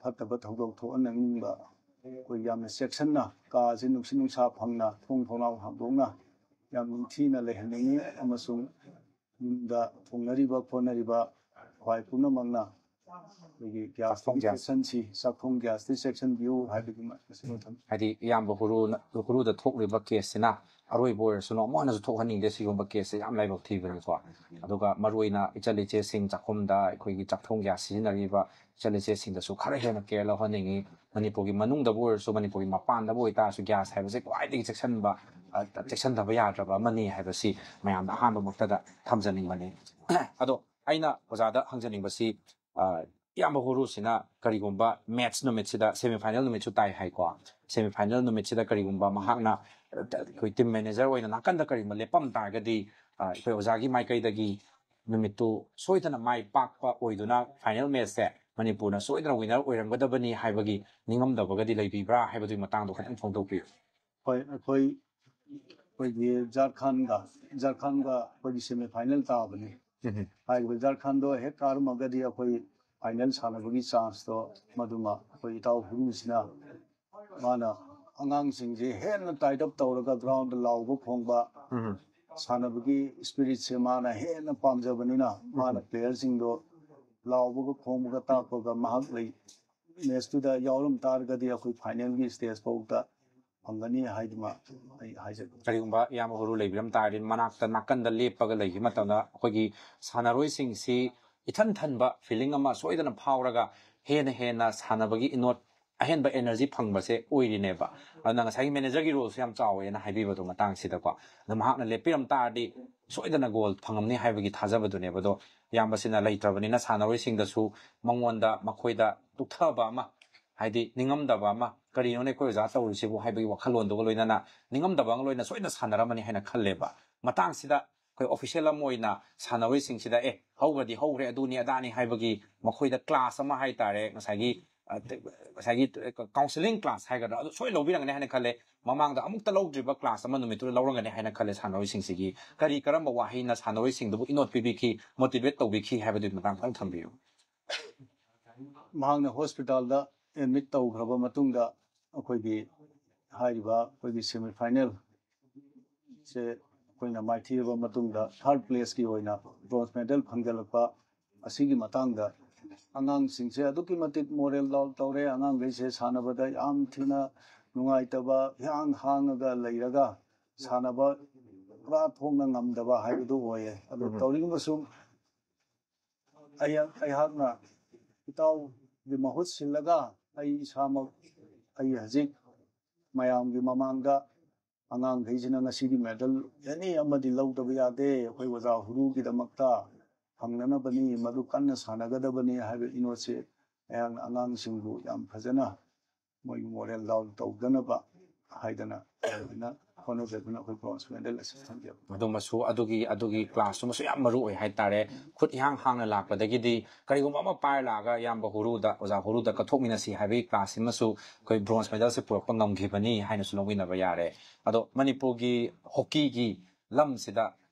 ꯐꯠꯇꯕ ꯊꯧꯗꯣꯛ ꯊꯣꯛꯍꯟꯅꯤꯡꯕ, ꯑꯩꯈꯣꯏ ꯌꯥꯝꯅ ꯆꯦꯛꯁꯤꯟꯅ ꯀꯥꯁꯤ ꯅꯨꯡꯁꯤꯠ ꯅꯨꯡꯁꯥ ꯐꯪꯅ, ꯊꯣꯡ ꯊꯣꯡꯅꯥꯎ ꯍꯥꯡꯗꯣꯛꯅ ꯌꯥꯝ ꯅꯤꯡꯊꯤꯅ ꯂꯩꯍꯟꯅꯤꯡꯉꯤ꯫ ꯑꯃꯁꯨꯡ ꯌꯨꯝꯗ ꯊꯣꯡꯅꯔꯤꯕ ꯈꯣꯠꯅꯔꯤꯕ ꯈ꯭ꯋꯥꯏ ꯄꯨꯝꯅꯃꯛꯅ ꯑꯩꯈꯣꯏꯒꯤ ꯒ꯭ꯌꯥꯁ ꯆꯥꯛꯊꯣꯡ ꯒ꯭ꯌꯥꯁ꯫ ꯆꯦꯛꯁꯤꯟꯁꯤ, ꯆꯥꯛꯊꯣꯡ ꯒ꯭ꯌꯥꯁꯇꯤ ꯆꯦꯛꯁꯤꯟꯕꯤꯌꯨ ꯍꯥꯏꯕꯒꯤ ꯃ-, ꯃꯁꯤꯃ ꯊꯝꯖꯒꯦ꯫ ꯍꯥꯏꯗꯤ ꯏꯌꯥꯝꯕ ꯍꯨꯔꯨꯅ, ꯍꯨꯔꯨꯗ ꯊꯣꯛꯂꯤꯕ ꯀꯦꯁꯁꯤꯅ ꯑꯔꯣꯏꯕ ꯑꯣꯏꯔꯁꯨ ꯑꯃꯨꯛ ꯍꯟꯅꯁꯨ ꯊꯣꯛꯍꯟꯅꯤꯡꯗꯦ꯫ ꯁꯤꯒꯨꯝꯕ ꯀꯦꯁꯁꯦ ꯌꯥꯝ ꯂꯥꯏꯕꯛ ꯊꯤꯕꯅꯤꯀꯣ꯫ ꯑꯗꯨꯒ ꯃꯔꯨꯑꯣꯏꯅ ꯏꯆꯜ ꯏꯆꯦꯁꯤꯡ ꯆꯥꯛꯈꯨꯝꯗ ꯑꯩꯈꯣꯏꯒꯤ ꯆꯥꯛꯊꯣꯡ ꯒ꯭ꯌꯥꯁ ꯁꯤꯖꯤꯟꯅꯔꯤꯕ ꯏꯆꯜ ꯏꯆꯦꯁꯤꯡꯗꯁꯨ ꯈꯔ ꯍꯦꯟꯅ ꯀꯦꯌꯔ ꯂꯧꯍꯟꯅꯤꯡꯉꯤ꯫ ꯃꯅꯤꯄꯨꯔꯒꯤ ꯃꯅꯨꯡꯗꯕꯨ ꯑꯣꯏꯔꯁꯨ, ꯃꯅꯤꯄꯨꯔꯒꯤ ꯃꯄꯥꯟꯗꯕꯨ ꯑꯣꯏꯇꯥꯔꯁꯨ, ꯒ꯭ꯌꯥꯁ ꯍꯥꯏꯕꯁꯦ ꯈ꯭ꯋꯥꯏꯗꯒꯤ ꯆꯦꯛꯁꯤꯟꯕ, ꯑ, ꯆꯦꯛꯁꯤꯟꯗꯕ ꯌꯥꯗ꯭ꯔꯕ ꯑꯃꯅꯤ ꯍꯥꯏꯕꯁꯤ ꯃꯌꯥꯝꯗ ꯑꯍꯥꯟꯕꯃꯛꯇꯗ ꯊꯝꯖꯅꯤꯡꯕꯅꯤ꯫ ꯑꯗꯣ ꯑꯩꯅ ꯑꯣꯖꯥꯗ ꯍꯪꯖꯅꯤꯡꯕꯁꯤ, ꯑ, ꯏꯌꯥꯝꯕ ꯍꯨꯔꯨꯁꯤꯅ ꯀꯔꯤꯒꯨꯝꯕ ꯃꯦꯠꯆ ꯅꯨꯃꯤꯠꯁꯤꯗ, ꯁꯦꯃꯤꯐꯥꯏꯅꯦꯜ ꯅꯨꯃꯤꯠꯁꯨ ꯇꯥꯏ ꯍꯥꯏꯀꯣ, ꯁꯦꯃꯤꯐꯥꯏꯅꯦꯜ ꯅꯨꯃꯤꯠꯁꯤꯗ ꯀꯔꯤꯒꯨꯝꯕ ꯃꯍꯥꯛꯅ, ꯑ, ꯑꯩꯈꯣꯏ ꯇꯤꯝ ꯃꯦꯅꯦꯖꯔ ꯑꯣꯏꯅ ꯅꯥꯀꯟꯗ ꯀꯔꯤꯒꯨꯝꯕ ꯂꯦꯞꯄꯝ ꯇꯥꯔꯒꯗꯤ, ꯑ, ꯑꯩꯈꯣꯏ ꯑꯣꯖꯥꯒꯤ ꯃꯥꯏꯀꯩꯗꯒꯤ ꯅꯨꯃꯤꯠꯇꯨ ꯁꯣꯏꯗꯅ ꯃꯥꯏ ꯄꯥꯛꯄ ꯑꯣꯏꯗꯨꯅ ꯐꯥꯏꯅꯦꯜ ꯃꯦꯠꯆꯁꯦ ꯃꯅꯤꯄꯨꯔꯅ ꯁꯣꯏꯗꯅ ꯋꯤꯅꯔ ꯑꯣꯏꯔꯝꯒꯗꯕꯅꯤ ꯍꯥꯏꯕꯒꯤ ꯅꯤꯡꯉꯝꯗꯕꯒꯗꯤ ꯂꯩꯕꯤꯕ꯭ꯔꯥ ꯍꯥꯏꯕꯗꯨꯒꯤ ꯃꯇꯥꯡꯗꯣ ꯈꯤꯇꯪ ꯐꯣꯡꯗꯣꯛꯄꯤꯌꯨ꯫ ꯍꯣꯏ, ꯑꯩꯈꯣꯏ, ꯑꯩꯈꯣꯏꯒꯤ ꯖꯥꯔꯈꯟꯒ, ꯖꯥꯔꯈꯟꯒ ꯑꯩꯈꯣꯏꯒꯤ ꯁꯦꯃꯤꯐꯥꯏꯅꯦꯜ ꯇꯥꯕꯅꯤ꯫ ꯍꯥꯏꯔꯤꯕ ꯖꯥꯔꯈꯟꯗꯣ ꯍꯦꯛ ꯀꯥꯔꯝꯃꯒꯗꯤ ꯑꯩꯈꯣꯏ ꯐꯥꯏꯅꯦꯜ ꯁꯥꯟꯅꯕꯒꯤ ꯆꯥꯟꯁꯇꯣ ꯃꯗꯨꯃ ꯑꯩꯈꯣꯏ ꯏꯇꯥꯎ ꯍꯨꯔꯨꯁꯤꯅ ꯃꯥꯅ ꯑꯉꯥꯡꯁꯤꯡꯁꯦ ꯍꯦꯟꯅ ꯇꯥꯏꯠ ꯑꯞ ꯇꯧꯔꯒ ꯒ꯭ꯔꯥꯎꯟꯗ ꯂꯥꯎꯕ ꯈꯣꯡꯕ ꯁꯥꯟꯅꯕꯒꯤ ꯏꯁꯄꯤꯔꯤꯠꯁꯦ ꯃꯥꯅ ꯍꯦꯟꯅ ꯄꯥꯝꯖꯕꯅꯤꯅ ꯃꯥꯅ ꯄ꯭ꯂꯦꯌꯔꯁꯤꯡꯗꯣ ꯂꯥꯎꯕꯒ ꯈꯣꯡꯕꯒ ꯇꯥꯛꯄꯒ ꯃꯍꯥꯛ ꯂꯩ ꯃꯦꯠꯁꯇꯨꯗ ꯌꯥꯎꯔꯝ ꯇꯥꯔꯒꯗꯤ ꯑꯩꯈꯣꯏ ꯐꯥꯏꯅꯦꯜꯒꯤ ꯁ꯭ꯇꯦꯖ ꯐꯥꯎꯗ ꯐꯪꯒꯅꯤ ꯍꯥꯏꯗꯨꯃ ꯑꯩ ꯍꯥꯏꯖꯒꯦ꯫ ꯀꯔꯤꯒꯨꯝꯕ ꯏꯌꯥꯝꯕ ꯍꯨꯔꯨ ꯂꯩꯕꯤꯔꯝ ꯇꯥꯔꯗꯤ ꯃꯅꯥꯛꯇ ꯅꯥꯀꯟꯗ ꯂꯦꯞꯄꯒ ꯂꯩꯈꯤꯕ ꯃꯇꯝꯗ ꯑꯩꯈꯣꯏꯒꯤ ꯁꯥꯟꯅꯔꯣꯏꯁꯤꯡꯁꯤ ꯏꯊꯟ ꯊꯟꯕ ꯐꯤꯂꯤꯡ ꯑꯃ ꯁꯣꯏꯗꯅ ꯐꯥꯎꯔꯒ ꯍꯦꯟꯅ ꯍꯦꯟꯅ ꯁꯥꯟꯅꯕꯒꯤ ꯏꯅꯣꯠ ꯑꯍꯦꯟꯕ ꯑꯦꯅꯔꯖꯤ ꯐꯪꯕꯁꯦ ꯑꯣꯏꯔꯤꯅꯦꯕ꯫ ꯑꯗꯨꯅ ꯉꯁꯥꯏꯒꯤ ꯃꯦꯅꯦꯖꯔꯒꯤ ꯔꯣꯜꯁꯨ ꯌꯥꯝ ꯆꯥꯎꯋꯦꯅ ꯍꯥꯏꯕꯤꯕꯗꯣ ꯃꯇꯥꯡꯁꯤꯗꯀꯣ꯫ ꯑꯗꯣ ꯃꯍꯥꯛꯅ ꯂꯦꯞꯄꯤꯔꯝ ꯇꯥꯔꯗꯤ ꯁꯣꯏꯗꯅ ꯒꯣꯜ ꯐꯪꯉꯝꯅꯤ ꯍꯥꯏꯕꯒꯤ ꯊꯥꯖꯕꯗꯨꯅꯦꯕ꯫ ꯑꯗꯣ ꯏꯌꯥꯝꯕꯁꯤꯅ ꯂꯩꯇ꯭ꯔꯕꯅꯤꯅ ꯁꯥꯟꯅꯔꯣꯏꯁꯤꯡꯗꯁꯨ ꯃꯉꯣꯟꯗ ꯃꯈꯣꯏꯗ ꯇꯨꯛꯊꯕ ꯑꯃ ꯍꯥꯏꯗꯤ ꯅꯤꯡꯉꯝꯗꯕ ꯑꯃ ꯀꯔꯤꯅꯣꯅꯦ ꯑꯩꯈꯣꯏ ꯑꯣꯖꯥ ꯇꯧꯔꯤꯁꯤꯕꯨ ꯍꯥꯏꯕꯒꯤ ꯋꯥꯈꯜꯂꯣꯟꯗꯨꯒ ꯂꯣꯏꯅꯅ ꯅꯤꯡꯉꯝꯗꯕ ꯑꯃ ꯂꯣꯏꯅ ꯁꯣꯏꯗꯅ ꯁꯥꯟꯅꯔꯝꯃꯅꯤ ꯍꯥꯏꯅ ꯈꯜꯂꯦꯕ꯫ ꯃꯇꯥꯡꯁꯤꯗ ꯑꯩꯈꯣꯏ ꯑꯣꯐꯤꯁꯤꯌꯦꯜ ꯑꯃ ꯑꯣꯏꯅ ꯁꯥꯟꯅꯔꯣꯏꯁꯤꯡꯁꯤꯗ ꯑꯦ ꯍꯧꯈ꯭ꯔꯗꯤ ꯍꯧꯈ꯭ꯔꯦ ꯑꯗꯨꯅꯤ ꯑꯗꯥꯅꯤ ꯍꯥꯏꯕꯒꯤ ꯃꯈꯣꯏꯗ ꯀ꯭ꯂꯥꯁ ꯑꯃ ꯍꯥꯏꯇꯥꯔꯦ ꯉꯁꯥꯏꯒꯤ ꯉꯁꯥꯏꯒꯤ ꯀꯥꯎꯟꯁꯤꯂꯤꯡ ꯀ꯭ꯂꯥꯁ ꯍꯥꯏꯒꯗ꯭ꯔꯥ ꯑꯗꯨ ꯁꯣꯏ ꯂꯧꯕꯤꯔꯝꯒꯅꯤ ꯍꯥꯏꯅ ꯈꯜꯂꯦ꯫ ꯃꯃꯥꯡꯗ ꯑꯃꯨꯛꯇ ꯂꯧꯗ꯭ꯔꯤꯕ ꯀ꯭ꯂꯥꯁ ꯑꯃ ꯅꯨꯃꯤꯠꯇꯨꯗ ꯂꯧꯔꯝꯒꯅꯤ ꯍꯥꯏꯅ ꯈꯜꯂꯦ꯫ ꯁꯥꯟꯅꯔꯣꯏꯁꯤꯡꯁꯤꯒꯤ ꯀꯔꯤ ꯀꯔꯝꯕ ꯋꯥꯍꯩꯅ ꯁꯥꯟꯅꯔꯣꯏꯁꯤꯡꯗꯨꯕꯨ ꯏꯅꯣꯠ ꯄꯤꯕꯤꯈꯤ, ꯃꯣꯇꯤꯚꯦꯠ ꯇꯧꯕꯤꯈꯤ ꯍꯥꯏꯕꯗꯨꯒꯤ ꯃꯇꯥꯡ ꯈꯤꯇꯪ ꯊꯝꯕꯤꯌꯨ꯫ ꯃꯍꯥꯛꯅ ꯍꯣꯁꯄꯤꯇꯥꯜꯗ ꯑꯦꯗꯃꯤꯠ ꯇꯧꯈ꯭ꯔꯕ ꯃꯇꯨꯡꯗ ꯑꯩꯈꯣꯏꯒꯤ ꯍꯥꯏꯔꯤꯕ ꯑꯩꯈꯣꯏꯒꯤ ꯁꯦꯃꯤꯐꯥꯏꯅꯦꯜ ꯁꯦ ꯑꯩꯈꯣꯏꯅ ꯃꯥꯏꯊꯤꯔꯕ ꯃꯇꯨꯡꯗ ꯊꯥꯔꯠ ꯄ꯭ꯂꯦꯁꯀꯤ ꯑꯣꯏꯅ ꯕ꯭ꯔꯣꯟꯖ ꯃꯦꯗꯜ ꯐꯪꯖꯜꯂꯛꯄ ꯑꯁꯤꯒꯤ ꯃꯇꯥꯡꯗ ꯑꯉꯥꯡꯁꯤꯡꯁꯦ ꯑꯗꯨꯛꯀꯤ ꯃꯇꯤꯛ ꯃꯣꯔꯦꯜ ꯗꯥꯎꯟ ꯇꯧꯔꯦ꯫ ꯑꯉꯥꯡꯈꯩꯁꯦ ꯁꯥꯟꯅꯕꯗ ꯌꯥꯝ ꯊꯤꯅ ꯅꯨꯡꯉꯥꯏꯇꯕ ꯏꯍꯥꯡ ꯍꯥꯡꯉꯒ ꯂꯩꯔꯒ ꯁꯥꯟꯅꯕ ꯄꯨꯔꯥ ꯊꯣꯛꯅ ꯉꯝꯗꯕ ꯍꯥꯏꯕꯗꯨ ꯑꯣꯏꯌꯦ꯫ ꯑꯗꯨ ꯇꯧꯔꯤꯕꯁꯨ ꯑꯩꯍꯥꯛꯅ ꯏꯇꯥꯎꯒꯤ ꯃꯍꯨꯠ ꯁꯤꯜꯂꯒ ꯑꯩ ꯏꯁꯥꯃꯛ ꯑꯩ ꯍꯧꯖꯤꯛ ꯃꯌꯥꯝꯒꯤ ꯃꯃꯥꯡꯗ ꯑꯉꯥꯡꯈꯩꯁꯤꯅ ꯉꯁꯤꯗꯤ ꯃꯦꯗꯜ ꯑꯦꯅꯤ ꯑꯃꯗꯤ ꯂꯧꯗꯕ ꯌꯥꯗꯦ, ꯑꯩꯈꯣꯏ ꯑꯣꯖꯥ ꯍꯨꯔꯨꯒꯤꯗꯃꯛꯇ ꯐꯪꯅꯅꯕꯅꯤ, ꯃꯗꯨ ꯀꯟꯅ ꯁꯥꯟꯅꯒꯗꯕꯅꯤ ꯍꯥꯏꯕ ꯏꯅꯣꯠꯁꯦ ꯑꯩꯍꯥꯛꯅ ꯑꯉꯥꯡꯁꯤꯡꯕꯨ ꯌꯥꯝ ꯐꯖꯅ ꯃꯣꯏꯒꯤ ꯃꯣꯔꯦꯜ ꯗꯥꯎꯟ ꯇꯧꯗꯅꯕ ꯍꯥꯏꯗꯅ ꯑꯗꯨꯃꯥꯏꯅ ꯍꯣꯠꯅꯖꯗꯨꯅ ꯑꯩꯈꯣꯏ ꯕ꯭ꯔꯣꯟꯖ ꯃꯦꯗꯜ ꯑꯁꯤ ꯐꯪꯖꯕꯅꯤ꯫ ꯑꯗꯨꯃꯁꯨ ꯑꯗꯨꯒꯤ ꯑꯗꯨꯒꯤ ꯀ꯭ꯂꯥꯁꯇꯨꯃꯁꯨ ꯌꯥꯝ ꯃꯔꯨ ꯑꯣꯏ ꯍꯥꯏꯇꯥꯔꯦ꯫ ꯈꯨꯠ ꯏꯍꯥꯡ ꯍꯥꯡꯅ ꯂꯥꯛꯄꯗꯒꯤꯗꯤ ꯀꯔꯤꯒꯨꯝꯕ ꯑꯃ ꯄꯥꯏꯔ ꯂꯥꯛꯑꯒ ꯏꯌꯥꯝꯕ ꯍꯨꯔꯨꯗ, ꯑꯣꯖꯥ ꯍꯨꯔꯨꯗ ꯀꯠꯊꯣꯛꯃꯤꯟꯅꯁꯤ ꯍꯥꯏꯕꯒꯤ ꯀ꯭ꯂꯥꯁꯁꯤꯃꯁꯨ ꯑꯩꯈꯣꯏ ꯕ꯭ꯔꯣꯟꯖ ꯃꯦꯗꯜꯁꯦ ꯄꯨꯔꯛꯄ ꯉꯝꯈꯤꯕꯅꯤ ꯍꯥꯏꯅꯁꯨ ꯂꯧꯃꯤꯟꯅꯕ ꯌꯥꯔꯦ꯫ ꯑꯗꯣ ꯃꯅꯤꯄꯨꯔꯒꯤ ꯍꯣꯀꯤꯒꯤ ꯂꯝꯁꯤꯗ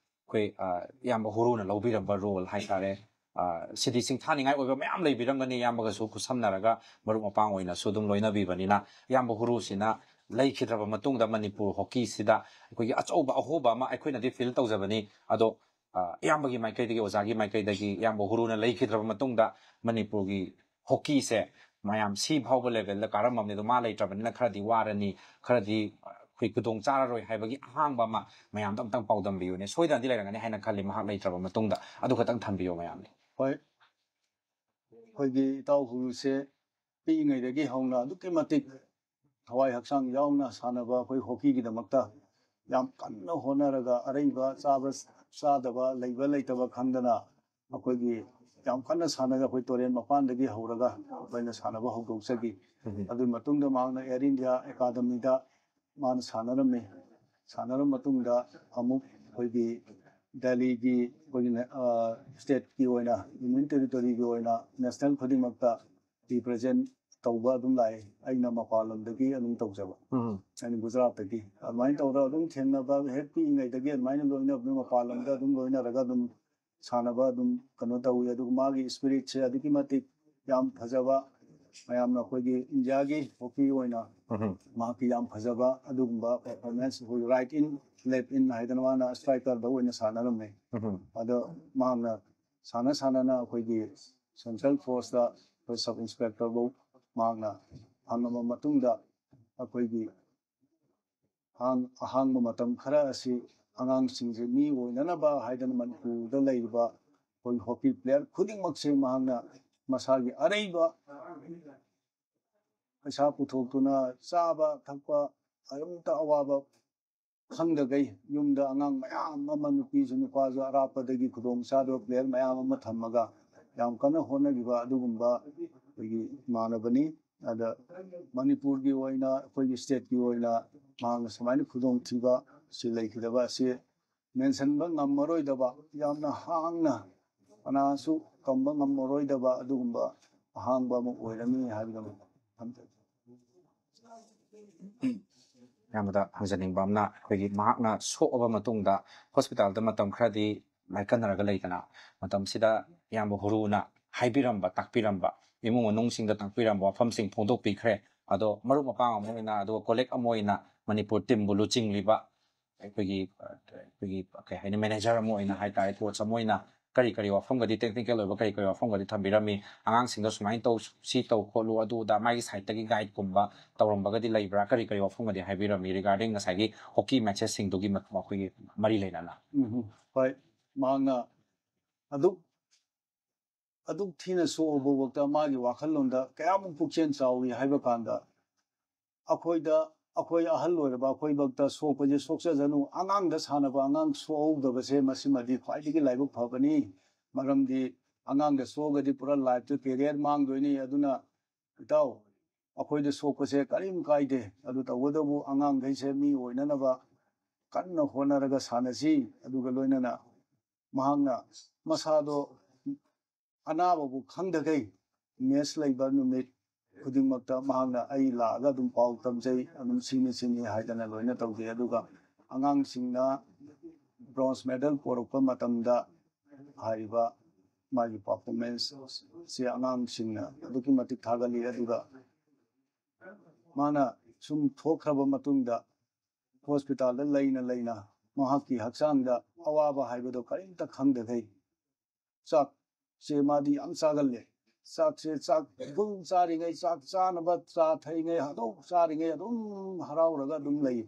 ꯑꯩꯈꯣꯏ ꯑ, ꯏꯌꯥꯝꯕ ꯍꯨꯔꯨꯅ ꯂꯧꯕꯤꯔꯝꯕ ꯔꯣꯜ ꯍꯥꯏꯇꯥꯔꯦ꯫ ꯑ, ꯁꯤꯗꯤ ꯁꯤꯡꯊꯥꯅꯤꯡꯉꯥꯏ ꯑꯣꯏꯕ ꯃꯌꯥꯝ ꯂꯩꯕꯤꯔꯝꯒꯅꯤ, ꯏꯌꯥꯝꯕꯒꯁꯨ ꯈꯨꯠꯁꯝꯅꯔꯒ ꯃꯔꯨꯞ ꯃꯄꯥꯡ ꯑꯣꯏꯅꯁꯨ ꯑꯗꯨꯝ ꯂꯣꯏꯅꯕꯤꯕꯅꯤꯅ꯫ ꯏꯌꯥꯝꯕ ꯍꯨꯔꯨꯁꯤꯅ ꯂꯩꯈꯤꯗ꯭ꯔꯕ ꯃꯇꯨꯡꯗ ꯃꯅꯤꯄꯨꯔ ꯍꯣꯀꯤꯁꯤꯗ ꯑꯩꯈꯣꯏꯒꯤ ꯑꯆꯧꯕ ꯑꯍꯣꯕ ꯑꯃ ꯑꯩꯈꯣꯏꯅꯗꯤ ꯐꯤꯜ ꯇꯧꯖꯕꯅꯤ꯫ ꯑꯗꯣ ꯑ, ꯏꯌꯥꯝꯕꯒꯤ ꯃꯥꯏꯀꯩꯗꯒꯤ, ꯑꯣꯖꯥꯒꯤ ꯃꯥꯏꯀꯩꯗꯒꯤ ꯏꯌꯥꯝꯕ ꯍꯨꯔꯨꯅ ꯂꯩꯈꯤꯗ꯭ꯔꯕ ꯃꯇꯨꯡꯗ ꯃꯅꯤꯄꯨꯔꯒꯤ ꯍꯣꯀꯤꯁꯦ ꯃꯌꯥꯝ ꯁꯤ ꯐꯥꯎꯕ ꯂꯦꯚꯦꯜꯗ ꯀꯥꯔꯝꯃꯕꯅꯤ꯫ ꯑꯗꯣ ꯃꯥ ꯂꯩꯇ꯭ꯔꯕꯅꯤꯅ ꯈꯔꯗꯤ ꯋꯥꯔꯅꯤ, ꯈꯔꯗꯤ ꯑꯩꯈꯣꯏ ꯈꯨꯗꯣꯡ ꯆꯥꯔꯔꯣꯏ ꯍꯥꯏꯕꯒꯤ ꯑꯍꯥꯡꯕ ꯑꯃ ꯃꯌꯥꯝꯗ ꯑꯝꯇꯪ ꯄꯥꯎꯗꯝꯕꯤꯌꯨꯅꯦ꯫ ꯁꯣꯏꯗꯅꯗꯤ ꯂꯩꯔꯝꯒꯅꯤ ꯍꯥꯏꯅ ꯈꯜꯂꯤ, ꯃꯍꯥꯛ ꯂꯩꯇ꯭ꯔꯕ ꯃꯇꯨꯡꯗ꯫ ꯑꯗꯨ ꯈꯛꯇꯪ ꯊꯝꯕꯤꯌꯣ ꯃꯌꯥꯝꯅꯤ꯫ ꯍꯣꯏ, ꯑꯩꯈꯣꯏꯒꯤ ꯏꯇꯥꯎ ꯍꯨꯔꯨꯁꯦ ꯄꯤꯛꯏꯉꯩꯗꯒꯤ ꯍꯧꯅ ꯑꯗꯨꯛꯀꯤ ꯃꯇꯤꯛ ꯊꯋꯥꯏ ꯍꯛꯆꯥꯡ ꯌꯥꯎꯅ ꯁꯥꯟꯅꯕ, ꯑꯩꯈꯣꯏ ꯍꯣꯀꯤꯒꯤꯗꯃꯛꯇ ꯌꯥꯝ ꯀꯟꯅ ꯍꯣꯠꯅꯔꯒ, ꯑꯔꯩꯕ ꯆꯥꯕ ꯆꯥꯗꯕ, ꯂꯩꯕ ꯂꯩꯇꯕ ꯈꯪꯗꯅ, ꯑꯩꯈꯣꯏꯒꯤ ꯌꯥꯝ ꯀꯟꯅ ꯁꯥꯟꯅꯔꯒ, ꯑꯩꯈꯣꯏ ꯇꯨꯔꯦꯟ ꯃꯄꯥꯟꯗꯒꯤ ꯍꯧꯔꯒ ꯑꯩꯈꯣꯏꯅ ꯁꯥꯟꯅꯕ ꯍꯧꯗꯣꯛꯆꯈꯤ꯫ ꯑꯗꯨꯒꯤ ꯃꯇꯨꯡꯗ ꯃꯍꯥꯛꯅ ꯑꯦꯌꯔ ꯏꯟꯗꯤꯌꯥ ꯑꯦꯀꯥꯗꯃꯤꯗ ꯃꯥꯅ ꯁꯥꯟꯅꯔꯝꯃꯤ꯫ ꯁꯥꯟꯅꯔꯕ ꯃꯇꯨꯡꯗ ꯑꯃꯨꯛ ꯑꯩꯈꯣꯏꯒꯤ ꯗꯦꯜꯂꯤꯒꯤ ꯑꯩꯈꯣꯏꯒꯤ ꯅꯦ- ꯑ, ꯁ꯭ꯇꯦꯠꯀꯤ ꯑꯣꯏꯅ, ꯌꯨꯅꯤꯌꯟ ꯇꯦꯔꯤꯇꯣꯔꯤꯒꯤ ꯑꯣꯏꯅ ꯅꯦꯁꯅꯦꯜ ꯈꯨꯗꯤꯡꯃꯛꯇ ꯔꯤꯄ꯭ꯔꯖꯦꯟ ꯇꯧꯕ ꯑꯗꯨꯝ ꯂꯥꯛꯑꯦ꯫ ꯑꯩꯅ ꯃꯄꯥꯟ ꯂꯝꯗꯒꯤ ꯑꯗꯨꯝ ꯇꯧꯖꯕ, ꯑꯩꯅ ꯒꯨꯖꯔꯥꯠꯇꯒꯤ꯫ ꯑꯗꯨꯃꯥꯏꯅ ꯇꯧꯔꯒ ꯑꯗꯨꯝ ꯊꯦꯡꯅꯕ, ꯍꯦꯛ ꯄꯤꯛꯏꯉꯩꯗꯒꯤ ꯑꯗꯨꯃꯥꯏꯅ ꯂꯣꯏꯅꯕ, ꯃꯄꯥꯟ ꯂꯝꯗ ꯑꯗꯨꯝ ꯂꯣꯏꯅꯔꯒ ꯑꯗꯨꯝ ꯁꯥꯟꯅꯕ ꯑꯗꯨꯝ ꯀꯩꯅꯣ ꯇꯧꯋꯤ꯫ ꯑꯗꯨꯒ ꯃꯥꯒꯤ ꯏꯁꯄꯤꯔꯤꯠꯁꯦ ꯑꯗꯨꯛꯀꯤ ꯃꯇꯤꯛ ꯌꯥꯝ ꯐꯖꯕ, ꯃꯌꯥꯝꯅ ꯑꯩꯈꯣꯏꯒꯤ ꯏꯟꯗꯤꯌꯥꯒꯤ ꯍꯣꯀꯤ ꯑꯣꯏꯅ ꯃꯍꯥꯛꯀꯤ ꯌꯥꯝ ꯐꯖꯕ ꯑꯗꯨꯒꯨꯝꯕ ꯄꯔꯐꯣꯔꯃꯦꯟꯁ, ꯑꯩꯈꯣꯏ ꯔꯥꯏꯠ ꯏꯟ, ꯂꯦꯐ ꯏꯟ ꯍꯥꯏꯗꯅ ꯃꯥꯅ ꯁ꯭ꯇ꯭ꯔꯥꯏꯀꯔꯗ ꯑꯣꯏꯅ ꯁꯥꯟꯅꯔꯝꯃꯦ꯫ ꯑꯗꯣ ꯃꯍꯥꯛꯅ ꯁꯥꯟꯅ ꯁꯥꯟꯅꯅ ꯑꯩꯈꯣꯏꯒꯤ ꯁꯦꯟꯇ꯭ꯔꯦꯜ ꯐꯣꯔꯁꯇ ꯑꯩꯈꯣꯏ ꯁꯕ ꯏꯟꯁꯄꯦꯛꯇꯔꯐꯧ ꯃꯍꯥꯛꯅ ꯐꯪꯉꯕ ꯃꯇꯨꯡꯗ, ꯑꯩꯈꯣꯏꯒꯤ ꯍꯥꯡ- ꯑꯍꯥꯡꯕ ꯃꯇꯝ ꯈꯔ ꯑꯁꯤ ꯑꯉꯥꯡꯁꯤꯡꯁꯦ ꯃꯤ ꯑꯣꯏꯅꯅꯕ ꯍꯥꯏꯗꯅ ꯃꯅꯤꯄꯨꯔꯗ ꯂꯩꯔꯤꯕ ꯑꯩꯈꯣꯏ ꯍꯣꯀꯤ ꯄ꯭ꯂꯦꯌꯔ ꯈꯨꯗꯤꯡꯃꯛꯁꯦ ꯃꯍꯥꯛꯅ ꯃꯁꯥꯒꯤ ꯑꯔꯩꯕ ꯄꯩꯁꯥ ꯄꯨꯊꯣꯛꯇꯨꯅ ꯆꯥꯕ ꯊꯛꯄ ꯑꯗꯨꯝꯇ ꯑꯋꯥꯕ ꯈꯪꯗꯈꯩ ꯌꯨꯝꯗ ꯑꯉꯥꯡ ꯃꯌꯥꯝ ꯑꯃ, ꯅꯨꯄꯤꯁꯨ ꯅꯨꯄꯥꯁꯨ ꯑꯔꯥꯞꯄꯗꯒꯤ ꯈꯨꯗꯣꯡ ꯆꯥꯗꯕ ꯄ꯭ꯂꯦꯌꯔ ꯃꯌꯥꯝ ꯑꯃ ꯊꯝꯃꯒ ꯌꯥꯝ ꯀꯟꯅ ꯍꯣꯠꯅꯈꯤꯕ ꯑꯗꯨꯒꯨꯝꯕ ꯑꯩꯈꯣꯏꯒꯤ ꯏꯃꯥꯟꯅꯕꯅꯤ꯫ ꯑꯗ ꯃꯅꯤꯄꯨꯔꯒꯤ ꯑꯣꯏꯅ, ꯑꯩꯈꯣꯏꯒꯤ ꯁ꯭ꯇꯦꯠꯀꯤ ꯑꯣꯏꯅ ꯃꯍꯥꯛꯅ ꯁꯨꯃꯥꯏꯅ ꯈꯨꯗꯣꯡꯊꯤꯕ ꯁꯤ ꯂꯩꯈꯤꯗꯕ ꯑꯁꯤ ꯃꯦꯟꯁꯟꯕ ꯉꯝꯃꯔꯣꯏꯗꯕ, ꯌꯥꯝꯅ ꯍꯥꯡꯅ ꯀꯅꯥꯁꯨ ꯀꯝꯕ ꯉꯝꯃꯔꯣꯏꯗꯕ ꯑꯗꯨꯒꯨꯝꯕ ꯑꯍꯥꯡꯕ ꯑꯃ ꯑꯣꯏꯔꯝꯃꯤ ꯍꯥꯏꯕꯗꯨ ꯊꯝꯖꯒꯦ꯫ ꯏꯌꯥꯝꯕꯗ ꯍꯪꯖꯅꯤꯡꯕ ꯑꯃꯅ, ꯑꯩꯈꯣꯏꯒꯤ ꯃꯍꯥꯛꯅ ꯁꯣꯛꯑꯕ ꯃꯇꯨꯡꯗ ꯍꯣꯁꯄꯤꯇꯥꯜꯗ ꯃꯇꯝ ꯈꯔꯗꯤ ꯂꯥꯏꯀꯠꯅꯔꯒ ꯂꯩꯗꯅ, ꯃꯇꯝꯁꯤꯗ ꯏꯌꯥꯝꯕ ꯍꯨꯔꯨꯅ ꯍꯥꯏꯕꯤꯔꯝꯕ, ꯇꯥꯛꯄꯤꯔꯝꯕ, ꯏꯃꯨꯡ ꯃꯅꯨꯡꯁꯤꯡꯗ ꯇꯥꯛꯄꯤꯔꯝꯕ ꯋꯥꯐꯝꯁꯤꯡ ꯐꯣꯡꯗꯣꯛꯄꯤꯈ꯭ꯔꯦ꯫ ꯑꯗꯣ ꯃꯔꯨꯞ ꯃꯄꯥꯡ ꯑꯃ ꯑꯣꯏꯅ, ꯑꯗꯨꯒ ꯀꯣꯂꯤꯛ ꯑꯃ ꯑꯣꯏꯅ, ꯃꯅꯤꯄꯨꯔ ꯇꯤꯝꯕꯨ ꯂꯨꯆꯤꯡꯂꯤꯕ ꯑꯩꯈꯣꯏꯒꯤ, ꯑ, ꯑꯩꯈꯣꯏꯒꯤ ꯀꯩ ꯍꯥꯏꯅꯤ, ꯃꯦꯅꯦꯖꯔ ꯑꯃ ꯑꯣꯏꯅ ꯍꯥꯏꯇꯥꯔꯦ, ꯀꯣꯆ ꯑꯃ ꯑꯣꯏꯅ ꯀꯔꯤ ꯀꯔꯤ ꯋꯥꯐꯝꯒꯗꯤ, ꯇꯦꯛꯅꯤꯀꯦꯜ ꯑꯣꯏꯕ ꯀꯔꯤ ꯀꯔꯤ ꯋꯥꯐꯝꯒꯗꯤ ꯊꯝꯕꯤꯔꯝꯃꯤ? ꯑꯉꯥꯡꯁꯤꯡꯗ ꯁꯨꯃꯥꯏꯅ ꯇꯧ, ꯁꯤ ꯇꯧ ꯈꯣꯠꯂꯨ, ꯑꯗꯨ ꯑꯗꯥ ꯃꯥꯒꯤ ꯁꯥꯏꯠꯇꯒꯤ ꯒꯥꯏꯗꯀꯨꯝꯕ ꯇꯧꯔꯝꯕꯒꯗꯤ ꯂꯩꯕ꯭ꯔꯥ? ꯀꯔꯤ ꯀꯔꯤ ꯋꯥꯐꯝꯒꯗꯤ ꯍꯥꯏꯕꯤꯔꯝꯃꯤ regarding ꯉꯁꯥꯏꯒꯤ ꯍꯣꯀꯤ ꯃꯦꯠꯆꯦꯁꯁꯤꯡꯗꯨꯒꯤ ꯃ-, ꯃꯈꯣꯏꯒꯤ ꯃꯔꯤ ꯂꯩꯅꯅ? ꯎꯝ, ꯍꯣꯏ, ꯃꯍꯥꯛꯅ ꯑꯗꯨꯛ ꯑꯗꯨꯛ ꯊꯤꯅ ꯁꯣꯛꯑꯕꯐꯥꯎꯗ ꯃꯥꯒꯤ ꯋꯥꯈꯜꯂꯣꯟꯗ ꯀꯌꯥꯃꯨꯛ ꯄꯨꯛꯆꯦꯜ ꯆꯥꯎꯏ ꯍꯥꯏꯕ ꯀꯥꯟꯗ, ꯑꯩꯈꯣꯏꯗ, ꯑꯩꯈꯣꯏ ꯑꯍꯜ ꯑꯣꯏꯔꯕ ꯑꯩꯈꯣꯏꯃꯛꯇ ꯁꯣꯛꯄꯁꯦ ꯁꯣꯛꯆꯁꯅꯨ, ꯑꯉꯥꯡꯗ ꯁꯥꯟꯅꯕ ꯑꯉꯥꯡ ꯁꯣꯛꯍꯧꯗꯕꯁꯦ ꯃꯁꯤꯃꯗꯤ ꯈ꯭ꯋꯥꯏꯗꯒꯤ ꯂꯥꯏꯕꯛ ꯐꯕꯅꯤ꯫ ꯃꯔꯝꯗꯤ ꯑꯉꯥꯡꯗ ꯁꯣꯛꯑꯒꯗꯤ ꯄꯨꯔꯥ ꯂꯥꯏꯐꯇ ꯀꯦꯔꯤꯌꯔ ꯃꯥꯡꯗꯣꯏꯅꯤ꯫ ꯑꯗꯨꯅ ꯏꯇꯥꯎ, ꯑꯩꯈꯣꯏꯗ ꯁꯣꯛꯄꯁꯦ ꯀꯔꯤꯝ ꯀꯥꯏꯗꯦ, ꯑꯗꯨ ꯇꯧꯕꯇꯕꯨ ꯑꯉꯥꯡꯈꯩꯁꯦ ꯃꯤ ꯑꯣꯏꯅꯅꯕ ꯀꯟꯅ ꯍꯣꯠꯅꯔꯒ ꯁꯥꯟꯅꯁꯤ꯫ ꯑꯗꯨꯒ ꯂꯣꯏꯅꯅ ꯃꯍꯥꯛꯅ ꯃꯁꯥꯗꯣ ꯑꯅꯥꯕꯕꯨ ꯈꯪꯗꯈꯩ ꯃꯦꯠꯆ ꯂꯩꯕ ꯅꯨꯃꯤꯠ ꯈꯨꯗꯤꯡꯃꯛꯇ ꯃꯍꯥꯛꯅ ꯑꯩ ꯂꯥꯛꯑꯒ ꯑꯗꯨꯝ ꯄꯥꯎ ꯇꯝꯖꯩ, ꯑꯗꯨꯝ ꯁꯤꯅꯤ ꯁꯤꯅꯤ ꯍꯥꯏꯗꯅ ꯂꯣꯏꯅ ꯇꯧꯖꯩ꯫ ꯑꯗꯨꯒ ꯑꯉꯥꯡꯁꯤꯡꯅ ꯕ꯭ꯔꯣꯟꯖ ꯃꯦꯗꯜ ꯄꯣꯔꯛꯄ ꯃꯇꯝꯗ ꯍꯥꯏꯔꯤꯕ ꯃꯥꯒꯤ ꯄꯔꯐꯣꯔꯃꯦꯟꯁꯁꯤ ꯑꯉꯥꯡꯁꯤꯡꯅ ꯑꯗꯨꯛꯀꯤ ꯃꯇꯤꯛ ꯊꯥꯒꯠꯂꯤ꯫ ꯑꯗꯨꯒ ꯃꯥꯅ ꯁꯨꯝ ꯊꯣꯛꯈ꯭ꯔꯕ ꯃꯇꯨꯡꯗ ꯍꯣꯁꯄꯤꯇꯥꯜꯗ ꯂꯩꯅ ꯂꯩꯅ ꯃꯍꯥꯛꯀꯤ ꯍꯛꯆꯥꯡꯗ ꯑꯋꯥꯕ ꯍꯥꯏꯕꯗꯣ ꯀꯔꯤꯝꯇ ꯈꯪꯗꯈꯩ ꯆꯥꯛꯁꯦ ꯃꯥꯗꯤ ꯌꯥꯝ ꯆꯥꯒꯜꯂꯦ꯫ ꯆꯥꯛꯁꯦ, ꯆꯥꯛ ꯑꯗꯨꯝ ꯆꯥꯔꯤꯉꯩ, ꯆꯥꯛ ꯆꯥꯅꯕ ꯆꯥ ꯊꯛꯏꯉꯩ ꯑꯗꯨꯝ ꯆꯥꯔꯤꯉꯩ ꯑꯗꯨꯝ ꯍꯔꯥꯎꯔꯒ ꯑꯗꯨꯝ ꯂꯩ꯫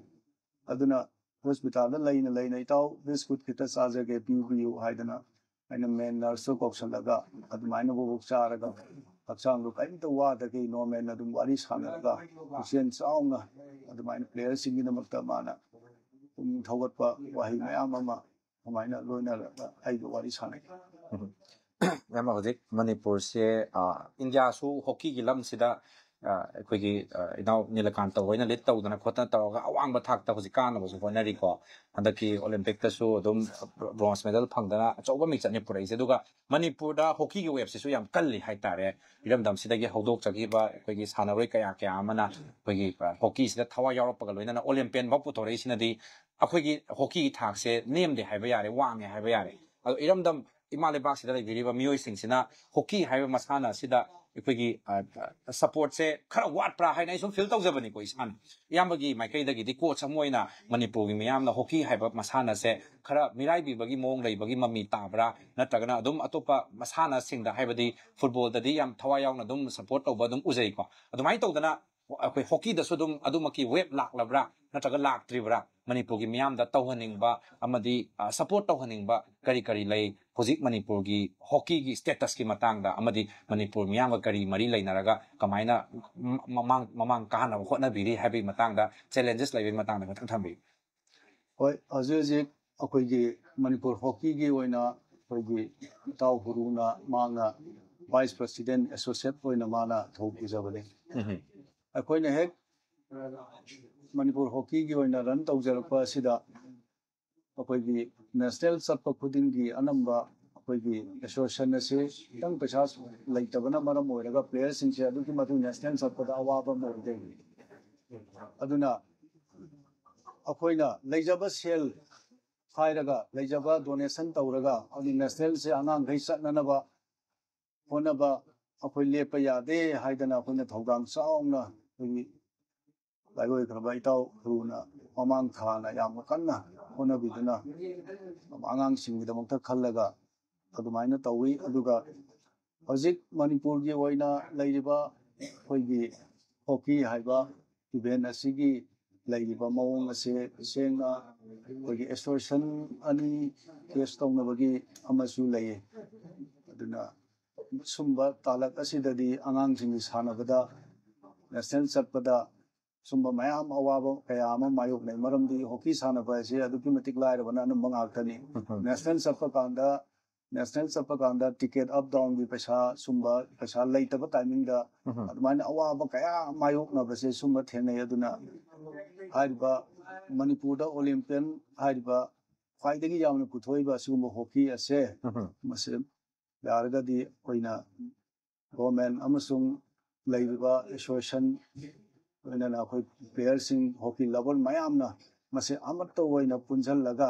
ꯑꯗꯨꯅ ꯍꯣꯁꯄꯤꯇꯥꯜꯗ ꯂꯩꯅ ꯂꯩꯅ "ꯏꯇꯥꯎ, ꯕꯤꯁꯀꯨꯠ ꯈꯤꯇ ꯆꯥꯖꯒꯦ, ꯄꯤꯕꯤꯌꯨ" ꯍꯥꯏꯗꯅ ꯑꯩꯅ ꯃꯦꯟ ꯅꯔꯁꯇꯣ ꯀꯧꯁꯜꯂꯒ ꯑꯗꯨꯃꯥꯏꯅ ꯕꯣꯕꯣꯛ ꯆꯥꯔꯒ ꯍꯛꯆꯥꯡꯗꯣ ꯀꯔꯤꯝꯇ ꯋꯥꯗꯈꯩ ꯅꯣꯔꯃꯦꯜ ꯑꯗꯨꯝ ꯋꯥꯔꯤ ꯁꯥꯟꯅꯔꯒ ꯄꯨꯛꯆꯦꯜ ꯆꯥꯎꯅ ꯑꯗꯨꯃꯥꯏꯅ ꯄ꯭ꯂꯦꯌꯔꯁꯤꯡꯒꯤꯗꯃꯛꯇ ꯃꯥꯅ ꯄꯨꯛꯅꯤꯡ ꯊꯧꯒꯠꯄ ꯋꯥꯍꯩ ꯃꯌꯥꯝ ꯑꯃ ꯑꯗꯨꯃꯥꯏꯅ ꯂꯣꯏꯅꯔꯒ ꯑꯩꯒ ꯋꯥꯔꯤ ꯁꯥꯟꯅꯩ꯫ ꯏꯌꯥꯝꯕ, ꯍꯧꯖꯤꯛ ꯃꯅꯤꯄꯨꯔꯁꯦ, ꯑ, ꯏꯟꯗꯤꯌꯥꯁꯨ ꯍꯣꯀꯤꯒꯤ ꯂꯝꯁꯤꯗ ꯑ, ꯑꯩꯈꯣꯏꯒꯤ ꯑ, ꯏꯅꯥꯎ ꯅꯤꯂꯀꯥꯟꯇ ꯍꯣꯏꯅ ꯂꯤꯠ ꯇꯧꯗꯅ ꯈꯣꯠꯇꯅ ꯇꯧꯔꯒ ꯑꯋꯥꯡꯕ ꯊꯥꯛꯇ ꯍꯧꯖꯤꯛ ꯀꯥꯅꯕꯁꯨ ꯍꯣꯠꯅꯔꯤꯀꯣ꯫ ꯍꯟꯗꯛꯀꯤ ꯑꯣꯂꯤꯝꯄꯤꯛꯇꯁꯨ ꯑꯗꯨꯝ ꯕ꯭ꯔꯣꯟꯖ ꯃꯦꯗꯜ ꯐꯪꯗꯅ ꯑꯆꯧꯕ ꯃꯤꯡꯆꯠꯅꯤ ꯄꯨꯔꯛꯏꯁꯦ꯫ ꯑꯗꯨꯒ ꯃꯅꯤꯄꯨꯔꯗ ꯍꯣꯀꯤꯒꯤ ꯋꯦꯕꯁꯤꯁꯨ ꯌꯥꯝ ꯀꯜꯂꯤ ꯍꯥꯏꯇꯥꯔꯦ꯫ ꯏꯔꯝꯗꯝꯁꯤꯗꯒꯤ ꯍꯧꯗꯣꯛꯆꯈꯤꯕ ꯑꯩꯈꯣꯏꯒꯤ ꯁꯥꯟꯅꯔꯣꯏ ꯀꯌꯥ ꯀꯌꯥ ꯑꯃꯅ ꯑꯩꯈꯣꯏꯒꯤ ꯑ, ꯍꯣꯀꯤꯁꯤꯗ ꯊꯋꯥꯏ ꯌꯥꯎꯔꯛꯄꯒ ꯂꯣꯏꯅꯅ ꯑꯣꯂꯤꯝꯄꯤꯌꯟ ꯐꯥꯎ ꯄꯨꯊꯣꯔꯛꯏꯁꯤꯅꯗꯤ ꯑꯩꯈꯣꯏꯒꯤ ꯍꯣꯀꯤꯒꯤ ꯊꯥꯛꯁꯦ ꯅꯦꯝꯗꯦ ꯍꯥꯏꯕ ꯌꯥꯔꯦ, ꯋꯥꯡꯉꯦ ꯍꯥꯏꯕ ꯌꯥꯔꯦ꯫ ꯑꯗꯣ ꯏꯔꯝꯗꯝ ꯏꯃꯥ ꯂꯩꯕꯥꯛꯁꯤꯗ ꯂꯩꯕꯤꯔꯤꯕ ꯃꯤꯑꯣꯏꯁꯤꯡꯁꯤꯅ ꯍꯣꯀꯤ ꯍꯥꯏꯕ ꯃꯁꯥꯟꯅ ꯑꯁꯤꯗ ꯑꯩꯈꯣꯏꯒꯤ ꯁꯄꯣꯔꯠꯁꯦ ꯈꯔ ꯋꯥꯠꯄ꯭ꯔꯥ ꯍꯥꯏꯅ ꯑꯩ ꯁꯨꯝ ꯐꯤꯜ ꯇꯧꯖꯕꯅꯤꯀꯣ ꯏꯁꯥꯅ꯫ ꯏꯌꯥꯝꯕꯒꯤ ꯃꯥꯏꯀꯩꯗꯒꯤꯗꯤ ꯀꯣꯆ ꯑꯃ ꯑꯣꯏꯅ ꯃꯅꯤꯄꯨꯔꯒꯤ ꯃꯤꯌꯥꯝꯅ ꯍꯣꯀꯤ ꯍꯥꯏꯕ ꯃꯁꯥꯟꯅꯁꯦ ꯈꯔ ꯃꯤꯔꯥꯏꯕꯤꯕꯒꯤ ꯃꯑꯣꯡ ꯂꯩꯕꯒꯤ ꯃꯃꯤ ꯇꯥꯕ꯭ꯔꯥ, ꯅꯠꯇ꯭ꯔꯒꯅ ꯑꯗꯨꯝ ꯑꯇꯣꯞꯄ ꯃꯁꯥꯟꯅꯁꯤꯡꯗ, ꯍꯥꯏꯕꯗꯤ ꯐꯨꯠꯕꯣꯜꯗꯗꯤ ꯌꯥꯝ ꯊꯋꯥꯏ ꯌꯥꯎꯅ ꯑꯗꯨꯝ ꯁꯄꯣꯔꯠ ꯇꯧꯕ ꯑꯗꯨꯝ ꯎꯖꯩꯀꯣ꯫ ꯑꯗꯨꯃꯥꯏꯅ ꯇꯧꯗꯅ ꯑꯩꯈꯣꯏ ꯍꯣꯀꯤꯗꯁꯨ ꯑꯗꯨꯝ ꯑꯗꯨꯃꯛꯀꯤ ꯋꯦꯕ ꯂꯥꯛꯂꯕ꯭ꯔꯥ ꯅꯠꯇ꯭ꯔꯒ ꯂꯥꯛꯇ꯭ꯔꯤꯕ꯭ꯔꯥ? ꯃꯅꯤꯄꯨꯔꯒꯤ ꯃꯤꯌꯥꯝꯗ ꯇꯧꯍꯟꯅꯤꯡꯕ ꯑꯃꯗꯤ ꯁꯄꯣꯔꯠ ꯇꯧꯍꯟꯅꯤꯡꯕ ꯀꯔꯤ ꯀꯔꯤ ꯂꯩ? ꯍꯧꯖꯤꯛ ꯃꯅꯤꯄꯨꯔꯒꯤ ꯍꯣꯀꯤꯒꯤ ꯁ꯭ꯇꯦꯇꯁꯀꯤ ꯃꯇꯥꯡꯗ ꯑꯃꯗꯤ ꯃꯅꯤꯄꯨꯔ ꯃꯤꯌꯥꯝꯒ ꯀꯔꯤ ꯃꯔꯤ ꯂꯩꯅꯔꯒ ꯀꯃꯥꯏꯅ ꯃ- ꯃꯃꯥꯡ ꯃꯃꯥꯡ ꯀꯥꯍꯟꯅꯕ ꯍꯣꯠꯅꯕꯤꯔꯤ ꯍꯥꯏꯕꯒꯤ ꯃꯇꯥꯡꯗ, ꯆꯦꯂꯦꯟꯖꯦꯁ ꯂꯩꯕꯒꯤ ꯃꯇꯥꯡꯗ ꯈꯤꯇꯪ ꯊꯝꯕꯤꯌꯨ꯫ ꯍꯣꯏ, ꯍꯧꯖꯤꯛ ꯍꯧꯖꯤꯛ ꯑꯩꯈꯣꯏꯒꯤ ꯃꯅꯤꯄꯨꯔ ꯍꯣꯀꯤꯒꯤ ꯑꯣꯏꯅ ꯑꯩꯈꯣꯏꯒꯤ ꯏꯇꯥꯎ ꯍꯨꯔꯨꯅ ꯃꯥꯅ ꯚꯥꯏꯁ ꯄ꯭ꯔꯁꯤꯗꯦꯟ ꯑꯦꯁꯣꯁꯤꯌꯦꯠ ꯑꯣꯏꯅ ꯃꯥꯅ ꯊꯧ ꯄꯨꯖꯕꯅꯤ꯫ ꯑꯩꯈꯣꯏꯅ ꯍꯦꯛ ꯃꯅꯤꯄꯨꯔ ꯍꯣꯀꯤꯒꯤ ꯑꯣꯏꯅ ꯔꯟ ꯇꯧꯖꯔꯛꯄ ꯑꯁꯤꯗ ꯑꯩꯈꯣꯏꯒꯤ ꯅꯦꯁꯅꯦꯜ ꯆꯠꯄ ꯈꯨꯗꯤꯡꯒꯤ ꯑꯅꯝꯕ ꯑꯩꯈꯣꯏꯒꯤ ꯑꯦꯁꯣꯁꯤꯌꯦꯁꯟ ꯑꯁꯤ ꯈꯤꯇꯪ ꯄꯩꯁꯥ ꯂꯩꯇꯕꯅ ꯃꯔꯝ ꯑꯣꯏꯔꯒ ꯄ꯭ꯂꯦꯌꯔꯁꯤꯡꯁꯦ ꯑꯗꯨꯛꯀꯤ ꯃꯇꯤꯛ ꯅꯦꯁꯅꯦꯜ ꯆꯠꯄꯗ ꯑꯋꯥꯕ ꯑꯃ ꯑꯣꯏꯖꯩ꯫ ꯑꯗꯨꯅ ꯑꯩꯈꯣꯏꯅ ꯂꯩꯖꯕ ꯁꯦꯜ ꯍꯥꯏꯔꯒ ꯂꯩꯖꯕ ꯗꯣꯅꯦꯁꯟ ꯇꯧꯔꯒ ꯑꯗꯨ ꯅꯦꯁꯅꯦꯜꯁꯦ ꯑꯉꯥꯡꯈꯩ ꯆꯠꯅꯅꯕ ꯍꯣꯠꯅꯕ ꯑꯩꯈꯣꯏ ꯂꯦꯞꯄ ꯌꯥꯗꯦ ꯍꯥꯏꯗꯅ ꯑꯩꯈꯣꯏꯅ ꯊꯧꯗꯥꯡ ꯆꯥꯎꯅ ꯑꯩꯈꯣꯏꯒꯤ ꯂꯥꯏꯑꯣꯏꯈ꯭ꯔꯕ ꯏꯇꯥꯎ ꯍꯨꯔꯨꯅ ꯃꯃꯥꯡ ꯊꯥꯅ ꯌꯥꯝꯅ ꯀꯟꯅ ꯍꯣꯠꯅꯕꯤꯗꯨꯅ ꯑꯉꯥꯡꯁꯤꯡꯒꯤꯗꯃꯛꯇ ꯈꯜꯂꯒ ꯑꯗꯨꯃꯥꯏꯅ ꯇꯧꯏ꯫ ꯑꯗꯨꯒ ꯍꯧꯖꯤꯛ ꯃꯅꯤꯄꯨꯔꯒꯤ ꯑꯣꯏꯅ ꯂꯩꯔꯤꯕ ꯑꯩꯈꯣꯏꯒꯤ ꯍꯣꯀꯤ ꯍꯥꯏꯕ ꯏꯚꯦꯟ ꯑꯁꯤꯒꯤ ꯂꯩꯔꯤꯕ ꯃꯑꯣꯡ ꯑꯁꯦ ꯁꯦꯡꯅ ꯑꯩꯈꯣꯏꯒꯤ ꯑꯦꯁꯣꯁꯤꯌꯦꯁꯟ ꯑꯅꯤ ꯐꯦꯁ ꯇꯧꯅꯕꯒꯤ ꯑꯃꯁꯨ ꯂꯩꯌꯦ꯫ ꯑꯗꯨꯅ ꯁꯨꯝꯕ ꯇꯥꯂꯛ ꯑꯁꯤꯗꯗꯤ ꯑꯉꯥꯡꯁꯤꯡꯒꯤ ꯁꯥꯟꯅꯕꯗ ꯅꯦꯁꯅꯦꯜ ꯆꯠꯄꯗ ꯁꯨꯝꯕ ꯃꯌꯥꯝ ꯑꯋꯥꯕ ꯀꯌꯥ ꯑꯃ ꯃꯥꯌꯣꯛꯅꯩ꯫ ꯃꯔꯝꯗꯤ ꯍꯣꯀꯤ ꯁꯥꯟꯅꯕ ꯍꯥꯏꯁꯦ ꯑꯗꯨꯛꯀꯤ ꯃꯇꯤꯛ ꯂꯥꯏꯔꯕꯅ ꯑꯅꯝꯕ ꯉꯥꯛꯇꯅꯤ꯫ ꯅꯦꯁꯅꯦꯜ ꯆꯠꯄ ꯀꯥꯟꯗ ꯅꯦꯁꯅꯦꯜ ꯆꯠꯄ ꯀꯥꯟꯗ ꯇꯤꯀꯦꯠ ꯑꯞ ꯗꯥꯎꯟꯒꯤ ꯄꯩꯁꯥ, ꯁꯨꯝꯕ ꯄꯩꯁꯥ ꯂꯩꯇꯕ ꯇꯥꯏꯃꯤꯡꯗ ꯑꯗꯨꯃꯥꯏꯅ ꯑꯋꯥꯕ ꯀꯌꯥ ꯃꯥꯌꯣꯛꯅꯕꯁꯦ ꯁꯨꯝꯕ ꯊꯦꯡꯅꯩ꯫ ꯑꯗꯨꯅ ꯍꯥꯏꯔꯤꯕ ꯃꯅꯤꯄꯨꯔꯗ ꯑꯣꯂꯤꯝꯄꯤꯌꯟ ꯍꯥꯏꯔꯤꯕ ꯈ꯭ꯋꯥꯏꯗꯒꯤ ꯌꯥꯝꯅ ꯄꯨꯊꯣꯛꯏꯕ ꯑꯁꯤꯒꯨꯝꯕ ꯍꯣꯀꯤ ꯑꯁꯦ ꯃꯁꯤ ꯌꯥꯔꯒꯗꯤ ꯑꯩꯈꯣꯏꯅ ꯒꯣꯔꯃꯦꯟ ꯑꯃꯁꯨꯡ ꯂꯩꯔꯤꯕ ꯑꯦꯁꯣꯁꯤꯌꯦꯁꯟ, ꯂꯣꯏꯅꯅ ꯑꯩꯈꯣꯏ ꯄ꯭ꯂꯦꯌꯔꯁꯤꯡ, ꯍꯣꯀꯤ ꯂꯚꯔ ꯃꯌꯥꯝꯅ ꯃꯁꯤ ꯑꯃꯠꯇ ꯑꯣꯏꯅ ꯄꯨꯟꯁꯤꯜꯂꯒ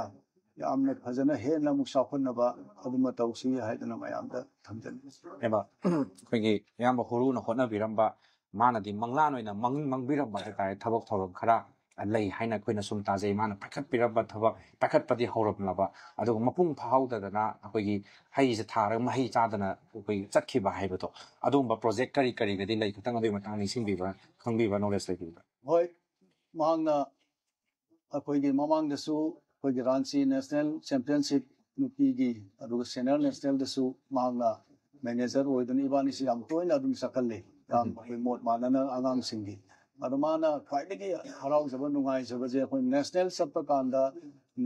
ꯌꯥꯝꯅ ꯐꯖꯅ ꯍꯦꯟꯅ ꯑꯃꯨꯛ ꯆꯥꯎꯈꯠꯅꯕ ꯑꯗꯨꯃ ꯇꯧꯁꯤ ꯍꯥꯏꯗꯨꯅ ꯃꯌꯥꯝꯗ ꯊꯝꯖꯅꯤꯡꯏ꯫ ꯑꯦꯕ, ꯑꯩꯈꯣꯏꯒꯤ ꯏꯌꯥꯝꯕ ꯍꯨꯔꯨꯅ ꯍꯣꯠꯅꯕꯤꯔꯝꯕ, ꯃꯥꯅꯗꯤ ꯃꯪꯂꯥꯟ ꯑꯣꯏꯅ ꯃꯪ ꯃꯪꯕꯤꯔꯝꯕ ꯍꯥꯏꯇꯥꯔꯦ, ꯊꯕꯛ ꯊꯧꯔꯝ ꯈꯔ ꯂꯩ ꯍꯥꯏꯅ ꯑꯩꯈꯣꯏꯅ ꯁꯨꯝ ꯇꯥꯖꯩ꯫ ꯃꯥꯅ ꯄꯥꯏꯈꯠꯄꯤꯔꯝꯕ ꯊꯕꯛ, ꯄꯥꯏꯈꯠꯄꯗꯤ ꯍꯧꯔꯝꯂꯕ, ꯑꯗꯨꯒ ꯃꯄꯨꯡ ꯐꯥꯍꯧꯗꯗꯅ ꯑꯩꯈꯣꯏꯒꯤ ꯍꯩꯁꯦ ꯊꯥꯔꯒ ꯃꯍꯩ ꯆꯥꯗꯅ ꯑꯩꯈꯣꯏ ꯆꯠꯈꯤꯕ ꯍꯥꯏꯕꯗꯣ, ꯑꯗꯨꯒꯨꯝꯕ ꯄ꯭ꯔꯣꯖꯦꯛ ꯀꯔꯤ ꯀꯔꯤꯒꯗꯤ ꯂꯩ? ꯈꯤꯇꯪ ꯑꯗꯨꯒꯤ ꯃꯇꯥꯡ ꯅꯤꯡꯁꯤꯡꯕꯤꯕ, ꯈꯪꯕꯤꯕ, ꯅꯣꯂꯦꯖ ꯂꯩꯕꯤꯕ꯭ꯔꯥ? ꯍꯣꯏ, ꯃꯍꯥꯛꯅ ꯑꯩꯈꯣꯏꯒꯤ ꯃꯃꯥꯡꯗꯁꯨ ꯑꯩꯈꯣꯏꯒꯤ ꯔꯥꯟꯆꯤ ꯅꯦꯁꯅꯦꯜ ꯆꯦꯝꯄꯤꯌꯟꯁꯤꯞ ꯅꯨꯄꯤꯒꯤ, ꯑꯗꯨꯒ ꯁꯦꯅꯤꯌꯔ ꯅꯦꯁꯅꯦꯜꯗꯁꯨ ꯃꯍꯥꯛꯅ ꯃꯦꯅꯦꯖꯔ ꯑꯣꯏꯗꯨꯅ ꯏꯕꯥꯅꯤꯁꯤ ꯌꯥꯝ ꯇꯣꯏꯅ ꯑꯗꯨꯝ ꯆꯠꯀꯜꯂꯤ, ꯌꯥꯝ ꯑꯩꯈꯣꯏ ꯃꯣꯠ ꯃꯥꯟꯅꯅ ꯑꯉꯥꯡꯁꯤꯡꯒꯤ꯫ ꯑꯗꯣ ꯃꯥꯅ ꯈ꯭ꯋꯥꯏꯗꯒꯤ ꯍꯔꯥꯎꯖꯕ, ꯅꯨꯡꯉꯥꯏꯖꯕꯁꯦ ꯑꯩꯈꯣꯏ ꯅꯦꯁꯅꯦꯜ ꯆꯠꯄ ꯀꯥꯟꯗ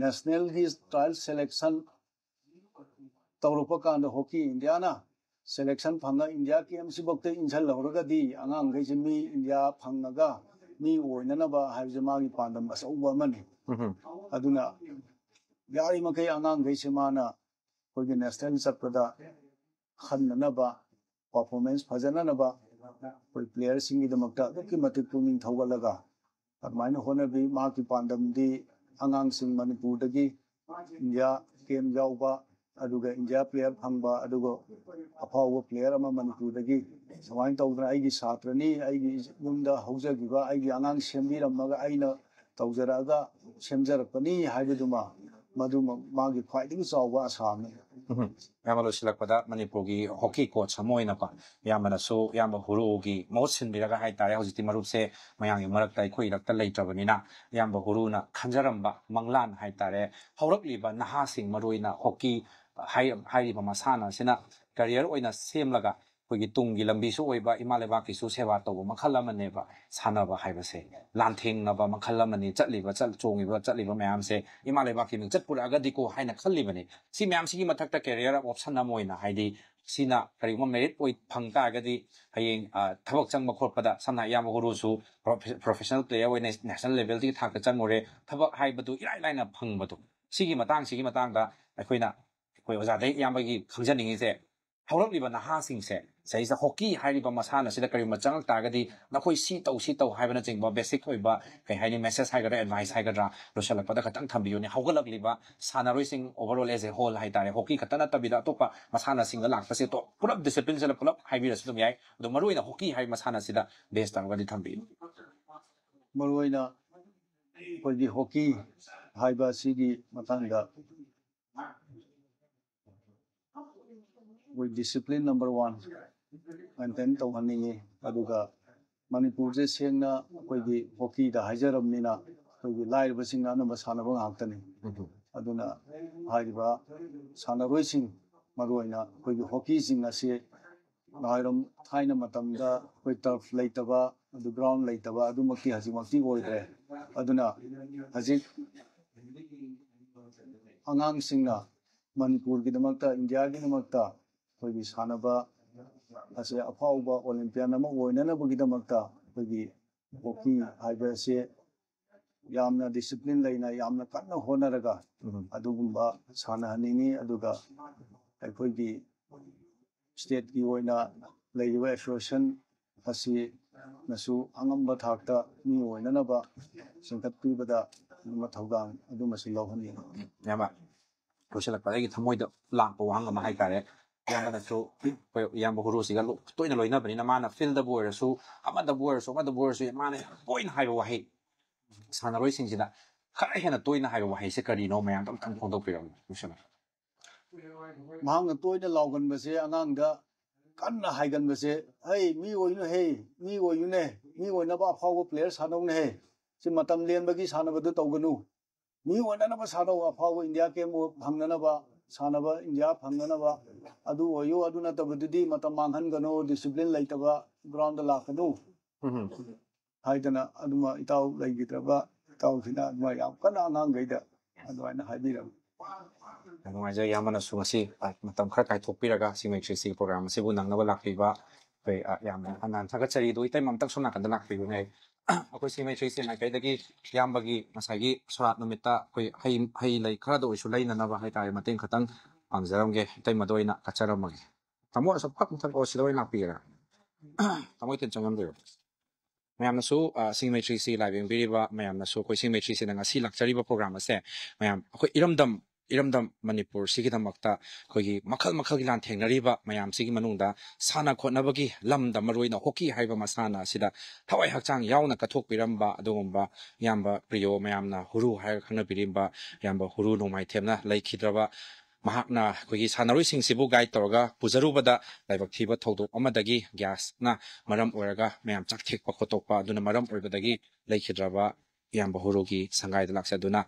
ꯅꯦꯁꯅꯦꯜꯒꯤ ꯇ꯭ꯔꯥꯏꯜ ꯁꯦꯂꯦꯛꯁꯟ ꯇꯧꯔꯛꯄ ꯀꯥꯟꯗ ꯍꯣꯀꯤ ꯏꯟꯗꯤꯌꯥꯅ ꯁꯦꯂꯦꯛꯁꯟ ꯐꯪꯉ ꯏꯟꯗꯤꯌꯥ ꯀꯦꯝꯁꯤꯐꯥꯎꯗ ꯏꯟꯁꯤꯜꯍꯧꯔꯒꯗꯤ ꯑꯉꯥꯡꯈꯩꯁꯦ ꯃꯤ ꯏꯟꯗꯤꯌꯥ ꯐꯪꯉꯒ ꯃꯤ ꯑꯣꯏꯅꯅꯕ ꯍꯥꯏꯕꯁꯦ ꯃꯥꯒꯤ ꯄꯥꯟꯗꯝ ꯑꯆꯧꯕ ꯑꯃꯅꯤ꯫ ꯑꯗꯨꯅ ꯌꯥꯔꯤꯃꯈꯩ ꯑꯉꯥꯡꯈꯩꯁꯦ ꯃꯥꯅ ꯑꯩꯈꯣꯏꯒꯤ ꯅꯦꯁꯅꯦꯜ ꯆꯠꯄꯗ ꯈꯟꯅꯅꯕ, ꯄꯔꯐꯣꯔꯃꯦꯟꯁ ꯐꯖꯅꯅꯕ ꯑꯩꯈꯣꯏ ꯄ꯭ꯂꯦꯌꯔꯁꯤꯡꯒꯤꯗꯃꯛꯇ ꯑꯗꯨꯛꯀꯤ ꯃꯇꯤꯛ ꯄꯨꯛꯅꯤꯡ ꯊꯧꯒꯠꯂꯒ ꯑꯗꯨꯃꯥꯏꯅ ꯍꯣꯠꯅꯕꯤ꯫ ꯃꯍꯥꯛꯀꯤ ꯄꯥꯟꯗꯝꯗꯤ ꯑꯉꯥꯡꯁꯤꯡ ꯃꯅꯤꯄꯨꯔꯗꯒꯤ ꯏꯟꯗꯤꯌꯥ ꯀꯦꯝ ꯌꯥꯎꯕ, ꯑꯗꯨꯒ ꯏꯟꯗꯤꯌꯥ ꯄ꯭ꯂꯦꯌꯔ ꯐꯪꯕ, ꯑꯗꯨꯒ ꯑꯐꯥꯎꯕ ꯄ꯭ꯂꯦꯌꯔ ꯑꯃ ꯃꯅꯤꯄꯨꯔꯗꯒꯤ ꯁꯨꯃꯥꯏꯅ ꯇꯧꯗꯅ ꯑꯩꯒꯤ ꯁꯥꯇ꯭ꯔꯅꯤ, ꯑꯩꯒꯤ ꯌꯨꯝꯗ ꯍꯧꯖꯈꯤꯕ ꯑꯩꯒꯤ ꯑꯉꯥꯡ ꯁꯦꯝꯕꯤꯔꯝꯃꯒ ꯑꯩꯅ ꯇꯧꯖꯔꯛꯑꯒ ꯁꯦꯝꯖꯔꯛꯄꯅꯤ ꯍꯥꯏꯕꯗꯨꯃ, ꯃꯗꯨꯃ ꯃꯥꯒꯤ ꯈ꯭ꯋꯥꯏꯗꯒꯤ ꯆꯥꯎꯕ ꯑꯁꯥꯅꯤ꯫ ꯏꯌꯥꯝꯕ, ꯂꯣꯏꯁꯤꯜꯂꯛꯄꯗ ꯃꯅꯤꯄꯨꯔꯒꯤ ꯍꯣꯀꯤ ꯀꯣꯆ ꯑꯃ ꯑꯣꯏꯅꯀꯣ, ꯏꯌꯥꯝꯕꯅꯁꯨ ꯏꯌꯥꯝꯕ ꯍꯨꯔꯨꯒꯤ ꯃꯍꯨꯠ ꯁꯤꯟꯕꯤꯔꯒ ꯍꯥꯏꯇꯥꯔꯦ, ꯍꯧꯖꯤꯛꯇꯤ ꯃꯔꯨꯞꯁꯦ ꯃꯌꯥꯝꯒꯤ ꯃꯔꯛꯇ ꯑꯩꯈꯣꯏ ꯏꯔꯛꯇ ꯂꯩꯇ꯭ꯔꯕꯅꯤꯅ, ꯏꯌꯥꯝꯕ ꯍꯨꯔꯨꯅ ꯈꯟꯖꯔꯝꯕ ꯃꯪꯂꯥꯟ ꯍꯥꯏꯇꯥꯔꯦ, ꯍꯧꯔꯛꯂꯤꯕ ꯅꯍꯥꯁꯤꯡ, ꯃꯔꯨꯑꯣꯏꯅ ꯍꯣꯀꯤ ꯍꯥꯏ-, ꯍꯥꯏꯔꯤꯕ ꯃꯁꯥꯟꯅ ꯑꯁꯤꯅ ꯀꯔꯤꯌꯔ ꯑꯣꯏꯅ ꯁꯦꯝꯂꯒ ꯑꯩꯈꯣꯏꯒꯤ ꯇꯨꯡꯒꯤ ꯂꯝꯕꯤꯁꯨ ꯑꯣꯏꯕ, ꯏꯃꯥ ꯂꯩꯕꯥꯛꯀꯤꯁꯨ ꯁꯦꯕꯥ ꯇꯧꯕ ꯃꯈꯜ ꯑꯃꯅꯦꯕ ꯁꯥꯟꯅꯕ ꯍꯥꯏꯕꯁꯦ꯫ ꯂꯥꯟꯊꯦꯡꯅꯕ ꯃꯈꯜ ꯑꯃꯅꯤ꯫ ꯆꯠꯂꯤꯕ ꯆꯠ ꯆꯣꯡꯉꯤꯕ ꯆꯠꯂꯤꯕ ꯃꯌꯥꯝꯁꯦ ꯏꯃꯥ ꯂꯩꯕꯥꯛꯀꯤ ꯃꯤꯡꯆꯠ ꯄꯨꯔꯛꯑꯒꯗꯤꯀꯣ ꯍꯥꯏꯅ ꯈꯜꯂꯤꯕꯅꯤ꯫ ꯁꯤ ꯃꯌꯥꯝꯁꯤꯒꯤ ꯃꯊꯛꯇ career option ꯑꯃ ꯑꯣꯏꯅ, ꯍꯥꯏꯗꯤ ꯁꯤꯅ ꯀꯔꯤꯒꯨꯝꯕ merit ꯑꯣꯏ ꯐꯪ ꯇꯥꯔꯒꯗꯤ ꯍꯌꯦꯡ, ꯑ, ꯊꯕꯛ ꯆꯪꯕ ꯈꯣꯠꯄꯗ, ꯁꯝꯅ ꯍꯥꯏ ꯏꯌꯥꯝꯕ ꯍꯨꯔꯨꯁꯨ ꯄ꯭ꯔꯣꯐꯦ-, professional player ꯑꯣꯏꯅ national levelꯒꯤ ꯊꯥꯛꯇ ꯆꯪꯉꯨꯔꯦ꯫ ꯊꯕꯛ ꯍꯥꯏꯕꯗꯨ ꯏꯔꯥꯏ ꯂꯥꯏꯅ ꯐꯪꯕꯗꯣ꯫ ꯁꯤꯒꯤ ꯃꯇꯥꯡꯁꯤꯒꯤ ꯃꯇꯥꯡꯗ ꯑꯩꯈꯣꯏꯅ, ꯑꯩꯈꯣꯏ ꯑꯣꯖꯥꯗꯩ ꯏꯌꯥꯝꯕꯒꯤ ꯈꯪꯖꯅꯤꯡꯉꯤꯁꯦ, ꯍꯧꯔꯛꯂꯤꯕ ꯅꯍꯥꯁꯤꯡꯁꯦ ꯁꯤꯗꯩꯁꯤꯗ hockey ꯍꯥꯏꯔꯤꯕ ꯃꯁꯥꯟꯅꯁꯤꯗ ꯀꯔꯤꯒꯨꯝꯕ ꯆꯪꯉꯛ ꯇꯥꯔꯒꯗꯤ ꯅꯈꯣꯏ ꯁꯤ ꯇꯧ, ꯁꯤ ꯇꯧ ꯍꯥꯏꯕꯅꯆꯤꯡꯕ basic ꯑꯣꯏꯕ, ꯀꯩ ꯍꯥꯏꯅꯤ, message ꯍꯥꯏꯒꯗ꯭ꯔꯥ, advice ꯍꯥꯏꯒꯗ꯭ꯔꯥ, ꯂꯣꯏꯁꯤꯜꯂꯛꯄꯗ ꯈꯇꯪ ꯊꯝꯕꯤꯌꯨꯅꯦ꯫ ꯍꯧꯒꯠꯂꯛꯂꯤꯕ ꯁꯥꯟꯅꯔꯣꯏꯁꯤꯡ overall as a whole ꯍꯥꯏꯇꯥꯔꯦ, hockey ꯈꯛꯇ ꯅꯠꯇꯕꯤꯗ ꯑꯇꯣꯞꯄ ꯃꯁꯥꯟꯅꯁꯤꯡꯗ ꯂꯥꯛꯄꯁꯦ ꯇꯣ-, ꯄꯨꯂꯞ disciplineꯁꯤꯗ ꯄꯨꯂꯞ ꯍꯥꯏꯕꯤꯔꯁꯨ ꯑꯗꯨꯝ ꯌꯥꯏ, ꯑꯗꯣ ꯃꯔꯨꯑꯣꯏꯅ hockey ꯍꯥꯏꯕ ꯃꯁꯥꯟꯅꯁꯤꯗ base ꯇꯧꯔꯒꯗꯤ ꯊꯝꯕꯤꯌꯨ꯫ ꯃꯔꯨꯑꯣꯏꯅ ꯑꯩꯈꯣꯏꯒꯤ hockey ꯍꯥꯏꯕ ꯑꯁꯤꯒꯤ ꯃꯇꯥꯡꯗ ꯑꯩꯈꯣꯏ discipline number one maintain ꯇꯧꯍꯟꯅꯤꯡꯉꯤ꯫ ꯑꯗꯨꯒ ꯃꯅꯤꯄꯨꯔꯁꯦ ꯁꯦꯡꯅ ꯑꯩꯈꯣꯏꯒꯤ hockeyꯗ ꯍꯥꯏꯖꯔꯕꯅꯤꯅ ꯑꯩꯈꯣꯏꯒꯤ ꯂꯥꯏꯔꯕꯁꯤꯡꯅ ꯑꯅꯝꯕ ꯁꯥꯟꯅꯕ ꯉꯥꯛꯇꯅꯤ꯫ ꯑꯗꯨꯅ ꯍꯥꯏꯔꯤꯕ ꯁꯥꯟꯅꯔꯣꯏꯁꯤꯡ, ꯃꯔꯨꯑꯣꯏꯅ ꯑꯩꯈꯣꯏꯒꯤ hockeyꯁꯤꯡ ꯑꯁꯤ ꯅꯍꯥꯟꯋꯥꯏꯔꯝ ꯊꯥꯏꯅ ꯃꯇꯝꯗ ꯑꯩꯈꯣꯏ turf ꯂꯩꯇꯕ, ꯑꯗꯨ ground ꯂꯩꯇꯕ, ꯑꯗꯨꯃꯛꯇꯤ ꯍꯧꯖꯤꯛꯃꯛꯇꯤ ꯑꯣꯏꯗ꯭ꯔꯦ꯫ ꯑꯗꯨꯅ ꯍꯧꯖꯤꯛ ꯑꯉꯥꯡꯁꯤꯡꯅ ꯃꯅꯤꯄꯨꯔꯒꯤꯗꯃꯛꯇ, ꯏꯟꯗꯤꯌꯥꯒꯤꯗꯃꯛꯇ ꯑꯩꯈꯣꯏꯒꯤ ꯁꯥꯟꯅꯕ ꯑꯁꯦ ꯑꯐꯥꯎꯕ Olympian ꯑꯃ ꯑꯣꯏꯅꯅꯕꯒꯤꯗꯃꯛꯇ ꯑꯩꯈꯣꯏꯒꯤ hockey ꯍꯥꯏꯕ ꯑꯁꯦ ꯌꯥꯝꯅ discipline ꯂꯩꯅ, ꯌꯥꯝꯅ ꯀꯟꯅ ꯍꯣꯠꯅꯔꯒ ꯑꯗꯨꯒꯨꯝꯕ ꯁꯥꯟꯅꯍꯟꯅꯤꯡꯉꯤ꯫ ꯑꯗꯨꯒ ꯑꯩꯈꯣꯏꯒꯤ stateꯀꯤ ꯑꯣꯏꯅ ꯂꯩꯔꯤꯕ association ꯑꯁꯤꯅꯁꯨ ꯑꯉꯝꯕ ꯊꯥꯛꯇ ꯃꯤ ꯑꯣꯏꯅꯅꯕ ꯆꯤꯡꯈꯠꯄꯤꯕꯗ ꯑꯗꯨꯝꯕ ꯊꯧꯗꯥꯡ ꯑꯗꯨꯃꯁꯨ ꯂꯧꯍꯟꯅꯤꯡꯉꯤ꯫ ꯏꯌꯥꯝꯕ, ꯂꯣꯏꯁꯤꯜꯂꯛꯄꯗ ꯑꯩꯒꯤ ꯊꯃꯣꯏꯗ ꯂꯥꯛꯄ ꯋꯥꯍꯪ ꯑꯃ ꯍꯥꯏꯇꯥꯔꯦ꯫ ꯏꯌꯥꯝꯕꯅꯁꯨ, ꯑꯩꯈꯣꯏ ꯏꯌꯥꯝꯕ ꯍꯨꯔꯨꯁꯤꯒ ꯂꯣ-, ꯇꯣꯏꯅ ꯂꯣꯏꯅꯕꯅꯤꯅ ꯃꯥꯅ fieldꯗꯕꯨ ꯑꯣꯏꯔꯁꯨ, ꯑꯃꯗꯕꯨ ꯑꯣꯏꯔꯁꯨ, ꯑꯃꯗꯕꯨ ꯑꯣꯏꯔꯁꯨ ꯃꯥꯅ ꯌꯥꯝ ꯇꯣꯏꯅ ꯍꯥꯏꯕ ꯋꯥꯍꯩ, ꯁꯥꯟꯅꯔꯣꯏꯁꯤꯡꯁꯤꯗ ꯈꯔ ꯍꯦꯟꯅ ꯇꯣꯏꯅ ꯍꯥꯏꯕ ꯋꯥꯍꯩꯁꯦ ꯀꯔꯤꯅꯣ? ꯃꯌꯥꯝꯗ ꯑꯝꯇꯪ ꯐꯣꯡꯗꯣꯛꯄꯤꯔꯝꯃꯨ, ꯂꯣꯏꯁꯤꯜꯂꯛꯄꯗ꯫ ꯃꯍꯥꯛꯅ ꯇꯣꯏꯅ ꯂꯥꯎꯒꯟꯕꯁꯦ, ꯑꯉꯥꯡꯗ ꯀꯟꯅ ꯍꯥꯏꯒꯟꯕꯁꯦ, "ꯍꯩ, ꯃꯤ ꯑꯣꯏꯅꯨ ꯍꯦ, ꯃꯤ ꯑꯣꯏꯌꯨꯅꯦ, ꯃꯤ ꯑꯣꯏꯅꯕ ꯑꯐꯥꯎꯕ player ꯁꯥꯟꯅꯧꯅꯦ ꯍꯦ꯫ ꯁꯤ ꯃꯇꯝ ꯂꯦꯟꯕꯒꯤ ꯁꯥꯟꯅꯕꯗꯨ ꯇꯧꯒꯅꯨ꯫ ꯃꯤ ꯑꯣꯏꯅꯅꯕ ꯁꯥꯟꯅꯧ, ꯑꯐꯥꯎꯕ ꯏꯟꯗꯤꯌꯥ ꯀꯦꯝ ꯐꯪꯅꯅꯕ, ꯁꯥꯟꯅꯕ ꯏꯟꯗꯤꯌꯥ ꯐꯪꯅꯅꯕ ꯑꯗꯨ ꯑꯣꯏꯌꯨ, ꯑꯗꯨ ꯅꯠꯇꯕꯗꯨꯗꯤ ꯃꯇꯝ ꯃꯥꯡꯍꯟꯒꯅꯨ, ꯗꯤꯁꯤꯄ꯭ꯂꯤꯟ ꯂꯩꯇꯕ ꯒ꯭ꯔꯥꯎꯟꯗ ꯂꯥꯛꯀꯅꯨ ꯎꯝ ꯍꯥꯏꯗꯅ ꯑꯗꯨꯃ ꯏꯇꯥꯎ ꯂꯩꯈꯤꯗ꯭ꯔꯕ ꯏꯇꯥꯎꯁꯤꯅ ꯑꯗꯨꯃ ꯌꯥꯝ ꯀꯟꯅ ꯑꯉꯥꯡꯈꯩꯗ ꯑꯗꯨꯃꯥꯏꯅ ꯍꯥꯏꯕꯤꯔꯝꯃꯤ꯫ ꯌꯥꯝ ꯅꯨꯡꯉꯥꯏꯖꯩ ꯏꯌꯥꯝꯕꯅꯁꯨ ꯉꯁꯤ ꯑ, ꯃꯇꯝ ꯈꯔ ꯀꯥꯏꯊꯣꯛꯄꯤꯔꯒ ꯁꯤꯡꯃꯩ ꯊ꯭ꯔꯤ ꯁꯤ ꯄ꯭ꯔꯣꯒ꯭ꯔꯥꯝ ꯑꯁꯤꯕꯨ ꯅꯪꯅꯕ ꯂꯥꯛꯄꯤꯕ ꯑꯩꯈꯣꯏ ꯑ, ꯌꯥꯝꯅ ꯍꯟꯅ ꯍꯟꯅ ꯊꯥꯒꯠꯆꯔꯤ꯫ ꯑꯗꯨ ꯏꯇꯩꯃ ꯑꯝꯇꯪ ꯁꯣꯝ ꯅꯥꯀꯟꯗ ꯂꯥꯛꯄꯤꯌꯨꯅꯦ꯫ ꯑꯩꯈꯣꯏ ꯁꯤꯡꯃꯩ ꯊ꯭ꯔꯤ ꯁꯤ ꯃꯥꯏꯀꯩꯗꯒꯤ ꯏꯌꯥꯝꯕꯒꯤ ꯉꯁꯥꯏꯒꯤ ꯁꯣꯔꯥꯠ ꯅꯨꯃꯤꯠꯇ ꯑꯩꯈꯣꯏ ꯍꯩ ꯍꯩ ꯂꯩ ꯈꯔꯗ ꯑꯣꯏꯔꯁꯨ ꯂꯩꯅꯅꯕ ꯍꯥꯏꯇꯥꯔꯦ ꯃꯇꯦꯡ ꯈꯇꯪ ꯄꯥꯡꯖꯔꯝꯒꯦ꯫ ꯏꯇꯩꯃꯗ ꯑꯣꯏꯅ ꯀꯠꯆꯔꯝꯃꯒꯦ꯫ ꯇꯥꯃꯣ ꯑꯁꯣꯝ ꯐꯛ ꯃꯊꯛ ꯑꯣ ꯁꯤꯗ ꯑꯣꯏꯅ ꯂꯥꯛꯄꯤꯒꯦꯔꯥ? ꯇꯥꯃꯣ ꯏꯊꯟ ꯆꯪꯉꯝꯗꯣꯏꯔꯣ? ꯃꯌꯥꯝꯅꯁꯨ ꯑ, ꯁꯤꯡꯃꯩ ꯊ꯭ꯔꯤ ꯁꯤ ꯂꯥꯏꯚ ꯌꯦꯡꯕꯤꯔꯤꯕ ꯃꯌꯥꯝꯅꯁꯨ ꯑꯩꯈꯣꯏ ꯁꯤꯡꯃꯩ ꯊ꯭ꯔꯤ ꯁꯤꯅ ꯉꯁꯤ ꯂꯥꯛꯆꯔꯤꯕ ꯄ꯭ꯔꯣꯒ꯭ꯔꯥꯝ ꯑꯁꯦ ꯃꯌꯥꯝ ꯑꯩꯈꯣꯏ ꯏꯔꯝꯗꯝ ꯏꯔꯝꯗꯝ ꯃꯅꯤꯄꯨꯔꯁꯤꯒꯤꯗꯃꯛꯇ ꯑꯩꯈꯣꯏꯒꯤ ꯃꯈꯜ ꯃꯈꯜꯒꯤ ꯂꯥꯟꯊꯦꯡꯅꯔꯤꯕ ꯃꯌꯥꯝꯁꯤꯒꯤ ꯃꯅꯨꯡꯗ ꯁꯥꯟꯅ ꯈꯣꯠꯅꯕꯒꯤ ꯂꯝꯗ ꯃꯔꯨꯑꯣꯏꯅ ꯍꯣꯀꯤ ꯍꯥꯏꯕ ꯃꯁꯥꯟꯅ ꯑꯁꯤꯗ ꯊꯋꯥꯏ ꯍꯛꯆꯥꯡ ꯌꯥꯎꯅ ꯀꯠꯊꯣꯛꯄꯤꯔꯝꯕ ꯑꯗꯨꯒꯨꯝꯕ ꯏꯌꯥꯝꯕ ꯄ꯭ꯔꯤꯌꯣ ꯃꯌꯥꯝꯅ ꯍꯨꯔꯨ ꯍꯥꯏꯔꯒ ꯈꯪꯅꯕꯤꯔꯤꯕ ꯏꯌꯥꯝꯕ ꯍꯨꯔꯨ ꯅꯣꯡꯃꯥꯏꯊꯦꯝꯅ ꯂꯩꯈꯤꯗ꯭ꯔꯕ ꯃꯍꯥꯛꯅ ꯑꯩꯈꯣꯏꯒꯤ ꯁꯥꯟꯅꯔꯣꯏꯁꯤꯡꯁꯤꯕꯨ ꯒꯥꯏꯗ ꯇꯧꯔꯒ ꯄꯨꯖꯔꯨꯕꯗ ꯂꯥꯏꯕꯛ ꯊꯤꯕ ꯊꯧꯗꯣꯛ ꯑꯃꯗꯒꯤ ꯒ꯭ꯌꯥꯁꯅ ꯃꯔꯝ ꯑꯣꯏꯔꯒ ꯃꯌꯥꯝ ꯆꯥꯛ ꯊꯦꯛꯄ ꯈꯣꯠꯇꯣꯛꯄ ꯑꯗꯨꯅ ꯃꯔꯝ ꯑꯣꯏꯕꯗꯒꯤ ꯂꯩꯈꯤꯗ꯭ꯔꯕ ꯏꯌꯥꯝꯕ ꯍꯨꯔꯨꯒꯤ ꯁꯪꯒꯥꯏꯗ ꯂꯥꯛꯆꯗꯨꯅ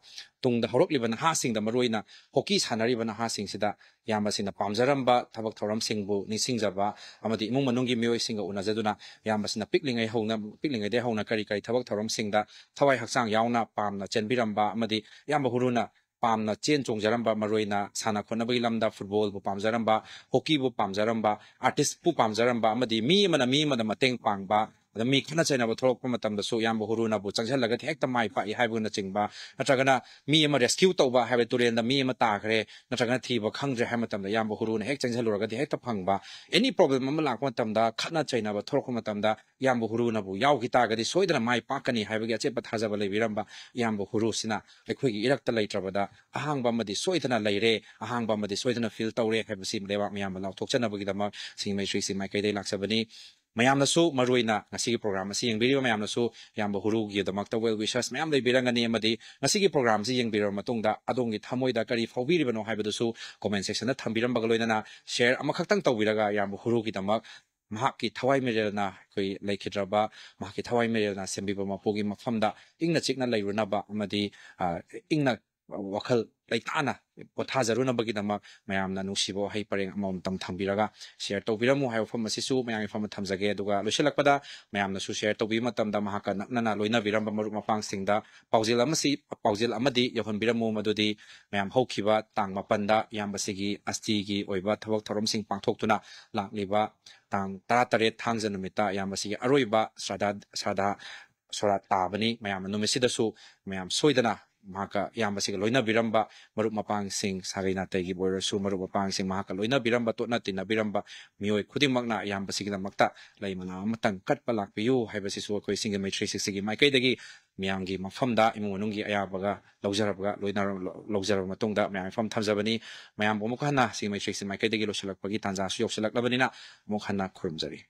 ꯇꯨꯡꯗ ꯍꯧꯔꯛꯂꯤꯕ ꯅꯍꯥꯁꯤꯡꯗ ꯃꯔꯨꯑꯣꯏꯅ ꯍꯣꯀꯤ ꯁꯥꯟꯅꯔꯤꯕ ꯅꯍꯥꯁꯤꯡꯁꯤꯗ ꯏꯌꯥꯝꯕꯁꯤꯡꯅ ꯄꯥꯝꯖꯔꯝꯕ ꯊꯕꯛ ꯊꯧꯔꯝꯁꯤꯡꯕꯨ ꯅꯤꯡꯁꯤꯡꯖꯕ ꯑꯃꯗꯤ ꯏꯃꯨꯡ ꯃꯅꯨꯡꯒꯤ ꯃꯤꯑꯣꯏꯁꯤꯡꯒ ꯎꯅꯖꯗꯨꯅ ꯏꯌꯥꯝꯕꯁꯤꯅ ꯄꯤꯛꯂꯤꯉꯩ ꯍꯧꯅ ꯄꯤꯛꯂꯤꯉꯩꯗꯒꯤ ꯍꯧꯅ ꯀꯔꯤ ꯀꯔꯤ ꯊꯕꯛ ꯊꯧꯔꯝꯁꯤꯡꯗ ꯊꯋꯥꯏ ꯍꯛꯆꯥꯡ ꯌꯥꯎꯅ ꯄꯥꯝꯅ ꯆꯦꯟꯕꯤꯔꯝꯕ ꯑꯃꯗꯤ ꯏꯌꯥꯝꯕ ꯍꯨꯔꯨꯅ ꯄꯥꯝꯅ ꯆꯦꯟ ꯆꯣꯡꯖꯔꯝꯕ ꯃꯔꯨꯑꯣꯏꯅ ꯁꯥꯟꯅ ꯈꯣꯠꯅꯕꯒꯤ ꯂꯝꯗ ꯐꯨꯠꯕꯣꯜꯕꯨ ꯄꯥꯝꯖꯔꯝꯕ, ꯍꯣꯀꯤꯕꯨ ꯄꯥꯝꯖꯔꯝꯕ, ꯑꯥꯔꯇꯤꯁꯄꯨ ꯄꯥꯝꯖꯔꯝꯕ ꯑꯃꯗꯤ ꯃꯤ ꯑꯃꯅ ꯃꯤ ꯑꯃꯗ ꯃꯇꯦꯡ ꯄꯥꯡꯕ, ꯑꯗ ꯃꯤ ꯈꯠꯅ ꯆꯩꯅꯕ ꯊꯣꯛꯂꯛꯄ ꯃꯇꯝꯗꯁꯨ ꯏꯌꯥꯝꯕ ꯍꯨꯔꯨꯅꯕꯨ ꯆꯪꯁꯤꯜꯂꯒꯗꯤ ꯍꯦꯛꯇ ꯃꯥꯏ ꯄꯥꯛꯏ ꯍꯥꯏꯕꯅꯆꯤꯡꯕ, ꯅꯠꯇ꯭ꯔꯒꯅ ꯃꯤ ꯑꯃ ꯔꯦꯁꯀ꯭ꯌꯨ ꯇꯧꯕ ꯍꯥꯏꯕ ꯇꯨꯔꯦꯜꯗ ꯃꯤ ꯑꯃ ꯇꯥꯈ꯭ꯔꯦ ꯅꯠꯇ꯭ꯔꯒꯅ ꯊꯤꯕ ꯈꯪꯗ꯭ꯔꯦ ꯍꯥꯏꯕ ꯃꯇꯝꯗ ꯏꯌꯥꯝꯕ ꯍꯨꯔꯨꯅ ꯍꯦꯛ ꯆꯪꯁꯤꯜꯂꯨꯔꯒꯗꯤ ꯍꯦꯛꯇ ꯐꯪꯕ, ꯑꯦꯅꯤ ꯄ꯭ꯔꯣꯕ꯭ꯂꯦꯝ ꯑꯃ ꯂꯥꯛꯄ ꯃꯇꯝꯗ ꯈꯠꯅ ꯆꯩꯅꯕ ꯊꯣꯛꯂꯛꯄ ꯃꯇꯝꯗ ꯏꯌꯥꯝꯕ ꯍꯨꯔꯨꯅꯕꯨ ꯌꯥꯎꯈꯤ ꯇꯥꯔꯒꯗꯤ ꯁꯣꯏꯗꯅ ꯃꯥꯏ ꯄꯥꯛꯀꯅꯤ ꯍꯥꯏꯕꯒꯤ ꯑꯆꯦꯠꯄ ꯊꯥꯖꯕ ꯂꯩꯕꯤꯔꯝꯕ ꯏꯌꯥꯝꯕ ꯍꯨꯔꯨꯁꯤꯅ ꯑꯩꯈꯣꯏꯒꯤ ꯏꯔꯛꯇ ꯂꯩꯇ꯭ꯔꯕꯗ ꯑꯍꯥꯡꯕ ꯑꯃꯗꯤ ꯁꯣꯏꯗꯅ ꯂꯩꯔꯦ, ꯑꯍꯥꯡꯕ ꯑꯃꯗꯤ ꯁꯣꯏꯗꯅ ꯐꯤꯜ ꯇꯧꯔꯦ ꯍꯥꯏꯕꯁꯤ ꯂꯩꯕꯥꯛ ꯃꯤꯌꯥꯝꯅ ꯂꯥꯎꯊꯣꯛꯆꯅꯕꯒꯤꯗꯃꯛ ꯁꯤꯡꯃꯩ ꯊ꯭ꯔꯤ ꯁꯤ ꯃꯥꯏꯀꯩꯗꯒꯤ ꯂꯥꯛꯆꯕꯅꯤ꯫ ꯃꯌꯥꯝꯅꯁꯨ ꯃꯔꯨꯑꯣꯏꯅ ꯉꯁꯤꯒꯤ ꯄ꯭ꯔꯣꯒ꯭ꯔꯥꯝ ꯑꯁꯤ ꯌꯦꯡꯕꯤꯔꯤꯕ ꯃꯌꯥꯝꯅꯁꯨ ꯏꯌꯥꯝꯕ ꯍꯨꯔꯨꯒꯤꯗꯃꯛꯇ ꯋꯦꯜ ꯋꯤꯁꯔꯁ ꯃꯌꯥꯝ ꯂꯩꯕꯤꯔꯝꯒꯅꯤ ꯑꯃꯗꯤ ꯉꯁꯤꯒꯤ ꯄ꯭ꯔꯣꯒ꯭ꯔꯥꯝꯁꯤ ꯌꯦꯡꯕꯤꯔꯕ ꯃꯇꯨꯡꯗ ꯑꯗꯣꯝꯒꯤ ꯊꯃꯣꯏꯗ ꯀꯔꯤ ꯐꯥꯎꯕꯤꯔꯤꯕꯅꯣ ꯍꯥꯏꯕꯗꯨꯁꯨ ꯀꯣꯃꯦꯟ ꯁꯦꯛꯁꯟꯗ ꯊꯝꯕꯤꯔꯝꯕꯒ ꯂꯣꯏꯅꯅ ꯁꯤꯌꯔ ꯑꯃꯈꯛꯇꯪ ꯇꯧꯕꯤꯔꯒ ꯏꯌꯥꯝꯕ ꯍꯨꯔꯨꯒꯤꯗꯃꯛ ꯃꯍꯥꯛꯀꯤ ꯊꯋꯥꯏ ꯃꯤꯔꯦꯜꯅ ꯑꯩꯈꯣꯏ ꯂꯩꯈꯤꯗ꯭ꯔꯕ ꯃꯍꯥꯛꯀꯤ ꯊꯋꯥꯏ ꯃꯤꯔꯦꯜꯅ ꯁꯦꯝꯕꯤꯕ ꯃꯄꯨꯒꯤ ꯃꯐꯝꯗ ꯏꯪꯅ ꯆꯤꯛꯅ ꯂꯩꯔꯨꯅꯕ ꯑꯃꯗꯤ ꯏꯪꯅ ꯋꯥꯈꯜ ꯂꯩꯇꯥꯅ ꯄꯣꯊꯥꯖꯔꯨꯅꯕꯒꯤꯗꯃꯛ ꯃꯌꯥꯝꯅ ꯅꯨꯡꯁꯤꯕ ꯋꯥꯍꯩ ꯄꯔꯦꯡ ꯑꯃꯃꯝꯇꯪ ꯊꯝꯕꯤꯔꯒ ꯁꯤꯌꯔ ꯇꯧꯕꯤꯔꯝꯃꯨ ꯍꯥꯏꯕ ꯋꯥꯐꯝ ꯑꯁꯤꯁꯨ ꯃꯌꯥꯝꯒꯤ ꯃꯐꯝꯗ ꯊꯝꯖꯒꯦ꯫ ꯑꯗꯨꯒ ꯂꯣꯏꯁꯤꯜꯂꯛꯄꯗ ꯃꯌꯥꯝꯅꯁꯨ ꯁꯤꯌꯔ ꯇꯧꯕꯤꯕ ꯃꯇꯝꯗ ꯃꯍꯥꯛꯀ ꯅꯛꯅꯅ ꯂꯣꯏꯅꯕꯤꯔꯝꯕ ꯃꯔꯨꯞ ꯃꯄꯥꯡꯁꯤꯡꯗ ꯄꯥꯎꯖꯦꯜ ꯑꯃꯁꯤ, ꯄꯥꯎꯖꯦꯜ ꯑꯃꯗꯤ ꯌꯧꯍꯟꯕꯤꯔꯝꯃꯨ, ꯃꯗꯨꯗꯤ ꯃꯌꯥꯝ ꯍꯧꯈꯤꯕ ꯇꯥꯡ ꯃꯥꯄꯟꯗ ꯏꯌꯥꯝꯕꯁꯤꯒꯤ ꯑꯁꯇꯤꯒꯤ ꯑꯣꯏꯕ ꯊꯕꯛ ꯊꯧꯔꯝꯁꯤꯡ ꯄꯥꯡꯊꯣꯛꯇꯨꯅ ꯂꯥꯛꯂꯤꯕ ꯇꯥꯡ ꯇꯔꯥꯇꯔꯦꯠ ꯊꯥꯡꯖ ꯅꯨꯃꯤꯠꯇ ꯏꯌꯥꯝꯕꯁꯤꯒꯤ ꯑꯔꯣꯏꯕ ꯁ꯭ꯔꯥꯗꯥ, ꯁ꯭ꯔꯥꯗꯥ ꯁꯣꯔꯥꯠ ꯇꯥꯕꯅꯤ꯫ ꯃꯌꯥꯝꯅ ꯅꯨꯃꯤꯠꯁꯤꯗꯁꯨ ꯃꯌꯥꯝ ꯁꯣꯏꯗꯅ ꯃꯍꯥꯛꯀ, ꯏꯌꯥꯝꯕꯁꯤꯒ ꯂꯣꯏꯅꯕꯤꯔꯝꯕ ꯃꯔꯨꯞ ꯃꯄꯥꯡꯁꯤꯡ, ꯁꯥꯒꯩ ꯅꯥꯇꯩꯒꯤꯕꯨ ꯑꯣꯏꯔꯁꯨ ꯃꯔꯨꯞ ꯃꯄꯥꯡꯁꯤꯡ, ꯃꯍꯥꯛꯀ ꯂꯣꯏꯅꯕꯤꯔꯝꯕ, ꯇꯣꯠꯅ ꯇꯤꯟꯅꯕꯤꯔꯝꯕ ꯃꯤꯑꯣꯏ ꯈꯨꯗꯤꯡꯃꯛꯅ ꯏꯌꯥꯝꯕꯁꯤꯒꯤꯗꯃꯛꯇ ꯂꯩ ꯃꯅꯥ ꯑꯃꯇꯪ ꯀꯠꯄ ꯂꯥꯛꯄꯤꯌꯨ ꯍꯥꯏꯕꯁꯤꯁꯨ ꯑꯩꯈꯣꯏ ꯁꯤꯡꯒꯤ ꯃꯩꯇ꯭ꯔꯤ ꯁꯤꯛꯁꯤꯒꯤ ꯃꯥꯏꯀꯩꯗꯒꯤ ꯃꯤꯌꯥꯝꯒꯤ ꯃꯐꯝꯗ ꯏꯃꯨꯡ ꯃꯅꯨꯡꯒꯤ ꯑꯌꯥꯕꯒ ꯂꯧꯖꯔꯕꯒ, ꯂꯣꯏꯅꯔ-, ꯂꯧꯖꯔꯕ ꯃꯇꯨꯡꯗ ꯃꯌꯥꯝ ꯃꯐꯝ ꯊꯝꯖꯕꯅꯤ꯫ ꯃꯌꯥꯝꯕꯨ ꯑꯃꯨꯛ ꯍꯟꯅ ꯁꯤꯡꯒꯤ ꯃꯩꯇ꯭ꯔꯤ ꯁꯤꯛꯁ ꯃꯥꯏꯀꯩꯗꯒꯤ ꯂꯣꯏꯁꯤꯜꯂꯛꯄꯒꯤ ꯇꯥꯟꯖꯥꯁꯨ ꯌꯧꯁꯤꯜꯂꯛꯂꯕꯅꯤꯅ ꯑꯃꯨꯛ ꯍꯟꯅ ꯈꯨꯔꯨꯝꯖꯔꯤ꯫